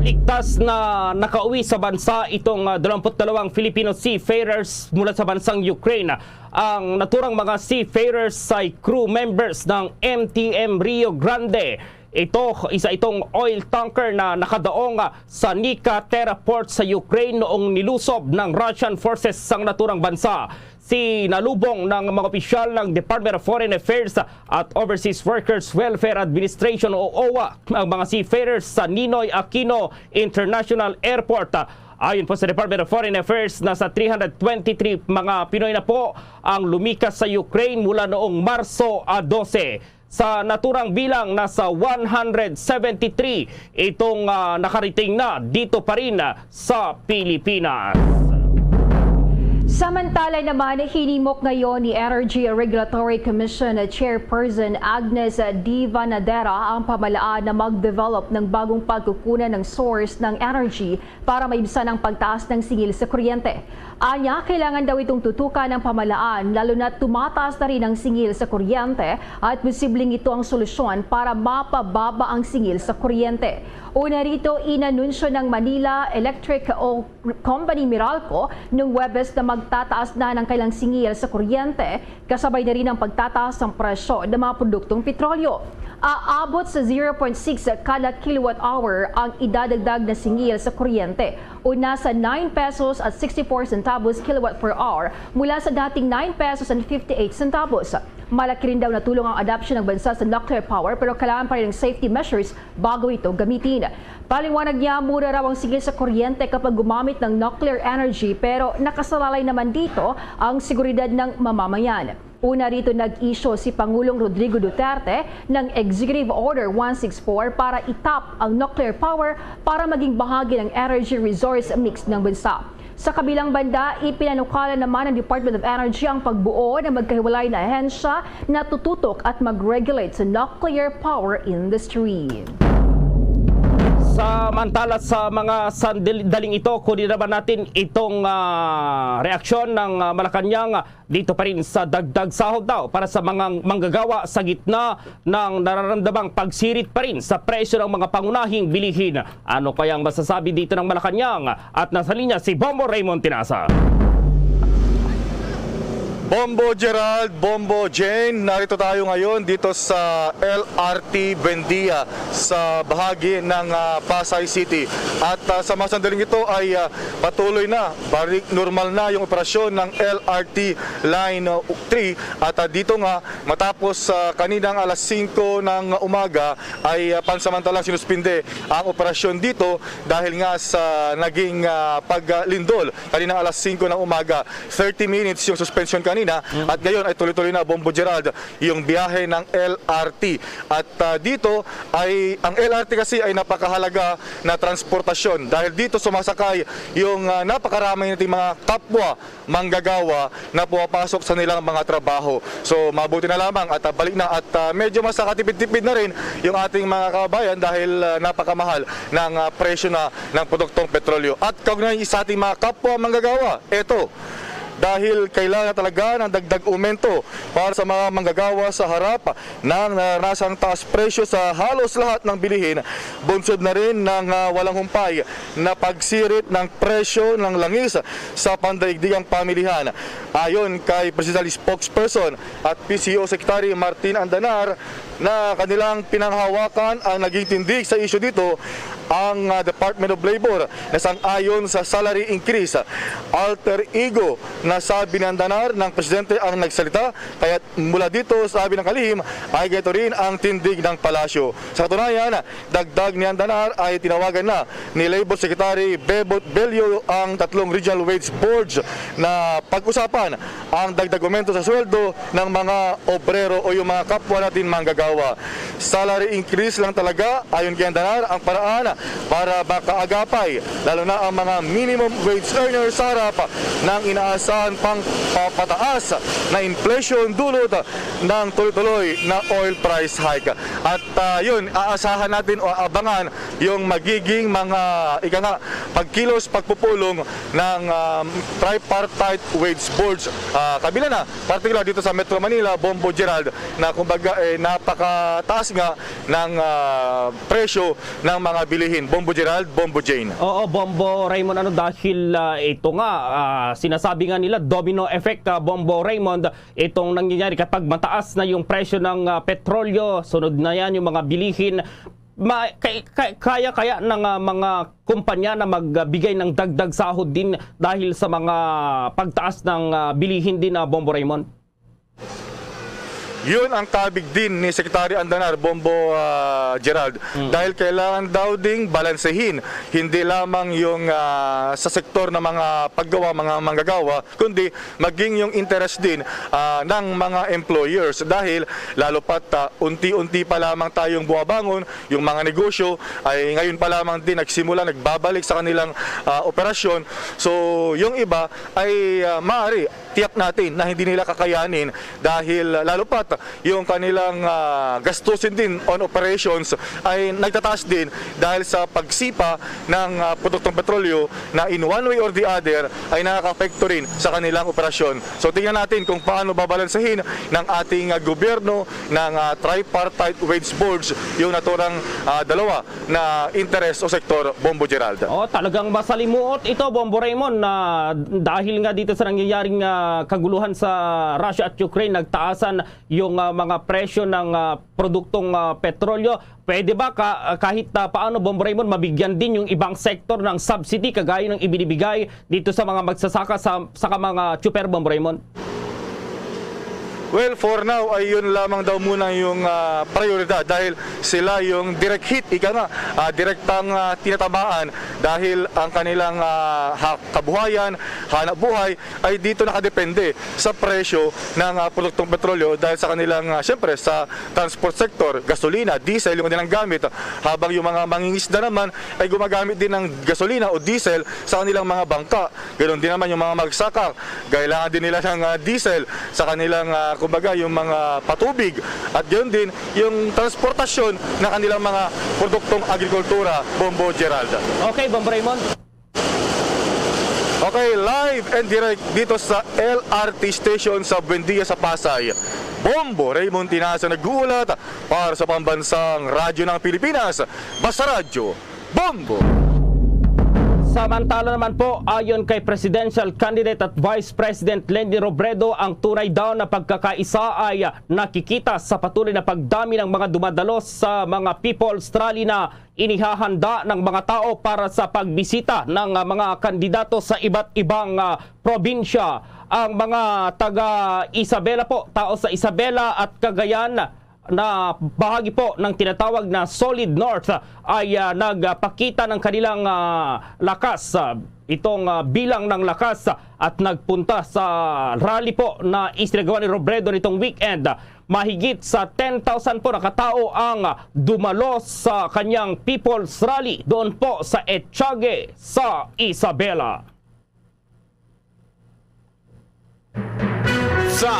Ligtas na nakauwi sa bansa itong, ah, dalawampu't dalawang Filipino seafarers mula sa bansang Ukraine. Ang naturang mga seafarers ay crew members ng M T M Rio Grande. Ito, isa itong oil tanker na nakadaong, ah, sa Nika Terra Port sa Ukraine noong nilusob ng Russian forces sang naturang bansa. Sinalubong ng mga opisyal ng Department of Foreign Affairs at Overseas Workers Welfare Administration o owa ang mga seafarers sa Ninoy Aquino International Airport. Ayon po sa Department of Foreign Affairs, nasa three hundred twenty-three mga Pinoy na po ang lumikas sa Ukraine mula noong Marso, ah, dose. Sa naturang bilang, nasa one hundred seventy-three itong, ah, nakarating na dito pa rin, ah, sa Pilipinas. Samantala naman, hinimok ngayon ni Energy Regulatory Commission Chairperson Agnes Diva Nadera ang pamahalaan na mag-develop ng bagong pagkukunan ng source ng energy para maibsan ang pagtaas ng singil sa kuryente. Anya, kailangan daw itong tutukan ng pamahalaan, lalo na tumataas na rin ang singil sa kuryente at posibleng ito ang solusyon para mapababa ang singil sa kuryente. Una rito, inanunsyo ng Manila Electric o Company Meralco nung Huwebes na magtataas na ng kailang singil sa kuryente, kasabay na rin ang pagtataas ng presyo ng mga produktong petrolyo. Aabot sa zero point six kada kilowatt hour ang idadagdag na singil sa kuryente, o nasa nine pesos at sixty-four centavos kilowatt per hour mula sa dating nine pesos and fifty-eight centavos. Malaki rin daw na tulong ang adoption ng bansa sa nuclear power, pero kailangan pa rin ng safety measures bago ito gamitin. Paliwanag niya, mura raw ang sigil sa kuryente kapag gumamit ng nuclear energy, pero nakasalalay naman dito ang seguridad ng mamamayan. Una rito, nag-issue si Pangulong Rodrigo Duterte ng Executive Order one six four para itap ang nuclear power para maging bahagi ng energy resource mix ng bansa. Sa kabilang banda, ipinanukala naman ng Department of Energy ang pagbuo ng magkahiwalay na ahensya na tututok at mag-regulate sa nuclear power industry. Samantala, sa mga sandaling ito, kunin naman natin itong ah, reaksyon ng ah, Malacañang dito pa rin sa dagdag sahod daw para sa mga manggagawa sa gitna ng nararamdamang pagsirit pa rin sa presyo ng mga pangunahing bilihin. Ano kaya ang masasabi dito ng Malacañang? At nasa linya si Bombo Raymond Tinasa. Bombo Gerald, Bombo Jane, narito tayo ngayon dito sa L R T Buendia sa bahagi ng ah, Pasay City. At ah, sa mga sandaling ito ay ah, patuloy na, balik normal na yung operasyon ng L R T Line three. At ah, dito nga, matapos ah, kaninang alas singko ng umaga ay ah, pansamantalang sinuspinde ang operasyon dito dahil nga sa naging ah, paglindol kaninang alas singko ng umaga. Thirty minutes yung suspension kanina at ngayon ay tuloy-tuloy na, Bombo Gerald, yung biyahe ng L R T. At ah, dito ay, ang L R T kasi ay napakahalaga na transportasyon dahil dito sumasakay yung ah, napakaramay nating mga kapwa manggagawa na pumapasok sa nilang mga trabaho. So mabuti na lamang at ah, balik na at ah, medyo mas nakatipid-tipid na rin yung ating mga kababayan dahil ah, napakamahal ng ah, presyo na ng produktong petrolyo. At kaugnay sa ating mga kapwa manggagawa, eto, dahil kailangan talaga ng dagdag aumento para sa mga manggagawa sa harap ng naranasang taas presyo sa halos lahat ng bilihin, bunsod na rin ng ah, walang humpay na pagsirit ng presyo ng langis sa pandaigdigang pamilihan. Ayon kay Presidential Spokesperson at P C O Secretary Martin Andanar, na kanilang pinanghawakan ang naging tindig sa isyu dito, ang ah, Department of Labor na sang-ayon sa salary increase. Alter ego na sabi ni Andanar ng presidente ang nagsalita, kaya mula dito, sabi ng kalihim, ay ganito rin ang tindig ng palasyo. Sa katunayan, dagdag ni Andanar ay tinawagan na ni Labor Secretary Bebot Bello ang tatlong regional wage boards na pag-usapan ang dagdag aumento sa sweldo ng mga obrero o yung mga kapwa natin manggagawa. Salary increase lang talaga, ayon kay Andanar, ang paraan para makaagapay, lalo na ang mga minimum wage earners sa harap ng inaasahan pang papataas na inflation dulot ng tuloy-tuloy na oil price hike. At ah, yun, aasahan natin o abangan yung magiging mga, ika nga, pagkilos, pagpupulong ng ah, tripartite wage boards. Ah, kabilang na, partikular dito sa Metro Manila, Bombo Gerald, na kumbaga eh, napakataas nga ng ah, presyo ng mga bilihin. Bombo Gerald, Bombo Jane. Oo, Bombo Raymond, ano, dahil ah, ito nga, ah, sinasabi nga nila, domino effect, ah, Bombo Raymond, itong nangyayari kapag mataas na yung presyo ng ah, petrolyo, sunod na yan yung mga bilihin. Ma, kay, kay, kaya kaya ng ah, mga kumpanya na magbigay ng dagdag sahod din dahil sa mga pagtaas ng ah, bilihin din, ah, Bombo Raymond? Yun ang kabig din ni Secretary Andanar, Bombo ah, Gerald. Dahil kailangan daw ding balansehin, hindi lamang yung ah, sa sektor ng mga paggawa, mga manggagawa, kundi maging yung interest din ah, ng mga employers. Dahil lalo pat ah, unti-unti pa lamang tayong bumabangon, yung mga negosyo ay ngayon pa lamang din nagsimula, nagbabalik sa kanilang ah, operasyon. So, yung iba ay ah, maaari tiyak natin na hindi nila kakayanin dahil ah, lalo pat yung kanilang ah, gastusin din on operations ay nagtataas din dahil sa pagsipa ng ah, produktong petrolyo na in one way or the other ay nakaka-apekto rin sa kanilang operasyon. So tingnan natin kung paano babalansehin ng ating ah, gobyerno ng ah, tripartite wage boards yung naturang ah, dalawa na interes o sektor, Bombo Gerald. Oh, talagang masalimuot ito, Bombo Raymond, na dahil nga dito sa nangyayaring ah, kaguluhan sa Russia at Ukraine, nagtaasan yung ah, mga presyo ng ah, produktong ah, petrolyo. Pwede ba ka, ah, kahit ah, paano, Bombo Raymond, mabigyan din yung ibang sektor ng subsidy kagaya ng ibinibigay dito sa mga magsasaka sa, sa mga tsuper, Bombo Raymond? Well, for now ay yun lamang daw muna yung, ah, prioridad dahil sila yung direct hit, ika nga, ah, direktang, ah, tinatamaan dahil ang kanilang, ah, ha-, kabuhayan, hanap buhay ay dito nakadepende sa presyo ng, ah, produktong petrolyo dahil sa kanilang, ah, siyempre sa transport sector, gasolina, diesel yung kanilang gamit, habang yung mga mangingisda naman ay gumagamit din ng gasolina o diesel sa kanilang mga bangka. Ganon din naman yung mga magsaka, kailangan din nila ng, ah, diesel sa kanilang, ah, kumbaga, yung mga patubig at ganon din yung transportasyon ng kanilang mga produktong agrikultura, Bombo Gerald. Okay, Bombo Raymond. Okay, live and direct dito sa L R T station sa Buendia sa Pasay. Bombo Raymond Tinaza nag-uulat para sa Pambansang Radyo ng Pilipinas, Basta Radyo, Bombo! Samantala naman po, ayon kay presidential candidate at Vice President Leni Robredo, ang tunay daw na pagkakaisa ay nakikita sa patuloy na pagdami ng mga dumadalos sa mga People's Rally na inihahanda ng mga tao para sa pagbisita ng, ah, mga kandidato sa iba't ibang, ah, probinsya. Ang mga taga Isabela po, tao sa Isabela at Cagayan, na bahagi po ng tinatawag na Solid North ay, ah, nagpakita ng kanilang, ah, lakas, ah, itong, ah, bilang ng lakas at nagpunta sa rally po na isinagawa ni Robredo nitong weekend. Mahigit sa ten thousand po na katao ang dumalo sa kanyang People's Rally doon po sa Echage sa Isabela. The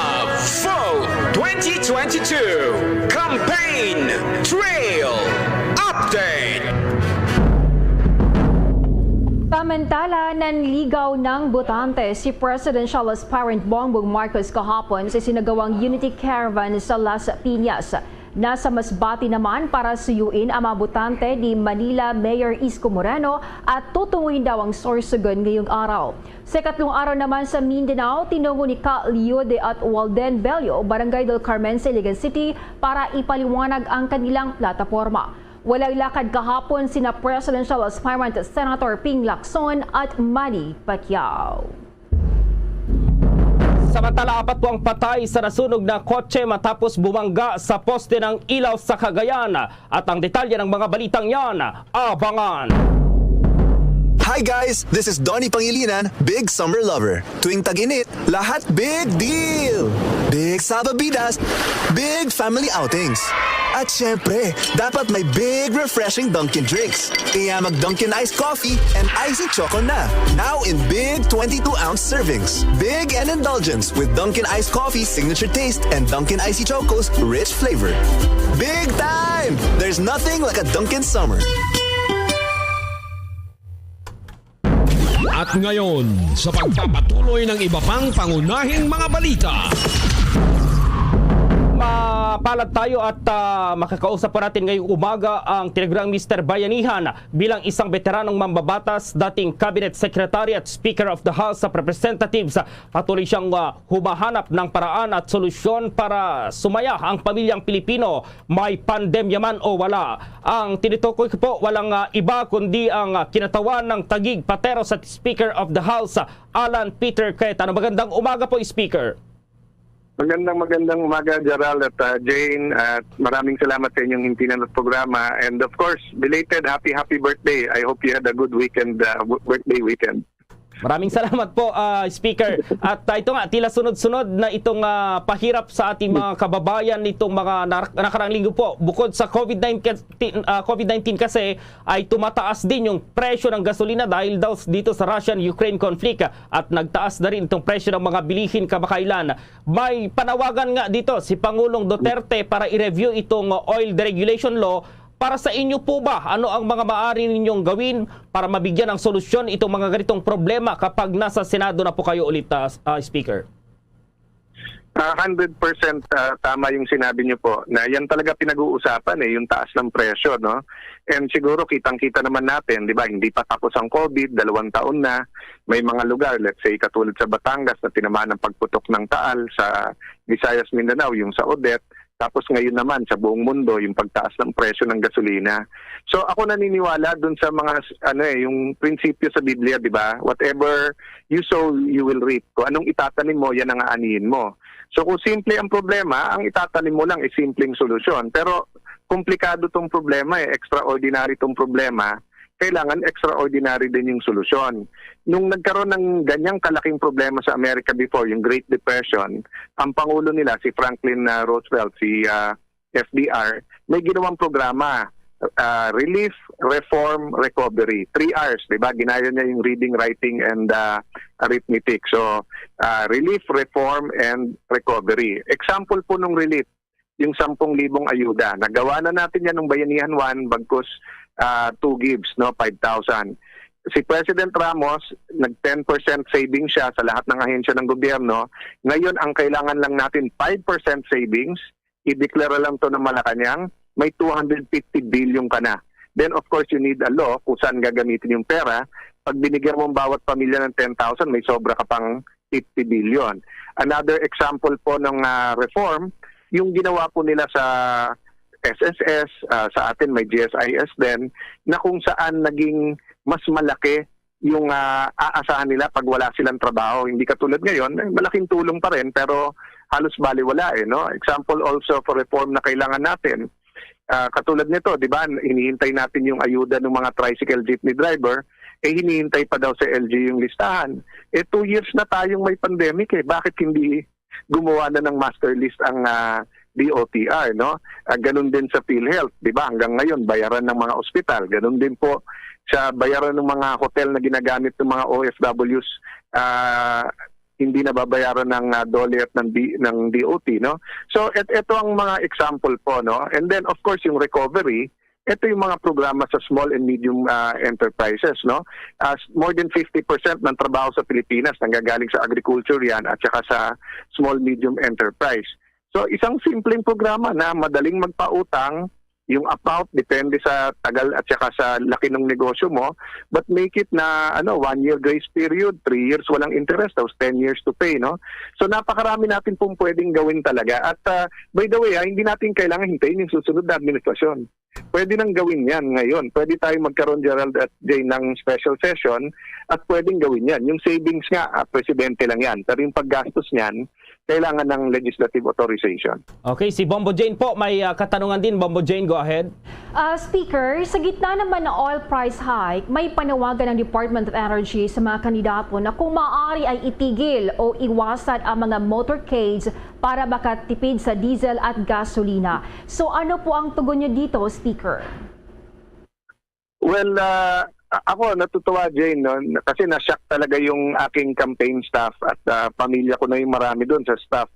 Vote twenty twenty-two Campaign Trail Update. Samantala, nanligaw ng botante si presidential aspirant Bongbong Marcos kahapon sa sinagawang Unity Caravan sa Las Piñas. Nasa Masbate naman para suyuin ang mga botante ni Manila Mayor Isko Moreno at tutunguhin daw ang Sorsogon ngayong araw. Sa ikatlong araw naman sa Mindanao, tinungo ni Ka Leode at Walden Bello, Barangay del Carmen sa Iligan City, para ipaliwanag ang kanilang plataporma. Walay lakad kahapon sina presidential aspirant Senator Ping Lacson at Manny Pacquiao. Samantala, apat po ang patay sa nasunog na kotse matapos bumangga sa poste ng ilaw sa Cagayan. At ang detalye ng mga balitang yan, abangan. Hi guys, this is Donnie Pangilinan, big summer lover. Tuwing tag-init, lahat big deal! Big salbabidas, big family outings. At syempre, dapat may big refreshing Dunkin' drinks. Kaya mag Dunkin' Ice Coffee and Icy Choco na. Now in big twenty-two ounce servings. Big and indulgence with Dunkin' Ice Coffee signature taste and Dunkin' Icy Choco's rich flavor. Big time! There's nothing like a Dunkin' Summer. At ngayon, sa pagpapatuloy ng iba pang pangunahing mga balita. Mapalad tayo at, ah, makakausap po natin ngayong umaga ang tinaguriang Mister Bayanihan bilang isang beteranong mambabatas, dating Cabinet Secretary at Speaker of the House of Representatives. Patuloy siyang, ah, humahanap ng paraan at solusyon para sumaya ang pamilyang Pilipino, may pandemya man o wala. Ang tinutukoy ko po, walang, ah, iba kundi ang, ah, kinatawan ng tagig patero sa Speaker of the House, Alan Peter Cayetano. Magandang umaga po, Speaker. Magandang, magandang umaga, Gerald at, ah, Jane. At maraming salamat sa inyong himpinan at programa. And of course, belated happy, happy birthday. I hope you had a good weekend, ah, w-, birthday weekend. Maraming salamat po, ah, Speaker. At, ah, ito nga, tila sunod-sunod na itong, ah, pahirap sa ating mga kababayan nitong mga nar-, nakaraang linggo po. Bukod sa COVID nineteen, ah, COVID nineteen kasi ay tumataas din yung presyo ng gasolina dahil daw s-, dito sa Russian-Ukraine conflict, ah, at nagtaas na rin itong presyo ng mga bilihin kamakailan. May panawagan nga dito si Pangulong Duterte para i-review itong oil deregulation law. Para sa inyo po ba, ano ang mga maaari ninyong gawin para mabigyan ng solusyon itong mga ganitong problema kapag nasa Senado na po kayo ulit, ah, ah, Speaker? Ah, hundred percent, ah, tama yung sinabi niyo po na yan talaga pinag-uusapan, eh, yung taas ng presyo, no? And siguro kitang-kita naman natin, di ba, hindi pa tapos ang COVID, dalawang taon na, may mga lugar, let's say, katulad sa Batangas na tinamaan ng pagputok ng taal, sa Visayas, Mindanao, yung sa Odette, tapos ngayon naman sa buong mundo yung pagtaas ng presyo ng gasolina. So ako naniniwala dun sa mga, ano eh, yung prinsipyo sa Biblia, di ba? Whatever you sow, you will reap. Kung anong itatanim mo, yan ang aanihin mo. So kung simple ang problema, ang itatanim mo lang is simpleng solusyon. Pero komplikado tong problema eh, extraordinary tong problema, kailangan extraordinary din yung solusyon. Nung nagkaroon ng ganyang kalaking problema sa Amerika before, yung Great Depression, ang pangulo nila si Franklin, ah, Roosevelt, si, ah, F D R, may ginawang programa, ah, relief, reform, recovery. Three R's, di ba? Ginaya niya yung reading, writing, and, ah, arithmetic. So, ah, relief, reform, and recovery. Example po nung relief, yung sampung libong ayuda. Nagawa na natin yan nung Bayanihan One, bagkus, ah, two gives, no, five thousand. Si President Ramos, nag ten percent savings siya sa lahat ng ahensya ng gobyerno. Ngayon, ang kailangan lang natin, five percent savings. I-declare lang to ng Malacañang, may two hundred fifty billion ka na. Then, of course, you need a law kung saan gagamitin yung pera. Pag binigyan mo ang bawat pamilya ng ten thousand, may sobra ka pang fifty billion. Another example po ng, ah, reform, yung ginawa po nila sa S S S, ah, sa atin may G S I S din, na kung saan naging mas malaki yung, ah, aasahan nila pag wala silang trabaho. Hindi katulad ngayon, eh, malaking tulong pa rin, pero halos baliwala eh, no? Example also for reform na kailangan natin, ah, katulad nito, di ba, hinihintay natin yung ayuda ng mga tricycle jeepney driver, eh hinihintay pa daw sa L G U yung listahan. Eh, two years na tayong may pandemic eh, bakit hindi gumawa na ng master list ang, ah, D O T R, no? Ah, ganun din sa PhilHealth, di ba? Hanggang ngayon, bayaran ng mga ospital. Ganun din po sa bayaran ng mga hotel na ginagamit ng mga O F Ws, ah, hindi nababayaran ng, ah, DOLE at ng D-, ng D O T, no? So, et-, ito ang mga example po, no? And then, of course, yung recovery, ito yung mga programa sa small and medium, ah, enterprises, no? As more than fifty percent ng trabaho sa Pilipinas nanggagaling sa agriculture yan at saka sa small medium enterprise. So, isang simpleng programa na madaling magpautang, yung amount depende sa tagal at saka sa laki ng negosyo mo, but make it na, ano, one year grace period, three years walang interest, tapos ten years to pay, no? So, napakarami natin pong pwedeng gawin talaga. At, ah, by the way, ah, hindi natin kailangan hintayin yung susunod na administrasyon. Pwede nang gawin yan ngayon. Pwede tayo magkaroon, Gerald at Jay, ng special session at pwedeng gawin yan. Yung savings nga, ah, presidente lang yan. Pero yung paggastos niyan, kailangan ng legislative authorization. Okay, si Bombo Jane po, may, ah, katanungan din. Bombo Jane, go ahead. Ah, Speaker, sa gitna naman ng oil price hike, may panawagan ng Department of Energy sa mga kandidato na kung maaari ay itigil o iwasan ang mga motorcades para makatipid sa diesel at gasolina. So, ano po ang tugon niyo dito, Speaker? Well, ah, a-, ako natutuwa, Jane, no? Kasi na-shock talaga yung aking campaign staff at, ah, pamilya ko na yung marami doon sa staff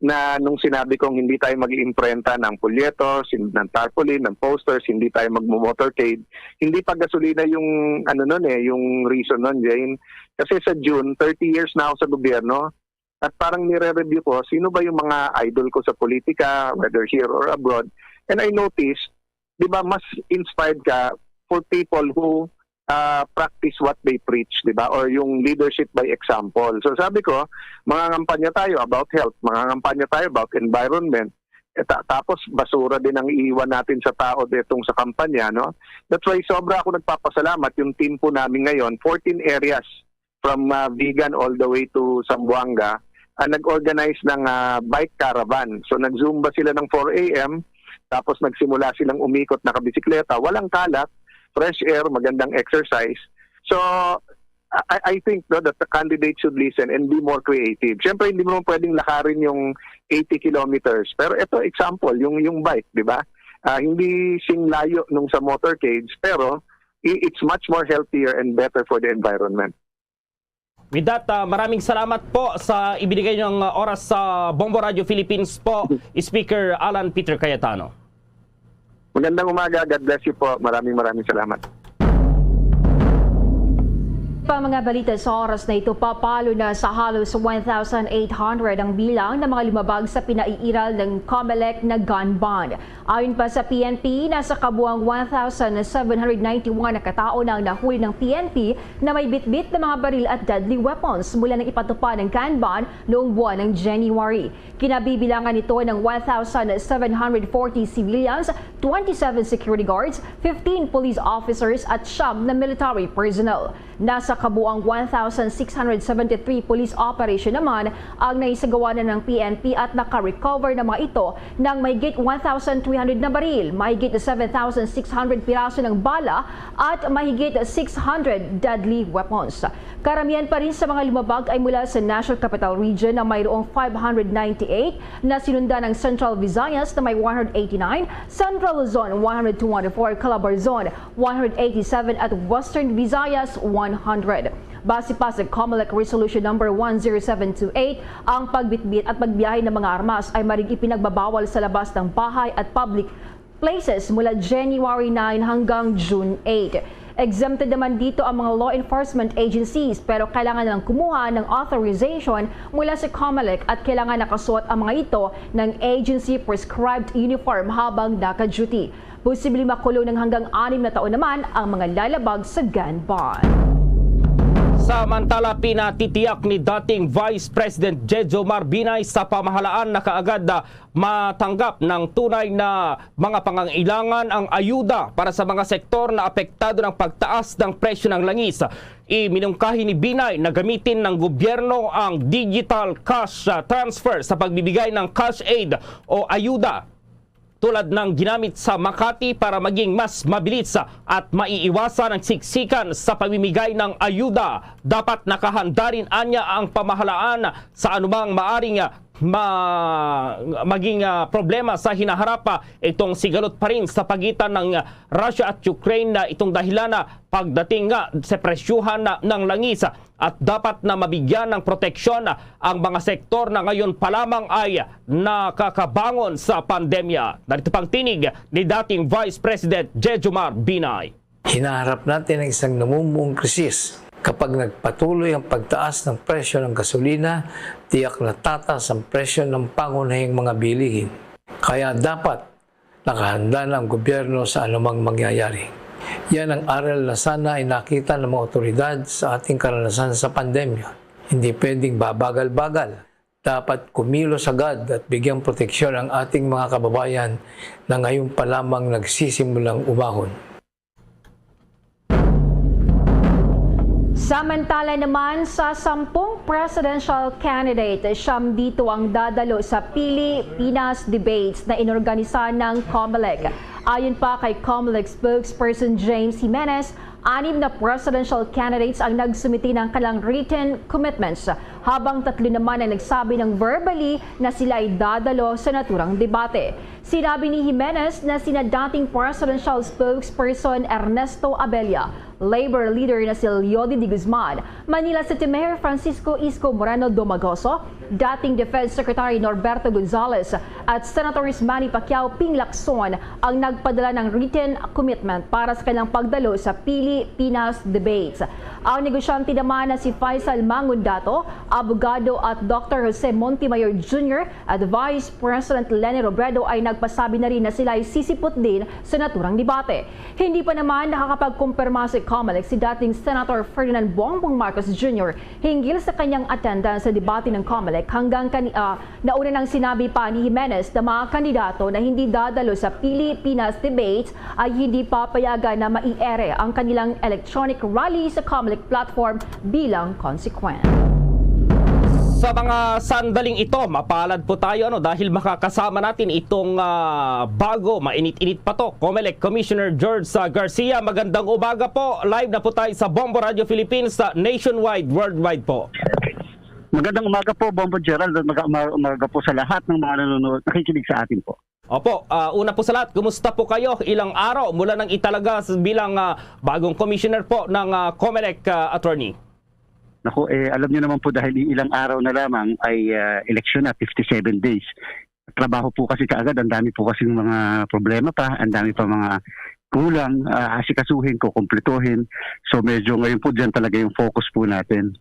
na nung sinabi kong hindi tayo mag-iimprenta ng polyetos, hin-, ng tarpaulin, ng posters, hindi tayo magmo-motorcade, hindi pa gasolina yung ano nun eh, yung reason nun, Jane. Kasi sa June, thirty years na ako sa gobyerno, at parang nire-review ko, sino ba yung mga idol ko sa politika, whether here or abroad. And I noticed, di ba, mas inspired ka for people who, ah, practice what they preach, di ba? Or yung leadership by example. So sabi ko, mangangampanya tayo about health, mangangampanya tayo about environment. Eh, ta-, tapos basura din ang iiwan natin sa tao detong sa kampanya, no? That's why sobra ako nagpapasalamat yung team po namin ngayon, fourteen areas from, ah, Vigan all the way to Zamboanga, ah, nag-organize ng, ah, bike caravan. So nag-Zumba sila ng four A M, tapos nagsimula silang umikot, nakabisikleta, walang kalat, fresh air, magandang exercise. So I, I think, no, that the candidates should listen and be more creative. Siyempre, hindi mo naman pwedeng lakarin yung eighty kilometers. Pero ito, example, yung, yung bike, di ba? Ah, hindi sing layo nung sa motorcades, pero i-, it's much more healthier and better for the environment. With that, ah, maraming salamat po sa ibinigay niyong, ah, oras sa Bombo Radio Philippines po, Speaker Alan Peter Cayetano. Magandang umaga. God bless you po. Maraming, maraming salamat. Pa mga balita sa oras na ito, papalo na sa halos one thousand eight hundred ang bilang ng mga lumabag sa pinaiiral ng COMELEC na gun ban. Ayon pa sa P N P, nasa kabuang one thousand seven hundred ninety-one na katao na ang nahuli ng P N P na may bitbit na mga baril at deadly weapons mula nang ipatupad ang gun ban noong buwan ng January. Kinabibilangan nito ng one thousand seven hundred forty civilians, twenty-seven security guards, fifteen police officers at siyam na military personnel. Nasa Kabuang one thousand six hundred seventy-three police operation naman ang naisagawa na ng P N P at naka-recover ng mga ito ng mahigit one thousand three hundred na baril, mahigit seven thousand six hundred piraso ng bala at mahigit six hundred deadly weapons. Karamihan pa rin sa mga lumabag ay mula sa National Capital Region na mayroong five hundred ninety-eight na sinundan ng Central Visayas na may one hundred eighty-nine, Central Luzon one hundred twenty-four, Calabarzon one hundred eighty-seven at Western Visayas one hundred. Base pa sa COMELEC Resolution Number one zero seven two eight, ang pagbitbit at pagbiyahe ng mga armas ay maring ipinagbabawal sa labas ng bahay at public places mula January nine hanggang June eight. Exempted naman dito ang mga law enforcement agencies, pero kailangan nilang kumuha ng authorization mula sa COMELEC at kailangan nakasuot ang mga ito ng agency prescribed uniform habang naka-duty. Posibleng makulong ng hanggang anim na taon naman ang mga lalabag sa gun ban. Samantala, pinatitiyak ni dating Vice President Jejomar Binay sa pamahalaan na kaagad, ah, matanggap ng tunay na mga pangangailangan ang ayuda para sa mga sektor na apektado ng pagtaas ng presyo ng langis. Iminungkahi ni Binay na gamitin ng gobyerno ang digital cash, ah, transfer sa pagbibigay ng cash aid o ayuda tulad ng ginamit sa Makati para maging mas mabilis at maiiwasan ang siksikan sa pamimigay ng ayuda. Dapat nakahanda rin anya ang pamahalaan sa anumang maaring, ah, ma-, maging, ah, problema sa hinaharap, ah, itong sigalot pa rin sa pagitan ng, ah, Russia at Ukraine, na itong dahilan na pagdating nga sa presyuhan na ng langis, ah, at dapat na mabigyan ng proteksyon ang mga sektor na ngayon pa lamang ay nakakabangon sa pandemya. Narito pang tinig ni dating Vice President Jejomar Binay. Hinaharap natin ang isang namumuong krisis. Kapag nagpatuloy ang pagtaas ng presyo ng gasolina, tiyak na tataas ang presyo ng pangunahing mga bilihin. Kaya dapat nakahanda na ang gobyerno sa anumang mangyayari. Yan ang aral na sana ay nakita ng mga otoridad sa ating karanasan sa pandemya. Hindi pwedeng babagal-bagal. Dapat kumilos agad at bigyang proteksyon ang ating mga kababayan na ngayon pa lamang nagsisimulang umahon. Samantala naman, sa sampung presidential candidate, siyam dito ang dadalo sa Pili Pinas Debates na inorganisa ng COMELEC. Ayon pa kay COMELEC spokesperson James Jimenez, anim na presidential candidates ang nagsumiti ng kanilang written commitments, habang tatlo naman ang nagsabi ng verbally na sila ay dadalo sa naturang debate. Sinabi ni Jimenez na sina dating presidential spokesperson Ernesto Abella, Labor leader na si Leody de Guzman, Manila City Mayor Francisco Isko Moreno Domagoso, dating Defense Secretary Norberto Gonzales, at Senators Manny Pacquiao, Ping Lacson ang nagpadala ng written commitment para sa kanilang pagdalo sa Pili Pinas Debates. Ang negosyante naman na si Faisal Mangundato, abogado, at Doctor Jose Montemayor Junior at Vice President Leni Robredo ay nagpasabi na rin na sila ay sisipot din sa naturang debate. Hindi pa naman nakakapagkumpirma sa COMELEC si dating Senator Ferdinand Bongbong Marcos Junior hinggil sa kanyang attendance sa debate ng COMELEC hanggang kani-, ah, nauna nang sinabi pa ni Jimenez na mga kandidato na hindi dadalo sa Pili Pinas Debates ay hindi papayagan na maiere ang kanilang electronic rally sa COMELEC platform bilang consequence. Sa mga sandaling ito, mapalad po tayo, ano, dahil makakasama natin itong, ah, bago, mainit-init pa to, COMELEC Commissioner George, ah, Garcia. Magandang umaga po. Live na po tayo sa Bombo Radio Philippines, sa nationwide, worldwide po. Magandang umaga po, Bombo Gerald, at maga-, ma-, umaga po sa lahat ng mga nanonood, nakikinig sa atin po. Opo, ah, una po sa lahat, kumusta po kayo? Ilang araw mula nang italaga s-, bilang, ah, bagong commissioner po ng, ah, COMELEC, ah, attorney? Naku, eh, alam niyo naman po, dahil ilang araw na lamang ay, ah, eleksyon na, fifty-seven days. Trabaho po kasi kaagad, ang dami po kasing mga problema pa, ang dami pa mga kulang, ah, asikasuhin, kukumpletuhin. So, medyo ngayon po, diyan talaga yung focus po natin.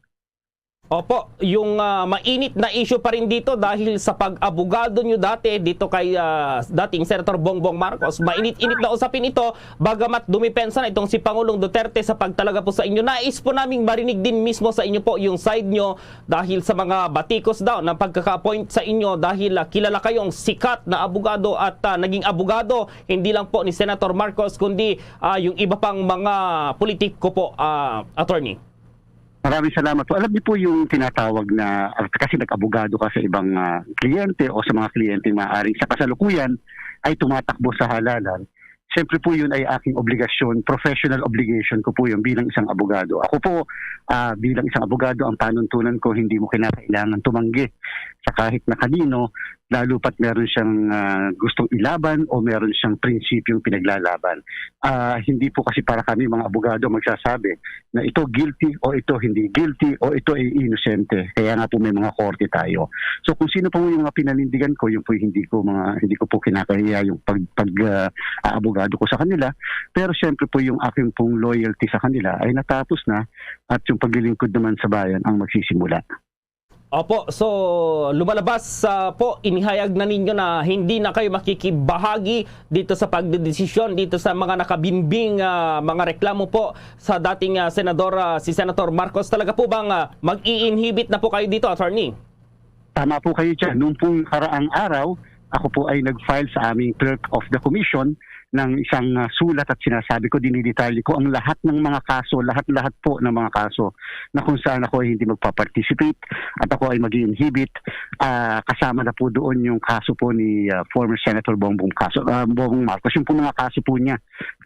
Opo, yung, ah, mainit na issue pa rin dito dahil sa pag-abogado nyo dati dito kay, ah, dating Senator Bongbong Marcos. Mainit-init na usapin ito, bagamat dumipensa na itong si Pangulong Duterte sa pagtalaga po sa inyo. Nais po naming marinig din mismo sa inyo po yung side nyo dahil sa mga batikos daw ng pagkaka-appoint sa inyo dahil, ah, kilala kayong sikat na abogado at, ah, naging abogado hindi lang po ni Senator Marcos kundi, ah, yung iba pang mga politiko po, ah, attorney. Maraming salamat po. Alam niyo po yung tinatawag na, ah, kasi nag-abogado ka sa ibang, ah, kliyente o sa mga kliyente maaaring sa kasalukuyan ay tumatakbo sa halalan. Siyempre po yun ay aking obligasyon, professional obligation ko po yun bilang isang abogado. Ako po, ah, bilang isang abogado, ang panuntunan ko, hindi mo kinakailangan tumanggi sa kahit na kanino, lalo pat meron siyang, ah, gustong ilaban o meron siyang prinsipyong pinaglalaban. Ah, hindi po kasi para kami mga abogado magsasabi na ito guilty o ito hindi guilty o ito ay inosente. Kaya nga po may mga korte tayo. So kung sino po yung mga pinanindigan ko, yun po yung hindi ko mga, hindi ko po kinakahiya yung pag, pag, ah, aabogado ko sa kanila. Pero siyempre po yung akin pong loyalty sa kanila ay natapos na at yung paglilingkod naman sa bayan ang magsisimula. Opo, so lumalabas, ah, po, inihayag na ninyo na hindi na kayo makikibahagi dito sa pagdedesisyon dito sa mga nakabinbing, ah, mga reklamo po sa dating, ah, senador, ah, si Senator Marcos. Talaga po bang, ah, mag-i-inhibit na po kayo dito, attorney? Tama po kayo dyan. Nung pong karaang araw, ako po ay nag-file sa aming clerk of the commission ng isang, ah, sulat at sinasabi ko, dinidetalye ko ang lahat ng mga kaso, lahat-lahat po ng mga kaso na kung saan ako ay hindi magpa-participate at ako ay mag-i-inhibit. Ah, kasama na po doon yung kaso po ni, ah, former Senator Bongbong kaso, ah, Bongbong Marcos. Yung po mga kaso po niya,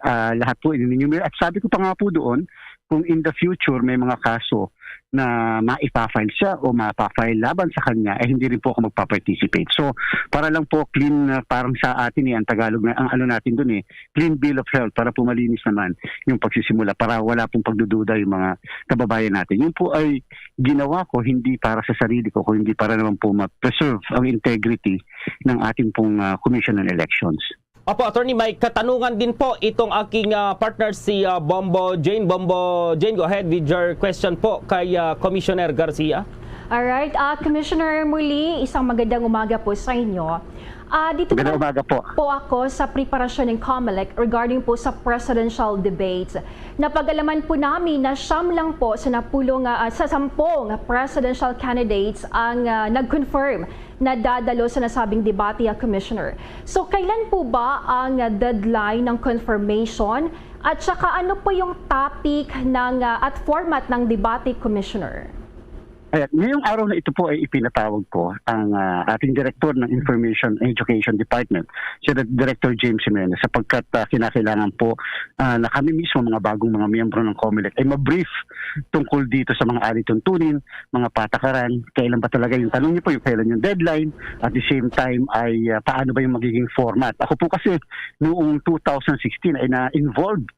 ah, lahat po in-enumerate. At sabi ko pa nga po doon, kung in the future may mga kaso na maipa-file siya o mapa-file laban sa kanya, eh, hindi rin po ako magpa-participate. So, para lang po clean, ah, parang sa atin, eh, ang Tagalog na, ang ano natin dun, eh, clean bill of health, para po malinis naman yung pagsisimula, para wala pong pagdududa yung mga kababayan natin. Yun po ay ginawa ko hindi para sa sarili ko, kundi para naman po ma-preserve ang integrity ng ating pong, ah, Commission on Elections. Opo, attorney, may katanungan din po itong aking, ah, partner, si, ah, Bombo Jane. Bombo Jane, go ahead with your question po kay, ah, Commissioner Garcia. Alright, ah, Commissioner, muli, isang magandang umaga po sa inyo. Ah, dito Magandang naman umaga po. po ako sa preparasyon ng COMELEC regarding po sa presidential debates. Napag-alaman po namin na siyam lang po sa napulong, ah, sa sampung presidential candidates ang, ah, nag-confirm na dadalo sa nasabing debate, ah, Commissioner. So, kailan po ba ang, ah, deadline ng confirmation? At saka ano po yung topic ng, ah, at format ng debate, Commissioner? Ayan, ngayong araw na ito po ay ipinatawag ko ang, ah, ating direktor ng Information and Education Department, si Director James Jimenez, sapagkat, ah, kinakailangan po, ah, na kami mismo, mga bagong mga miyembro ng COMELEC, ay ma-brief tungkol dito sa mga alituntunin, mga patakaran, kailan ba talaga yung tanong niyo po, yung kailan yung deadline, at the same time ay, ah, paano ba yung magiging format. Ako po kasi noong two thousand sixteen ay na-involved,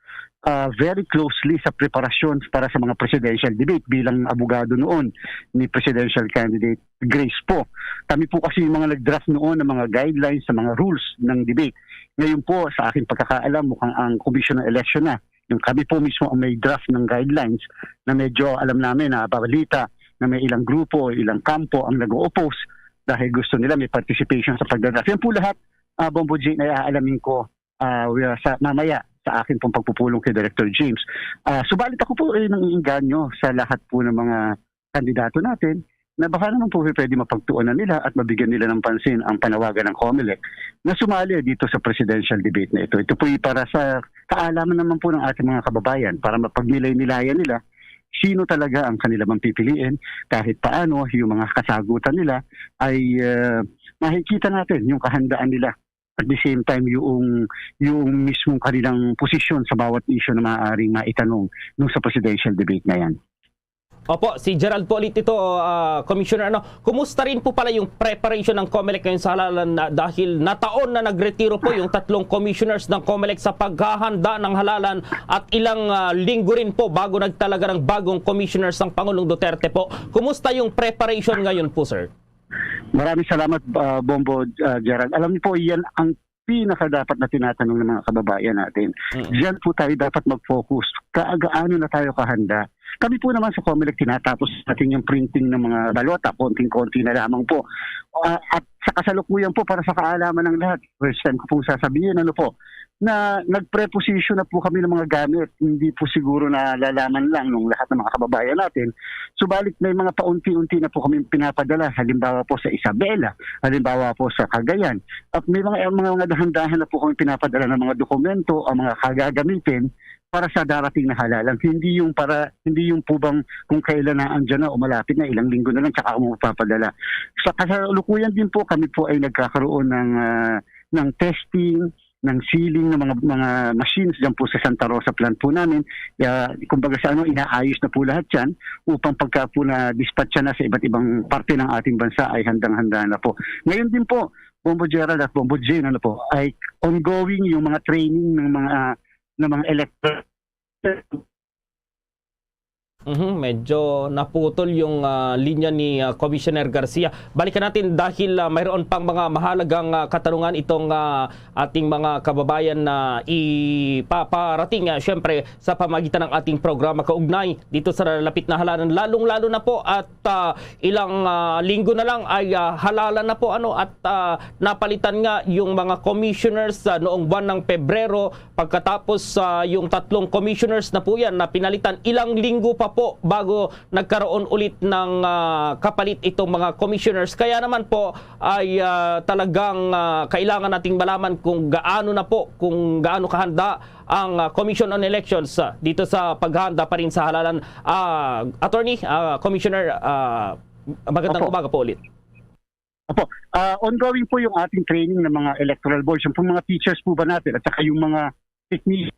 ah, very closely sa preparasyon para sa mga presidential debate bilang abogado noon ni presidential candidate Grace Poe. Kami po kasi yung mga nag-draft noon ng mga guidelines sa mga rules ng debate. Ngayon po, sa aking pagkakaalam, mukhang ang Commission ng Election na. Yung kami po mismo ang may draft ng guidelines na medyo alam namin na balita na may ilang grupo, ilang kampo ang nag-o-oppose dahil gusto nila may participation sa pagdadraft. Yan po lahat, ah, Bombo Jane, ay aalamin ko, ah, wi-, sa, mamaya sa akin pong pagpupulong kay Director James. Ah, subalit ako po ay nanginganyo sa lahat po ng mga kandidato natin na baka naman po pwede mapagtuunan nila at mabigyan nila ng pansin ang panawagan ng COMELEC na sumali dito sa presidential debate na ito. Ito po'y para sa kaalaman naman po ng ating mga kababayan, para mapagnilay-nilayan nila sino talaga ang kanila mang pipiliin. Kahit paano, yung mga kasagutan nila ay, ah, makikita natin yung kahandaan nila. At the same time, yung, yung mismong kanilang posisyon sa bawat issue na maaaring maitanong nung sa presidential debate na yan. Opo, si Gerald po ulit ito, ah, Commissioner. Ano, kumusta rin po pala yung preparation ng COMELEC ngayon sa halalan na, dahil nataon na nagretiro po yung tatlong commissioners ng COMELEC sa paghahanda ng halalan at ilang, ah, linggo rin po bago nagtalaga ng bagong commissioners ang Pangulong Duterte po. Kumusta yung preparation ngayon po, sir? Maraming salamat, ah, Bombo, ah, Gerald. Alam niyo po, yan ang pinakadapat na tinatanong ng mga kababayan natin. Mm. Diyan po tayo dapat mag-focus. Kaagaano na tayo kahanda? Kami po naman sa COMELEC, tinatapos natin yung printing ng mga balota, konting-konti na lamang po. Ah, at sa kasalukuyan po, para sa kaalaman ng lahat, first time ko pong sasabihin, ano po, na nagpreposition na po kami ng mga gamit. Hindi po siguro nalalaman lang nung lahat ng mga kababayan natin. Subalit may mga paunti-unti na po kami pinapadala. Halimbawa po sa Isabela, halimbawa po sa Cagayan. At may mga, mga, mga dahan-dahan na po kami pinapadala ng mga dokumento, ang mga kagagamitin para sa darating na halalan. Hindi yung para, hindi yung po bang kung kailan na andyan na o malapit na, ilang linggo na lang, tsaka mo papadala. Sa kasalukuyan din po, kami po ay nagkakaroon ng, ah, ng testing, ng sealing ng mga, mga machines dyan po sa Santa Rosa plant po namin. Kaya, kumbaga sa ano, inaayos na po lahat yan upang pagka po na-dispatch na sa iba't ibang parte ng ating bansa ay handang-handa na po. Ngayon din po, Bombo Gerald at Bombo Jane, ano po, ay ongoing yung mga training ng mga, ng mga electric. Mhm, medyo naputol yung, ah, linya ni, ah, Commissioner Garcia. Balikan natin dahil, ah, mayroon pang mga mahalagang, ah, katanungan itong, ah, ating mga kababayan na ipaparating, ah, syempre, sa pamagitan ng ating programa kaugnay dito sa nalalapit na halalan, lalong-lalo na po at, ah, ilang, ah, linggo na lang ay, ah, halalan na po, ano, at, ah, napalitan nga yung mga commissioners, ah, noong buwan ng Pebrero. Pagkatapos, ah, yung tatlong commissioners na po yan na pinalitan, ilang linggo pa po bago nagkaroon ulit ng, ah, kapalit itong mga commissioners. Kaya naman po ay, ah, talagang, ah, kailangan nating malaman kung gaano na po, kung gaano kahanda ang, ah, Commission on Elections, ah, dito sa paghahanda pa rin sa halalan. Ah, Attorney, ah, Commissioner, ah, magandang Opo. Umaga po ulit. Opo, ah, ongoing po yung ating training ng mga electoral boards, yung po mga teachers po ba natin at saka yung mga technicians.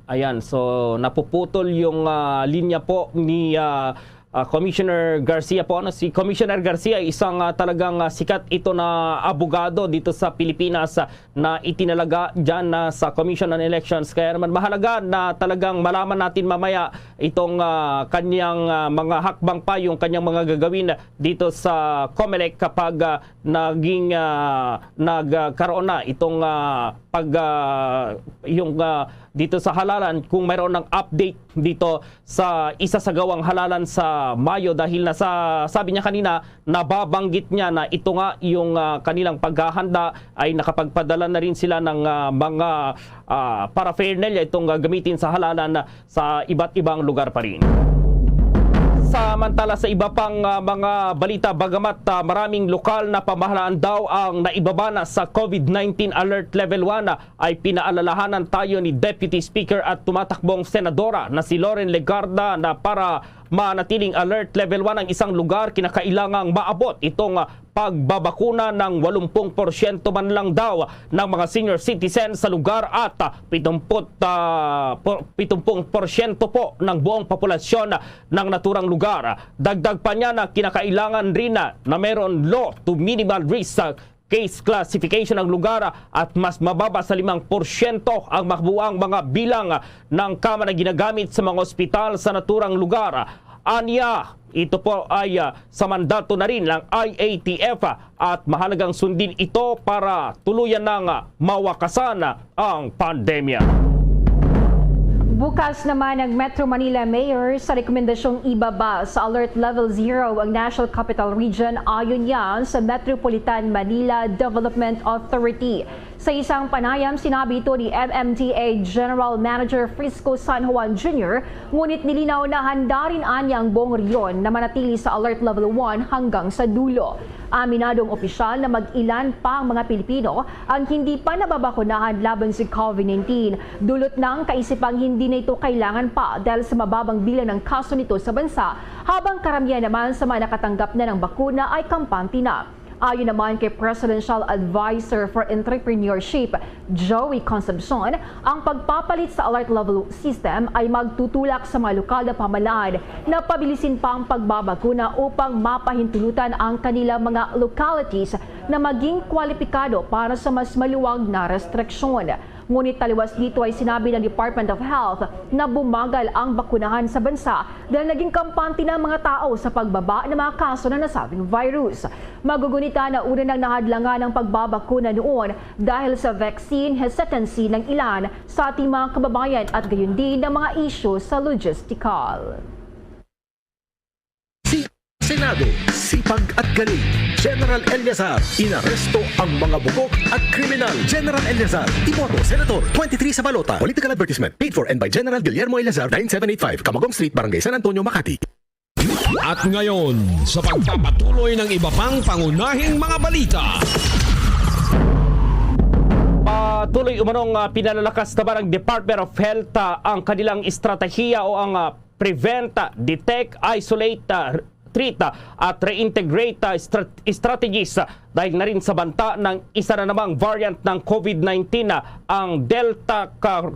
Ayan, so napuputol yung, ah, linya po ni, ah, ah, Commissioner Garcia po. Ano, si Commissioner Garcia ay isang, ah, talagang, ah, sikat ito na abogado dito sa Pilipinas, ah, na itinalaga dyan na sa Commission on Elections. Kaya naman mahalaga na talagang malaman natin mamaya itong, ah, kanyang, ah, mga hakbang pa, yung kanyang mga gagawin dito sa Comelec kapag, ah, naging, ah, nagkaroon na itong, ah, pag, ah, yung, ah, dito sa halalan, kung mayroon ng update dito sa isasagawang halalan sa Mayo, dahil na sa, sabi niya kanina, nababanggit niya na ito nga yung, ah, kanilang paghahanda ay nakapagpadala na rin sila ng, ah, mga, ah, paraphernalia itong, ah, gamitin sa halalan sa iba't ibang lugar pa rin. Samantala, sa iba pang, ah, mga balita, bagamat, ah, maraming lokal na pamahalaan daw ang naibaba na sa COVID nineteen Alert Level one, ah, ay pinaalalahanan tayo ni Deputy Speaker at tumatakbong senadora na si Loren Legarda na para manatiling Alert Level one ang isang lugar, kinakailangang maabot itong, ah, pagbabakuna ng walumpung porsyento man lang daw ng mga senior citizen sa lugar at, ah, pitumput, ah, por-, pitumpung porsyento po ng buong populasyon ng naturang lugar. Dagdag pa niya na kinakailangan rin na, na meron low to minimal risk, ah, case classification ang lugar at mas mababa sa limang porsyento ang makabuang mga bilang ng kama na ginagamit sa mga ospital sa naturang lugar. Anya, ito po ay, ah, sa mandato na rin ng I A T F, ah, at mahalagang sundin ito para tuluyan ng, ah, mawakasan ang pandemya. Bukas naman ang Metro Manila Mayor sa rekomendasyong ibaba sa Alert Level Zero ang National Capital Region, ayon yan sa Metropolitan Manila Development Authority. Sa isang panayam, sinabi ito ni M M D A General Manager Frisco San Juan Junior, ngunit nilinaw na handa rin anya ang buong rehiyon na manatili sa Alert Level one hanggang sa dulo. Aminadong opisyal na mag-ilan pa ang mga Pilipino ang hindi pa nababakunahan laban sa COVID nineteen. Dulot ng kaisipang hindi na ito kailangan pa dahil sa mababang bilang ng kaso nito sa bansa, habang karamihan naman sa mga nakatanggap na ng bakuna ay kampante na. Ayon naman kay Presidential Advisor for Entrepreneurship, Joey Concepcion, ang pagpapalit sa alert level system ay magtutulak sa mga lokal na pamahalaan na pabilisin pa ang pagbabakuna upang mapahintulutan ang kanilang mga localities na maging kwalipikado para sa mas maluwag na restriksyon. Ngunit taliwas dito ay sinabi ng Department of Health na bumagal ang bakunahan sa bansa dahil naging kampante na ang mga tao sa pagbaba ng mga kaso ng nasabing virus. Magugunita na una nang nahadlangan ang pagbabakuna noon dahil sa vaccine hesitancy ng ilan sa ating mga kababayan at gayon din ng mga isyu sa logistical. Si Senado, sipag at galing. General Eleazar, inaresto ang mga bugok at kriminal. General Eleazar, iboto, Senator, twenty-three sa balota. Political advertisement, paid for and by General Guillermo Eleazar, nine seven eight five, Camagong Street, Barangay San Antonio, Makati. At ngayon, sa pagpapatuloy ng iba pang pangunahing mga balita. Tuloy umanong, ah, pinalalakas naman ng Department of Health, ah, ang kanilang estratehiya o ang, ah, prevent, ah, detect, isolate, ah, treat, ah, at reintegrate, ah, strat-, strategies, ah, dahil na rin sa banta ng isa na namang variant ng COVID nineteen, ah, ang Delta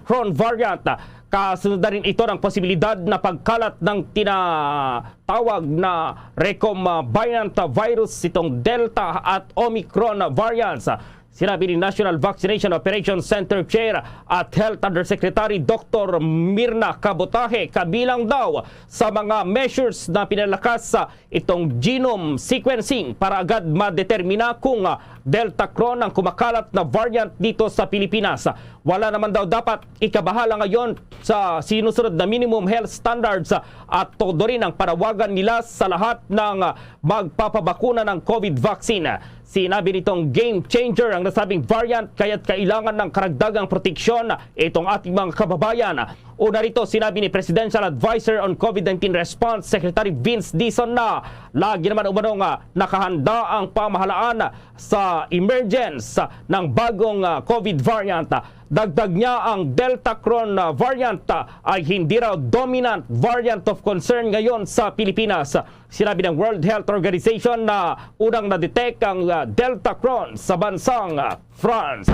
Cron variant. Ah, kasunod na rin ito ng posibilidad na pagkalat ng tinatawag na recombinant virus itong Delta at Omicron variants. Sinabi ni National Vaccination Operations Center Chair at Health Undersecretary Doctor Mirna Kabotaje, kabilang daw sa mga measures na pinalakas, ah, itong genome sequencing para agad madetermina kung, ah, Delta Cron ang kumakalat na variant dito sa Pilipinas. Wala naman daw dapat ikabahala ngayon sa sinusunod na minimum health standards, ah, at todo rin ang panawagan nila sa lahat ng, ah, magpapabakuna ng COVID vaccine. Sinabi nitong game changer ang nasabing variant, kaya't kailangan ng karagdagang proteksyon itong ating mga kababayan. Una rito, sinabi ni Presidential Advisor on COVID nineteen Response, Secretary Vince Dizon, na lagi naman umano nga nakahanda ang pamahalaan sa emergence ng bagong, ah, COVID variant. Dagdag niya, ang Delta Cron, ah, variant, ah, ay hindi raw dominant variant of concern ngayon sa Pilipinas. Sinabi ng World Health Organization na unang na-detect ang, ah, Delta Cron sa bansang, ah, France.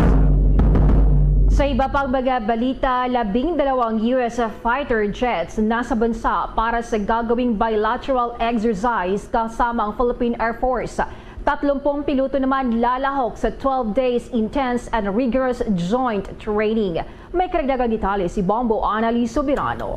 Sa iba pang mga balita, labing dalawang U S fighter jets nasa bansa para sa gagawing bilateral exercise kasama ang Philippine Air Force. Tatlumpung piloto naman lalahok sa twelve days intense and rigorous joint training. May karagdagang detalye si Bombo Annalise Soberano.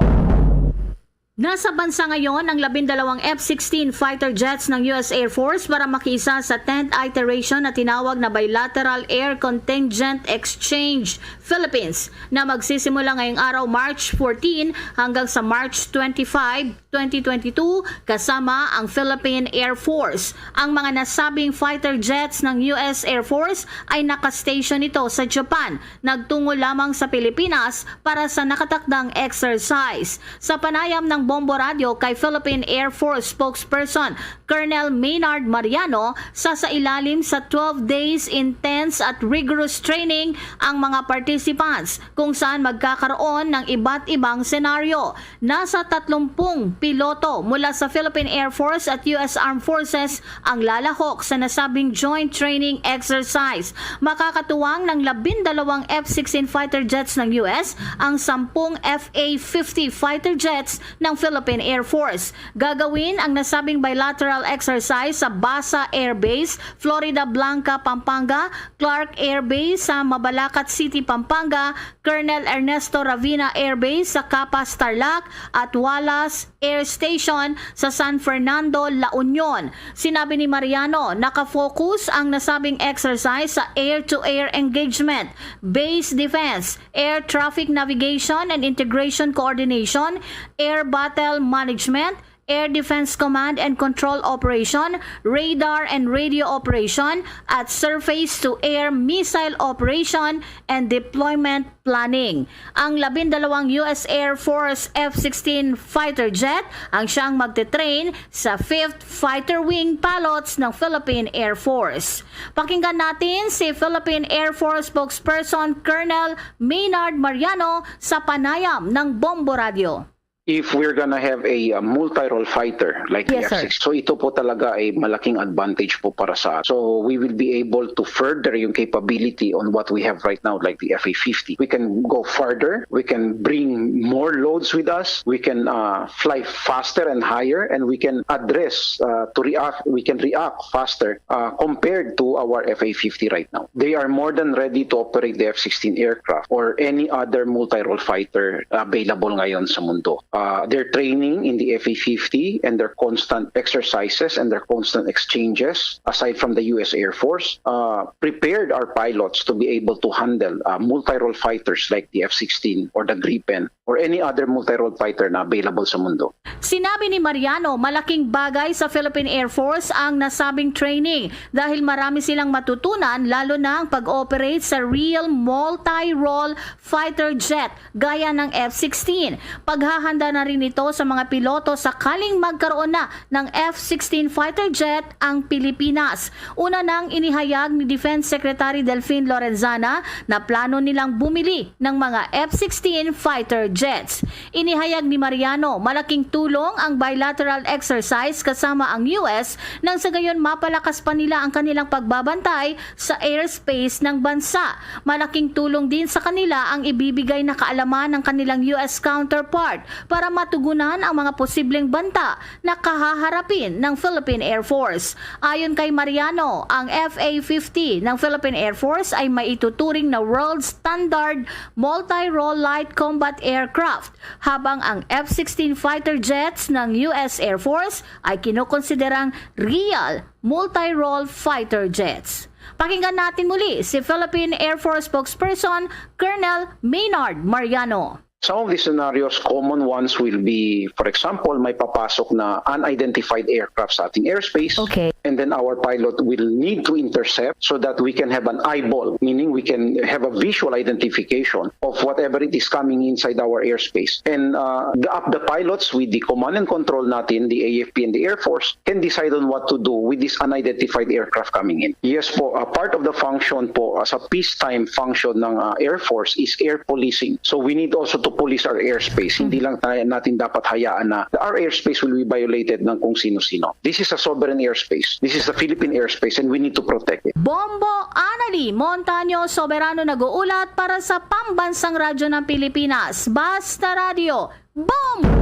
Nasa bansa ngayon ang labindalawang F sixteen fighter jets ng U S Air Force para makiisa sa tenth iteration na tinawag na Bilateral Air Contingent Exchange Philippines, na magsisimula ngayong araw, March fourteen, hanggang sa March twenty-five, twenty twenty-two, kasama ang Philippine Air Force. Ang mga nasabing fighter jets ng U S Air Force ay naka-station ito sa Japan, nagtungo lamang sa Pilipinas para sa nakatakdang exercise. Sa panayam ng Bombo Radio kay Philippine Air Force spokesperson Colonel Maynard Mariano, sa, sa ilalim sa twelve days intense at rigorous training ang mga participants, kung saan magkakaroon ng iba't ibang senaryo. Nasa tatlumpung piloto mula sa Philippine Air Force at U S Armed Forces ang lalahok sa nasabing joint training exercise. Makakatuwang ng labindalawang F sixteen fighter jets ng U S ang sampung F A fifty fighter jets ng Philippine Air Force. Gagawin ang nasabing bilateral exercise sa Basa Air Base, Floridablanca, Pampanga, Clark Air Base sa Mabalacat City, Pampanga, Colonel Ernesto Ravina Air Base sa Capas, Tarlac, at Wallace Air Station sa San Fernando, La Union. Sinabi ni Mariano, nakafocus ang nasabing exercise sa air-to-air engagement, base defense, air traffic navigation and integration coordination, air battle management, air defense command and control operation, radar and radio operation, at surface-to-air missile operation and deployment planning. Ang labindalawang U S Air Force F sixteen fighter jet ang siyang magte-train sa fifth Fighter Wing pilots ng Philippine Air Force. Pakinggan natin si Philippine Air Force spokesperson Colonel Maynard Mariano sa panayam ng Bombo Radio. If we're gonna have a, uh, multi-role fighter like the Yes, sir. F six, so ito po talaga ay malaking advantage po para sa, so we will be able to further yung capability on what we have right now, like the F A fifty. We can go farther, we can bring more loads with us, we can, uh, fly faster and higher, and we can address, uh, to react, we can react faster, uh, compared to our F A fifty right now. They are more than ready to operate the F sixteen aircraft or any other multi-role fighter available ngayon sa mundo. Uh, their training in the F A fifty and their constant exercises and their constant exchanges, aside from the U S Air Force, uh, prepared our pilots to be able to handle, uh, multi-role fighters like the F sixteen or the Gripen or any other multi-role fighter na available sa mundo. Sinabi ni Mariano, malaking bagay sa Philippine Air Force ang nasabing training dahil marami silang matutunan, lalo na ang pag-operate sa real multi-role fighter jet gaya ng F sixteen. Paghahanda na rin ito sa mga piloto sakaling magkaroon na ng F sixteen fighter jet ang Pilipinas. Una nang inihayag ni Defense Secretary Delfin Lorenzana na plano nilang bumili ng mga F sixteen fighter jets. Inihayag ni Mariano, malaking tulong ang bilateral exercise kasama ang U S nang sa gayon mapalakas pa nila ang kanilang pagbabantay sa airspace ng bansa. Malaking tulong din sa kanila ang ibibigay na kaalaman ng kanilang U S counterpart para matugunan ang mga posibleng banta na kahaharapin ng Philippine Air Force. Ayon kay Mariano, ang F A fifty ng Philippine Air Force ay maituturing na world standard multi-role light combat aircraft, habang ang F sixteen fighter jets ng U S Air Force ay kinukonsiderang real multi-role fighter jets. Pakinggan natin muli si Philippine Air Force spokesperson Colonel Maynard Mariano. Some of the scenarios, common ones will be, for example, may papasok na unidentified aircraft sa ating airspace. Okay. And then our pilot will need to intercept so that we can have an eyeball, meaning we can have a visual identification of whatever it is coming inside our airspace. And uh, the, up the pilots with the command and control natin, the A F P and the Air Force, can decide on what to do with this unidentified aircraft coming in. Yes po, uh, part of the function po, uh, sa peacetime function ng uh, Air Force is air policing. So we need also to police our airspace. Hindi lang tayo, natin dapat hayaan na our airspace will be violated ng kung sino-sino. This is a sovereign airspace. This is a Philippine airspace and we need to protect it. Bombo Anali Montaño, Soberano nag-uulat para sa Pambansang Radyo ng Pilipinas, Basta Radyo. Bombo!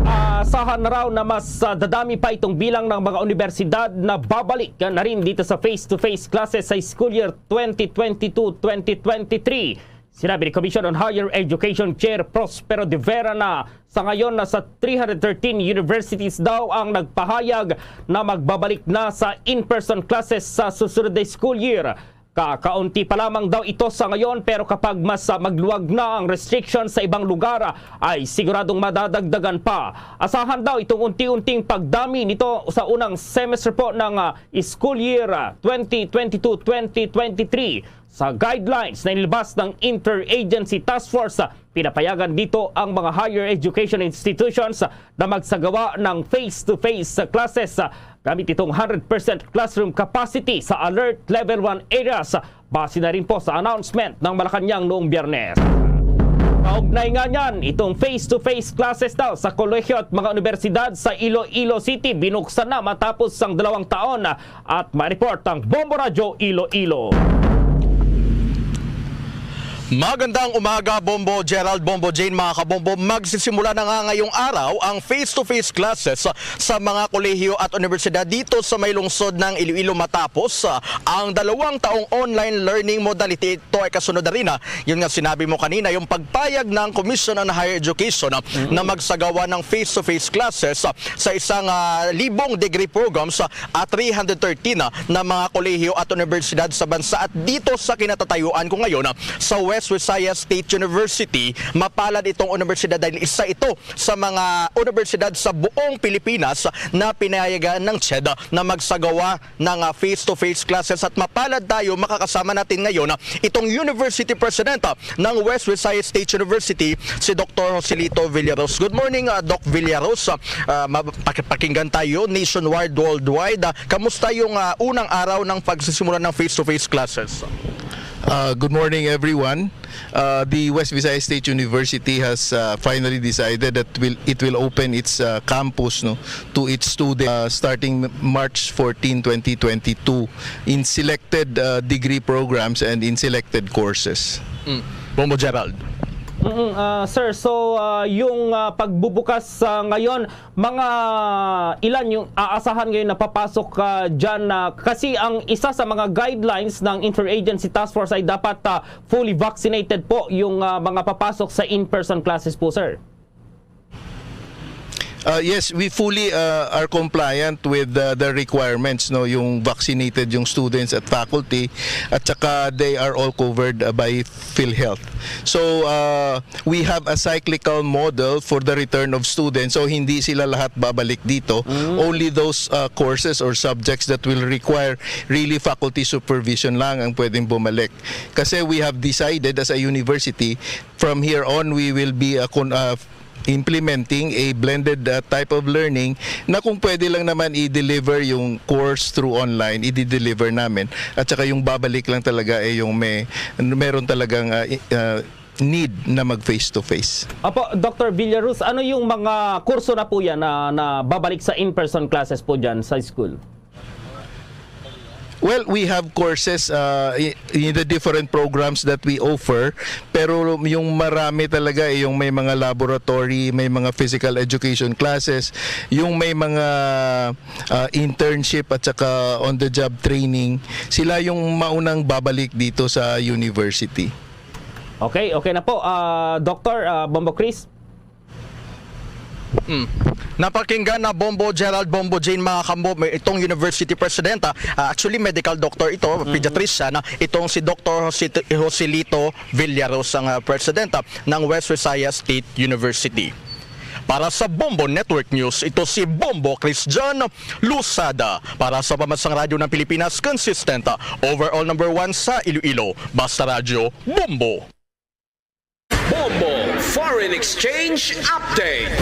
Asahan na raw na mas, ah, dadami pa itong bilang ng mga universidad na babalik, ah, na rin dito sa face-to-face classes sa school year twenty twenty-two twenty twenty-three. Sinabi ni Commission on Higher Education Chair Prospero de Vera na sa ngayon nasa three hundred thirteen universities daw ang nagpahayag na magbabalik na sa in-person classes sa susunod na school year. Kakaunti pa lamang daw ito sa ngayon, pero kapag mas, ah, magluwag na ang restriction sa ibang lugar, ah, ay siguradong madadagdagan pa. Asahan daw itong unti-unting pagdami nito sa unang semester po ng, ah, school year, ah, twenty twenty-two twenty twenty-three. Sa guidelines na inilabas ng Interagency Task Force, ah, pinapayagan dito ang mga higher education institutions na magsagawa ng face-to-face classes, ah, gamit itong hundred percent classroom capacity sa Alert Level one areas, ah, base na rin po sa announcement ng Malacañang noong Biyernes. Kaugnay nga niyan, itong face-to-face classes daw sa kolehiyo at mga universidad sa Iloilo City binuksan na matapos ang dalawang taon, ah, at ma-report ang Bombo Radyo Iloilo. Magandang umaga, Bombo Gerald, Bombo Jane, mga kabombo. Magsisimula na nga ngayong araw ang face-to-face classes sa mga kolehiyo at universidad dito sa may lungsod ng Iloilo matapos, ah, ang dalawang taong online learning modality. Ito ay kasunod na rin, ah, yun nga sinabi mo kanina, yung pagpayag ng Commission on Higher Education, ah, na magsagawa ng face-to-face classes, ah, sa isang, ah, libong degree programs, ah, at three hundred thirteen na, na mga kolehiyo at universidad sa bansa. At dito sa kinatatayuan ko ngayon, ah, sa West Visayas State University, mapalad itong universidad dahil isa ito sa mga universidad sa buong Pilipinas na pinayagan ng CHED na magsagawa ng, ah, face-to-face classes. At mapalad tayo, makakasama natin ngayon, ah, itong University President, ah, ng West Visayas State University, si Doktor Joselito Villaros. Good morning, ah, Doc Villaros. Ah, ah, ma-, paki-, pakinggan tayo nationwide, worldwide. Ah, kamusta yung, ah, unang araw ng pagsisimula ng face-to-face classes? Uh, good morning, everyone. Uh, the West Visayas State University has, uh, finally decided that will, it will open its, uh, campus, no, to its students, uh, starting March fourteen, twenty twenty-two, in selected, uh, degree programs and in selected courses. Mm. Bombo Gerald. Mm, ah, sir, so, ah, yung, ah, pagbubukas, ah, ngayon, mga ilan yung aasahan ngayon na papasok, ah, dyan, ah, kasi ang isa sa mga guidelines ng Interagency Task Force ay dapat, ah, fully vaccinated po yung, ah, mga papasok sa in-person classes po, sir. Uh, yes, we fully uh, are compliant with uh, the requirements, no, yung vaccinated yung students at faculty, at saka they are all covered uh, by PhilHealth. So uh, we have a cyclical model for the return of students. So hindi sila lahat babalik dito. Only those uh, courses or subjects that will require really faculty supervision lang ang pwedeng bumalik. Kasi we have decided as a university, from here on we will be uh, con- uh, implementing a blended uh, type of learning na kung pwede lang naman i-deliver yung course through online, i-deliver namin. At saka yung babalik lang talaga ay yung may meron talagang uh, i- uh, need na mag face to face. Opo, Doctor Villaruz, ano yung mga kurso na po yan na, na babalik sa in-person classes po dyan sa school? Well, we have courses uh, i- in the different programs that we offer, pero yung marami talaga ay yung may mga laboratory, may mga physical education classes, yung may mga uh, internship at saka on the job training, sila yung maunang babalik dito sa university. Okay, okay na po. Ah, Doctor ah, Bombo Chris? Napakinggan na Bombo Gerald, Bombo Jane, mga kambo, may itong university president. Ah, ah, actually, medical doctor ito, pediatrician, ah, itong si Doctor Jose-, Joselito Villaros ang ah, president ah, ng West Visayas State University. Para sa Bombo Network News, ito si Bombo Christian Lusada. Para sa Pambansang Radyo ng Pilipinas, consistent, ah, overall number one sa Iloilo. Basta Radyo, Bombo! Bombo Foreign Exchange Update.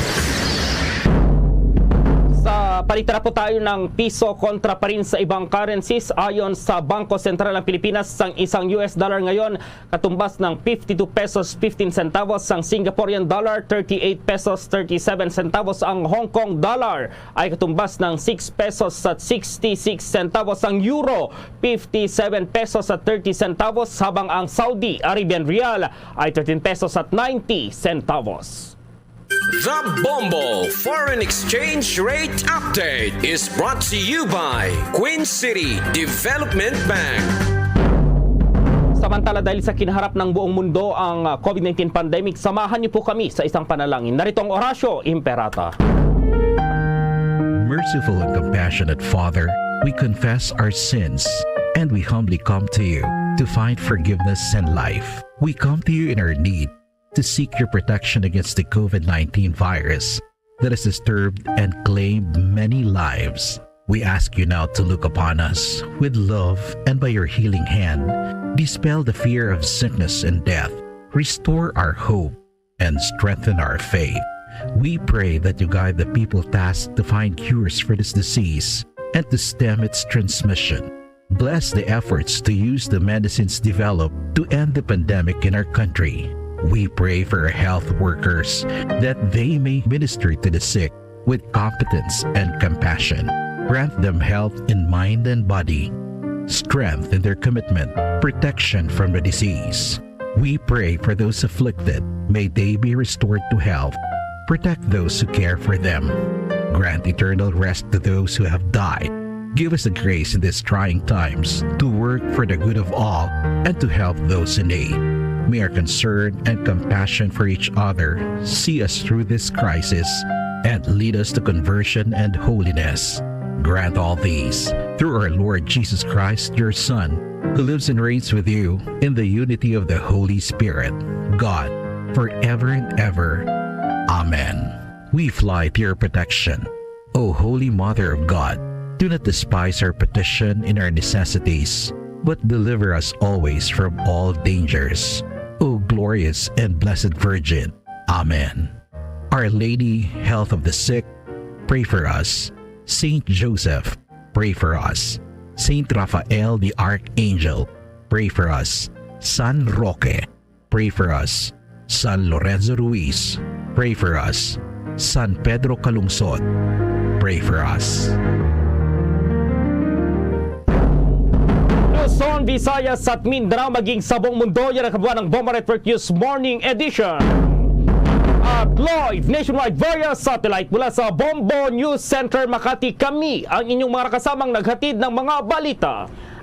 Sa palitan na po tayo ng piso kontra pa rin sa ibang currencies. Ayon sa Bangko Sentral ng Pilipinas, sang isang U S dollar ngayon katumbas ng fifty-two pesos fifteen centavos, sang Singaporean dollar thirty-eight pesos thirty-seven centavos, ang Hong Kong dollar ay katumbas ng six pesos at sixty-six centavos, ang euro fifty-seven pesos at thirty centavos, habang ang Saudi Arabian rial ay thirteen pesos at ninety centavos. The Bombo Foreign Exchange Rate Update is brought to you by Queen City Development Bank. Samantala, dahil sa kinaharap ng buong mundo ang ah, COVID nineteen pandemic, samahan niyo po kami sa isang panalangin. Narito ang Orasyo Imperata. Merciful and compassionate Father, we confess our sins and we humbly come to you to find forgiveness and life. We come to you in our need to seek your protection against the COVID nineteen virus that has disturbed and claimed many lives. We ask you now to look upon us with love and by your healing hand, dispel the fear of sickness and death, restore our hope, and strengthen our faith. We pray that you guide the people tasked to find cures for this disease and to stem its transmission. Bless the efforts to use the medicines developed to end the pandemic in our country. We pray for our health workers that they may minister to the sick with competence and compassion. Grant them health in mind and body, strength in their commitment, protection from the disease. We pray for those afflicted. May they be restored to health. Protect those who care for them. Grant eternal rest to those who have died. Give us the grace in these trying times to work for the good of all and to help those in need. May our concern and compassion for each other see us through this crisis and lead us to conversion and holiness. Grant all these through our Lord Jesus Christ, your Son, who lives and reigns with you in the unity of the Holy Spirit, God, forever and ever. Amen. We fly to your protection, O Holy Mother of God. Do not despise our petition in our necessities, but deliver us always from all dangers, O glorious and blessed Virgin. Amen. Our Lady, Health of the Sick, pray for us. Saint Joseph, pray for us. Saint Raphael the Archangel, pray for us. San Roque, pray for us. San Lorenzo Ruiz, pray for us. San Pedro Calungsod, pray for us. Luzon, Visayas at Mindanao, maging sa buong mundo, yan ang kabuuan ng Bombo Network News Morning Edition. At live nationwide via satellite mula sa Bombo News Center Makati, kami ang inyong mga nakasamang naghatid ng mga balita.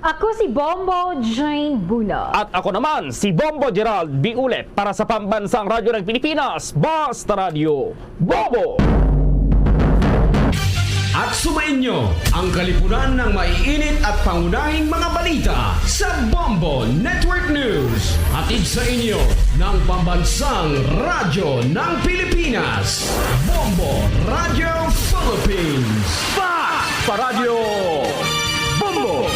Ako si Bombo Jane Buna. At ako naman, si Bombo Gerald Biulet para sa Pambansang Radyo ng Pilipinas, Basta Radyo, Bombo! At sumainyo ang kalipunan ng maiinit at pangunahing mga balita sa Bombo Network News. Hatid sa inyo ng Pambansang Radyo ng Pilipinas, Bombo Radyo Philippines. Fast Paradyo Bombo!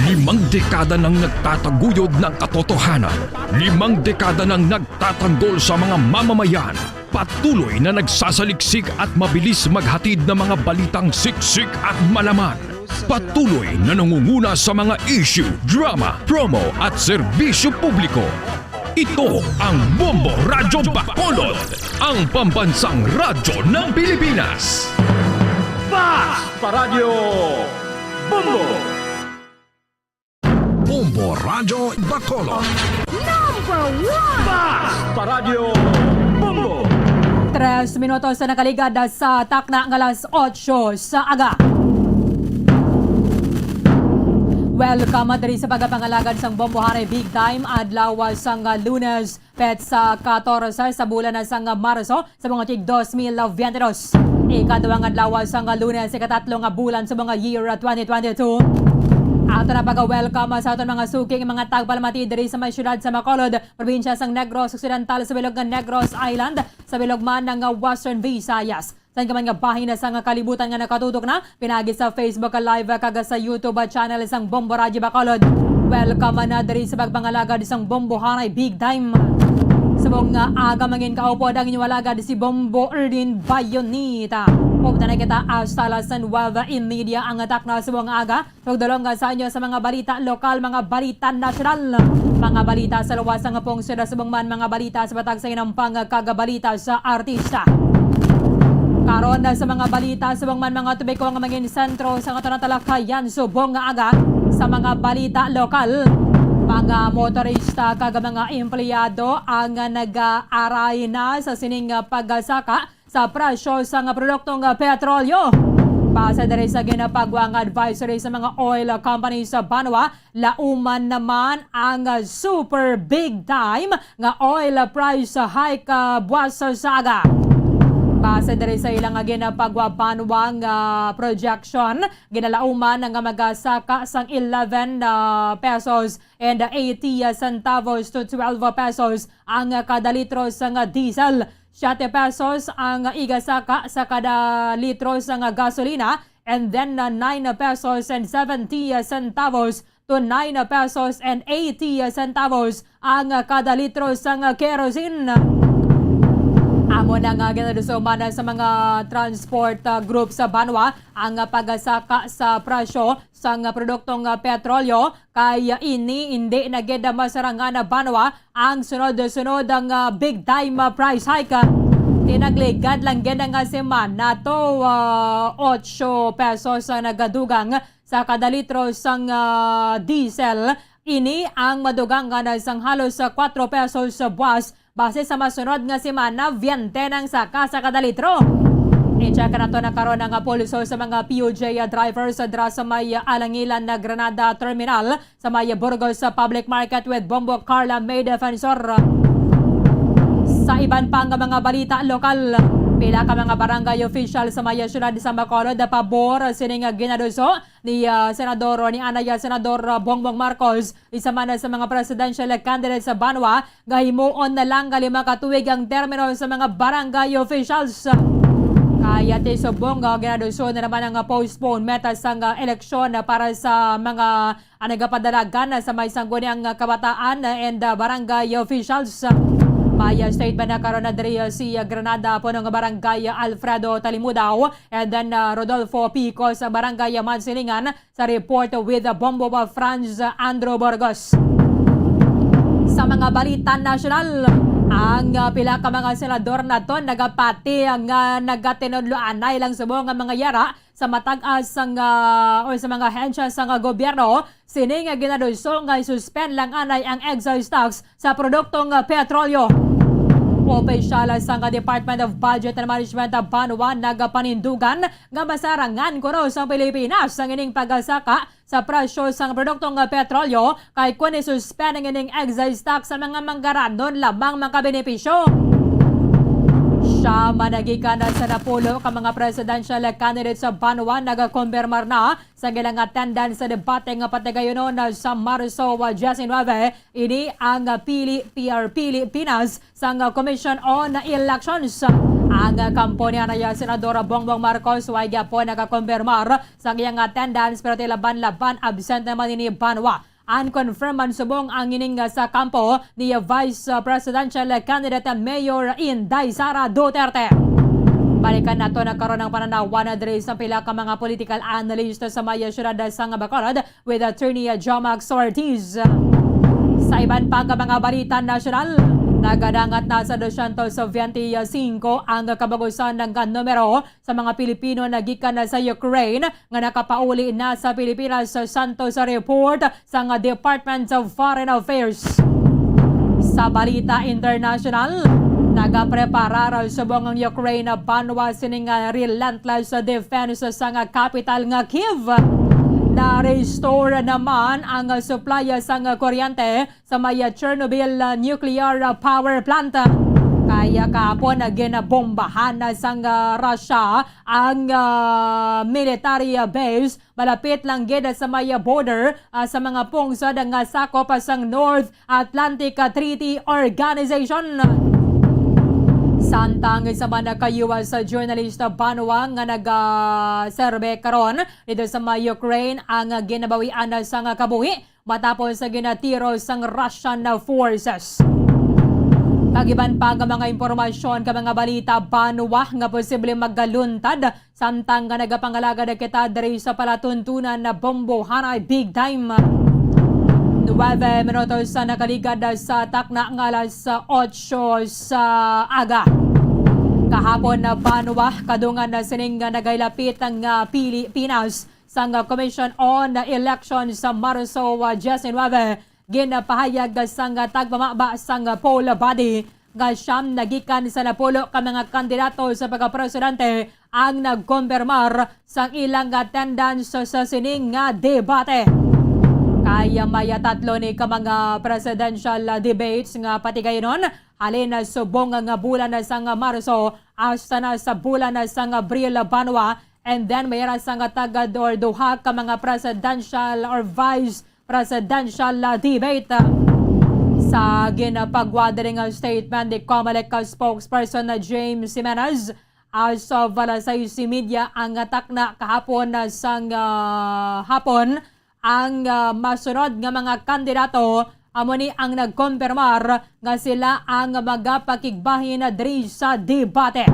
Limang dekada nang nagtataguyod ng katotohanan. Limang dekada nang nagtatanggol sa mga mamamayan. Patuloy na nagsasaliksik at mabilis maghatid ng mga balitang siksik at malaman. Patuloy na nangunguna sa mga issue, drama, promo at serbisyo publiko. Ito ang Bombo Radyo Bacolod, ang pambansang radyo ng Pilipinas. Fast Paradyo Bombo! Bombo Radyo Bacolod. Number one! Fast Paradyo Bombo! Tres minutos na nakaligad sa takna nga alas otso sa aga. Welcome diri sa pagpangalagad sang Bombo Haray Big Time, adlaw sang Lunes, petsa katorse sa bulan sang Marso sa mga tig dos mil biyente dos. Ikaduha nga adlaw sang Lunes, ikatatlo nga bulan sa mga year twenty twenty-two. Ato na pag-welcome sa aton mga suking mga tagpalamati diri sa may siyudad sa Bacolod, probinsya sang Negros Occidental, sa bilog nga Negros Island, sa bilog man nga Western Visayas. Sa inyo man nga bahin sa nga kalibutan nga nakatutok na, pinagi sa Facebook Live kag sa YouTube channel sang Bombo Radyo Bacolod. Welcome na diri sa pagpangalagad sang Bombo Haray Big Time. Subong nga aga mangin kaupod ang inyong alagad si Bombo Erdin Bayonita. Upda na kita hasta alas nuwebe y media ang takna subong nga aga. Tugdulong sa inyo sa mga balita lokal, mga balita nasyonal, mga balita sa luwas nga pungsod, subong man mga balita sa Batak sa Inampang, kag balita sa artista. Karon sa mga balita, subong man mga tubiko nga mangin sentro sa aton talakayan subong nga aga sa mga balita lokal. Mga motorista kag mga empleyado ang nag-aaray na sa sining pagsaka sa presyo sang produktong petrolyo. Base diri sa ginapagwa nga advisory sa mga oil company sa banwa, lauman naman ang super big time nga oil price hike, ah, buwas sa aga. Base diri sa ilang ginapagwa banwa nga projection, ginalauman nga magasaka sang eleven, ah, pesos and eighty centavos to twelve pesos ang kada litro sang diesel. Siyete pesos ang igasaka sa kada litro sang gasolina, and then, uh, nine pesos and seventy centavos to nine pesos and eighty centavos ang kada litro sang kerosene. Amo na nga ginaduso man sa mga transport, uh, group sa banwa ang pagasaka sa presyo sang produktong petrolyo, kay ini indi na gid masarangan banwa ang sunod-sunod nga big time price hike. Tinagligad lang gid nga semana to, ah, otso pesos ang nagadugang sa kada litro sang, ah, diesel. Ini ang madugangan sang halos kwatro pesos sa buwas base sa masunod nga semana, biyente nang saka sa kada litro. I-check nato na karon ang pulso sa mga P U J drivers dra sa may Alangilan na Granada Terminal sa may Burgos Public Market with Bombo Carla May Defensor. Sa iban pa nga mga balita lokal, pila ka mga barangay official sa may siyudad sa Bacolod pabor sining ginaduso ni, ah, Senador, ni anay, ah, Senador, ah, Bongbong Marcos, isa man sa mga presidential candidate sa banwa, nga himuon na lang nga lima ka tuig ang termino sa mga barangay officials. Kaya ti subong nga ginaduso na naman ang, ah, postponement sang, ah, eleksyon, ah, para sa mga, ah, nagapadalagan, ah, sa may sangguniang, ah, kabataan, ah, and, ah, barangay officials. May, ah, statement na karon na diri, ah, si, ah, Granada Punong Barangay, ah, Alfredo Talimudaw, and then, ah, Rodolfo Pico sa Barangay, ah, Mansilingan, sa report with the Bombo of Franz Andrew Burgos. Sa mga balita nasyonal, ang, ah, pila ka mga senador naton nagapati nga nagatinudlo anay lang subong nga mga yara sa matag-as sang, ah, o sa mga ahensya sang gobyerno, sini nga ginaduso nga i-suspend lang anay ang excise tax sa produktong, ah, petrolyo. Opisyal sang Department of Budget and Management, ah, banwa nagapanindugan nga masarangan kuno sang Pilipinas ang ining pagasaka sa presyo sang produkto nga petrolyo, kay kon i-suspend ang ining excise tax sa mga manggaranon lamang makabenepisyo. Siya managikan na sa napulo ka mga presidential candidates sa banwa nagakonfirmar na sa ilang attendance sa debate nga patigayunon sa Marso diecinuebe. Ini ang Pili P R Pilipinas sang Commission on Elections. Ang kampo ni Anaya Senador Bongbong Marcos way gyapon nakakonfirmar sa iyang attendance, pero tila banlaban absent naman ini banwa. Unconfirmed man subong ang ining sa kampo ni Vice Presidential Candidate Mayor Inday Sara Duterte. Balikan nato na karon ang pananawan diri sa pila ka mga political analyst sa may siyudad sang Bacolod with Attorney Jomax Ortiz. Sa iban pa nga mga balita nasyonal, nagadangat na sa dosyentos benti singko ang kabagusan nga numero sa mga Pilipino na gikan na sa Ukraine nga nakapauli na sa Pilipinas, sa Santos Report sang Department of Foreign Affairs. Sa balita international, nagapreparar subong ang Ukraine banwa sining relentless defense sang kapital nga Kyiv. Na-restore naman ang supply sang kuryente sa may Chernobyl Nuclear Power Plant. Kaya kahapon, ginabombahan na sang Russia ang, ah, military base malapit lang gid sa may border, ah, sa mga pungsod nga sakop sang North Atlantic Treaty Organization. Samtang isa man ka U S journalist banwa nga nagaserbe karon dito sa may Ukraine ang ginabawian na sang kabuhi matapos sa ginatiro sang Russian forces. Kag iban pa nga mga impormasyon kag mga balita banwa nga posible magaluntad samtang nga nagapangalagad kita diri sa palatuntunan na bombohanay big time. Nuwebe minutos sa nakaligad sa takna nga alas otso sa aga. Kahapon na banwa, kadungan na sining nga nagailapit ang, ah, Pilipinas sang Commission on Elections sa Marso, ah, diecinuebe, ginapahayag sang tagpamaba sang poll body nga siyam nagikan sa napulo ka mga kandidato sa pagkapresidente ang nagkonfirmar sang ilang attendance sa sining nga debate. Kaya may tatlo ni ka mga presidential debates nga patigayunon, halin na subong nga bulan na sang Marso hasta na sa bulan na sang Abril banwa, and then may ra sang tagad or duha ka mga presidential or vice presidential, ah, debate. Sa ginapagwa diri nga statement ni Comelec spokesperson na James Jimenez, as of alas sais y media ang takna kahapon, ah, sang, ah, hapon, ang, ah, masunod nga mga kandidato amo ni ang nagkonfirmar nga sila ang magapakigbahin diri sa debate.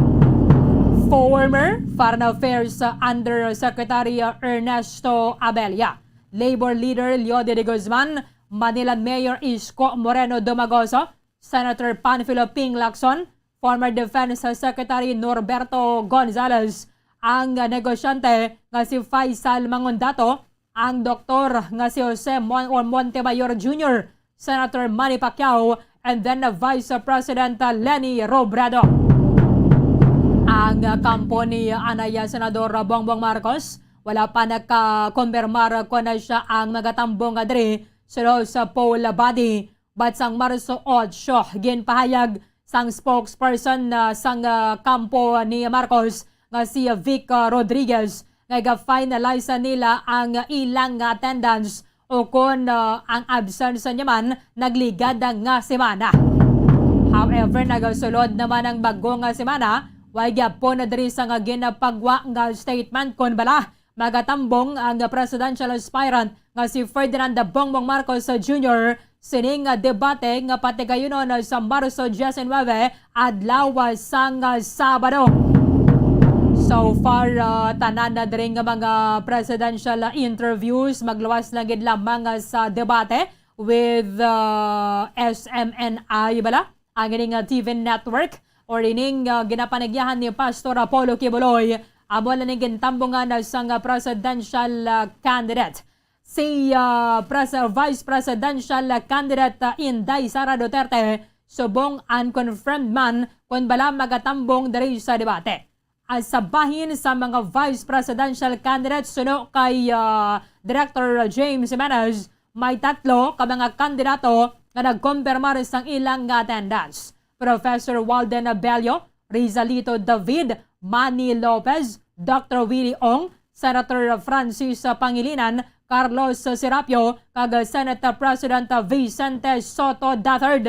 Former Foreign Affairs Undersecretary Ernesto Abella, Labor Leader Leody de Guzman, Manila Mayor Isko Moreno Domagoso, Senator Panfilo Ping Lacson, former Defense Secretary Norberto Gonzales, ang negosyante nga si Faisal Mangondato, ang doktor nga si Jose Mon-, or Montemayor Junior, Senator Manny Pacquiao, and then Vice President Leni Robredo. Ang kampo ni anay Senador Bongbong Marcos, wala pa nakakonfirmar kon siya ang magatambong nga diri sulod sa poll body. But sang Marso otso, ginpahayag sang spokesperson, ah, sang, ah, kampo ni Marcos nga si Vic, ah, Rodriguez nga ga-finalize nila ang ilang attendance o kon, ah, ang absence niya man nagligad nga semana. However, nagasulod naman ang bag-o nga semana, way gyapon na diri sa nga ginapagwa nga statement kon bala magatambong ang presidential aspirant nga si Ferdinand Bongbong Marcos Junior sining debate nga patigayunon sa Marso diecinuebe, adlaw sang Sabado. So far, ah, tanan na diri nga mga presidential interviews magluwas lang gid lamang sa debate with, ah, S M N I bala, ang ining, ah, T V network or ining, ah, ginapanagyahan ni Pastor Apollo Quiboloy, amo na ning gintambungan, ah, sang, ah, presidential, ah, candidate. Si, ah, pres-, Vice Presidential candidate, ah, Inday Sara Duterte, subong unconfirmed man kon bala magatambong diri sa debate. ah, sa bahin sa mga vice presidential candidates suno kay, ah, Director James Jimenez, may tatlo ka mga kandidato nga nagkompirmar sang ilang nga attendance. Professor Walden Abelio, Rizalito David, Manny Lopez, Doctor Willie Ong, Senator Francis Pangilinan, Carlos Serapio, kag Senate President Vicente Sotto the third.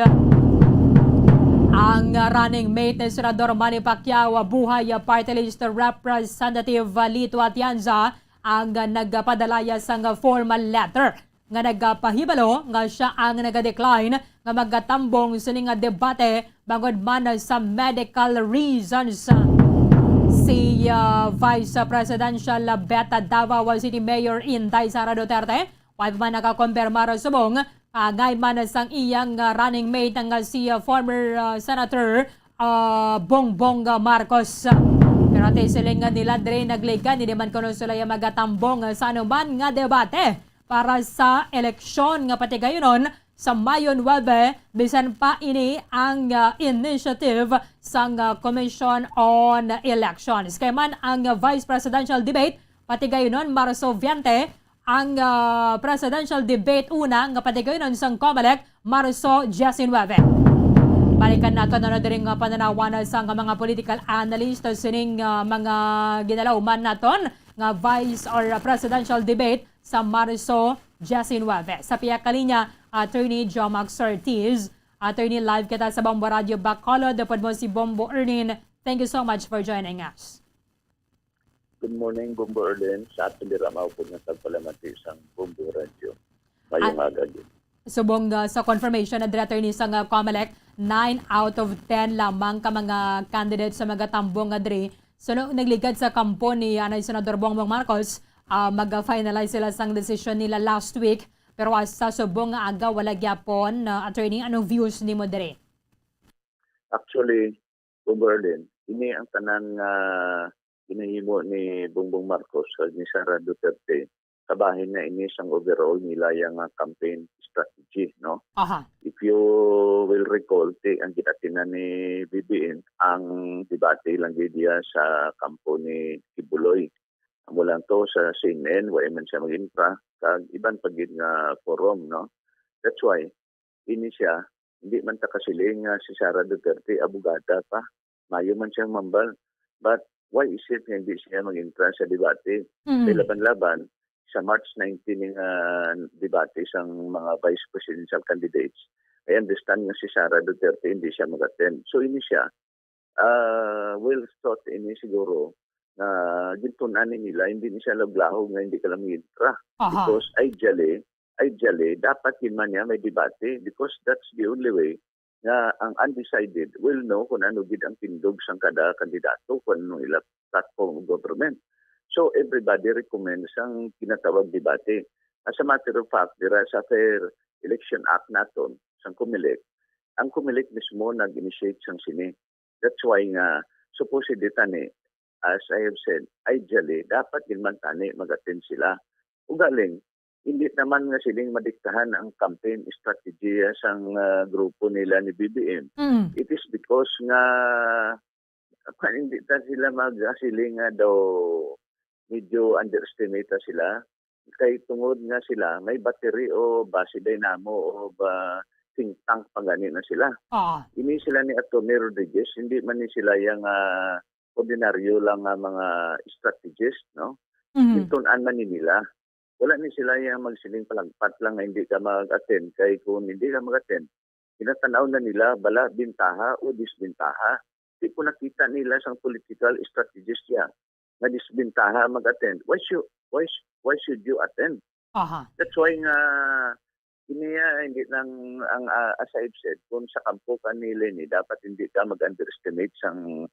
Ang running mate ni Senador Manny Pacquiao, Buhay Party List Representative Lito Atienza, ang nagpadalaya sang formal letter nga nagapahibalo nga sia ang naga-decline nga magatambong sini nga debate bangod man sa medical reasons. Si, ah, Vice Presidential Beta Davao City Mayor Inday Sara Duterte, wala pa man nakakompirmar subong, ah, angay man sang iyang, ah, running mate nga si, ah, former, ah, Senator, ah, Bongbong Marcos. Pero ati siling nga nila diri nagligad, hindi man kuno sila ya magatambong sa anuman nga debate para sa eleksyon nga patigayunon sa Mayo nuebe, bisan pa ini ang, ah, initiative sang, ah, Commission on Elections. Kay man ang, ah, vice presidential debate patigayunon Marso veinte, ang, ah, presidential debate una nga patigayunon sang COMELEC Marso diecinuebe. Balikan nato na diri nga pananawan sang mga political analyst sining, ah, mga ginalauman naton nga vice or presidential debate sa Marso diecinuebe. Sa pihak ka linya, Attorney Jomax Ortiz. Attorney, live kita sa Bombo Radio Bacolod. Upod mo si Bombo Erlin. Thank you so much for joining us. Good morning, Bombo Erlin. Sa aton dira maupod nga tagpalamati sang Bombo Radio. Mayong Ah, aga gyud. Subong, ah, sa confirmation na diri, Attorney, sang COMELEC, nine out of ten lamang ka mga candidates sa magatambong nga diri. So, no, nagligad sa kampo ni anay Senador Bongbong Marcos, ah, mag-finalize sila sang desisyon nila last week. Pero, ah, sa subong nga aga, wala gyapon. Ah, Attorney, anong views nimo diri? Actually, Bombo Erlin, ini ang tanan nga ginahimo ni Bongbong Marcos kag ni Sara Duterte, kabahin na ini sang overall nila yang, ah, campaign strategy, no? Aha. If you will recall, ti, ang gin-attendan ni B B M, ang debate lang gid diya sa kampo ni Quiboloy. Amo lang to sa C N N, wa man siya mag-intra, kag iban pa gid nga forum, no? That's why, ini siya, hindi man ta kasiling nga si Sara Duterte, abogada pa. Mayo man siyang mambal. But why is it nga hindi siya mag-intra sa debate? Mm. Kay laban-laban, sa March nineteen nga debate sang mga vice presidential candidates, I understand nga si Sara Duterte hindi siya mag-attend. So, ini siya, ah, well thought ini siguro nga gintun-an ni nila, hindi ni siya laglahog nga hindi ka lang mag-intra. Aha. Because ideally, ideally, dapat yun man niya may debate because that's the only way nga ang undecided will know kung ano gid ang tindog sang kada kandidato, kung anong ila platform of government. So, everybody recommends ang ginatawag debate. As a matter of fact, dira sa Fair Election Act naton, sang COMELEC, ang COMELEC mismo nag-initiate sang sini. That's why nga, supposedly tani, as I have said, ideally, dapat din man tani mag-attend sila. Ugaling, hindi naman nga siling madiktahan ang campaign strategy sang, ah, grupo nila ni B B M. Mm. It is because nga, hindi ta sila mag-, ah, siling nga daw medyo underestimate ta sila. Kay tungod nga sila may battery o base dynamo o ba think tank pa gani na sila. Ah. Ini sila ni Attorney Rodriguez, hindi man ni sila yang, ah, ordinaryo lang nga mga strategist, no? Mhm. Gintun-an man ni nila. Wala ni sila yang magsiling palagpat lang nga hindi ka mag-attend, kay kung hindi ka mag-attend, ginatanaw na nila bala bintaha o disbintaha. Di ko nakita nila sang political strategist ya nga disbintaha mag-attend. Why should, why sh-, why should you attend? Aha. That's why nga, ini, ah, hindi lang ang, ah, as I've said, kung sa kampo ka ni Leni, dapat hindi ka mag-underestimate sang,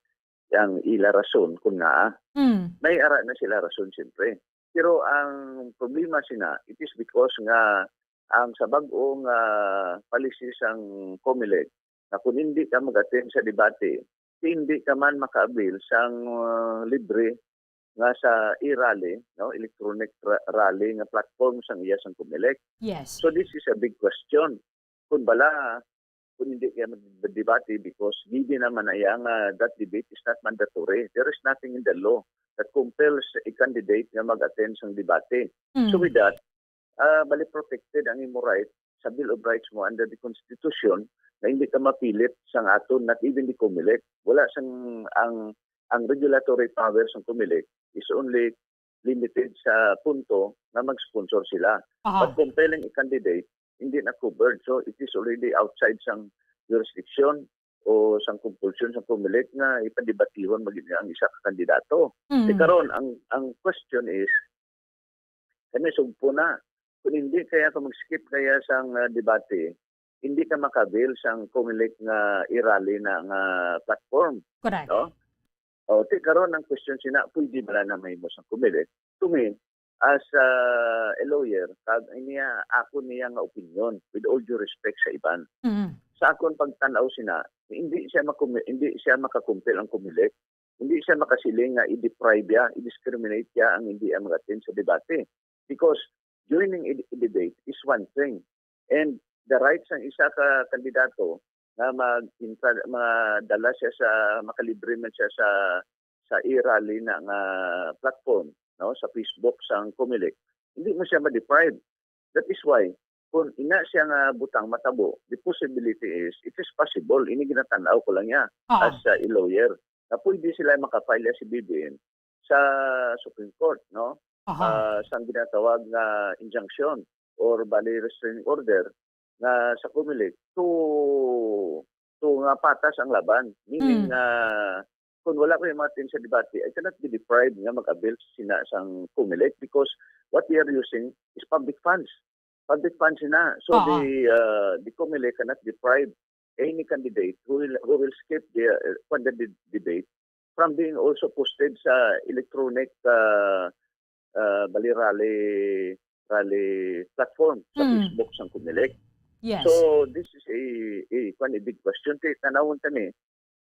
ang ila rason kung naa. Mm. May ara na sila rason, siyempre. Pero ang problema sina, it is because nga ang sa bag-o nga policy sang COMELEC, na kung hindi ka mag-attend sa debate, hindi ka man maka-avail sang, uh, libre nga sa e-rally, no, electronic ra-, rally nga platform sang iya sang COMELEC. Yes. So this is a big question. Kung bala, kung hindi kaya magdebate because given naman na iya nga that debate is not mandatory. There is nothing in the law that compels a candidate nga mag-attend sang debate. So Mm. with that, ah, bali protected ang imo right sa Bill of Rights mo under the Constitution na hindi ka mapilit sang aton, not even the COMELEC. Wala sang ang ang regulatory power sang COMELEC is only limited sa punto nga mag-sponsor sila. Aha. But compelling a candidate, hindi na covered. So it is already outside sang jurisdiction o sang compulsion sang COMELEC nga ipadebatihon magid ang isa ka kandidato. Mm. Di karon ang ang question is, kami sugpo na. Kung hindi kaya ka mag-skip kaya sang ah, debate, hindi ka makabil sang COMELEC nga i-rally na nga platform. Correct. No? O, ti karon ang question sina, pwede ba na mahimo sang COMELEC? To me, as ah, a lawyer, kag niya, ako niya nga opinion, with all due respect sa iban. Mm. Sa akon pagtanaw sina, hindi siya makumi- hindi siya makakumpil ang COMELEC. Hindi siya makasiling nga i-deprive ya, i-discriminate ya ang hindi ang mag-attend sa debate. Because joining a, a debate is one thing. And the rights ng isa ka kandidato nga mag madala siya sa, makalibre man siya sa sa e-rally na nga platform, no, sa Facebook sang COMELEC, hindi mo siya ma-deprive. That is why kung ina siya nga butang matabo, the possibility is, it is possible, ini ginatanaw ko lang niya Oo. as uh, a lawyer, na pwede sila makafile si B B M sa Supreme Court, no? Aha. Ah, sang ginatawag nga injunction or bali restraining order nga sa COMELEC to to nga patas ang laban. Meaning Mm. nga kung wala ko yung mga team sa debate, I cannot be deprived nga mag-avail sina sang COMELEC because what we are using is public funds. Public funds sina. So Oo. the uh, the COMELEC cannot deprive any candidate who will who will skip the uh, the debate from being also posted sa electronic uh, uh, bali rally rally platform sa Mm. Facebook sang COMELEC. Yes. So this is a a, kwan, a big question. Ti tanawon ta ni,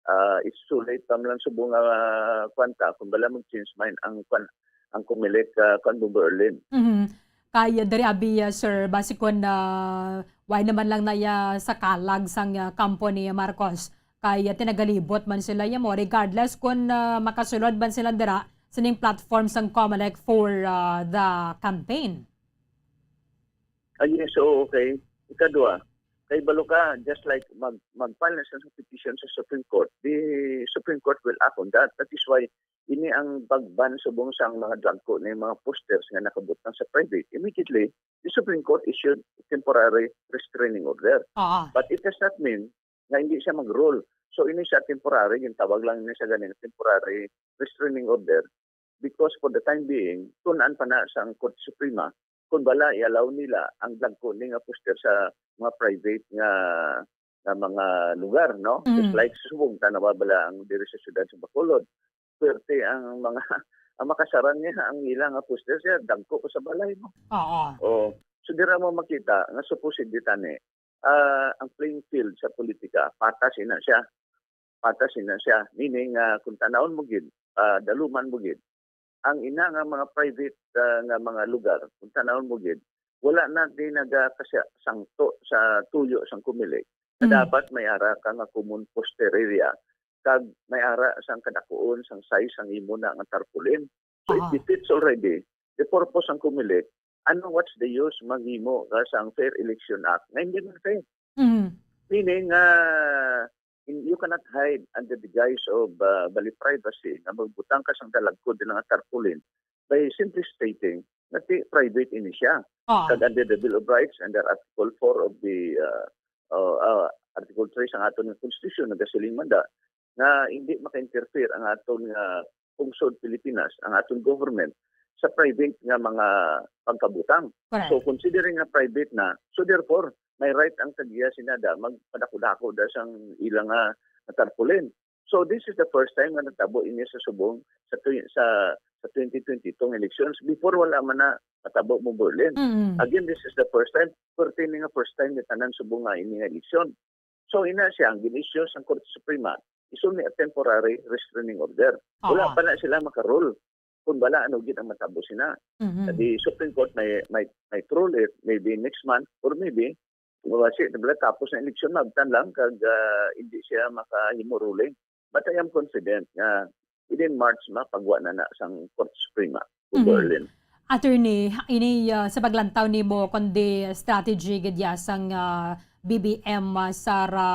ah, it's too late pa man lang subong nga uh, kwan ta kung bala mag-change mind ang kwan ang COMELEC uh, kwan Bombo Erlin. Mhm. Kay diri abi, uh, sir, basi kon uh, why naman lang na iya sa kalag sang uh, kampo ni Marcos. Kay uh, tinagalibot man sila iya mo, regardless kon uh, makasulod man sila dira sining platform sang COMELEC for uh, the campaign. Ah, yes, so okay. Ikadua, kay balo ka, just like mag mag-file na sa petition sa Supreme Court, the Supreme Court will act on that. That is why ini ang pagban subong sang mga dagko na mga posters nga nakabutang sa private. Immediately, the Supreme Court issued temporary restraining order. Oo. But it does not mean nga hindi siya mag-rule. So ini siya temporary, yung tawag lang niya sa ganing temporary restraining order because for the time being, tunan pa na sa Korte Suprema kung bala i-allow nila ang dagko ni nga poster sa mga private nga nga mga lugar, no? Just Mm. like subong ta nababala ang diri sa siyudad sa Bacolod. Swerte ang mga ang makasarang niya ang ila nga poster siya dagko ko sa balay mo. Oo. Oh, so dira mo makita nga supposedly tani ah, ang playing field sa politika, patas ina siya. Patas ina siya. Meaning, ah, kung tanawon mo gid, ah, daluman mo gid, ang ina nga mga private ah, nga mga lugar, kung tanawon mo gid, wala na di nagakasangto sa tuyo sang COMELEC na Mm. dapat may ara ka nga common poster area kag may ara sang kadakuon sang size sang imo na nga tarpaulin. So it Aha. defeats already the purpose sang COMELEC. Ano, what's the use maghimo ka sang Fair Election Act nga hindi man fair? Mm. Meaning, ah, in- you cannot hide under the guise of ah, bali privacy nga magbutang ka sang dalagkod nga tarpaulin by simply stating nga ti- private ini siya. Ah. Kag under the Bill of Rights, under Article four of the ah, ah, ah, Article three sang aton nga Constitution, nagasiling man da nga hindi maka-interfere ang aton nga pungsod Pilipinas, ang aton government sa private nga mga pagkabutang. Correct. So considering nga private na, so therefore may right ang tagiya sinada magpadako-dako da sang ilang nga tarpaulin. So this is the first time nga natabo ini sa subong sa twi- sa sa twenty twenty-two nga elections. Before wala man na natabo mo Berlin. Mm. Again, this is the first time, pertaining nga first time ni tanan subong nga ini nga eleksyon. So ina siya ang gin-issue sang Korte Suprema is only a temporary restraining order. Wala Oo. pa na sila makarule kung bala ano gid ang matabo sina. Mhm. The Supreme Court may may may rule it maybe next month or maybe Mabasi na bala tapos na eleksyon, maabtan lang kag, ah, hindi siya makahimo ruling. But I am confident nga within March, mapagwa na na sang Korte Suprema, Kuya Mhm. Berlin. Attorney, ini, ah, sa paglantaw nimo, kundi strategy gid ya sang, ah, B B M, ah, Sara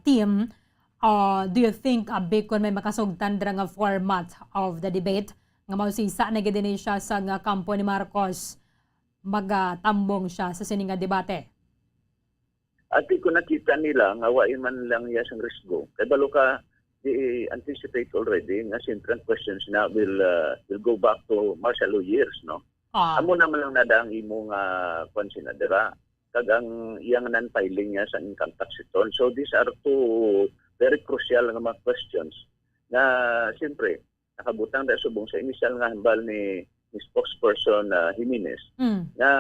team, ah, do you think, ah, bikon may makasugtan dira nga format of the debate nga mao sisa na gid ini siya sa nga kampo ni Marcos, magatambong siya sa sini nga debate? Ati, kung nakita nila nga wa man lang iya sang risgo, kay balo ka, they anticipate already nga siyempre ang questions na will, ah, will go back to martial law years, no? Ah. Amo naman lang nada ang imo nga kwan sina dira. Kag ang iyang non-filing niya sa income tax return. So these are two very crucial nga mga questions na siyempre nakabutang da subong sa initial nga hambal ni, ni spokesperson, ah, Jimenez, Mm. nga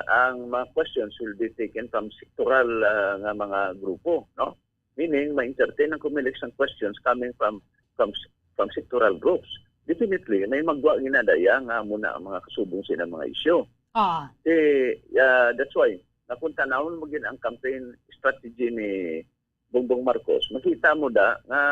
ang mga questions will be taken from sektoral, ah, nga mga grupo, no? Meaning, ma-entertain ang Comelec sang questions coming from, from, from sectoral groups. Definitely, may magwa ginadaya nga amo na ang mga kasubong sila mga isyu. Ah. Eh, ah, that's why, na kung tanawon mo gid ang campaign strategy ni Bongbong Marcos, makita mo da nga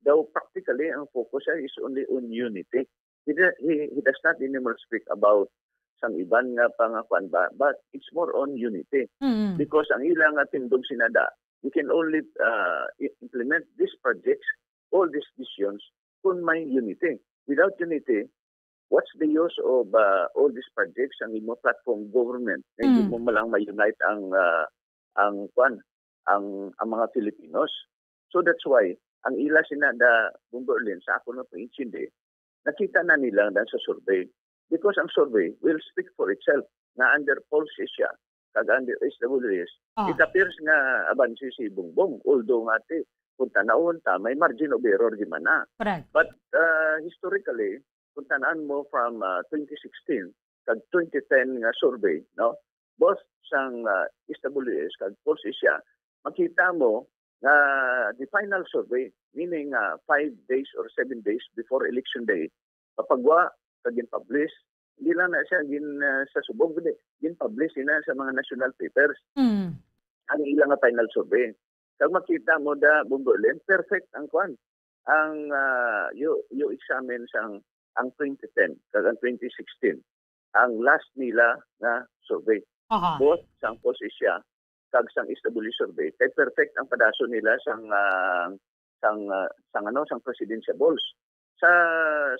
daw practically ang focus niya is only on unity. He, do- he, he does not anymore speak about sang iban nga pangakuan ba, but it's more on unity. Mm. Because ang ila nga tindog sinada, you can only, uh, i- implement these projects, all these visions, kung may unity. Without unity, what's the use of, uh, all these projects, ang imo platform government, nga hindi Mm. mo malang ma-unite ang, uh, ang kwan, ang, ang mga Filipinos? So that's why, ang ila sinada, Bong Berlin, sa ako nga pag-intindi, nakita na nila na sa survey. Because ang survey will speak for itself, nga under Pulse Asia, kag under S W S, Ah. it appears nga abanse si Bongbong, although nga ti, kung tanawon ta, may margin of error di man na. Correct. But, uh, historically, kung tanan mo from, uh, twenty sixteen kag twenty ten nga survey, no? Both sang, uh, S W S kag Pulse Asia, makita mo nga the final survey, meaning, uh, five days or seven days before election day, papagwa kag gin-publish. Hindi lang na siya gin, uh, sa subong, kundi gin-publish ina sa mga national papers. Mm. Ang ila nga final survey. Kag makita mo da, Bong Berlin, perfect ang kwan. Ang, ah, you, you examine sang, ang twenty ten kag ang twenty sixteen, ang last nila nga survey. Aha. Both sang Pulse Asia kag sang S W survey, kay perfect ang padason nila sang, ah, sang, ah, sang, ano, sang presidential balls. Sa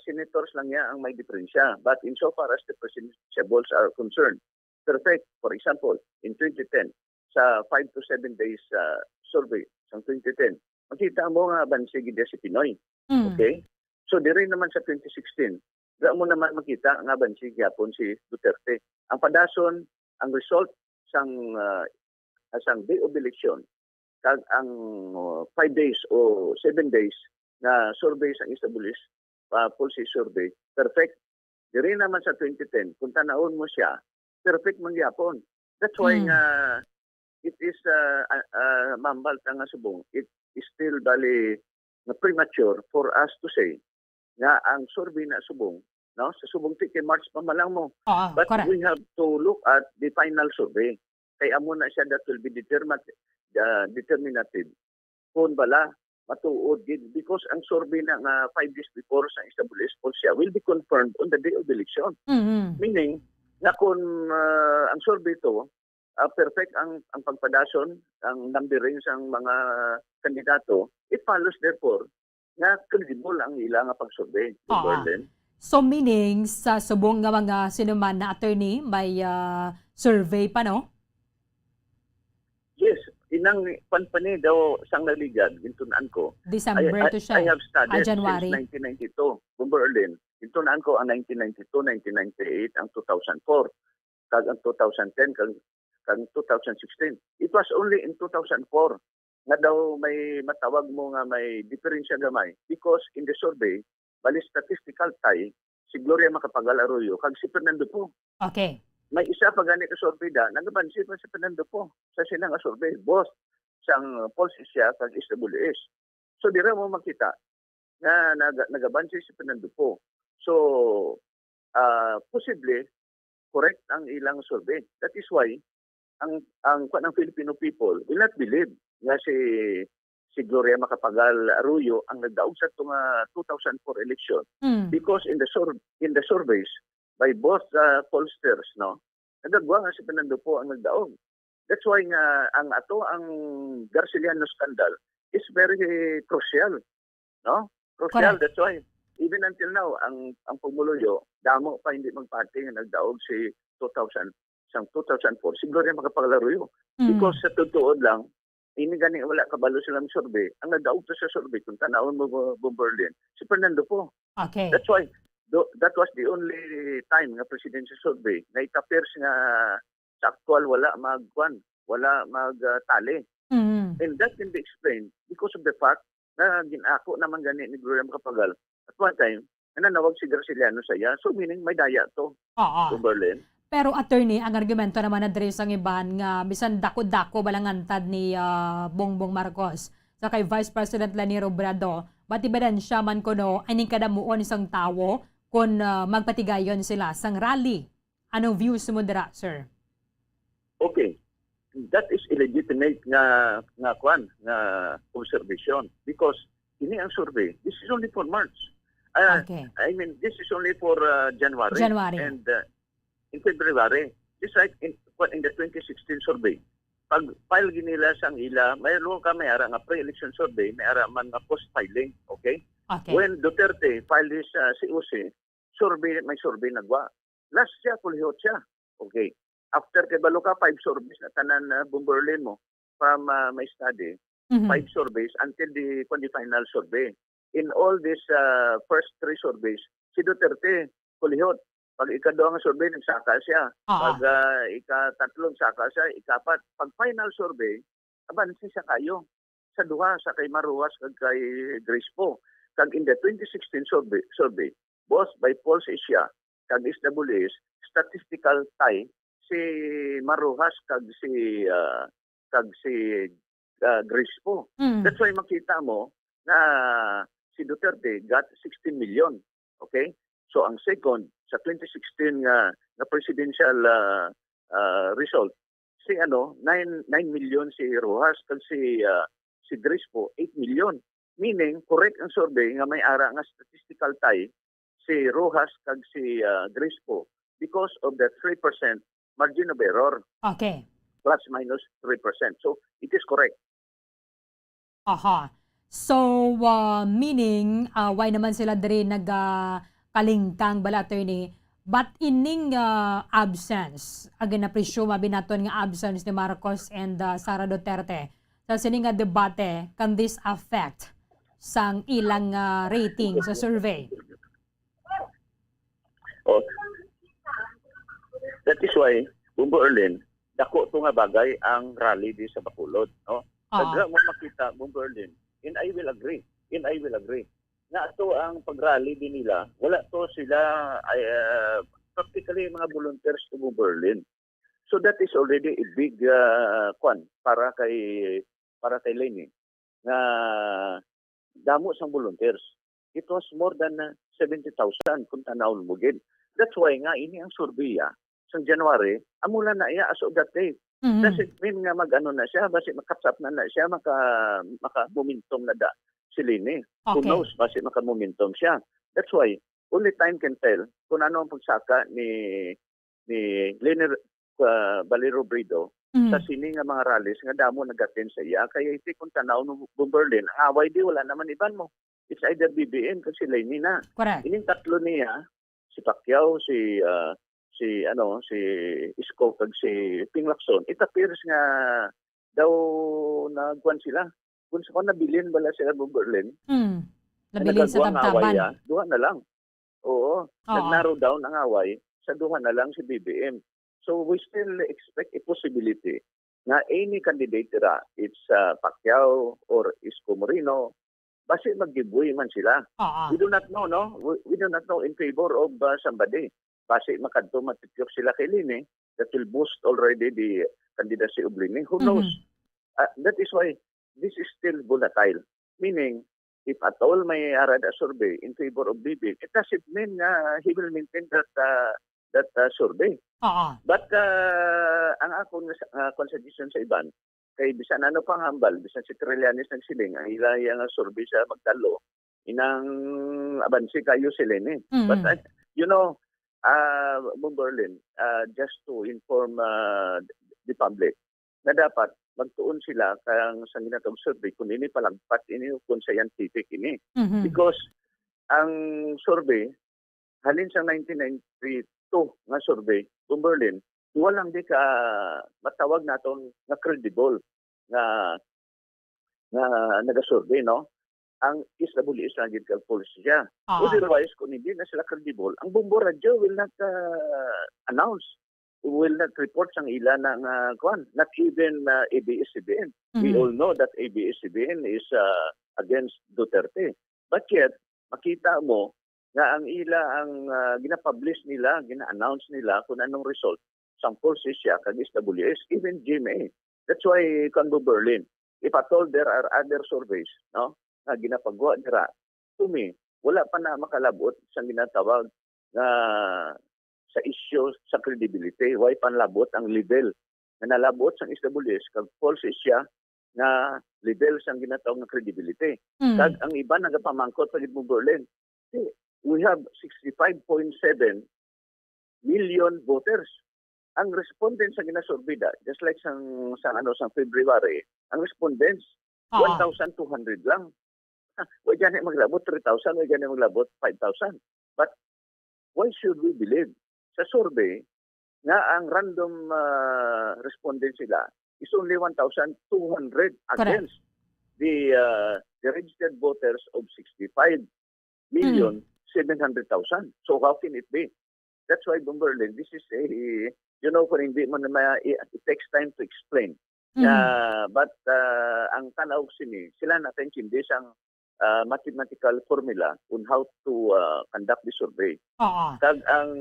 senators lang niya ang may diferensya. But insofar as the presidential balls are concerned, perfect. For example, in twenty ten, sa five to seven days, ah, survey sang twenty ten, makita mo nga abanse gid si Pinoy. Mm. Okay? So, diri naman sa twenty sixteen, dira mo naman makita nga abanse gyapon si Duterte. Ang padason, ang result sang, ah, sang day of election, kag ang, uh, five days o seven days nga survey sang S W S, uh, Pulse survey, perfect. Diri naman sa twenty ten, kung tanawon mo siya, perfect man gyapon. That's why Hmm. nga it is, uh, uh, uh, mambal ta nga subong, it is still bali nga premature for us to say nga ang survey na subong, no? Sa subong ti kay March pa man lang mo. Oo, But correct. we have to look at the final survey. Kay amo na siya that will be determined, uh, determinative kung bala matuod gid, because ang survey na nga five days before sa S W S poll siya will be confirmed on the day of the election. Mm-hmm. Meaning, na kung, uh, ang survey to, uh, perfect ang, ang pagpadason, ang numbering sang mga kandidato, it follows therefore nga credible ang ila nga pag-survey, Oo. Berlin. So, meaning, sa subong nga mga sinuman na attorney, may, ah, survey pa, no? Yes, inang kwan pa ni daw sang naligad, gintun-an ko. December I, I, to siya. I have studied Ah, January. since nineteen ninety-two, Bong Berlin. Gintun-an ko ang nineteen ninety-two, nineteen ninety-eight, ang two thousand four, kag ang two thousand ten, kag, kag two thousand sixteen. It was only in two thousand four nga daw may matawag mo nga may diferensya gamay, because in the survey, bali statistical tie, si Gloria Macapagal Arroyo kag si Fernando Poe. Okay. May isa pa gani ka survey da, nagabansi pa si Fernando Poe sa sila nga survey, both sang Pulse Asia kag S W S. So, dira mo makita nga naga-, nagabansi si Fernando Poe. So, ah, posible, correct ang ilang survey. That is why, ang, ang, kwan, ang Filipino people will not believe nga si, si Gloria Macapagal Arroyo ang nagdaog sa tunga two thousand four election. Mm. Because in the sur-, in the surveys by both, uh, pollsters, no, nagagwa nga si Fernando Poe ang nagdaog. That's why nga ang ato, ang Garciliano scandal is very crucial, no? Crucial. Correct. That's why, even until now, ang, ang pumuluyo, damo pa hindi magpati nga nagdaog si two thousand, sang two thousand four, si Gloria Macapagal Arroyo. Mm. Because sa totoo lang, ini gani wala kabalo sila ang survey. Ang nagdaog to sa survey, kung tanawon mo, Bu-, Bu Berlin, si Fernando Poe. Okay. That's why, do-, that was the only time nga presidential survey na it appears nga sa aktual wala magkuan, wala mag, ah, tali. Mm. And that can be explained because of the fact na gin-ako naman gani ni Gloria Macapagal at one time, nanawag si Garciliano sa iya. So, meaning may daya to, Oo. Bu Berlin. Pero, attorney, ang argumento naman na diri sang iban nga bisan dako-dako ba lang ang tad ni, ah, Bongbong Marcos sa kay Vice President Leni Robredo, but ebidensya man kuno ay ning kadamuon isang tawo kung, ah, magpatigayon sila sang rally. Anong views mo dira, sir? Okay. That is illegitimate nga, nga kwan, nga observation because ini ang survey. This is only for March. Ah, Okay. I mean, this is only for, uh, January. January. And, uh, in February, just like in, kwan, in the twenty sixteen survey, pag file ginila sang ila, mayroon ka may ara nga pre-election survey, may ara man nga post-filing, okay? Okay. When Duterte filed his, uh, C O C, survey, may survey nagwa. Last siya, kulihot siya. Okay. After kay balo ka, five surveys na tanan na Bu Berlin mo from, uh, my study. Mhm. Five surveys until the, kwan, the final survey. In all these, uh, first three surveys, si Duterte, kulihot. Pag ikaduha nga survey, nagsaka siya. Oo. Pag, ah, ikatatlo, nagsaka siya. Ikapat, pag final survey, abanse siya kayo sa duha, sa kay Maruhas kag kay Grace Poe. Kag in the twenty sixteen survey, survey, both by Pulse Asia kag S W S, statistical tie si Maruhas kag si, ah, kag si, ah, Grace Poe. Mm. That's why makita mo na si Duterte got sixteen million. Okay? So, ang second, sa twenty sixteen nga, nga presidential, ah, ah, result, si, ano, nine, nine million si Roxas, kag si, ah, si Grace Poe, eight million. Meaning, correct ang survey nga may ara nga statistical tie si Roxas kag si, ah, Grace Poe because of the three percent margin of error. Okay. Plus minus three percent. So, it is correct. Aha. So, ah, meaning, ah, why naman sila diri nag, ah, kalingkang bala, attorney? But ining, ah, absence, again, na-presume abi naton nga absence ni Marcos and, ah, Sara Duterte sa sini nga debate, can this affect sang ilang, ah, rating sa survey? Oh. That is why, Bumbo Erlin, dako to nga bagay ang rally di sa Bacolod, no? Ah. Daghan mo makita, Bumbo Erlin, and I will agree, and I will agree, nga ato ang pag-rally din nila, wala to sila, ay, ah, practically mga volunteers to, Bumbo Erlin. So that is already a big, ah, kwan para kay, para kay Leni, nga damo sang volunteers. It was more than, uh, seventy thousand kung tanawon mo gid. That's why nga ini ang survey, ah, sang January, amo lang na iya as of that day. Mhm. Does it mean nga mag-ano na siya, basi mag-catch up na na siya, maka, maka-momentum na da si Leni? Who Okay. knows, basi maka-momentum siya. That's why only time can tell kung ano ang pagsaka ni, ni Leni, uh, Valero Bredo Mhm. sa sini nga mga rallies nga damo nag-attend sa iya. Kaya iti kung tanaw no, Bumbo Erlin, ang away di wala naman iban mo. It's either B B M kag si Leni na. Correct. Ining tatlo niya, si Pacquiao, si, ah, si, ano, si Isko kag si Ping Lacson, it appears nga daw nagkuan sila. Kung sa kung nabilin bala sila, Bumbo Erlin, Hmm. na Nabilin sa nagagwa nga away, tabtaban. ah, duha na lang. Oo, Oo. nag-narrow down ang away sa duha na lang si B B M. So, we still expect a possibility nga any candidate dira, it's, uh, Pacquiao or Isko Moreno, basi mag-give way man sila. Oo. We do not know, no? We, we do not know in favor of, uh, somebody. Basi makadto matipyok sila kay Leni, that will boost already the candidacy of Leni. Who Mhm. knows? Uh, that is why this is still volatile. Meaning, if at all may ara da survey in favor of B B M, it doesn't mean nga he will maintain that, uh, that uh, survey. Oo. But uh, ang akon nga sa- uh, kwan suggestion sa iban, kay bisan ano pang hambal, bisan si Trillanes nagsiling, ang ila iya nga survey sa magdalo, inang abansi kayo sila ni. Mm. But uh, you know, uh, Bomberlin, uh, just to inform uh, the public, na dapat magtuon sila kang sa ginatawag survey kung ini palagpat ini o kung scientific ini. Mhm. Because ang survey, halin sa nineteen ninety-two nga survey, Bomberlin, wala lang di ka matawag naton nga credible nga nga nagasurvey, no? Ang S W S lang gid kag police siya. Oo. Otherwise, kung hindi na sila credible, ang Bombo Radio will not uh, announce, will not report sang ila na nga kwan, not even uh, A B S C B N. We Mhm. all know that A B S C B N is uh, against Duterte. But yet, makita mo nga ang ila ang uh, ginapublish nila, gina-announce nila kung anong result sang Pulse Asia kag S W S, even G M A. That's why kang Berlin, if at all there are other surveys, no, nga ginapagwa dira, to me, wala pa na makalabot sang ginatawag nga sa issue sa credibility. Why panlabot ang level nga nalabot sang S W S kag Pulse Asia nga level sang ginatawag nga credibility. Mm. Kag ang iban nagapamangkot pa gid mo, Berlin. See, we have sixty-five point seven million voters. Ang respondents sa ginasurvey da, just like sang, sang, ano, sang February, ang respondents, Oo. one thousand two hundred lang. Wa gani maglabot three thousand, wa gani maglabot five thousand. But why should we believe sa survey nga ang random uh, respondents sila is only one thousand two hundred against the uh, the registered voters of sixty-five million seven hundred thousand. So how can it be? That's why, Bomberlin, this is a, you know, kung hindi mo na ma- it takes time to explain. Mhm. Uh, but uh, ang tanaw sini, sila nakaintindi sang uh, mathematical formula on how to uh, conduct the survey. Oo. Kag ang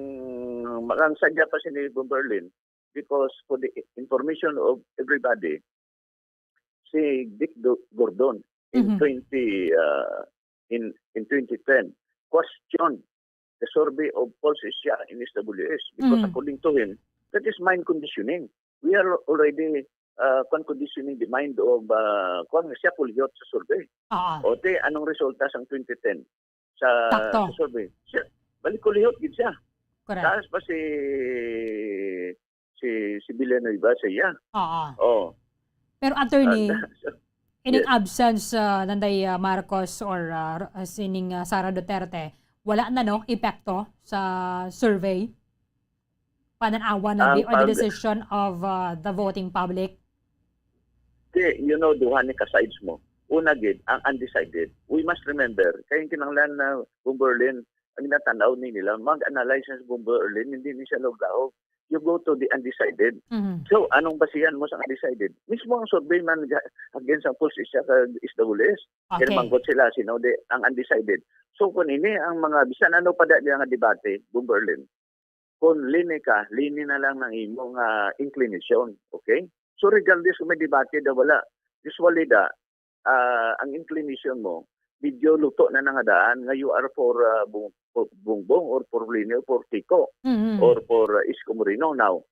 ang sadya pa sini, Bomberlin, because for the information of everybody, si Dick Do- Gordon in Mhm. twenty uh, in in twenty ten questioned the survey of Pulse Asia in S W S because Mhm. according to him, that is mind conditioning. We are already uh, conditioning the mind of uh, kwan siya kuliyot sa survey. Oo. O te, anong resulta sang twenty ten sa, Sakto. sa survey? Siya, balik kuliyot gid siya. Correct. Taas pa si si si Villanueva sa iya. Oo. Oh. Pero attorney, And, ining yes. absence uh, nanday uh, Marcos or uh, sining uh, Sara Duterte, wala na no epekto sa survey? Pananawan na Ang di or the pag- decision of uh, the voting public? Di, you know, duha ni ka sides mo. Una gid, ang undecided. We must remember, kay ang kinahanglan na Bomberlin, ang ginatanaw ni nila, mag-analyze sa Bomberlin, hindi ni siya luglaog. You go to the undecided. Mhm. So, anong basihan mo sa undecided? Mismo ang survey man ga- against ang Pulse Asia kag S W S. Okay. Kinamangkot sila, sino di ang undecided. So, kung ini ang mga, bisan ano pa da nga debate, Bomberlin, kung lini ka, lini na lang ng imo nga inclination, okay? So, regardless kung may debate da wala, usually da, ah, ang inclination mo, medyo luto na nangadaan nga you are for uh, Bong- for Bongbong or for Leni or for Kiko Mhm. or for uh, Isko Moreno. Now,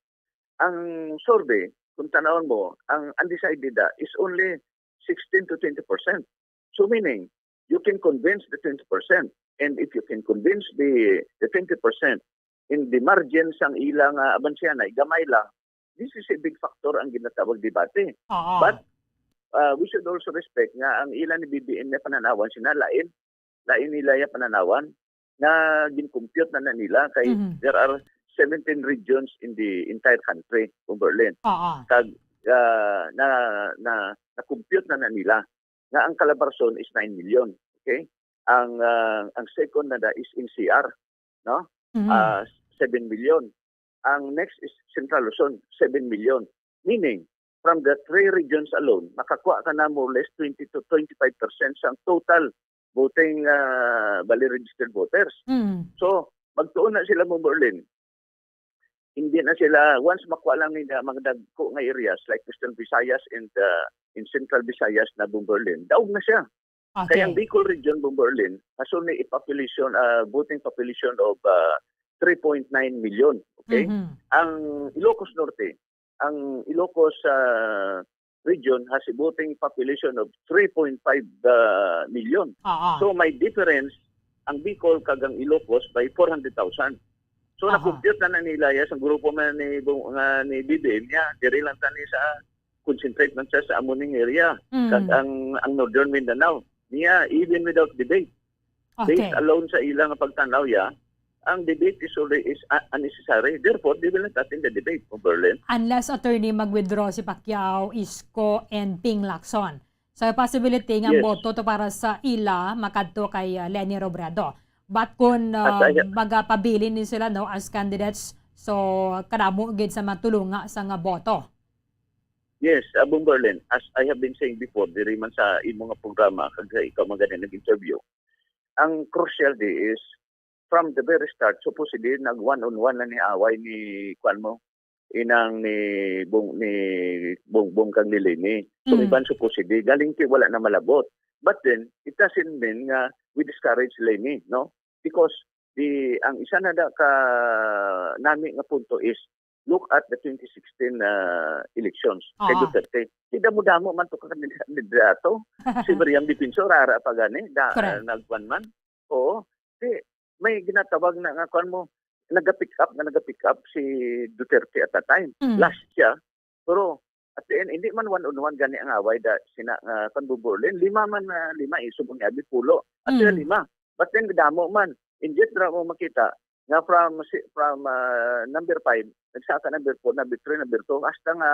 ang survey, kung tanawon mo, ang undecided da is only sixteen to twenty percent. So meaning, you can convince the twenty percent. And if you can convince the the twenty percent in the margin sang ilang uh, abansya na gamay lang, this is a big factor ang ginatawag debate. Oo. But uh, we should also respect nga ang ilan ni B B M na pananawan sina lain, lain nila yung pananawan na gin-compute na, na nila kay Mhm. there are seventeen regions in the entire country, Cumberland. Oo. Kag uh, na na na-compute na, na nila nga ang Calabarzon is nine million. Okay? Ang uh, ang second na da is N C R, no? Mhm. Uh, seven million. Ang next is Central Luzon, seven million. Meaning, from the three regions alone, makakuha ka na more or less twenty to twenty-five percent sa total voting uh, bali registered voters. Mhm. So, magtuon na sila mo Berlin. Hindi na sila, once makuha lang nila mga dagko nga areas like Western Visayas and uh, in Central Visayas na Bomberlin, daog na siya. Okay. Kaya ang Bicol region, Bomberlin, has only a population, uh, voting population of uh, three point nine million. Okay? Mhm. Ang Ilocos Norte, ang Ilocos, ah, region has a voting population of three point five, ah, million. Oo. So, may difference ang Bicol kag ang Ilocos by four hundred thousand. So, Aha. na-compute na na nila ya sa grupo man ni Bu-, nga ni B B M niya. Diri lang tani sa concentrate man siya sa amo ning area. Mm. Kag ang, ang Northern Mindanao niya, even without debate, Okay. based alone sa ilang pagtanaw ya, ang debate is already is, uh, unnecessary. Therefore, they will not attend the debate, Bomberlin. Unless, attorney, mag-withdraw si Pacquiao, Isko, and Ping Lacson. So, possibility nga Yes. boto to para sa ila makadto kay, uh, Leni Robredo. But kung, uh, As I magapabilin ni sila, no, as candidates, so kadamo gid sa matulunga sa nga boto. Yes, uh, Bomberlin, as I have been saying before, diri man sa imo nga programa, kag sa ikaw man gani nag-interview, ang crucial di is, from the very start, supposedly, nag one-on-one na ni away ni, kuwan mo, inang ni Bong, ni Bongbong kag ni Leni. So, Mm. iban supposedly, galing kay wala na malabot. But then, it doesn't mean nga we discourage Leni, no? Because the, ang isa na da ka nami nga punto is, look at the twenty sixteen, ah, elections kay Oo. Duterte. Di damo-damo man to ka kandidato. Si Miriam Defensor, ara pa gani, da-, Correct. ah, nagkuan man. Oo. Di, may ginatawag na nga, kuan mo, naga-pick up, nga naga-pick up si Duterte at that time. Mm. Last siya, pero at the end, hindi man one-on-one gani ang away da, sina, ah, kuan, Bomberlin. Lima man, ah, lima, eh, subong ni abi pulo. At Mm. sila lima. But then, damo man. In just ra mo makita nga from si, from, ah, number five, nagsaka number four, number three, number two, hasta nga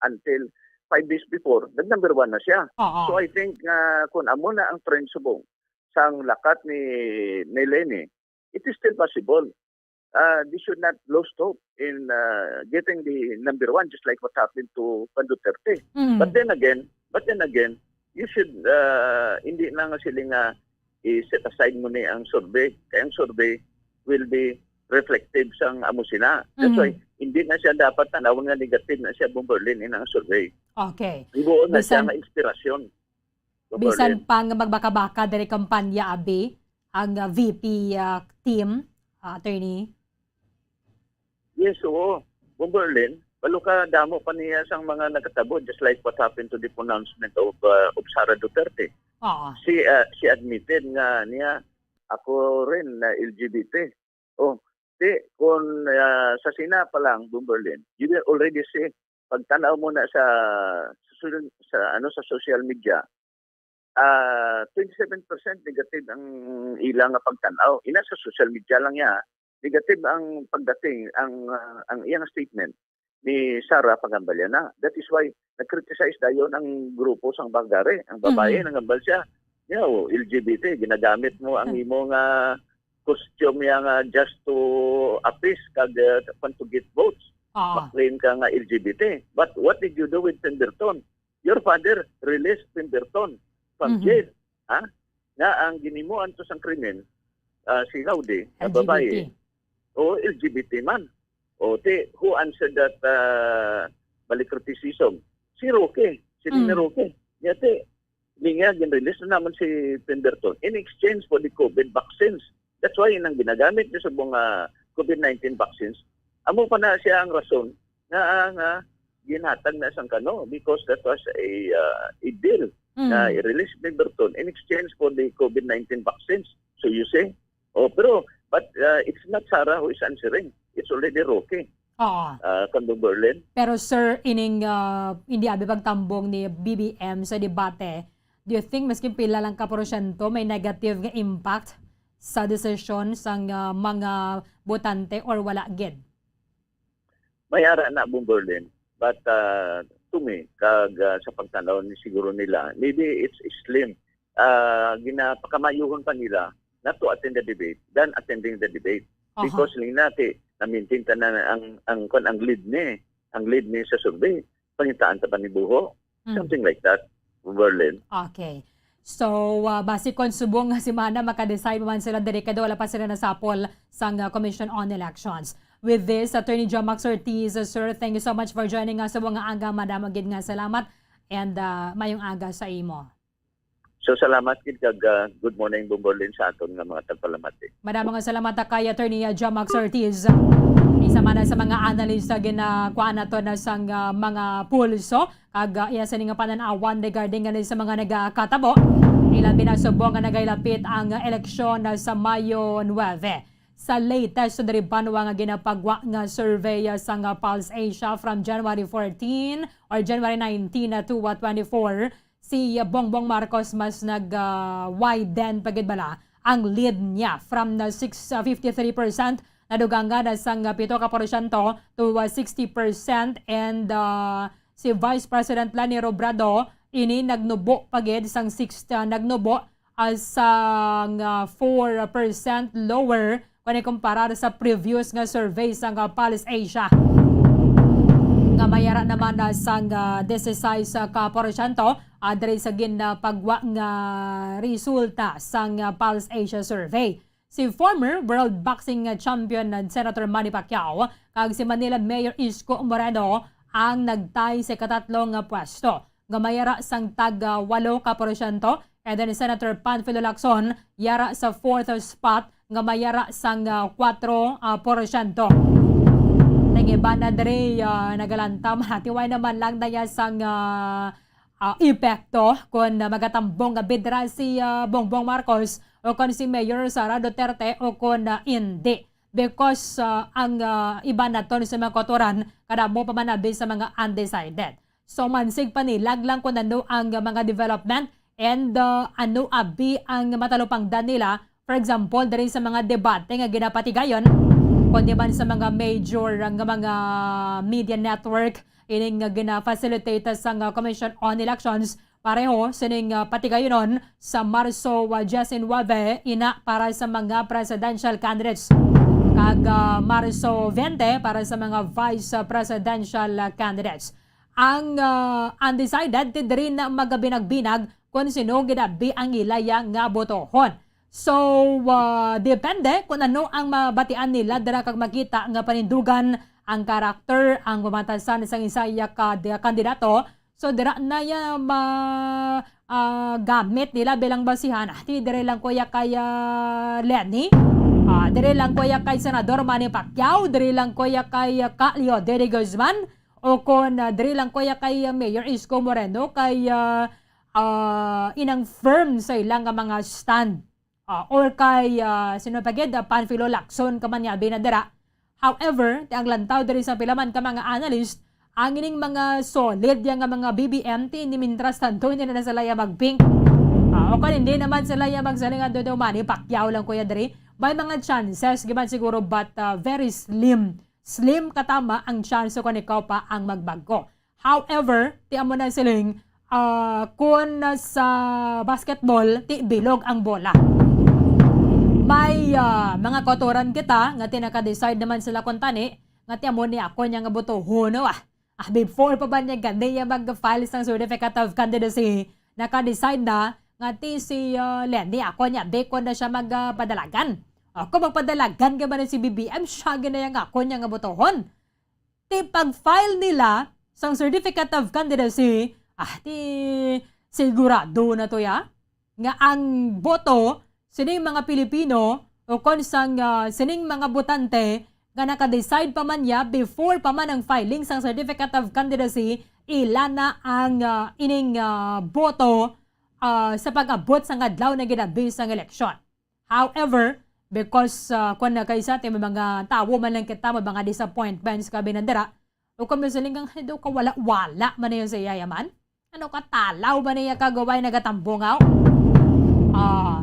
until five days before, nag-number one na siya. Oo. So, I think nga kung amo na ang trend subong sang lakat ni, ni Leni, it is still possible. Ah, they should not lose hope in, ah, getting the number one, just like what happened to Pan Duterte. Mm. But then again, but then again, you should, ah, hindi na nga sila nga i-set aside mo ni ang survey. Kaya ang survey will be reflective sang amo sila. That's Mhm. why, hindi na siya dapat tanawon nga negative na siya, Bomberlin, in ang survey. Okay. Ibuon na siya Bisan nga inspirasyon, Bomberlin. Bisan pang magbaka-baka diri kampanya, abi, ang, ah, V P, ah, team, ah, attorney? Yes, oo. Bomberlin, balo ka damo pa niya sang mga nagkatabo, just like what happened to the pronouncement of, uh, of Sara Duterte. Oo. She, uh, she admitted nga niya, "Ako rin na L G B T." Oh, di, kung, uh, sa Sina pa lang, Bomberlin, you will already see, pagtanaw mo na sa, sa, sa, ano, sa social media, ah, twenty-seven percent negative ang ila nga pagtan-aw. Ina sa social media lang niya, negative ang pagdating, ang, ah, ang iyang statement ni Sara Pagambaliana. That is why nag-criticize dayon ang grupo sang Bagari, ang babae, Mhm. nanghambal siya. Yeah, oh, L G B T, ginagamit mo ang Hmm. imo nga costume niya nga just to appease kag, uh, to get votes. Ah. Maklaim ka nga L G B T. But what did you do with Pemberton? Your father released Pemberton from Mhm. jail, ha? Nga ang ginimuan to sang krimen, ah, si Laude, na L G B T. Babae, o L G B T man. O, ti, who answered that, ah, balik criticism? Si Roque. Si Nini Mm. Roque. Niya, ti, niya, gin-release na naman si Pemberton in exchange for the COVID vaccines. That's why nang ginagamit niya sa mga COVID nineteen vaccines, amo pa na siya ang rason nga, ah, nga ginhatag na sang kano, because that was a, ah, a deal Mm. na i-release ni Pemberton in exchange for the COVID nineteen vaccines. So you see? Oh, pero, but, ah, it's not Sara who is answering. It's already Roque. Oo. Ah, kang Bomberlin. Pero, sir, ining, ah, hindi abi pagtambong ni B B M sa debate, do you think maski pila lang ka porsyento may negative nga impact sa desisyon sang, ah, mga botante or wala gid? May ara na, Bomberlin. But, ah, to me, kag, ah, sa pagtanaw ni siguro nila, maybe it's slim. Ah, ginapakamaayuhon pa nila not to attend the debate than attending the debate. Aha. Because, Lina, ti, na-maintain ta na ang, ang, kwan, ang lead ni, ang lead ni sa survey. Pangitaan ta pa ni buho. Mm. Something like that, Bomberlin. Okay. So, ah, basi kon subong nga semana, makadeside pa man sila diri, kay wala pa sila nasapol sang, ah, Commission on Elections. With this, Attorney John Max Ortiz, ah, sir, thank you so much for joining us sa mga aga. Madamo gid nga salamat and, ah, mayong aga sa imo. So, salamat gid kag, ah, good morning, Bombolin, sa aton nga mga tagpalamati. Madamo nga salamat kay Attorney, ah, John Max Ortiz. Isa man na sa mga analyst sa ginakuan nato na sang, ah, mga pulso, kag, ah, iya sini nga panan-awan regarding nga sa mga nagakatabo. Ilabi na subong nga nagailapit ang, ah, eleksyon na sa Mayo nuebe. Sa latest sa diri banwa nga ginapagwa nga survey, ah, sang, ah, Pulse Asia from January fourteen or January nineteen na to, ah, twenty-four, si, ah, Bongbong Marcos mas nag, ah, widen pa gid bala ang lead niya from the six, ah, fifty-three percent, nadugangan na sang, ah, pito ka porsyento to, ah, sixty percent, and, ah, si Vice President Leni Robredo ini nagnubo pa gid sang six, ah, nagnubo, ah, sang, ah, four percent lower kung ikumparar sa previous nga survey sang, ah, Pulse Asia, nga may ara naman na sang, ah, disisais ka porsyento, ah, diri sa ginapagwa nga resulta sang, ah, Pulse Asia survey. Si former world boxing, ah, champion, ah, Senator Manny Pacquiao kag si Manila Mayor Isko Moreno ang nagtay sa ikatatlo nga pwesto, nga may ara sang tag, ah, walo ka porsyento, and then Senator Panfilo Lacson yara sa fourth spot, nga may ara sang, ah, kwatro, ah, porsyento. Ang iban na diri, ah, nagalantaw man, atiway naman lang na iya sang, ah, ah, epekto kon, ah, magatambong nga bidra si, ah, Bongbong Marcos o kon si Mayor Sara Duterte o kon, ah, indi. Because, ah, ang, ah, iban naton sa mga kautoran, kadamo pa man abi sa mga undecided. So, mansig panilag lang kung ano ang mga development and, uh, ano abi ang matalupangdan nila. For example, diri sa mga debate nga ginapatigayon, kundi man sa mga major nga mga media network, ining nga gina-facilitate sang, uh, Commission on Elections, pareho sining, uh, patigayonon sa Marso, uh, diyes nuebe, ina para sa mga presidential candidates, kag, uh, Marso bente para sa mga vice, uh, presidential, uh, candidates. Ang, ah, undecided, ti diri na magabinag-binag kon sino gid abi ang ilaya nga botohon. So, ah, depende kon ano ang mabatian nila dira kag makita nga panindugan ang karakter, ang pamatasan sang isa iya ka, kandidato. So, dira na iya ma-, ah, gamit nila bilang basihan. Ah, ti diri lang ko iya kay, ah, Leni. Ah, diri lang ko iya kay Senador Manny Pacquiao, diri lang ko iya kay, ah, Ka Leo Dede Guzman. O kon, ah, diri lang ko iya kay, ah, Mayor Isko Moreno kay, ah, ah, inang firm sa ila nga mga stand. Ah, or kay, ah, sino pa gid, ah, Panfilo Lacson ka man niya abi na dira. However, ti ang lantaw diri sa pila man ka mga analyst, ang ining mga solid ya nga mga B B M ti ni mintras tanto hindi na sila ya mag-pink. Ah, o kon hindi naman sila ya magsaling ando daw Manny Pacquiao lang kuya diri. May mga chances giban siguro, but, ah, very slim. Slim katama ang tsansa kon ikaw pa ang magbag-o. However, ti amo na siling, ah, kun sa basketball, ti bilog ang bola. May, ah, mga kautoran kita nga ti naka-decide naman sila kuntani nga ti amo ni ako niya nga botohon, no? Ah, ah, before pa ba niya gani niya mag-file sang certificate of candidacy, naka-decide na nga ti si, ah, Leni ako niya, di ko na siya mag, ah, padalagan. Ako magpadalagan ka ba na si B B M, siya ginaya nga ako niya nga botohon. Ti pag-file nila sang certificate of candidacy, ah, ti sigurado na to ya nga ang boto sining mga Pilipino o kon sang, ah, sining mga botante nga naka-decide pa man ya before pa man ang filing sang certificate of candidacy, ila na ang, ah, ining, ah, boto, ah, sa pag-abot sang adlaw na ginabi sang eleksyon. However, because, ah, kung na kaysa ti may mga tawo man lang kita, may mga disappointments ka binandera, o kung may siling kang, "Ay, daw ka wala-wala man na yun sa iya yaman? Ano ka talaw ba niya kagaway nagatambungaw?" Ah,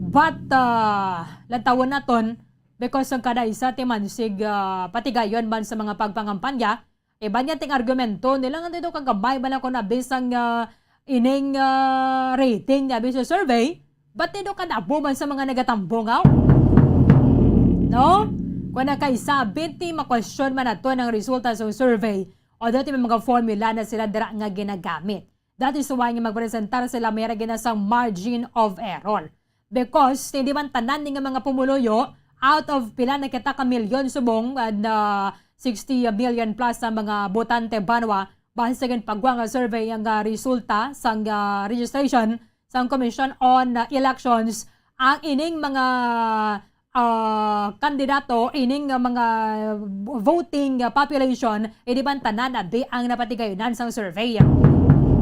but, ah, lantawon naton, because ang kada isa ti mansig, ah, patigayon man sa mga pagpangampanya, iban niya ting argumento nila nga dito kagamay man lang kung nabisang, ah, ining, ah, rating nga sa survey, but dito kadabo man sa mga nagatambungaw. No? Kung nakaisabit ti makwestiyon man nato ang resulta sa survey, although ti may mga formula na sila dira nga ginagamit. That is why nga magpresentar sila may ra gina sang margin of error. Because hindi man tanan ni nga mga pumuluyo, out of pila na kita ka milyon subong, ah, na sixty million plus ang mga botante banwa, base sa ginpagwa nga survey ang, ah, resulta sang, ah, registration sang Commission on, uh, Elections ang ining mga, uh, kandidato, ining, uh, mga voting, uh, population, hindi man tanan abi ang napatigayunan sang survey.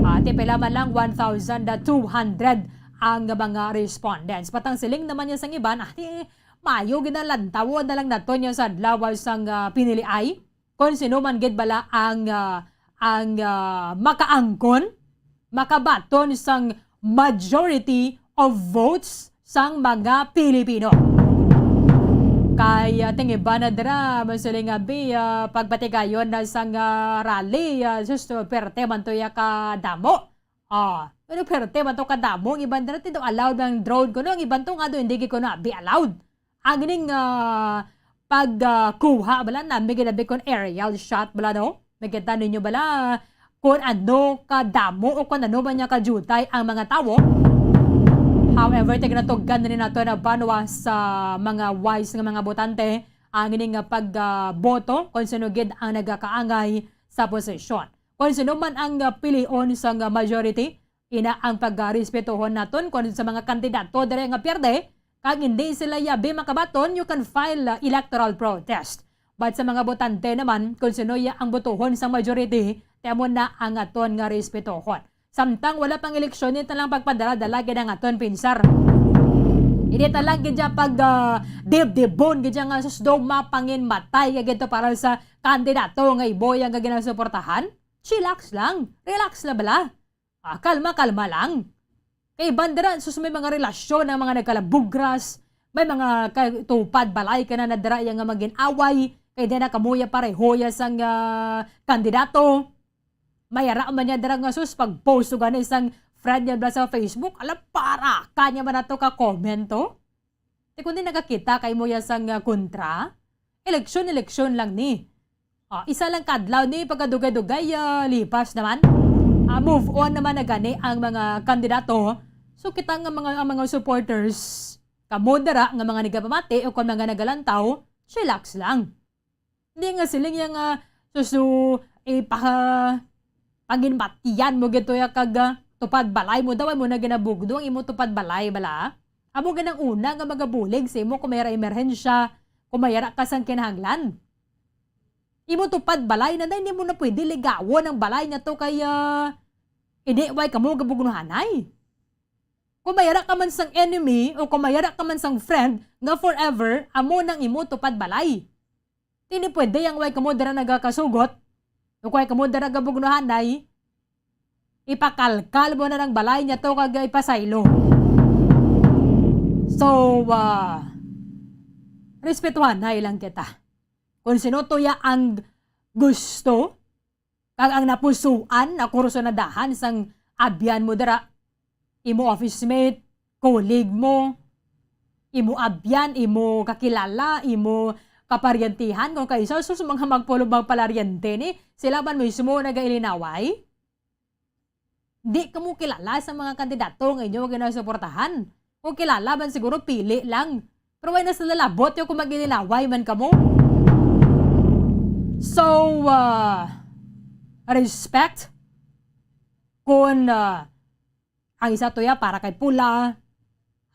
Ah, ti pila man lang, one thousand two hundred ang mga respondents. Patang siling naman niya sang iban, ah, ti mayo gid na lantawon na lang naton niya sa adlaw sang, ah, piniliay. Kung sino man gid bala ang, ah, ang, ah, makaangkon, makabaton sang majority of votes sang mga Pilipino. Kay, ah, tingiban na dira, masiling abi, ah, pagpatigayon na sang, ah, rally, ah, sus, perte man to ya kadamo. Ah, pero perte man to kadamo, ang iban dira ti daw allowed ang drone kuno, ang iban to nga daw hindi gid kuno abi allowed. Ang ining, ah, pag, ah, kuha bala, nami ginabi kon aerial shot bala, no? Makita ninyo bala kon ano kadamo o kon ano man niya kajutay ang mga tawo. However, tignatugan na ni nato na banwa sa mga wise nga mga botante ang ining, ah, pag, ah, boto kon sino gid ang nagakaangay sa posisyon. Kon sino man ang, ah, pilion sang, ah, majority, ina ang pagrespetuhon naton kon sa mga kandidato diri nga pierde, kag hindi sila yabi makabaton, you can file, uh, electoral protest. But sa mga botante naman, kung sino ya ang botohon sang majority, ti amo na ang aton nga respetuhon. Samtang wala pang eleksyon, ito lang pagpadala-dala gid ang aton pinsar. Hindi ta lang gid siya pag, ah, dibdibon gid siya nga sus daw mapanginmatay ka gid to para sa kandidato nga iboy ang ginasuportahan. Chillax lang. Relax na bala. Ah, kalma, kalma lang. Kay bandera, sus, may mga relasyon ang mga nagkalabugras, may mga ka-, tupad balay ka na nadara iya nga magin-away, kay di na kamuya pareho ya sang, ah, kandidato. May ara man niya dira nga, sus, pag-post ko gani sang friend niya bala sa Facebook, ala, para ka niya man ato ka comment to. Ti kundi nagakita kay mo ya sang, ah, kontra, eleksyon, eleksyon lang ni. Ah, isa lang kadlaw ni pagkadugay-dugay, ah, lipas naman. Ah, move on naman na gani ang mga kandidato. So, kita nga mga, ang mga supporters, kamo dira nga mga nagapamati o kon mga nagalantaw, chillax lang. Hindi nga siling ya nga, susu, eh, paka-, panginbatian mo gito ya kag, ah, tupad balay mo daw, ay mo na ginabugdo ang imo tupad balay, bala? Amo ganang una nga magabulig sa imo kung may ra emerhensya, kung may ra ka sang kinahanglan. Imo tupad balay na, na, hindi mo na pwede ligawon ang balay niya to kay, ah, hindi, way kamo gabugnuhanay. Kung may ra ka man sang enemy o kung may ra ka man sang friend nga forever, amo nang imo tupad balay. Hindi pwede ang way kamo dira nagakasugot, o kay kamo dira gabugnuhanay, ipakalkal mo na ng balay niya to kag ipasaylo. So, ah, respetuhanay lang kita. Kung sino to ya ang gusto, kag ang napusuan, nakursunadahan sang abyan mo dira, imo office mate, colleague mo, imo abyan, imo kakilala, imo kaparyentehan, kung kaisa, sus, mga magpulo, magpalaryente ni, sila man mismo nagailinaway. Di kamo kilala sa mga kandidato nga inyo ginasuportahan. Kung kilala man siguro, pili lang. Pero why na sila labot yung kung mag-ilinaway man kamo? So, ah, respect. Kung, ah, ang isa to ya para kay pula,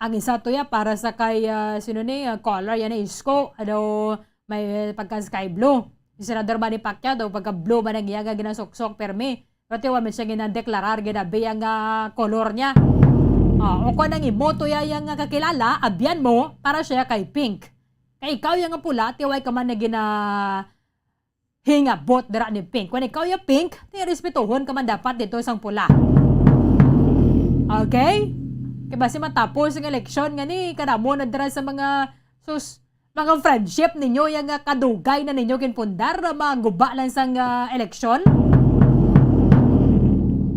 ang isa to ya para sa kay, ah, sino ni, ah, color yan na isko, ano, may pagka sky blue. Si Senador Manny Pacquiao daw pagka blue man ang iya nga ginasuksok, permi. Pero tiwa man siya ginadeklarar, ginabi ang, ah, kolor niya. Ah, o kung ang imo to ya yang, ah, kakilala, abyan mo, para siya kay pink. Kay ikaw yang pula, tiway ka man na gina-, hingabot dira ni pink. Kung ikaw ya pink, ti respetuhon ka man dapat dito sang pula. Okay? Kay basi matapos ang eleksyon nga ni, kadamo na dira sa mga, sus, mga friendship ninyo, yang nga kadugay na ninyo ginpundar, mga guba lang sang, ah, eleksyon.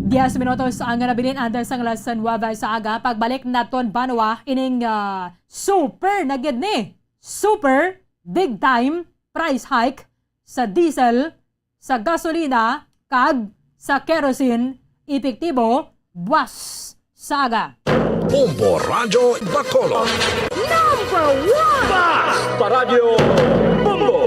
Diez minutos ang nabilin antes sang alas nuebe sa aga. Pagbalik naton banwa, ining, ah, super na gid ni. Super, big time, price hike sa diesel, sa gasolina, kag sa kerosene, epektibo buwas sa aga. Bombo Radyo Bacolod. Number one! Basta Radyo Bombo!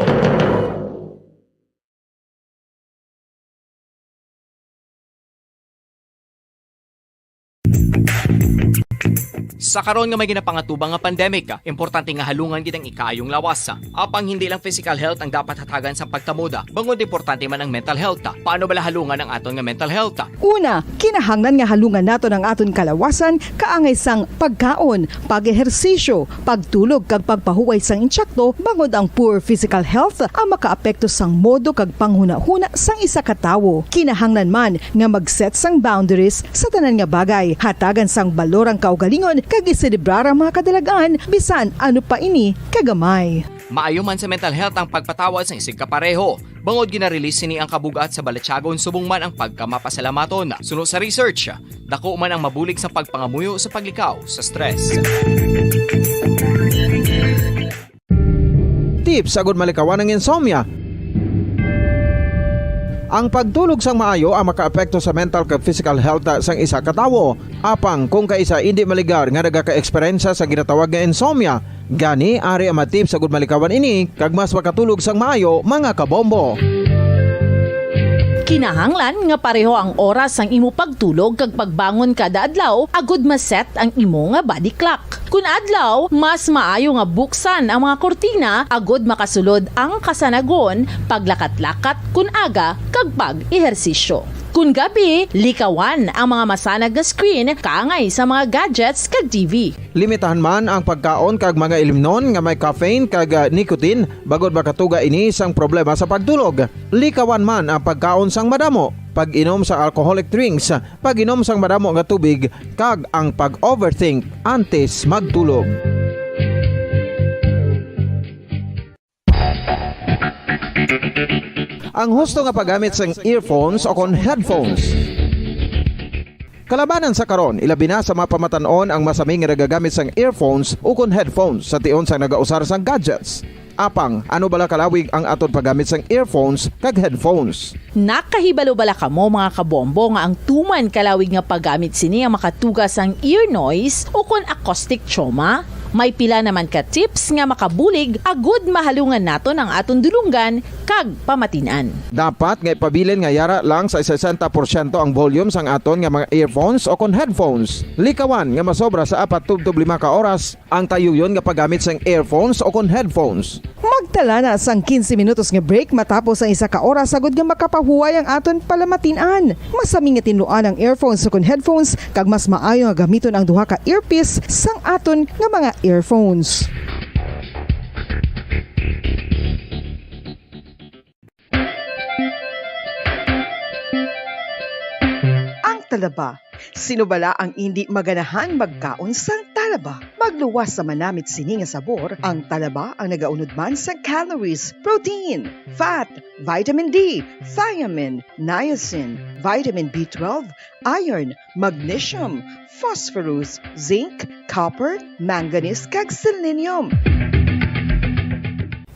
Sa karon nga may ginapangatubang nga pandemic, importante nga halungan gid ang ikaayong lawas. Apang hindi lang physical health ang dapat hatagan sang pagtamod, bangod importante man ang mental health. Paano bala halungan ang aton nga mental health? Una, kinahanglan nga halungan naton ang aton kalawasan kaangay sang pagkaon, pag-ehersisyo, pagtulog kag pagpahuway sang insakto, bangod ang poor physical health ang makaapekto sang modo kag panghunahuna sang isa ka tawo. Kinahanglan man nga mag-set sang boundaries sa tanan nga bagay, hatagan sang balor ang kaugalingon, kag iselebrar ang mga kadalagan, bisan ano pa ini kagamay. Maayo man sa mental health ang pagpatawad sang isigkapareho, bangod gina-release sini ang kabug-at sa balatyagon subong man ang pagkamapasalamaton. Suno sa research, dako man ang mabulig sa pagpangamuyo sa paglikaw sa stress. Tips agud malikawan ang insomnia. Ang pagtulog sang maayo ang makaapekto sa mental kag physical health sang isa ka tawo. Apang kung kaisa indi maligar nga nagaka-eksperyensya sa ginatawag nga insomnia, gani ari ang mga tips agud malikawan ini kag mas makatulog sang maayo, mga kabombo. Kinahanglan nga pareho ang oras sang imo pagtulog kag pagbangon kada adlaw agud ma-set ang imo nga body clock. Kun adlaw, mas maayo nga buksan ang mga kurtina agud makasulod ang kasanagon, paglakat-lakat kun aga, kag pag-ehersisyo. Kun gabi, likawan ang mga masanag nga screen kaangay sa mga gadgets kag T V. Limitahan man ang pagkaon kag mga ilimnon nga may caffeine kag, ah, nicotine, bangod makatuga ini sang problema sa pagtulog. Likawan man ang pagkaon sang madamo, pag-inom sa alcoholic drinks, pag-inom sang madamo nga tubig, kag ang pag-overthink antes magtulog. Ang husto nga paggamit sang earphones o kon headphones. Kalabanan sa karon, ilabi na sa mga pamatan-on ang masami nga nagagamit sang earphones o kon headphones sa tion sang nagausar sang gadgets. Apang, ano bala kalawig ang aton paggamit sang earphones kag headphones? Nakahibalo bala kamo, mga kabombo, nga ang tuman kalawig nga paggamit sini ang makatuga sang ear noise o kon acoustic trauma? May pila naman ka tips nga makabulig agud mahalungan naton ang aton dulonggan kag pamatin-an. Dapat nga ipabilin nga yara lang sa sesenta porsyento ang volume sang aton nga mga earphones o kon headphones. Likawan nga masobra sa apat tubtob lima ka oras ang tayuyon nga paggamit sang earphones o kon headphones. Magtala na sang quince minutos nga break matapos ang isa ka oras agud nga makapahuway ang aton palamatin-an. Masami nga tinluan ang earphones ukon headphones, kag mas maayo nga gamiton ang duha ka earpiece sang aton nga mga earphones. Ang talaba. Sino bala ang indi maganahan magkaon sang talaba? Magluwas sa manamit sini nga sabor, ang talaba ang nagaunod man sang calories, protein, fat, vitamin D, thiamine, niacin, vitamin B twelve, iron, magnesium, phosphorus, zinc, copper, manganese, kag selenium.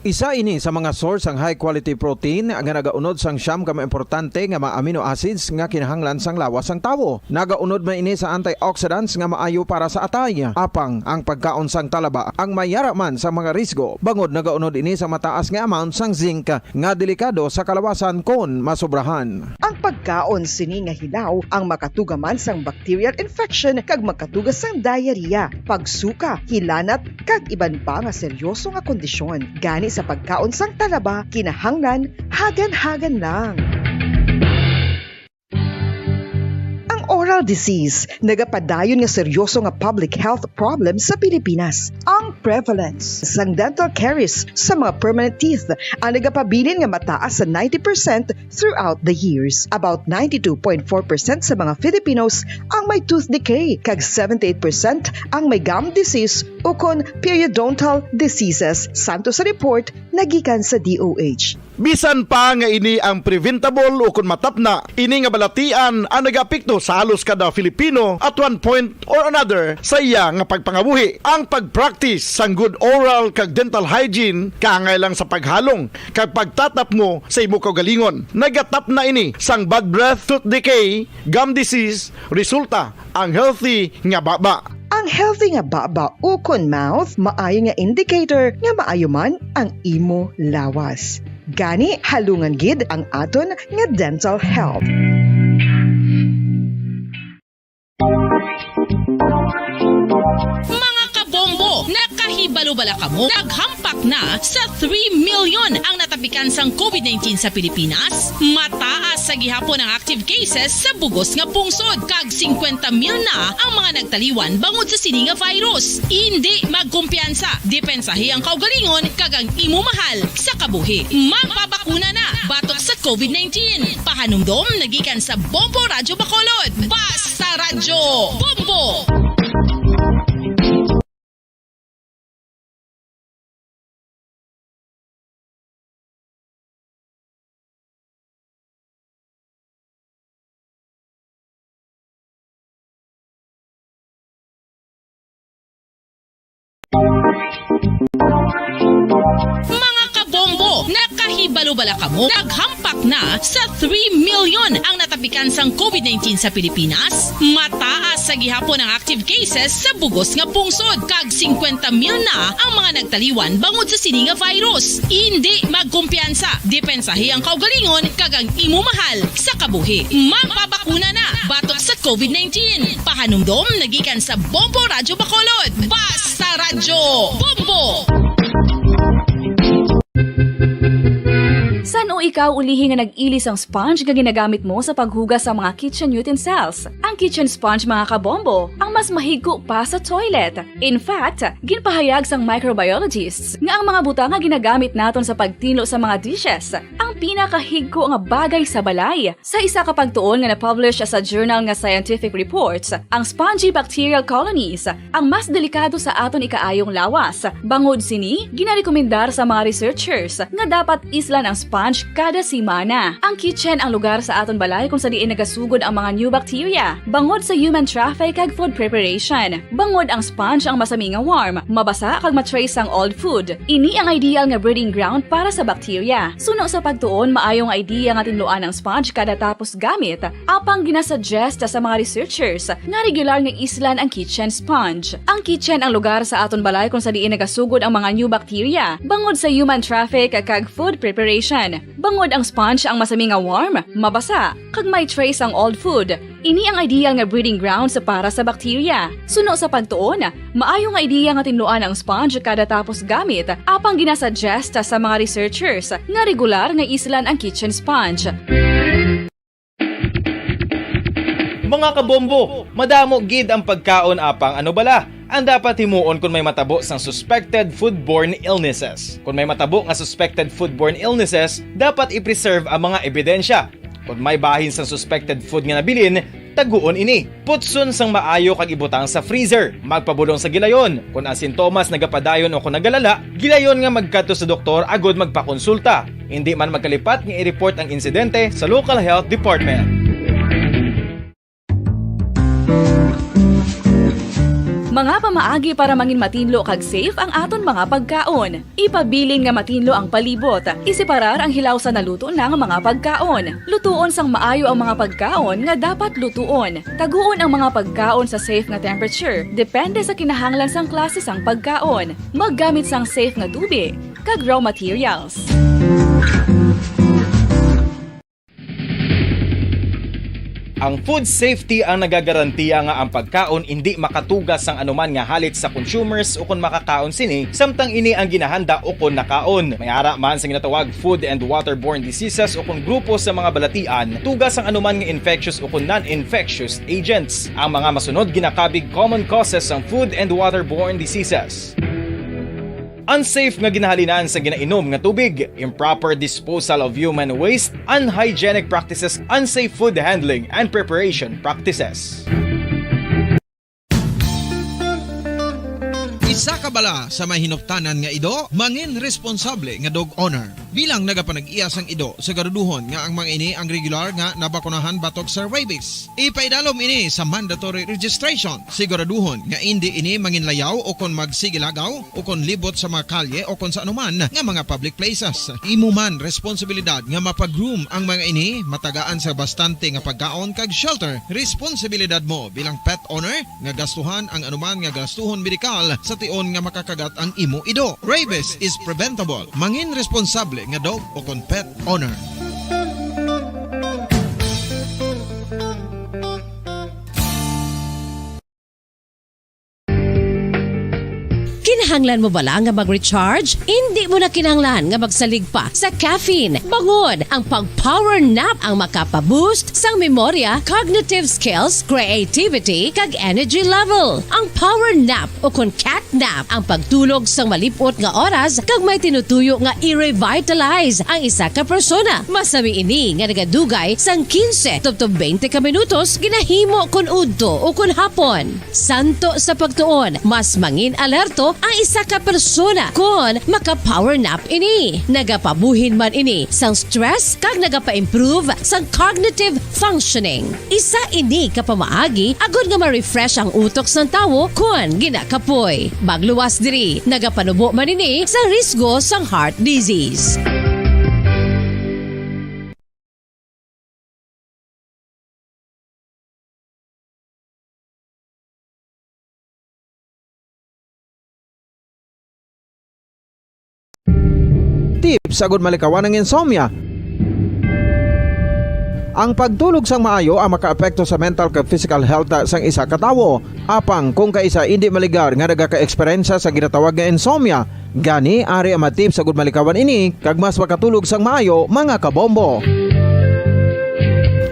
Isa ini sa mga source sang high quality protein nga nagaunod sang siyam ka mga importante nga mga amino acids nga kinahanglan sang lawas sang tawo. Nagaunod man ini sa antioxidants nga maayo para sa atay. Apang ang pagkaon sang talaba ang may yara man sa mga risgo, bangod nagaunod ini sa mataas nga amount sang zinc nga delikado sa kalawasan kon masobrahan. Ang pagkaon sini nga hilaw ang makatuga man sang bacterial infection kag makatuga sang diarrhea, pagsuka, hilanat, kag iban pa nga seryoso nga kondisyon. Gani sa pagkaon sang talaba, kinahanglan hagan-hagan lang. Ang oral disease nagapadayon nga seryoso nga public health problem sa Pilipinas. Ang prevalence sang dental caries sa mga permanent teeth ang nagapabilin nga mataas sa ninety percent throughout the years. About ninety-two point four percent sa mga Filipinos ang may tooth decay, kag seventy-eight percent ang may gum disease ukon periodontal diseases, santo sa report nagikan sa D O H. Bisan pa nga ini ang preventable ukon matapna, ini nga balatian ang nagaapekto sa halos kada Filipino at one point or another sa iya nga pagpangabuhi. Ang pag-practice sang good oral kag dental hygiene kaangay lang sa paghalong kag pagtatapngo sa imo kaugalingon. Nagatapna ini sang bad breath, tooth decay, gum disease, resulta ang healthy nga baba. Ang healthy nga baba ukon mouth maayo nga indicator nga maayo man ang imo lawas. Gani, halungan gid ang aton nga dental health. Naghampak na sa three million ang natapikan sang covid nineteen sa Pilipinas. Mataas sa gihapon ang active cases sa bugos nga pungsod, kag singkwenta mil na ang mga nagtaliwan bangod sa sini nga virus. Indi magkumpiyansa, depensahi ang kaugalingon kag ang imo mahal sa kabuhi. Magpabakuna na batok sa covid nineteen. Pahanumdom nagikan sa Bombo Radyo Bacolod. Basta Radyo Bombo! Mga kabombo, nakahibalo bala kamo? Naghampak na sa three million ang natapikan sang covid nineteen sa Pilipinas. Mataas sa gihapon ang active cases sa bugos nga pungsod, kag singkwenta mil na ang mga nagtaliwan bangod sa sini nga virus. Indi magkumpiyansa, depensahi ang kaugalingon kag ang imo mahal sa kabuhi. Magpabakuna na batok sa covid nineteen. Pahanumdom nagikan sa Bombo Radyo Bacolod. Basta Radyo Bombo! San-o ikaw ulihi nga nag-ili sang sponge nga ginagamit mo sa paghugas sa mga kitchen utensils? Ang kitchen sponge, mga kabombo, ang mas mahigko pa sa toilet. In fact, ginpahayag sang microbiologists nga ang mga butang nga ginagamit naton sa pagtinlo sa mga dishes ang pinakahigko nga bagay sa balay. Sa isa ka pagtuon nga na-publish sa journal nga Scientific Reports, ang spongy bacterial colonies ang mas delikado sa aton ikaayong lawas. Bangod sini, ginarekomendar sa mga researchers nga dapat islan ang sponge kada semana. Ang kitchen ang lugar sa aton balay kung sa diin nagasugod ang mga new bacteria bangod sa human traffic kag food preparation. Bangod ang sponge ang masami nga warm, mabasa kag ma-trace sang old food. Ini ang ideal nga breeding ground para sa bacteria. Suno sa pagtuon, maayo nga idea nga tinluan ang sponge kada tapos gamit, apang ginasuggest sa mga researchers nga regular nga islan ang kitchen sponge. Ang kitchen ang lugar sa aton balay kung sa diin nagasugod ang mga new bacteria bangod sa human traffic kag food preparation. Bangod ang sponge ang masami nga warm, mabasa, kag may trace ang old food, ini ang ideal nga breeding grounds para sa bacteria. Suno sa pagtuon, maayo nga idea nga tinluan ang sponge kada tapos gamit, apang ginasuggest sa mga researchers nga regular nga islan ang kitchen sponge. Mga kabombo, madamo gid ang pagkaon, apang ano bala ang dapat himuon kon may matabo sang suspected foodborne illnesses? Kon may matabo nga suspected foodborne illnesses, dapat i-preserve ang mga ebidensya. Kon may bahin sang suspected food nga nabilin, taguon ini. Putson sang maayo kag ibutang sa freezer. Magpabulong sa gilayon kon ang sintomas nagapadayon o kon nagalala. Gilayon nga magkadto sa doktor agud magpakonsulta. Indi man magkalipat nga i-report ang insidente sa local health department. Mga pamaagi para mangin matinlo kag safe ang aton mga pagkaon. Ipabilin nga matinlo ang palibot. Iseparar ang hilaw sa naluto na nga mga pagkaon. Lutuon sang maayo ang mga pagkaon nga dapat lutuon. Taguon ang mga pagkaon sa safe nga temperature, depende sa kinahanglan sang klase sang pagkaon. Maggamit sang safe nga tubi kag raw materials. Ang food safety ang nagagarantiya nga ang pagkaon indi makatuga sang anuman nga halit sa consumers ukon makakaon sini, samtang ini ang ginahanda ukon nakaon. May ara man sa ginatawag food and waterborne diseases ukon grupo sa mga balatian, tuga sang anuman nga infectious ukon non-infectious agents. Ang mga masunod ginakabig common causes sang food and waterborne diseases. Unsafe nga ginahalinan sa ginainom nga tubig, improper disposal of human waste, unhygienic practices, unsafe food handling and preparation practices. Isa ka bala sa may hinuptanan nga ido, mangin responsable nga dog owner. Bilang nagapanag-iya sang ido, siguraduhon nga ang mga ini ang regular nga nabakunahan batok sa rabies. Ipaidalom ini sa mandatory registration. Siguraduhon nga indi ini manginlayaw o kon magsigilagaw o kon libot sa mga kalye o kon sa anuman nga mga public places. Imo man responsibilidad nga mapa-groom ang mga ini, matagaan sa bastante nga pagkaon kag shelter. Responsibilidad mo bilang pet owner nga gastuhan ang anuman nga gastuhon medikal sa tion nga makakagat ang imo ido. Rabies is preventable. Mangin responsable nga dog o kon pet owner. Kinahanglan mo bala nga mag-recharge? Indi mo na kinahanglan nga magsalig pa sa caffeine. Bangod ang pag-power nap ang makapa-boost sang memorya, cognitive skills, creativity, kag energy level. Ang power nap o kon cat nap ang pagtulog sang malip-ot nga oras kag may tinutuyo nga i-revitalize ang isa ka persona. Masami ini nga nagadugay sang quince tubtob twenty ka minutos ginahimo kon udto o kon hapon. Santo sa pagtuon, mas mangin alerto ang isa ka persona kon maka-power nap ini. Nagapabuhin man ini sang stress kag nagapa-improve sang cognitive functioning. Isa ini ka pamaagi agod nga ma-refresh ang utok sang tawo kon ginakapoy. Magluwas diri, nagapanubo man ini sa risgo sang heart disease. Tips agud malikawan ang insomnia. Ang pagtulog sang maayo ang makaapekto sa mental kag physical health sang isa ka tawo. Apang kung kaisa indi maligar nga nagaka-eksperyensya sa ginatawag nga insomnia, gani ari ang mga tips agud malikawan ini kag mas makatulog sang maayo, mga kabombo.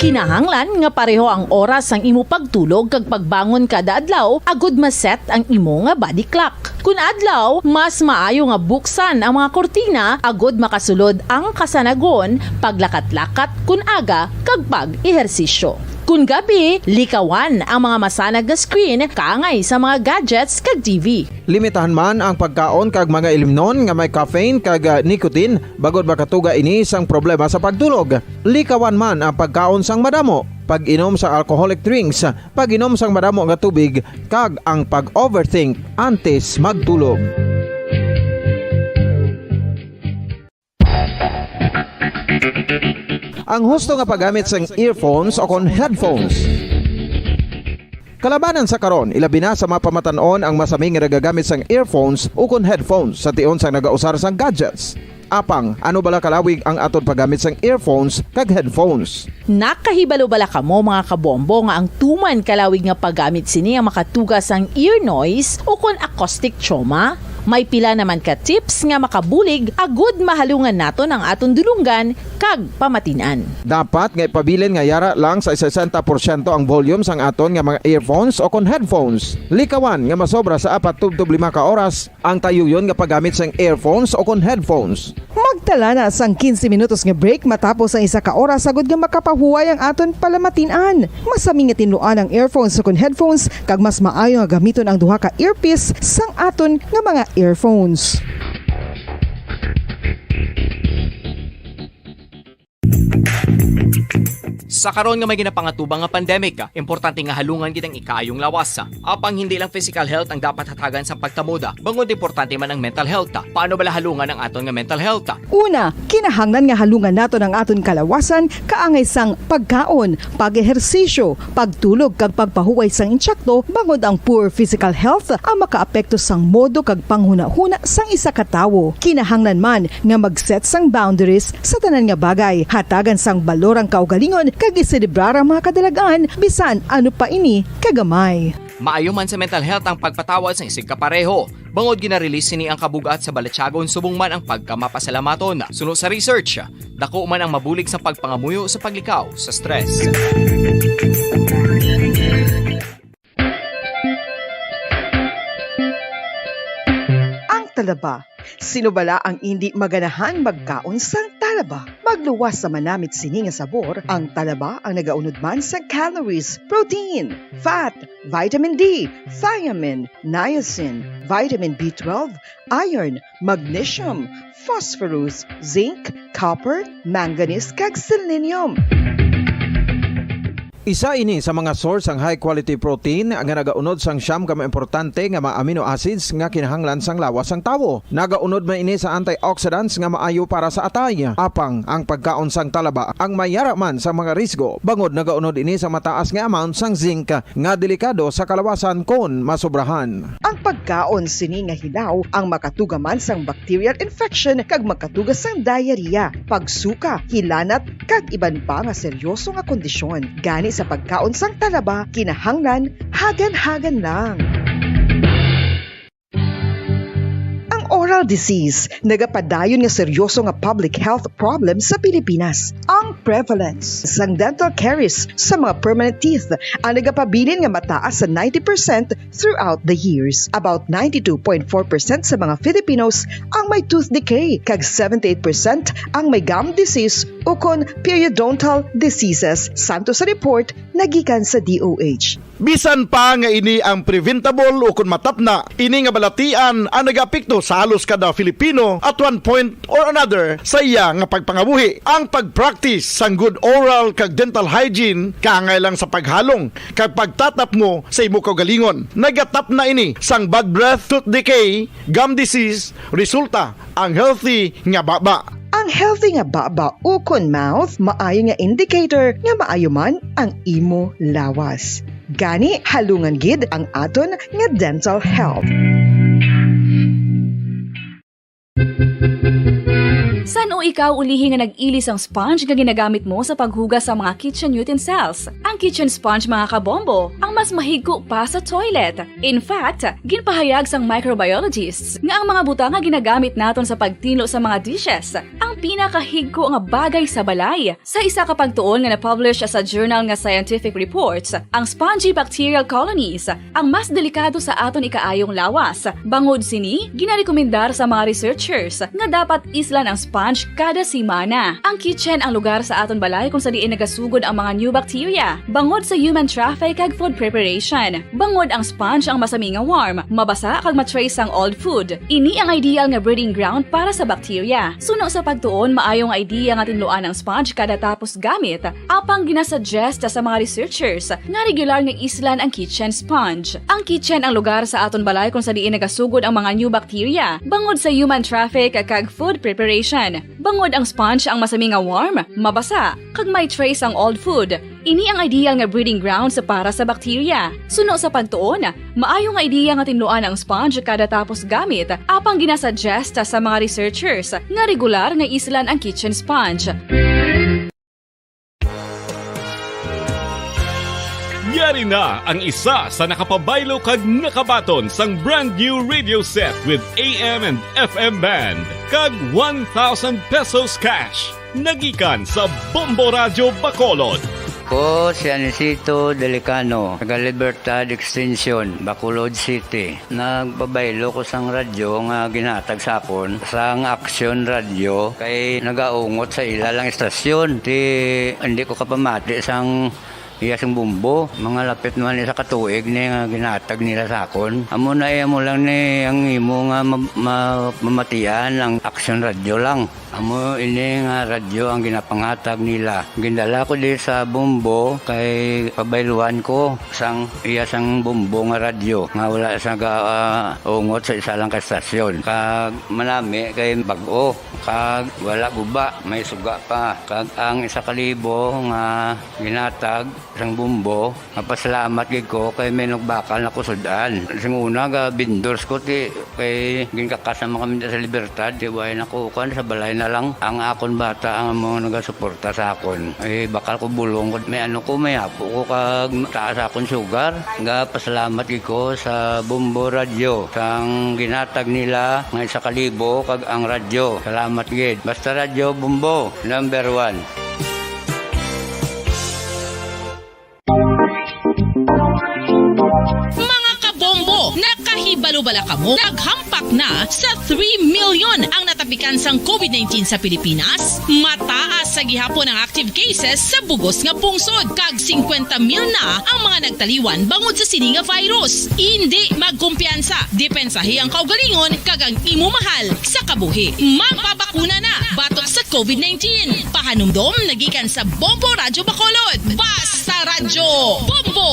Kinahanglan nga pareho ang oras sang imo pagtulog kag pagbangon kada adlaw agud ma-set ang imo nga body clock. Kun adlaw, mas maayo nga buksan ang mga kurtina agud makasulod ang kasanagon, paglakat-lakat kun aga, kag pag-ehersisyo. Kun gabi, likawan ang mga masanag nga screen kaangay sa mga gadgets kag T V. Limitahan man ang pagkaon kag mga ilimnon nga may caffeine kag, ah, nicotine, bangod makatuga ini sang problema sa pagtulog. Likawan man ang pagkaon sang madamo, pag-inom sa alcoholic drinks, pag-inom sang madamo nga tubig, kag ang pag-overthink antes magtulog. Ang husto nga paggamit sang earphones o kon headphones. Kalabanan sa karon, ilabi na sa mga pamatan-on ang masami nga nagagamit sang earphones o kon headphones sa tion sang nagausar sang gadgets. Apang, ano bala kalawig ang aton paggamit sang earphones kag headphones? Nakahibalo bala kamo, mga kabombo, nga ang tuman kalawig nga paggamit sini ang makatuga sang ear noise o kon acoustic trauma? May pila naman ka tips nga makabulig agud mahalungan naton ang aton dulonggan kag pamatin-an. Dapat nga ipabilin nga yara lang sa sesenta porsyento ang volume sang aton nga mga earphones o kon headphones. Likawan nga masobra sa apat tubtob lima ka oras ang tayuyon nga paggamit sang earphones o kon headphones. Magtala na sang quince minutos nga break matapos ang isa ka oras, agud nga makapahuway ang aton palamatin-an. Masami nga tinluan ang earphones o kon headphones, kag mas maayo nga gamiton ang duha ka earpiece sang aton nga mga earphones. Sa karon nga may ginapangatubang nga pandemic, importante nga halungan gid ang ikaayong lawas. Apang hindi lang physical health ang dapat hatagan sa pagtamod, bangod importante man ang mental health. Paano bala halungan ang aton nga mental health? Una, kinahanglan nga halungan naton ang aton kalawasan kaangay sang pagkaon, pag-ehersisyo, pagtulog kag pagpahuway sang insakto, bangod ang poor physical health ang makaapekto sang modo kag panghunahuna sang isa ka tawo. Kinahanglan man nga mag-set sang boundaries sa tanan nga bagay, hatagan sang balor ang kaugalingon kag iselebrar ang mga kadalag-an bisan ano pa ini kagamay. Maayo man sa mental health ang pagpatawad sang isigkapareho, bangod gina-release sini ang kabug-at sa balatyagon subong man ang pagkamapasalamaton. Suno sa research, dako man ang mabulig sa pagpangamuyo sa paglikaw sa stress. Ang talaba. Sino bala ang indi maganahan magkaon sang talaba? Magluwas sa manamit sini nga sabor, ang talaba ang nagaunod man sa calories, protein, fat, vitamin D, thiamine, niacin, vitamin B twelve, iron, magnesium, phosphorus, zinc, copper, manganese, kag selenium. Isa ini sa mga source sang high quality protein nga nagaunod sang siyam ka mga importante nga mga amino acids nga kinahanglan sang lawas sang tawo. Nagaunod man ini sa antioxidants nga maayo para sa atay. Apang ang pagkaon sang talaba ang mayara man sa mga risgo, bangod nagaunod ini sa mataas nga amount sang zinc nga delikado sa kalawasan kon masobrahan. Ang pagkaon sini nga hilaw ang makatuga man sang bacterial infection kag makatuga sang diarrhea, pagsuka, hilanat, kag iban pa nga seryoso nga kondisyon. Gani sa pagkaon sang talaba, kinahanglan hagan-hagan lang. disease, nagapadayon nga seryoso nga public health problem sa Pilipinas. Ang prevalence sang dental caries sa mga permanent teeth ang nagapabilin nga mataas sa ninety percent throughout the years. About ninety-two point four percent sa mga Filipinos ang may tooth decay, kag seventy-eight percent ang may gum disease ukon periodontal diseases, santo sa report nga gikan sa D O H. Bisan pa nga ini ang preventable ukon matapna, ini nga balatian ang nagaapekto sa halos kada Filipino at one point or another sa iya nga pagpangabuhi. Ang pag-practice sang good oral kag dental hygiene kaangay lang sa paghalong kag pagtatapngo sa imo kaugalingon. Nagatapna ini sang bad breath, tooth decay, gum disease, resulta ang healthy nga baba. Ang healthy nga baba ukon mouth maayo nga indicator nga maayo man ang imo lawas. Gani, halungan gid ang aton nga dental health. San-o ikaw ulihi nga nag-ili sang sponge nga ginagamit mo sa paghugas sa mga kitchen utensils? Ang kitchen sponge, mga kabombo, ang mas mahigko pa sa toilet. In fact, ginpahayag sang microbiologists nga ang mga butang nga ginagamit naton sa pagtinlo sa mga dishes ang pinakahigko nga bagay sa balay. Sa isa ka pagtuon nga na-publish sa journal nga Scientific Reports, ang spongy bacterial colonies ang mas delikado sa aton ikaayong lawas. Bangod sini, ginarekomendar sa mga researchers nga dapat islan ang sponge kada semana. Ang kitchen ang lugar sa aton balay kung sa diin nagasugod ang mga new bacteria bangod sa human traffic kag food preparation. Bangod ang sponge ang masami nga warm, mabasa kag ma-trace ang old food. Ini ang ideal nga breeding ground para sa bacteria. Suno sa pagtuon, maayo nga idea nga tinluan ang sponge kada tapos gamit. Apang ginasuggest sa mga researchers nga regular nga islan ang kitchen sponge. Ang kitchen ang lugar sa aton balay kung sa diin nagasugod ang mga new bacteria bangod sa human traffic kag food preparation. Bangod ang sponge ang masami nga warm, mabasa, kag may trace ang old food. Ini ang ideal nga breeding grounds para sa bacteria. Suno sa pagtuon, maayo nga idea nga tinluan ang sponge kada tapos gamit, apang ginasuggest sa mga researchers nga regular nga islan ang kitchen sponge. Yari na ang isa sa nakapabaylo kag nakabaton sang brand new radio set with A M and F M band kag one thousand pesos cash. Nagikan sa Bombo Radyo Bacolod. Ko si Anisito Delicano, taga Libertad Extension, Bacolod City. Nagpabaylo ko sang radyo nga ginhatag sa akon sang Action Radio kay nagaungot sa ila lang istasyon. Ti, hindi ko kapamati sang iya sing bumbo. Mga lapit naman isa ka tuig ni nga ginhatag nila sa akon. Amo na, eh, amo lang ni ang imo nga ma-, ma-, mamatian ang Action Radio lang. Amo ini nga radyo ang ginapanghatag nila. Gindala ko di sa Bombo kay pabayluan ko sang iya sang Bombo nga radyo nga wala sa ga, ah, ungot sa isa lang ka estasyon. Kag manami kay bag-o, kag wala guba, may suga pa. Kag ang isa ka libo nga ginhatag sang Bombo, mapasalamat gid ko kay may nagbakal na ko sud-an. Sing una, ga vendors ko, ti, kay ginkakas naman kami sa Libertad, ti, way na ko, kuan, sa balay na lang. Ang akon bata ang mga nagasuporta sa akon. Eh, bakal ko bulong ko, may ano ko, may apo ko, kag taas akon sugar. Ga pasalamat gid ko sa Bombo Radyo, sang ginhatag nila nga isa ka libo, kag ang radyo. Salamat gid. Basta Radyo Bombo, number one. Mga kabombo, nakahibalo bala kamo? Naghampak na sa three million ang natapikan sang COVID nineteen sa Pilipinas. Mataas sa gihapon ang active cases sa bugos nga pungsod, kag singkwenta mil na ang mga nagtaliwan bangod sa sini nga virus. Indi magkumpiyansa, depensahi ang kaugalingon kag ang imo mahal sa kabuhi. Magpabakuna na batok sa COVID nineteen. Pahanumdom nagikan sa Bombo Radyo Bacolod. Basta Radyo Bombo!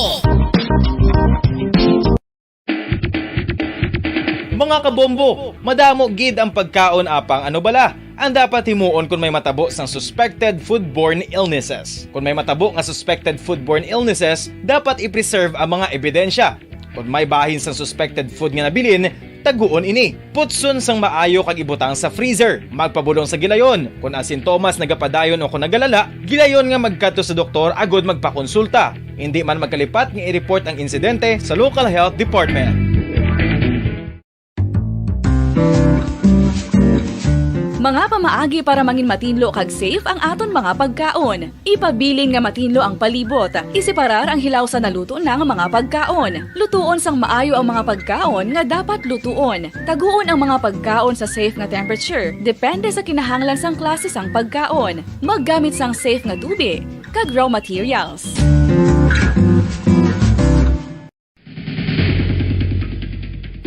Mga kabombo, madamo gid ang pagkaon apang ano bala ang dapat himuon kon may matabo sang suspected foodborne illnesses. Kon may matabo nga suspected foodborne illnesses, dapat i-preserve ang mga ebidensya. Kon may bahin sang suspected food nga nabilin, taguon ini. Putson sang maayo kag ibutang sa freezer. Magpabulong sa gilayon. Kon ang sintomas nagapadayon o kon nagalala, gilayon nga magkadto sa doktor agud magpakonsulta. Indi man magkalipat nga i-report ang insidente sa local health department. Mga pamaagi para mangin matinlo kag safe ang aton mga pagkaon. Ipabilin nga matinlo ang palibot. Iseparar ang hilaw sa naluto na nga mga pagkaon. Lutuon sang maayo ang mga pagkaon nga dapat lutuon. Taguon ang mga pagkaon sa safe nga temperature, depende sa kinahanglan sang klase sang pagkaon. Maggamit sang safe nga tubig kag raw materials.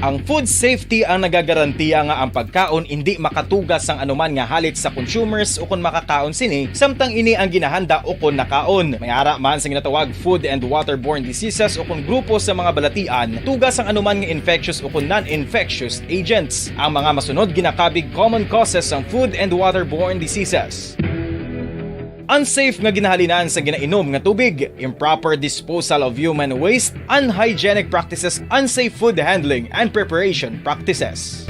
Ang food safety ang nagagarantiya nga ang pagkaon indi makatuga sang anuman nga halit sa consumers ukon makakaon sini, samtang ini ang ginahanda ukon nakaon. May ara man sa ginatawag food and waterborne diseases ukon grupo sa mga balatian, tuga sang anuman nga infectious ukon non-infectious agents. Ang mga masunod ginakabig common causes sang food and waterborne diseases. Unsafe nga ginahalinan sa ginainom nga tubig, improper disposal of human waste, unhygienic practices, unsafe food handling and preparation practices.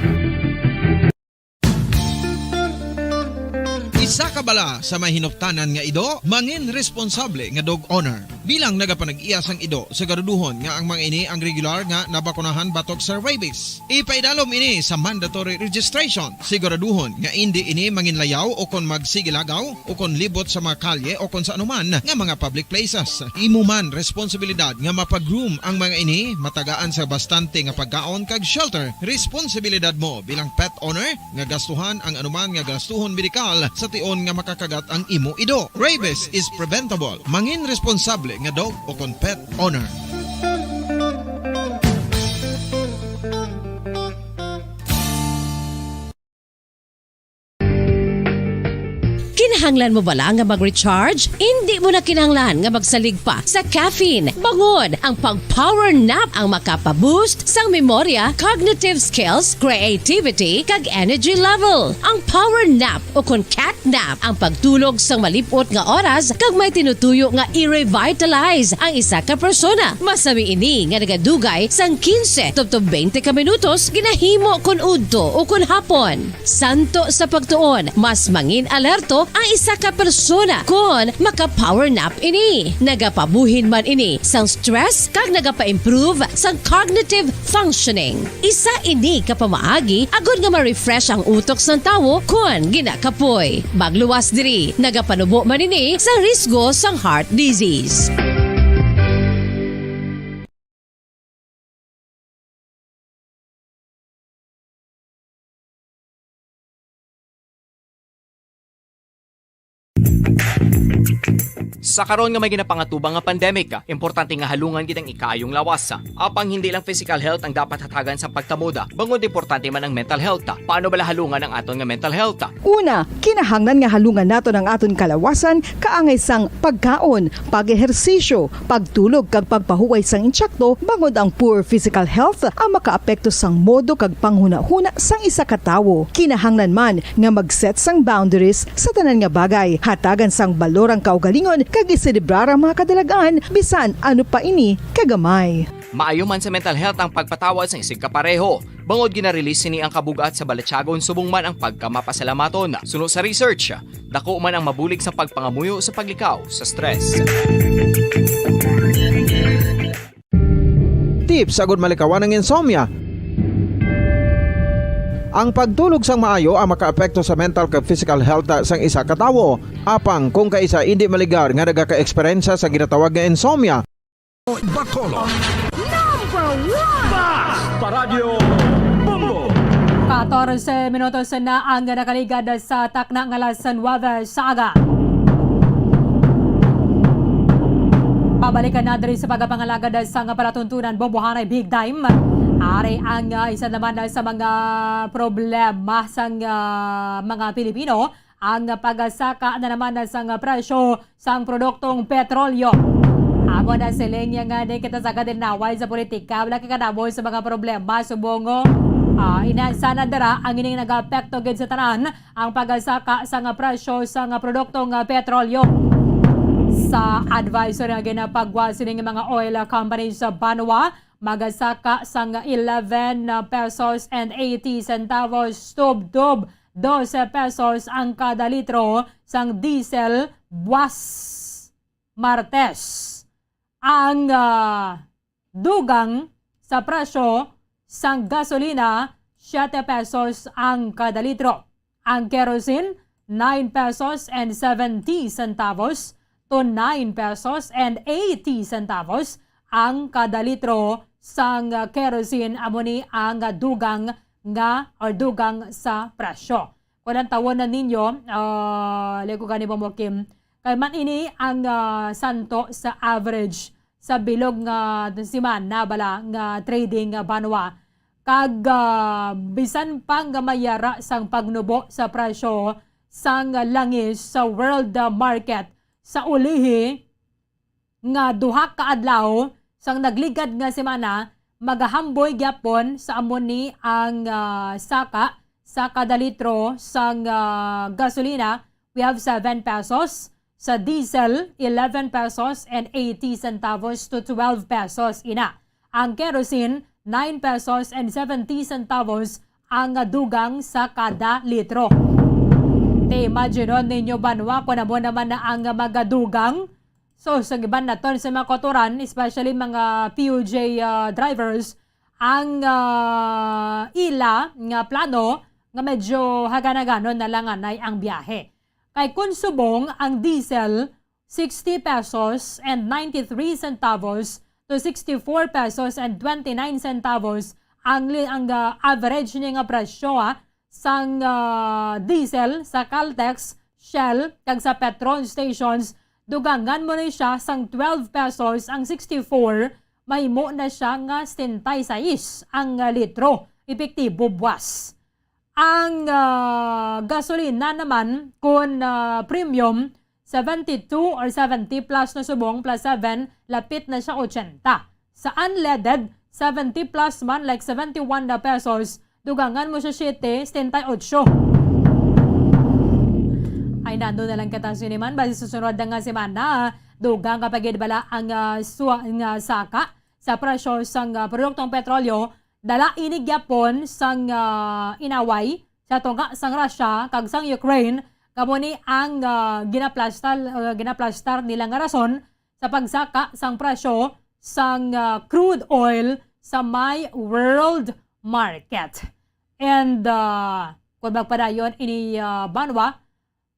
Isa ka bala sa may hinuptanan nga ido, mangin responsable nga dog owner. Bilang nagapanag-iya sang ido, siguraduhon nga ang mga ini ang regular nga nabakunahan batok sa rabies. Ipaidalom ini sa mandatory registration. Siguraduhon nga indi ini manginlayaw o kon magsigilagaw o kon libot sa mga kalye o kon sa anuman nga mga public places. Imo man responsibilidad nga mapag-groom ang mga ini, matagaan sa bastante nga pagkaon kag shelter. Responsibilidad mo bilang pet owner nga gastuhan ang anuman nga gastuhon medikal sa tion nga makakagat ang imo ido. Rabies is preventable. Mangin responsable nga dog o kon pet owner. Kinahanglan mo bala nga mag-recharge? Indi mo na kinahanglan nga magsalig pa sa caffeine. Bangod ang pag-power nap ang makapa-boost sang memorya, cognitive skills, creativity, kag energy level. Ang power nap o kon cat nap ang pagtulog sang malip-ot nga oras kag may tinutuyo nga i-revitalize ang isa ka persona. Masami ini nga nagadugay sang quince tubtob twenty ka minutos ginahimo kon udto o kon hapon. Santo sa pagtuon, mas mangin alerto ang isa ka persona kon maka-power nap ini. Nagapabuhin man ini sang stress kag nagapa-improve sang cognitive functioning. Isa ini ka pamaagi agod nga ma-refresh ang utok sang tawo kon ginakapoy. Magluwas diri, nagapanubo man ini sa risgo sang heart disease. Sa karon nga may ginapangatubang nga pandemic, importante nga halungan gid ang ikaayong lawas. Apang hindi lang physical health ang dapat hatagan sa pagtamod, bangod importante man ang mental health. Paano bala halungan ang aton nga mental health? Una, kinahanglan nga halungan naton ang aton kalawasan kaangay sang pagkaon, pag-ehersisyo, pagtulog kag pagpahuway sang insakto, bangod ang poor physical health ang makaapekto sang modo kag panghunahuna sang isa ka tawo. Kinahanglan man nga mag-set sang boundaries sa tanan nga bagay, hatagan sang balor ang kaugalingon kag iselebrar ang mga kadalag-an bisan ano pa ini kagamay. Maayo man sa mental health ang pagpatawad sang isigkapareho, bangod gina-release sini ang kabug-at sa balatyagon subong man ang pagkamapasalamaton. Suno sa research, dako man ang mabulig sa pagpangamuyo sa paglikaw sa stress. Tips agud malikawan ang insomnia. Ang pagtulog sang maayo ang makaapekto sa mental kag physical health sang isa ka tawo. Apang kung kaisa indi maligar nga nagakaeksperyensya sa ginatawag nga insomnia, Bacolod. Number one! Basta Radyo Bombo! Katorse minutos na ang nakaligad sa takna nga alas nuwebe sa aga. Pabalikan na diri sa pagpangalagad sa nga palatuntunan, Bombohanay Big Time. Ari ang, ah, isa naman sa mga problema sang, ah, mga Pilipino, ang pagsaka na naman sang presyo sang produktong petrolyo. Amo na siling niya nga di kita sa kadinaway sa politika, wala ka kadamo sa mga problema, subong, ah, ina sana dira ang ining nagaapekto gid sa tanan, ang pagsaka sang presyo sang produktong petrolyo. Sa advisory nga ginapagwa sining mga oil companies sa banwa, magasaka sang eleven pesos and eighty centavos tubtob dose pesos ang kada litro sang diesel buas Martes. Ang, ah, dugang sa presyo sang gasolina, siyete pesos ang kada litro. Ang kerosene, nine pesos and seventy centavos to nine pesos and eighty centavos ang kada litro sang kerosene. Amo ni ang dugang nga or dugang sa presyo. Kung ang tawon na ninyo, ah, lego gani mo, Kim, kay man ini ang, ah, santo sa average sa bilog nga semana bala nga trading, ah, banwa. Kag, ah, bisan pa nga mayara sang pagnubo sa presyo sang langis sa world, ah, market sa ulihi nga duha ka adlaw sang nagligad nga semana, magahamboy gyapon sa amo ni ang, ah, saka sa kada litro sang, ah, gasolina. We have seven pesos, sa diesel, eleven pesos and eighty centavos to twelve pesos ina. Ang kerosene, nine pesos and seventy centavos ang dugang sa kada litro. Te, imagine ninyo, banwa, kung amo naman na ang magadugang. So, sa iban naton sa mga kautoran, especially mga P U J, ah, drivers, ang, ah, ila nga plano nga medyo haganaganon na lang anay ang biyahe. Kay kung subong ang diesel, sixty pesos and ninety-three centavos to sixty-four pesos and twenty-nine centavos ang li-, ang, ah, average niya nga presyo, ah, sang, ah, diesel sa Caltex, Shell, kag sa Petron stations. Dugangan mo ni siya sang twelve pesos ang sixty-four, mahimo na siya nga setenta y seis ang, ah, litro, epektibo buwas. Ang, ah, gasolina naman, kun, ah, premium, seventy-two or seventy plus na subong, plus seven, lapit na siya ochenta. Sa unleaded, seventy plus man, like seventy-one na pesos, dugangan mo siya siyete, setenta y ocho. Ay, nando na lang kita sini man, basi susunod na nga semana, dugang ka pa gid bala ang, ah, swa-, nga saka sa presyo sang, ah, produktong petrolyo, dala ini gyapon sang, ah, inaway sa tunga sang Russia kag sang Ukraine, kamo ni ang, ah, ginaplastar, ah, ginaplastar nila nga rason sa pagsaka sang presyo sang, ah, crude oil sa may world market. And, ah, kung magpadayon ini, ah, banwa,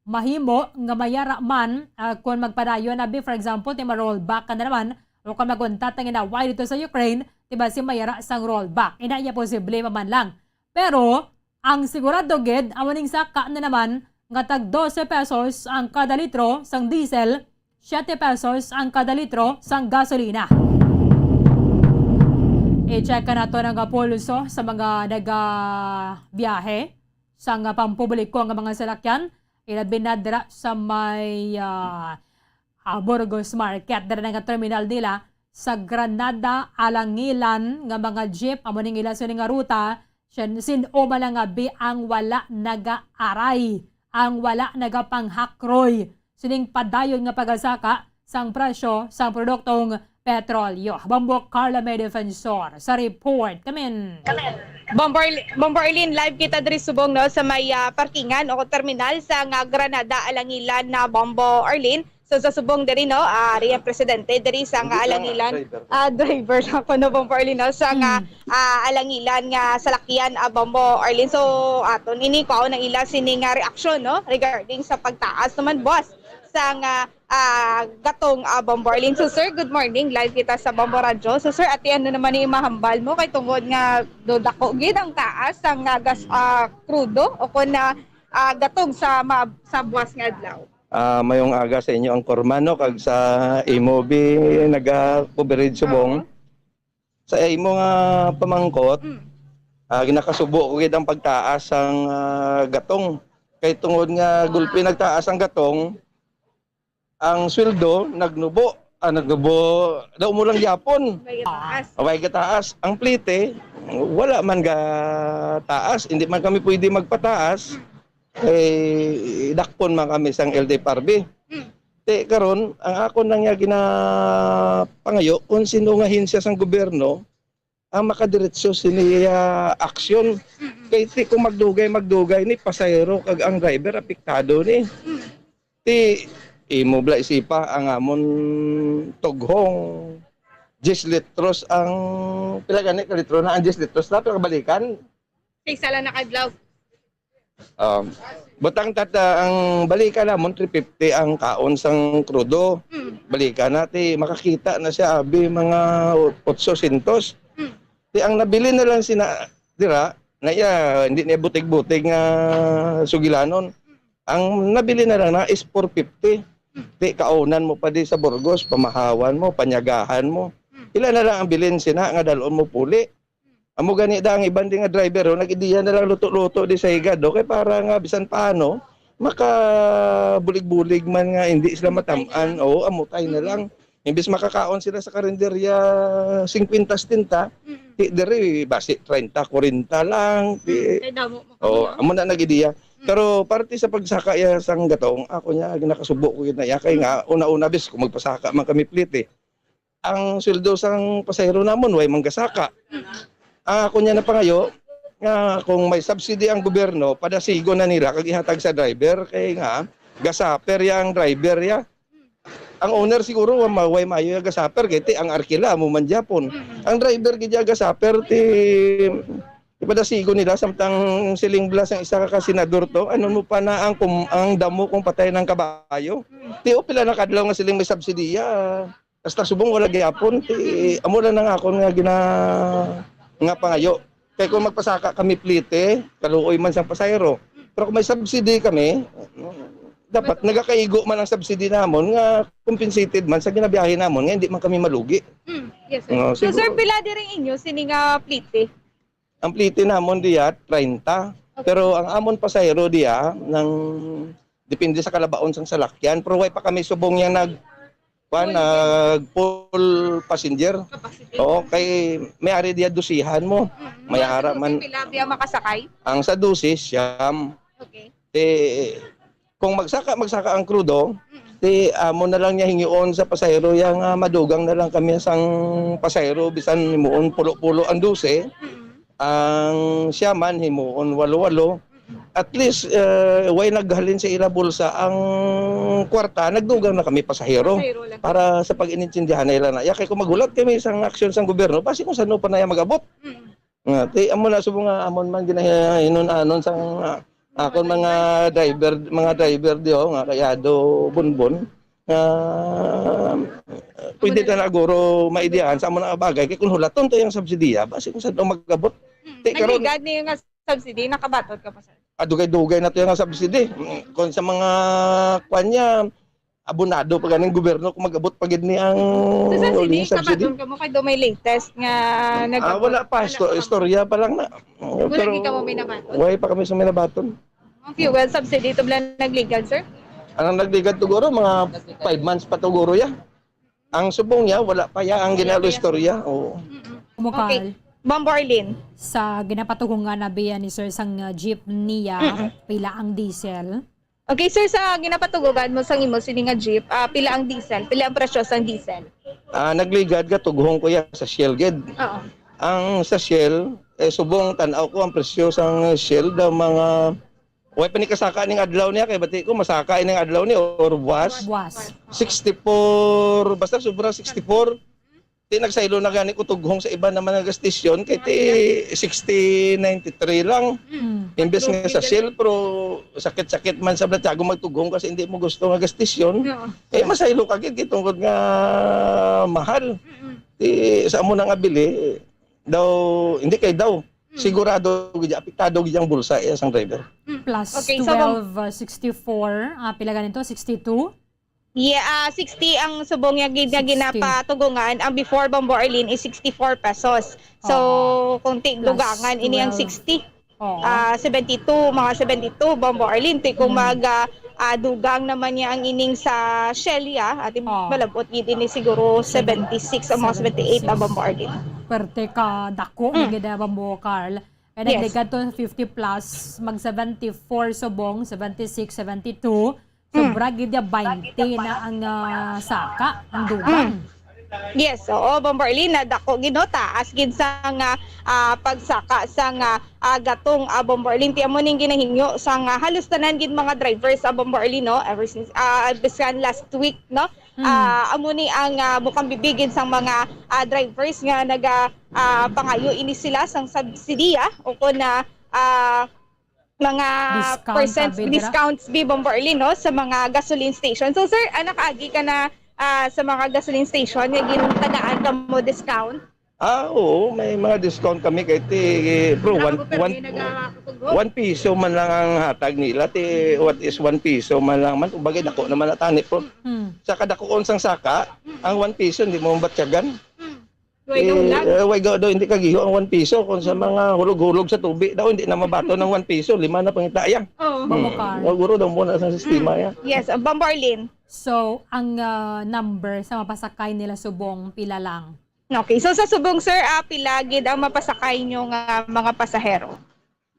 mahimo nga mayara man, ah, kung magpadayon na bi, for example, ti ma-rollback ka na naman, o kung maguntat ang inaway dito sa Ukraine, ti basi mayara sang rollback. Ina iya posible pa man lang. Pero, ang sigurado gid, amo ning saka na naman nga tag dose pesos ang kada litro sang diesel, siete pesos ang kada litro sang gasolina. I-check ka nato ang pulso sa mga nagabiyahe sang pampubliko nga mga salakyan. Ilabi na dira sa may, ah, ah, Burgos Market, dira na nga terminal nila sa Granada, Alangilan nga mga jeep. Amo ning ila sini nga ruta, sin-, sin-o man lang nga bi ang wala nagaaray, ang wala nagapanghakroy sining padayon nga pagasaka sang presyo sang produktong petrolyo. Bombo Carla May Defensor sa report. Kamin. Bombo Arl-, Bombo Arlene, live kita diri subong, no, sa may, ah, parkingan o terminal sa nga Granada, Alangilan na Bombo Arlene. So, sa subong diri, no, ah, ari ang presidente diri sa nga Alangilan, ah, driver sa kuno, Bombo Arlene, no, sa nga, ah, Alangilan nga salakyan, ah, Bombo Arlene. So, aton ini kuhaon ang ila sini nga reaksyon, no, regarding sa pagtaas naman, boss, sa nga, ah, gatong, ah, Bombo Arlene. So, sir, good morning. Live kita sa Bombo Radyo. So, sir, ati, ano naman ni mahambal mo kay tungod nga do dako gid ang taas sang, ah, gas, ah, krudo o kon na, ah, gatong sa ma-, sa buwas nga adlaw? Ah, mayong aga sa inyo, Anchorman, no, kag sa imo bi naga-coverage subong. Oo. Sa imo nga pamangkot, mm, ah, ginakasubo ko gid ang pagtaas sang, ah, gatong. Kay tungod nga gulpi nagtaas ang gatong, ang sweldo nagnubo, ah, nagnubo daw mo lang gyapon. May taas. Way gataas. Ang plite, wala man gataas. Hindi man kami pwede magpataas. Eh, dakpon man kami sang L T F R B. Mm. Te, karon, ang akon lang nga ginapangayo, kung sino nga ahensya sang gobyerno ang makadiretso sini iya aksyon. Mm-mm. Kay ti kung magdugay, magdugay ni pasahero kag ang driver apektado ni. Mm. Ti imo bala isipa ang amon tughong diyes litros ang, pila gani ka litro na ang diyes litros na, pero kabalikan. Sa isa lang na ka adlaw. Um, butang tata, ang balikan namon, three fifty ang kaon sang krudo. Mm. Balikan na, ti makakita na siya, abi, mga otsosyentos. Mm. Ti ang nabili na lang sina, dira, na iya, hindi niya butig-butig nga sugilanon. Ang nabili na lang na is four fifty. Mm. Ti kaunan mo pa di sa Burgos, pamahawan mo, panyagahan mo. Mm. Ila na lang ang bilin sina nga dalon mo puli. Amo gani da ang iban di nga driver, oh, nag-ideya na lang luto-luto di sa higad, oh, kay para nga bisan paano, makabulig-bulig man nga hindi sila Amutay na matam-an, lang. Oh, amutay na Mm-mm. lang. Imbis makakaon sila sa karinderya singkwenta setenta, Mm-mm. di diri basi treinta, kwarenta lang. Di, Mm, kay damo mo oh, kami, oh. Amo na nag-ideya. Mm. Pero parte sa pagsaka iya sang gatong, ako niya, ginakasubo ko gid na iya, kay Mm. nga, una-una, bis, kung magpasaka man kami plete, ang sweldo sang pasahero namon way manggasaka. Ang ako niya napangayo nga kung may subsidy ang gobyerno, padasigon na nila kag ihatag sa driver kay nga gasaper ya ang driver ya. Ang owner siguro wa ma-, way maayo ya gasaper kay ti ang arkila amo man gyapon. Ang driver gid ya gasaper ti ipadasigon nila samtang siling blas ang isa ka senador to, ano mo pa na ang kum-, ang damo kung patay ng kabayo. Ti o pila na kadlaw nga siling may subsidy ya. Hasta subong wala gyapon, ti amo lang ang akon nga gina-, nga pangayo. Kay kung magpasaka kami plete, kaluoy man sang pasahero. Pero kung may subsidy kami, dapat nagakaigo man ang subsidy namon nga compensated man sa ginabiyahe namon nga hindi man kami malugi. Mm, yes, sir. Oh, So, sir, siguro. Pila diri inyo sini nga plete? Ang plete namon diya, treinta. Okay. Pero ang amon pasahero diya, nang depende sa kalabaon sang salakyan. Pero way pa kami subong yang nag, kuwan, Full. Nag full passenger. Capacity. Oo, kay may ari diya dosihan mo. Mm. May Mga ara sa man. Pila biya makasakay? Ang sa dose, siyam. Okay. Eh, kung magsaka, magsaka ang krudo, Mm. ti amo na lang niya hingion sa pasahero ya nga madugang na lang kami sang pasahero, bisan himuon pulo-pulo ang dose, Mm. ang siya man himuon walo-walo. Mm. At least, eh, way naghalin sa ila bulsa ang kwarta, nagdugang na kami pasahero. Pasahero lang. Para sa pag-inintindihan na ila na. Ya, kay kung maghulat kami sang aksyon sang gobyerno, basi kung saan pa na yan mag-abot. Mm. Nga, ti, amo na subong nga amon man ginahinun-anon sang, ah, akon mga driver, mga driver di, oh, nga kay Ado Bonbon, nga pwede ta na guro maidiyahan sa amo na nga bagay. Kay kung hulaton to yung subsidiya, basi kung saan to mag-abot. Hmm. Ti, karon Nagligad niyo nga subsidy, nakabaton ka pa, sir? Ah, dugay-dugay na to yung subsidy. Mm, kung sa mga kwan niya, abonado pa ganing gobyerno kung mag-abot pa gid ni ang So, sa uling sini, subsidy. Kabaton ka mo kay do may latest nga Ah, nag-abot? Wala pa. Wala Isto-, pa. Istorya pa lang na. Oh, Wala pero gid ka mo may nabaton? Wala pa kami sa may nabaton. Ang fuel subsidy, ito lang nagligad, sir? Ang nagligad to guro, mga five months pa to guro ya. Ang subong niya, wala pa ya ang Wala pa ya. Ginalo istorya. Oo. Mm-mm. Kumukal. Okay. Bombo Arlene. Sa ginapatugongan na biya ni sir sang, uh, jeep niya, Mm-mm. Pila ang diesel? Okay, sir, sa ginapatugogan mo sang imo sini nga jeep, ah, pila ang diesel? Pila ang presyo sang diesel? Ah, nagligad ka, tughong ko ya sa Shell gid. Oo. Ang sa Shell, eh, subong tan-aw ko ang presyo sang Shell daw mga, way pa ni kasaka ning adlaw niya, kay bati ko masaka ining adlaw ni or buwas. Buwas. Sixty-four, basta sobra sixty-four. Ti nagsaylo na gani ko tughong sa iba naman nga gas station kay ti sixty ninety-three lang. Mm. Imbes nga sa Shell, pero sakit-sakit man sa Santiago magtughong kasi hindi mo gusto nga gas station. Oo. Eh, masaylo ka gid kay tungod nga mahal. Mm-mm. Ti sa amo na nga bili, daw, hindi kay daw. Mm. Sigurado gid, apektado gid ang bulsa, eh, sang driver. Mm. Plus Okay, so, Bam- twelve, uh, sixty-four, ah, pila ganito? Sixty-two? Yeah, ah, sixty ang subong niya gid nga Sixty. Ginapatugungan. Ang before, Bombo Arlene, is sixty-four pesos. So, Oo. Kung Plus tigdugangan, ini ang twelve. Sixty. Oo. Ah, seventy-two, mga seventy-two, Bombo Arlene. Ti kung Mm. mag, ah, ah, dugang naman niya ang ining sa Shelia, ati Oo. Malabot gid ini siguro seventy-six ang mga seventy-eight na Bombo Arlene. Pwerte ka dako Mm. na gid na Bombo Carl. Kaya Yes. nagligad to fifty plus, mag seventy-four subong, seventy-six, seventy-two. Mm. Sobra gid ya, twenty na ang, ah, saka, ang dugang. Mm. Yes, oo, Bombo Arlene, na dako gid, no, taas gid sa nga, ah, pagsaka sa nga, ah, gatong, ah, Bombo Arlene. Ti amo ning ginahingyo sa nga halos tanan gid mga drivers sa Bombo Arlene, no, ever since, ah, bisan last week, no. Mm. Ah, amo ni ang, ah, bukang bibig gid sang mga, ah, drivers nga naga, ah, pangayo ini sila sang subsidiya o kon na, ah, mga Discount, percent abi, dira? discounts, bi, Bombo Arlene, no, sa mga gasoline station. So, sir, ah, nakaagi ka na, ah, sa mga gasoline station nga gintagaan ka mo discount? Ah, oo, may mga discount kami kay ti, pero one, Ako, pero one, may nagakukugo. one piso man lang ang hatag nila. Ti, what is one piso man lang man? Bagay, dako naman na tani, pero Hmm. sa kadakuon sang saka, ang one piso, hindi mo mabatyagan. Hmm. Way Eh, daw lang. eh, way daw, daw, hindi kagiho ang one piso. Kung sa mga hulog-hulog sa tubi daw, hindi na mabaton ang one piso, lima na pangita iya. Oo. Hmm. Bamukar. Siguro daw muna sa sistema iya. Yes, ang Bombo Arlene. So, ang, ah, number sa mapasakay nila subong pila lang? Okay. So, sa subong, sir, ah, pila gid ang mapasakay nyo nga mga pasahero?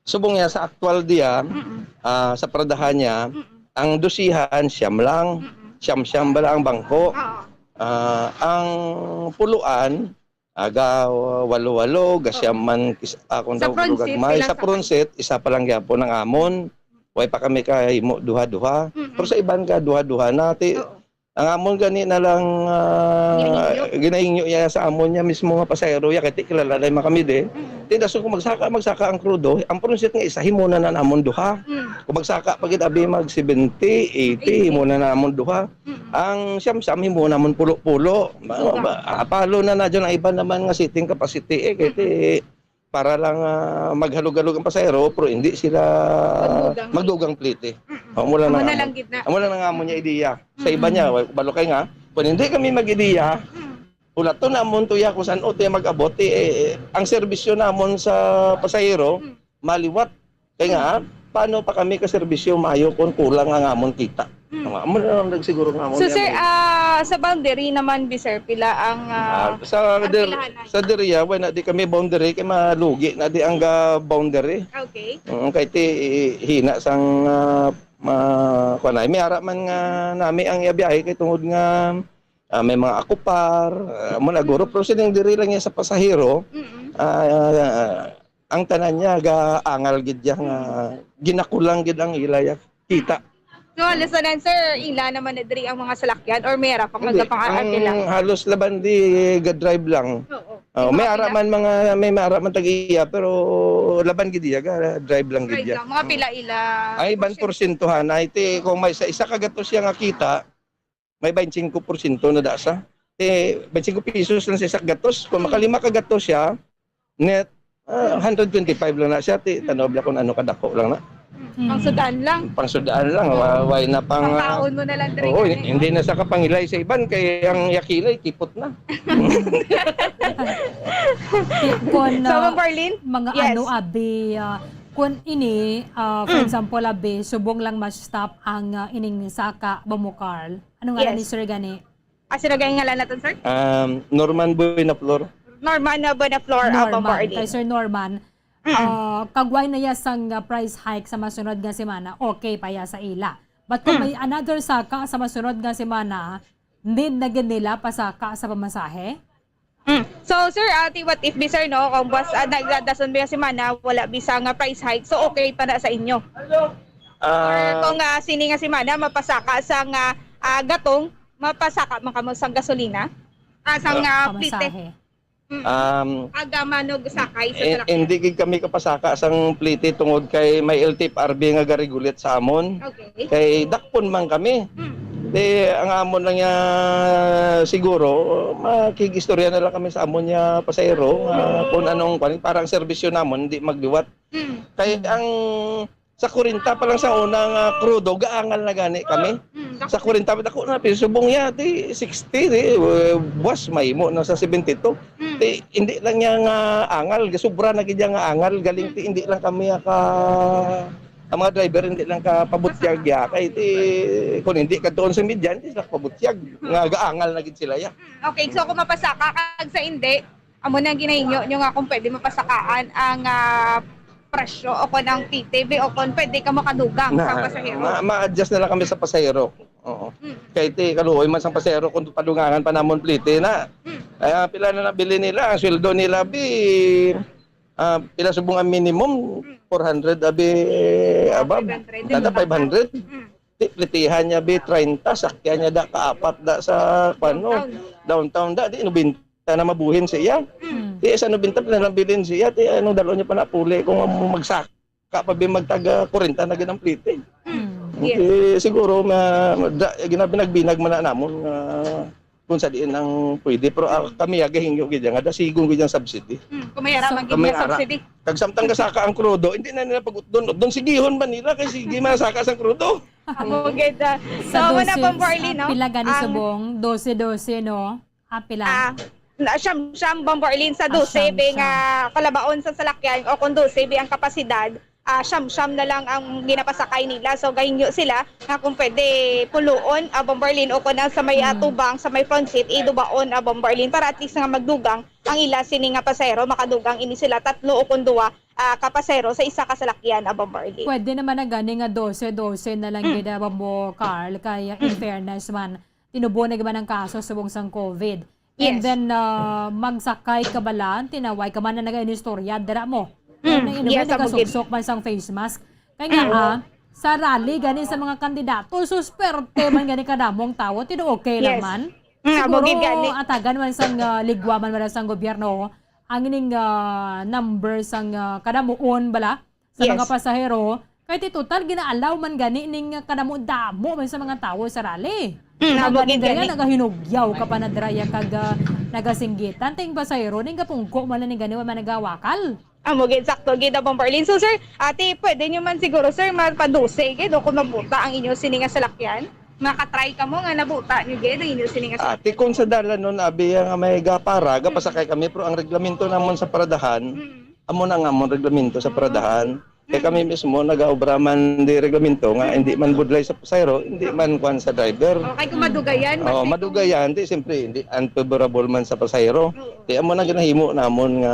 Subong niya sa aktual diya, Mm-mm. ah, sa paradahan niya, Mm-mm. ang dosihan, siyam lang. Mm-mm. Siyam-siyam bala ang bangko. Oo. Ah, ang puluan, aga walo-walo, ga Oo. siyam man kis-, ah, kung Sa daw Pronsit, gagmay. pila Sa sa Pronsit, isa pa lang gyapon ang amon. Way pa kami kahimo duha-duha. Mm-mm. Pero sa iban ka, duha-duha na. Ti-, Oo. ang amon gani na lang, ah, Ginahingyo. ginahingyo iya sa amon niya mismo nga pasahero iya, kay ti kilala na man kami di. Mm. Ti dason kung magsaka, magsaka ang krudo, ang Pronsit nga isa, himo na na namon duha. Mm. Kung magsaka pa gid, abi, mag seventy, eighty, Eighty. himo na namon duha. Mm. Ang siyam-siyam, himo namon pulo-pulo. Ma-, Duha. ma-, apalo na na dyan ang iba naman nga seating capacity, eh, kay ti Mm. para lang, ah, maghalog-halog ang pasahero, pero hindi sila Magdugang. magdugang plete. Mm-mm. Amo lang Amo ang na amon, lang gid na. amo lang ang amon niya ideya. Sa iba Mm-mm. niya, wa-, balo kay nga, kung hindi kami mag-ideya, Mm. ulaton na amon to ya kung saan o to ya mag-abot. Eh, eh, ang serbisyo namon sa pasahero, Mm. maliwat. Kay nga, Mm. paano pa kami ka serbisyo maayo kung kulang ang amon kita? Mm. Amo, amo na lang siguro nga amo So, niya sir, mag- ah, sa boundary naman, bi, sir, pila ang, ah, Ah, sa ang dir-, pilahan na? sa diriya, wala na di kami boundary, kay malugi na di ang ga-, boundary. Okay. Mm, kay ti, hina sang, ah, ma-, kuwan na. May ara man nga nami ang iya biyahe kay tungod nga, ah, may mga akupar, ah, mo na guro, Mm. pero sining diri lang niya sa pasahero, Mm-mm. ah, ang tanan niya gaangal gid ya nga Mm. ginakulang gid ang ila ya kita. So, halos tanan, sir, ila naman na diri ang mga salakyan or may ara pa Hindi, nga pang ang pila? halos laban di ga-drive lang. Oo. Oh, Yung may mga ara pila? man mga, may ara man tag-iya, pero laban gid iya, ga-drive lang gid Drive iya. lang. Mga pila ila Ay, iban porsyento? porsyento, ha, na iti, kung may sa isa ka gatos siya nga kita, may twenty-five porsyento na da sa. Eh, twenty-five pesos lang sa isa ka gatos. Kung Hmm. makalima ka gatos siya, net, ah, Hmm. hundred twenty-five lang na siya. Ti, Hmm. tanaw bala kung ano kadako lang na. Hmm. Pang sudaan lang. Pang sudaan lang. Wa-, why na pang, ah, Pangkaon mo na lang diri Oo, gani, hindi no? na sa kapangilay sa iban, kay ang yakilay, kipot na. Kung, So, ah, Ma'am Marlene? mga Yes. ano, abi, ah, kung ini, ah, for Mm. example, abi, subong lang ma-stop ang, ah, ining saka, Bombo Carl. Ano nga Yes. ni sir gani? Ah, sino gani ngalan naton, sir? Um, Norman Buenaflor. Norman, ah, Buenaflor, ah, Bombo Norman. Arlene. Kay Sir Norman, Mm. ah, kagway na ya sang, ah, price hike sa masunod nga semana, okay pa ya sa ila. But kung Mm. may another saka sa masunod nga semana, need na gid nila pasaka sa pamasahe? Mm. So, sir, ah, ti what if bi, sir, no? Kung buwas, ah, nagdadason bi nga semana, wala bi sa nga price hike, so okay pa na sa inyo? Or Ah. kung, ah, sini nga semana, mapasaka sa nga, ah, gatong, mapasaka man kamo sa gasolina? Ah, sa Ah. nga plite? Pamasahe. Mm. Um, Aga manog sakay sa eh, salakyan? hindi gid kami kapasaka sang plite tungod kay may L T F R B nga garegulit sa amon. Okay. Kay dakpon man kami. Mm. Di, ang amon lang niya siguro, makig-istorya na lang kami sa amon niya pasahero, nga kung anong, kwan, para ang serbisyo namon, di magliwat. Mm. Kay Mm. ang sa kwarenta pa lang sa una nga krudo, gaangal na gani kami. Mm, Sa kwarenta, dako na, pero subong niya, di sixty, di, eh, buwas, mahimo na sa seventy-two. Mm. Di, hindi lang niya nga angal, sobra na gid niya nga angal, galing ti, hindi lang kami ka, ang mga driver, hindi lang ka pabutyag ya, kay ti, kung hindi ka doon sa media, hindi sila pabutyag, nga gaangal na gid sila ya. Mm, okay, so kung mapasaka kag sa hindi, amo na ang ginahingyo nyo nga kung pwede mapasakaan ang, ah, presyo o kung ang T T V o kung pwede ka makadugang sa Na, pasahero. ma-, ma-adjust na lang kami sa pasahero. Oo. Mm. Kay ti, kaluoy man sang pasahero kung padugangan pa namon plite na. Mm. Ay, ah, pila na nabili nila, ang sweldo nila, bi, ah, pila subong ang minimum? Mm. Four hundred, abi, Ah, above. five hundred. Kada five hundred. Mm. Ti, plitihan niya, bi, treinta, sakyan niya da, kaapat da sa, kwan, no? Downtown. Downtown da, di, nobenta na mabuhin siya. Mm. Ti, sa nobenta, pinalabilin siya, ti, anong dalon niya pa napuli kung magsaka? ka pa bi magtaga kwarenta na gid ang plete. Mm. Yes. Eh, siguro ma-, da-, ginabinag-binag man na namon nga kung sa diin ang pwede. Pero, ah, kami, ah, gahingyo gid nga dasigon gid ang subsidy. Mm, kung may ara So, man gid kami nga ara. Subsidy. Kag samtang gasaka ang krudo, hindi na nila pag-utdon. Utdon, sigihon man nila kay sige man saka sang krudo. Amo gid, ah. So, Sa wala, dose, Bombo Arlene, ah, no? Pila gani Ang subong? Dose, dose, no? Ah, pila? Ah, na, siyam, siyam, Bombo Arlene, sa Ah, dose siyam, bi nga siyam. Kalabaon sa salakyan o kung dose bi ang kapasidad, ah, siyam-siyam na lang ang ginapasakay nila. So, gahingyo sila nga kung pwede puluon, ah, Bombo Arlene, o kung ang sa may, ah, Mm. tubang, sa may front seat, idubaon, ah, Bombo Arlene, para at least nga magdugang ang ila sini nga pasahero, makadugang ini sila tatlo o kung duwa, ah, ka pasahero sa isa ka salakyan, ah, Bombo Arlene. Pwede naman na gani nga dose dose na lang Mm. gid, ah, Bombo Carl, kay, ah, in Mm. fairness man, tinubo na gid man ang kaso subong sang covid. And Yes. then, ah, magsakay ka bala, tinaway ka man na nagainistorya, dira mo. Mm, Kaya na, in a way, yes, amo gid. Nagasuksok man sang face mask. Kaya nga, Mm. ah, sa rally gani sa mga kandidato, susperte man gani kadamo ang tawo, tino okay lang Yes. man. Mm, amo Siguro, gid gani. Atagan man sang, ah, ligwa man wala sang gobyerno, ang ining, ah, number sang, ah, kadamuon bala, sa Yes. mga pasahero, kay ti total gina-allow man gani ning kadamo-damo man sa mga tawo sa rally. Mm, amo gid gani. Nagahinugyaw ka pa na dira ya kag, ah, nagasinggitan ting pasahero ning gapungko man ni gani wa man nagawakal. Amo gid, sakto gid, ah, Bombo Arlene. So, sir, ate, pwede nyo man siguro, sir, mapadose gid o kung mabuta ang inyo sini nga salakyan? Makatry kamo nga nabuta nyo gid ang inyo sini nga salakyan? Ate, kung sa dalan nun, abi, nga may gapara, gapasakay kami, pero ang reglamento namon sa paradahan, Mm. amo na nga amon reglamento sa Ah. paradahan. Kay kami mismo nagaobra man di reglamento nga hindi man budlay sa pasahero, hindi man kuwan sa driver. Okay, kung madugayan, Oo, basta kung madugayan, di siyempre hindi unfavorable man sa pasahero. Oo. Kaya amo na ginahimo namon nga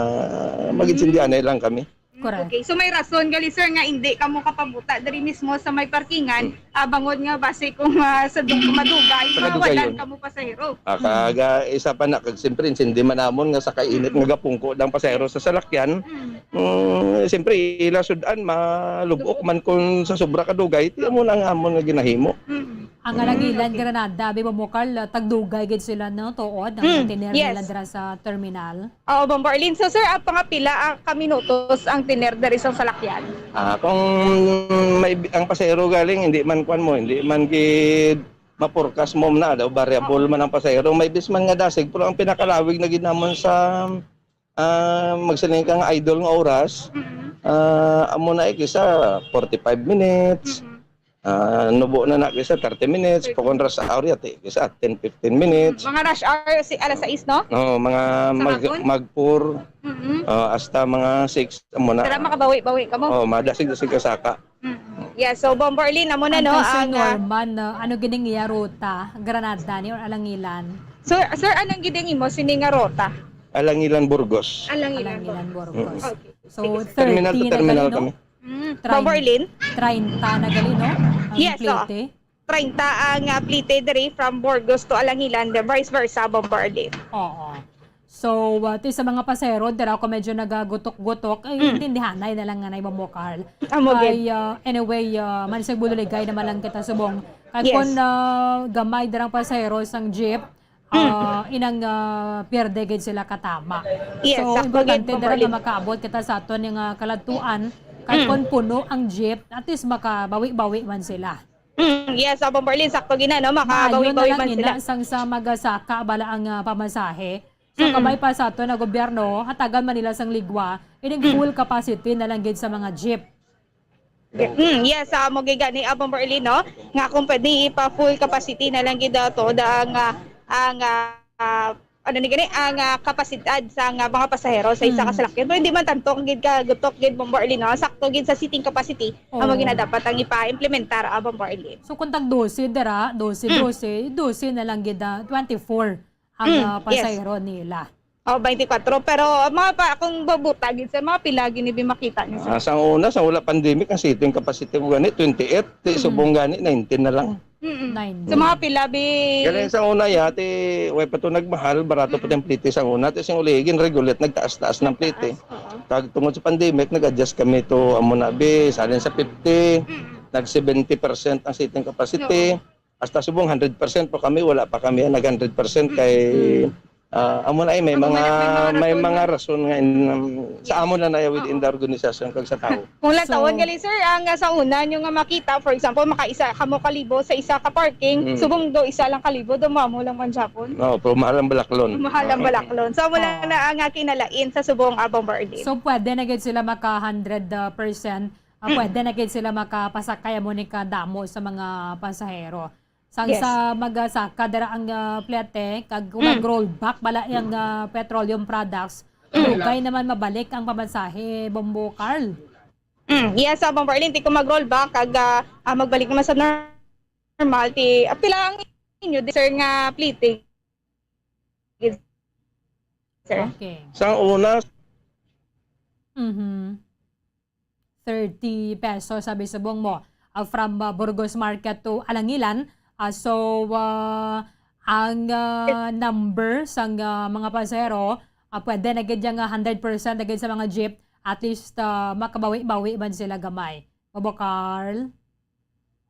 Mm. mag-intindihanay lang kami. Mm, Correct. Okay. So may rason gali, sir, nga hindi kamo kapabuta diri mismo sa may parkingan, Mm. ah, bangod nga basi kung, ah, sa du-, madugay, Sa mawalan kadugayon. kamo pasahero. Ah, Mm. kaga isa pa na, kag siyempre, intindi man namon nga sa kainit nga gapungko ang pasahero sa salakyan, Mm. Mm, siyempre, ila sud-an, malub-ok man kun sa sobra kadugay, ti amo na nga amon nga ginahimo. Mm. Ang Alangilan, Mm, okay. Granada, abi mo, Carl, ah, tagdugay gid sila, no, tuod, ang Mm, tiner nila yes. dira sa terminal. Oo, Bombo Arlene. So, sir, ah, pangapila, ah, ka minutos ang tiner diri sa salakyan? Ah, kung may bi-, ang pasahero galing, hindi man kwan mo, hindi man gid mapurkas mo na, daw variable Oo. man ang pasahero. May bis man nga dasig, pero ang pinakalawig na gid namon sa ah, magsiling ka nga idle nga oras, Mm-hmm. ah, amo na, eh, kisa forty-five minutes, Mm-hmm. ah, nubo na na kisa thirty minutes, Thirty. Pag oras sa hour yati, kisa ten, fifteen minutes. Mga rush hour, si, alas sais, no? Oo, mga Sa mag-, hapon? mag-four, Mm-hmm. ah, hasta mga six, amo na. Pero makabawi-bawi ka mo? Oo, madasig-dasig ka saka. Mm. Yeah, so, Bombo Arlene, amo na, Ang no, kay Sir ang, ah, Norman, ah, ano gid ang iya ruta? Granada ni or Alangilan? Sir, sir, anong gid ang imo sini nga ruta? Alangilan, Burgos. Alangilan, Alangilan, Burgos. Burgos. Okay. So, Sige, sir. Terminal to thirty na terminal gali, no? Kami. Mm. Train-, Bombo Arlene? Treinta na gali, no? Ang Yes, oo. plete. Treinta ang, ah, plete diri from Burgos to Alangilan, the vice versa, Bombo Arlene. Oo. So, uh, ti sa mga pasahero, dira ko medyo nagagutok-gutok, ay, Mm. intindihanay na lang nga na, Bombo Carl. Amo gid. Kay, uh, anyway, uh, mansig bululigay naman lang kita subong. Kay Yes. kung, uh, gamay dirang pasahero sang jeep, Mm. uh, inang, uh, pierde gid sila katama. Yes, So, sakto gid, importante Bombo dira nga Arlene. makaabot kita sa aton nga kaladtuan. Kay Mm. kung puno ang jeep, at least makabawi-bawi man sila. Mm, yes, Bombo Arlene, sakto gid na, no? Maayo na Makabawi-bawi lang man ina sila. sang sa magasaka bala ang, ah, pamasahe. So, Mm-mm. kabay pa sa ato na gobyerno, hatagan man nila sang ligwa, ining Mm. full capacity na lang gid sa mga jeep. Mm, yes, amo gid gani, Bombo Arlene, no? Nga kung pwede ipa full capacity na lang gid ato da ang, ah, ang, ah, ano ni gani, ang, ah, kapasidad sa nga mga pasahero sa isa ka Mm. salakyan. Pero hindi man tanto gid ka gutok gid, Bombo Arlene, no? Sakto gid sa seating capacity ang Oo. mga ginadapat ang ipa-implementar, ah, Bombo Arlene. So, kung tag dose dira, dose, Mm. dose, dose na lang gid, ah, twenty-four ang, Mm, ah, yes. pasahero nila. Oh, twenty-four. Pero, ah, mga pa, kung babuta gid sa mga pila gid ni bi makita niyo, sir? Ah, sa una, sa wala pandemic, ang seating capacity ko gani, twenty-eight, ti Mm. subong gani, nineteen na lang. Mm-mm. Nine. Sa mga pila bi Galing sa una, ya, ti, way pa to nagmahal, barato pa Mm-mm. tayong plete sa una. Ti sing uli, ginregulit, nagtaas-taas ng plete. Taas, oo. Kag tungod sa pandemic, nag-adjust kami to, amo na, bi, salin sa fifty, Mm-mm. nag seventy percent ang seating capacity. Oo. Hasta subong hundred percent pa kami, wala pa kami nag hundred percent kay Mm-mm. Ah, amo na ay may Amo mga na, may mga may rason. mga rason nga in, um, sa Yes. amo na na within Oo. the organisasyon kag sa tao. Kung lang So, tawon gali, sir, ang, ah, sa una nyo nga makita, for example, makaisa kamo kalibo sa isa ka parking, Mm. subong do isa lang kalibo, do mo amo lang man japon. No, pero mahal ang balaklon. Mahal ang Oo. balaklon. So, amo lang Oo. na ang, ah, kinalain sa subong, ah, Bomber Arlene. So, pwede na gid sila maka hundred percent, ah, Mm. pwede na gid sila makapasakay amo ni kadamo sa mga pasahero. Sang Yes. sa magasaka dira ang, ah, plete, kag kung Mm. mag-roll back bala ang, ah, petroleum products, Mm. dugay naman mabalik ang pamasahe, Bombo Carl. Mm, yes, sa Bomber Arlene, di ko mag-roll back, kag, ah, ah, magbalik naman sa normal, ti, ah, pila ang inyo, di, sir, nga plete? Sir? Okay. Sa una, Mhm. Thirty pesos, sabi subong mo. Ah, from, ah, Burgos Market to Alangilan. Ah, so, ah, ang, ah, number sang, ah, mga pasahero, ah, pwede na gid yang, ah, hundred percent na gid sa mga jeep. At least, ah, makabawi-bawi man sila gamay. Bobo Carl?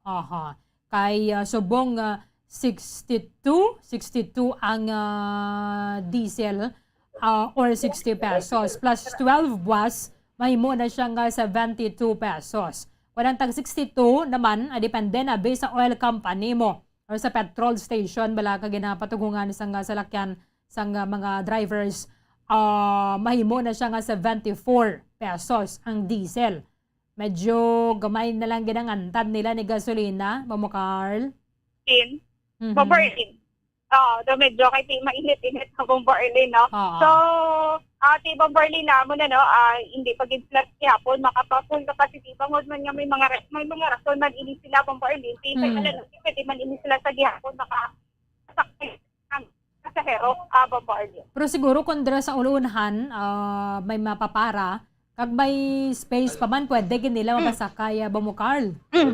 Aha. Kay, ah, subong, ah, sixty-two, sixty-two ang, ah, diesel, ah, or sixty pesos. Plus twelve buwas, mahimo na siya nga seventy-two pesos. Kung ang tag sixty-two naman, ah, depende na based sa oil company mo or sa petrol station, bala ka ginapatugungan sang, ah, salakyan sang, ah, mga drivers, ah, mahimo na siya nga seventy-four pesos ang diesel. Medyo gamay na lang gid ang antad nila ni gasolina, Mamo Carl. Tin? Mhm. Bomber Arlene. Oo, do medyo kay ti mainit-init sa Bomber Arlene, no? Oo. So, ah, ti Bomber Arlene, amo na, no? Ah, hindi pa gid sila gihapon makapa-full capacity. Bangod man nga may mga ras-, may mga rason man ini sila, Bomber Arlene. Ti, kay Mm. alam, pwede man ini sila sa gihapon makasakay ang pasahero, ah, Bomber Arlene. Pero siguro kung dira sa ulunhan, ah, may mapapara, kag may space pa man, pwede gid nila mapasakay, ah, Mamo Carl. Mm.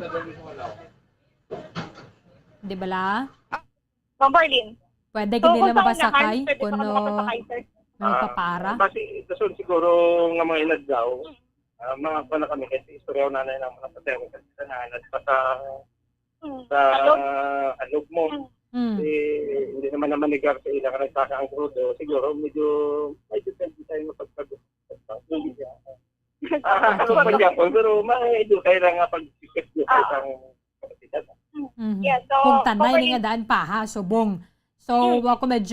Di bala? Bomber Arlene. Pwede So, gid nila kung sa mapasakay unahan, pwede kung pa no, makapasakay, sir. may mapapara. Ah, basi, dason siguro nga mga inadlaw, ah, mga kuwan na kami, kasi istorya ko nanay naman ang patay ko kasi sa nanad pa sa, Mm. sa Alog. Alog mo. Mm. Mm. Eh, hindi naman naman nigar sa ilang nagsaka ang krudo. Siguro, medyo, may depende tayo mapagpag-, Mm. Ah, ano pa niya po? Pero may edukay lang nga pag-, Ah. ang kapasidad. Mhm. Yeah, so, Kung tanay okay. Ni nga daan pa ha, subong. So, Mm. wa ko medyo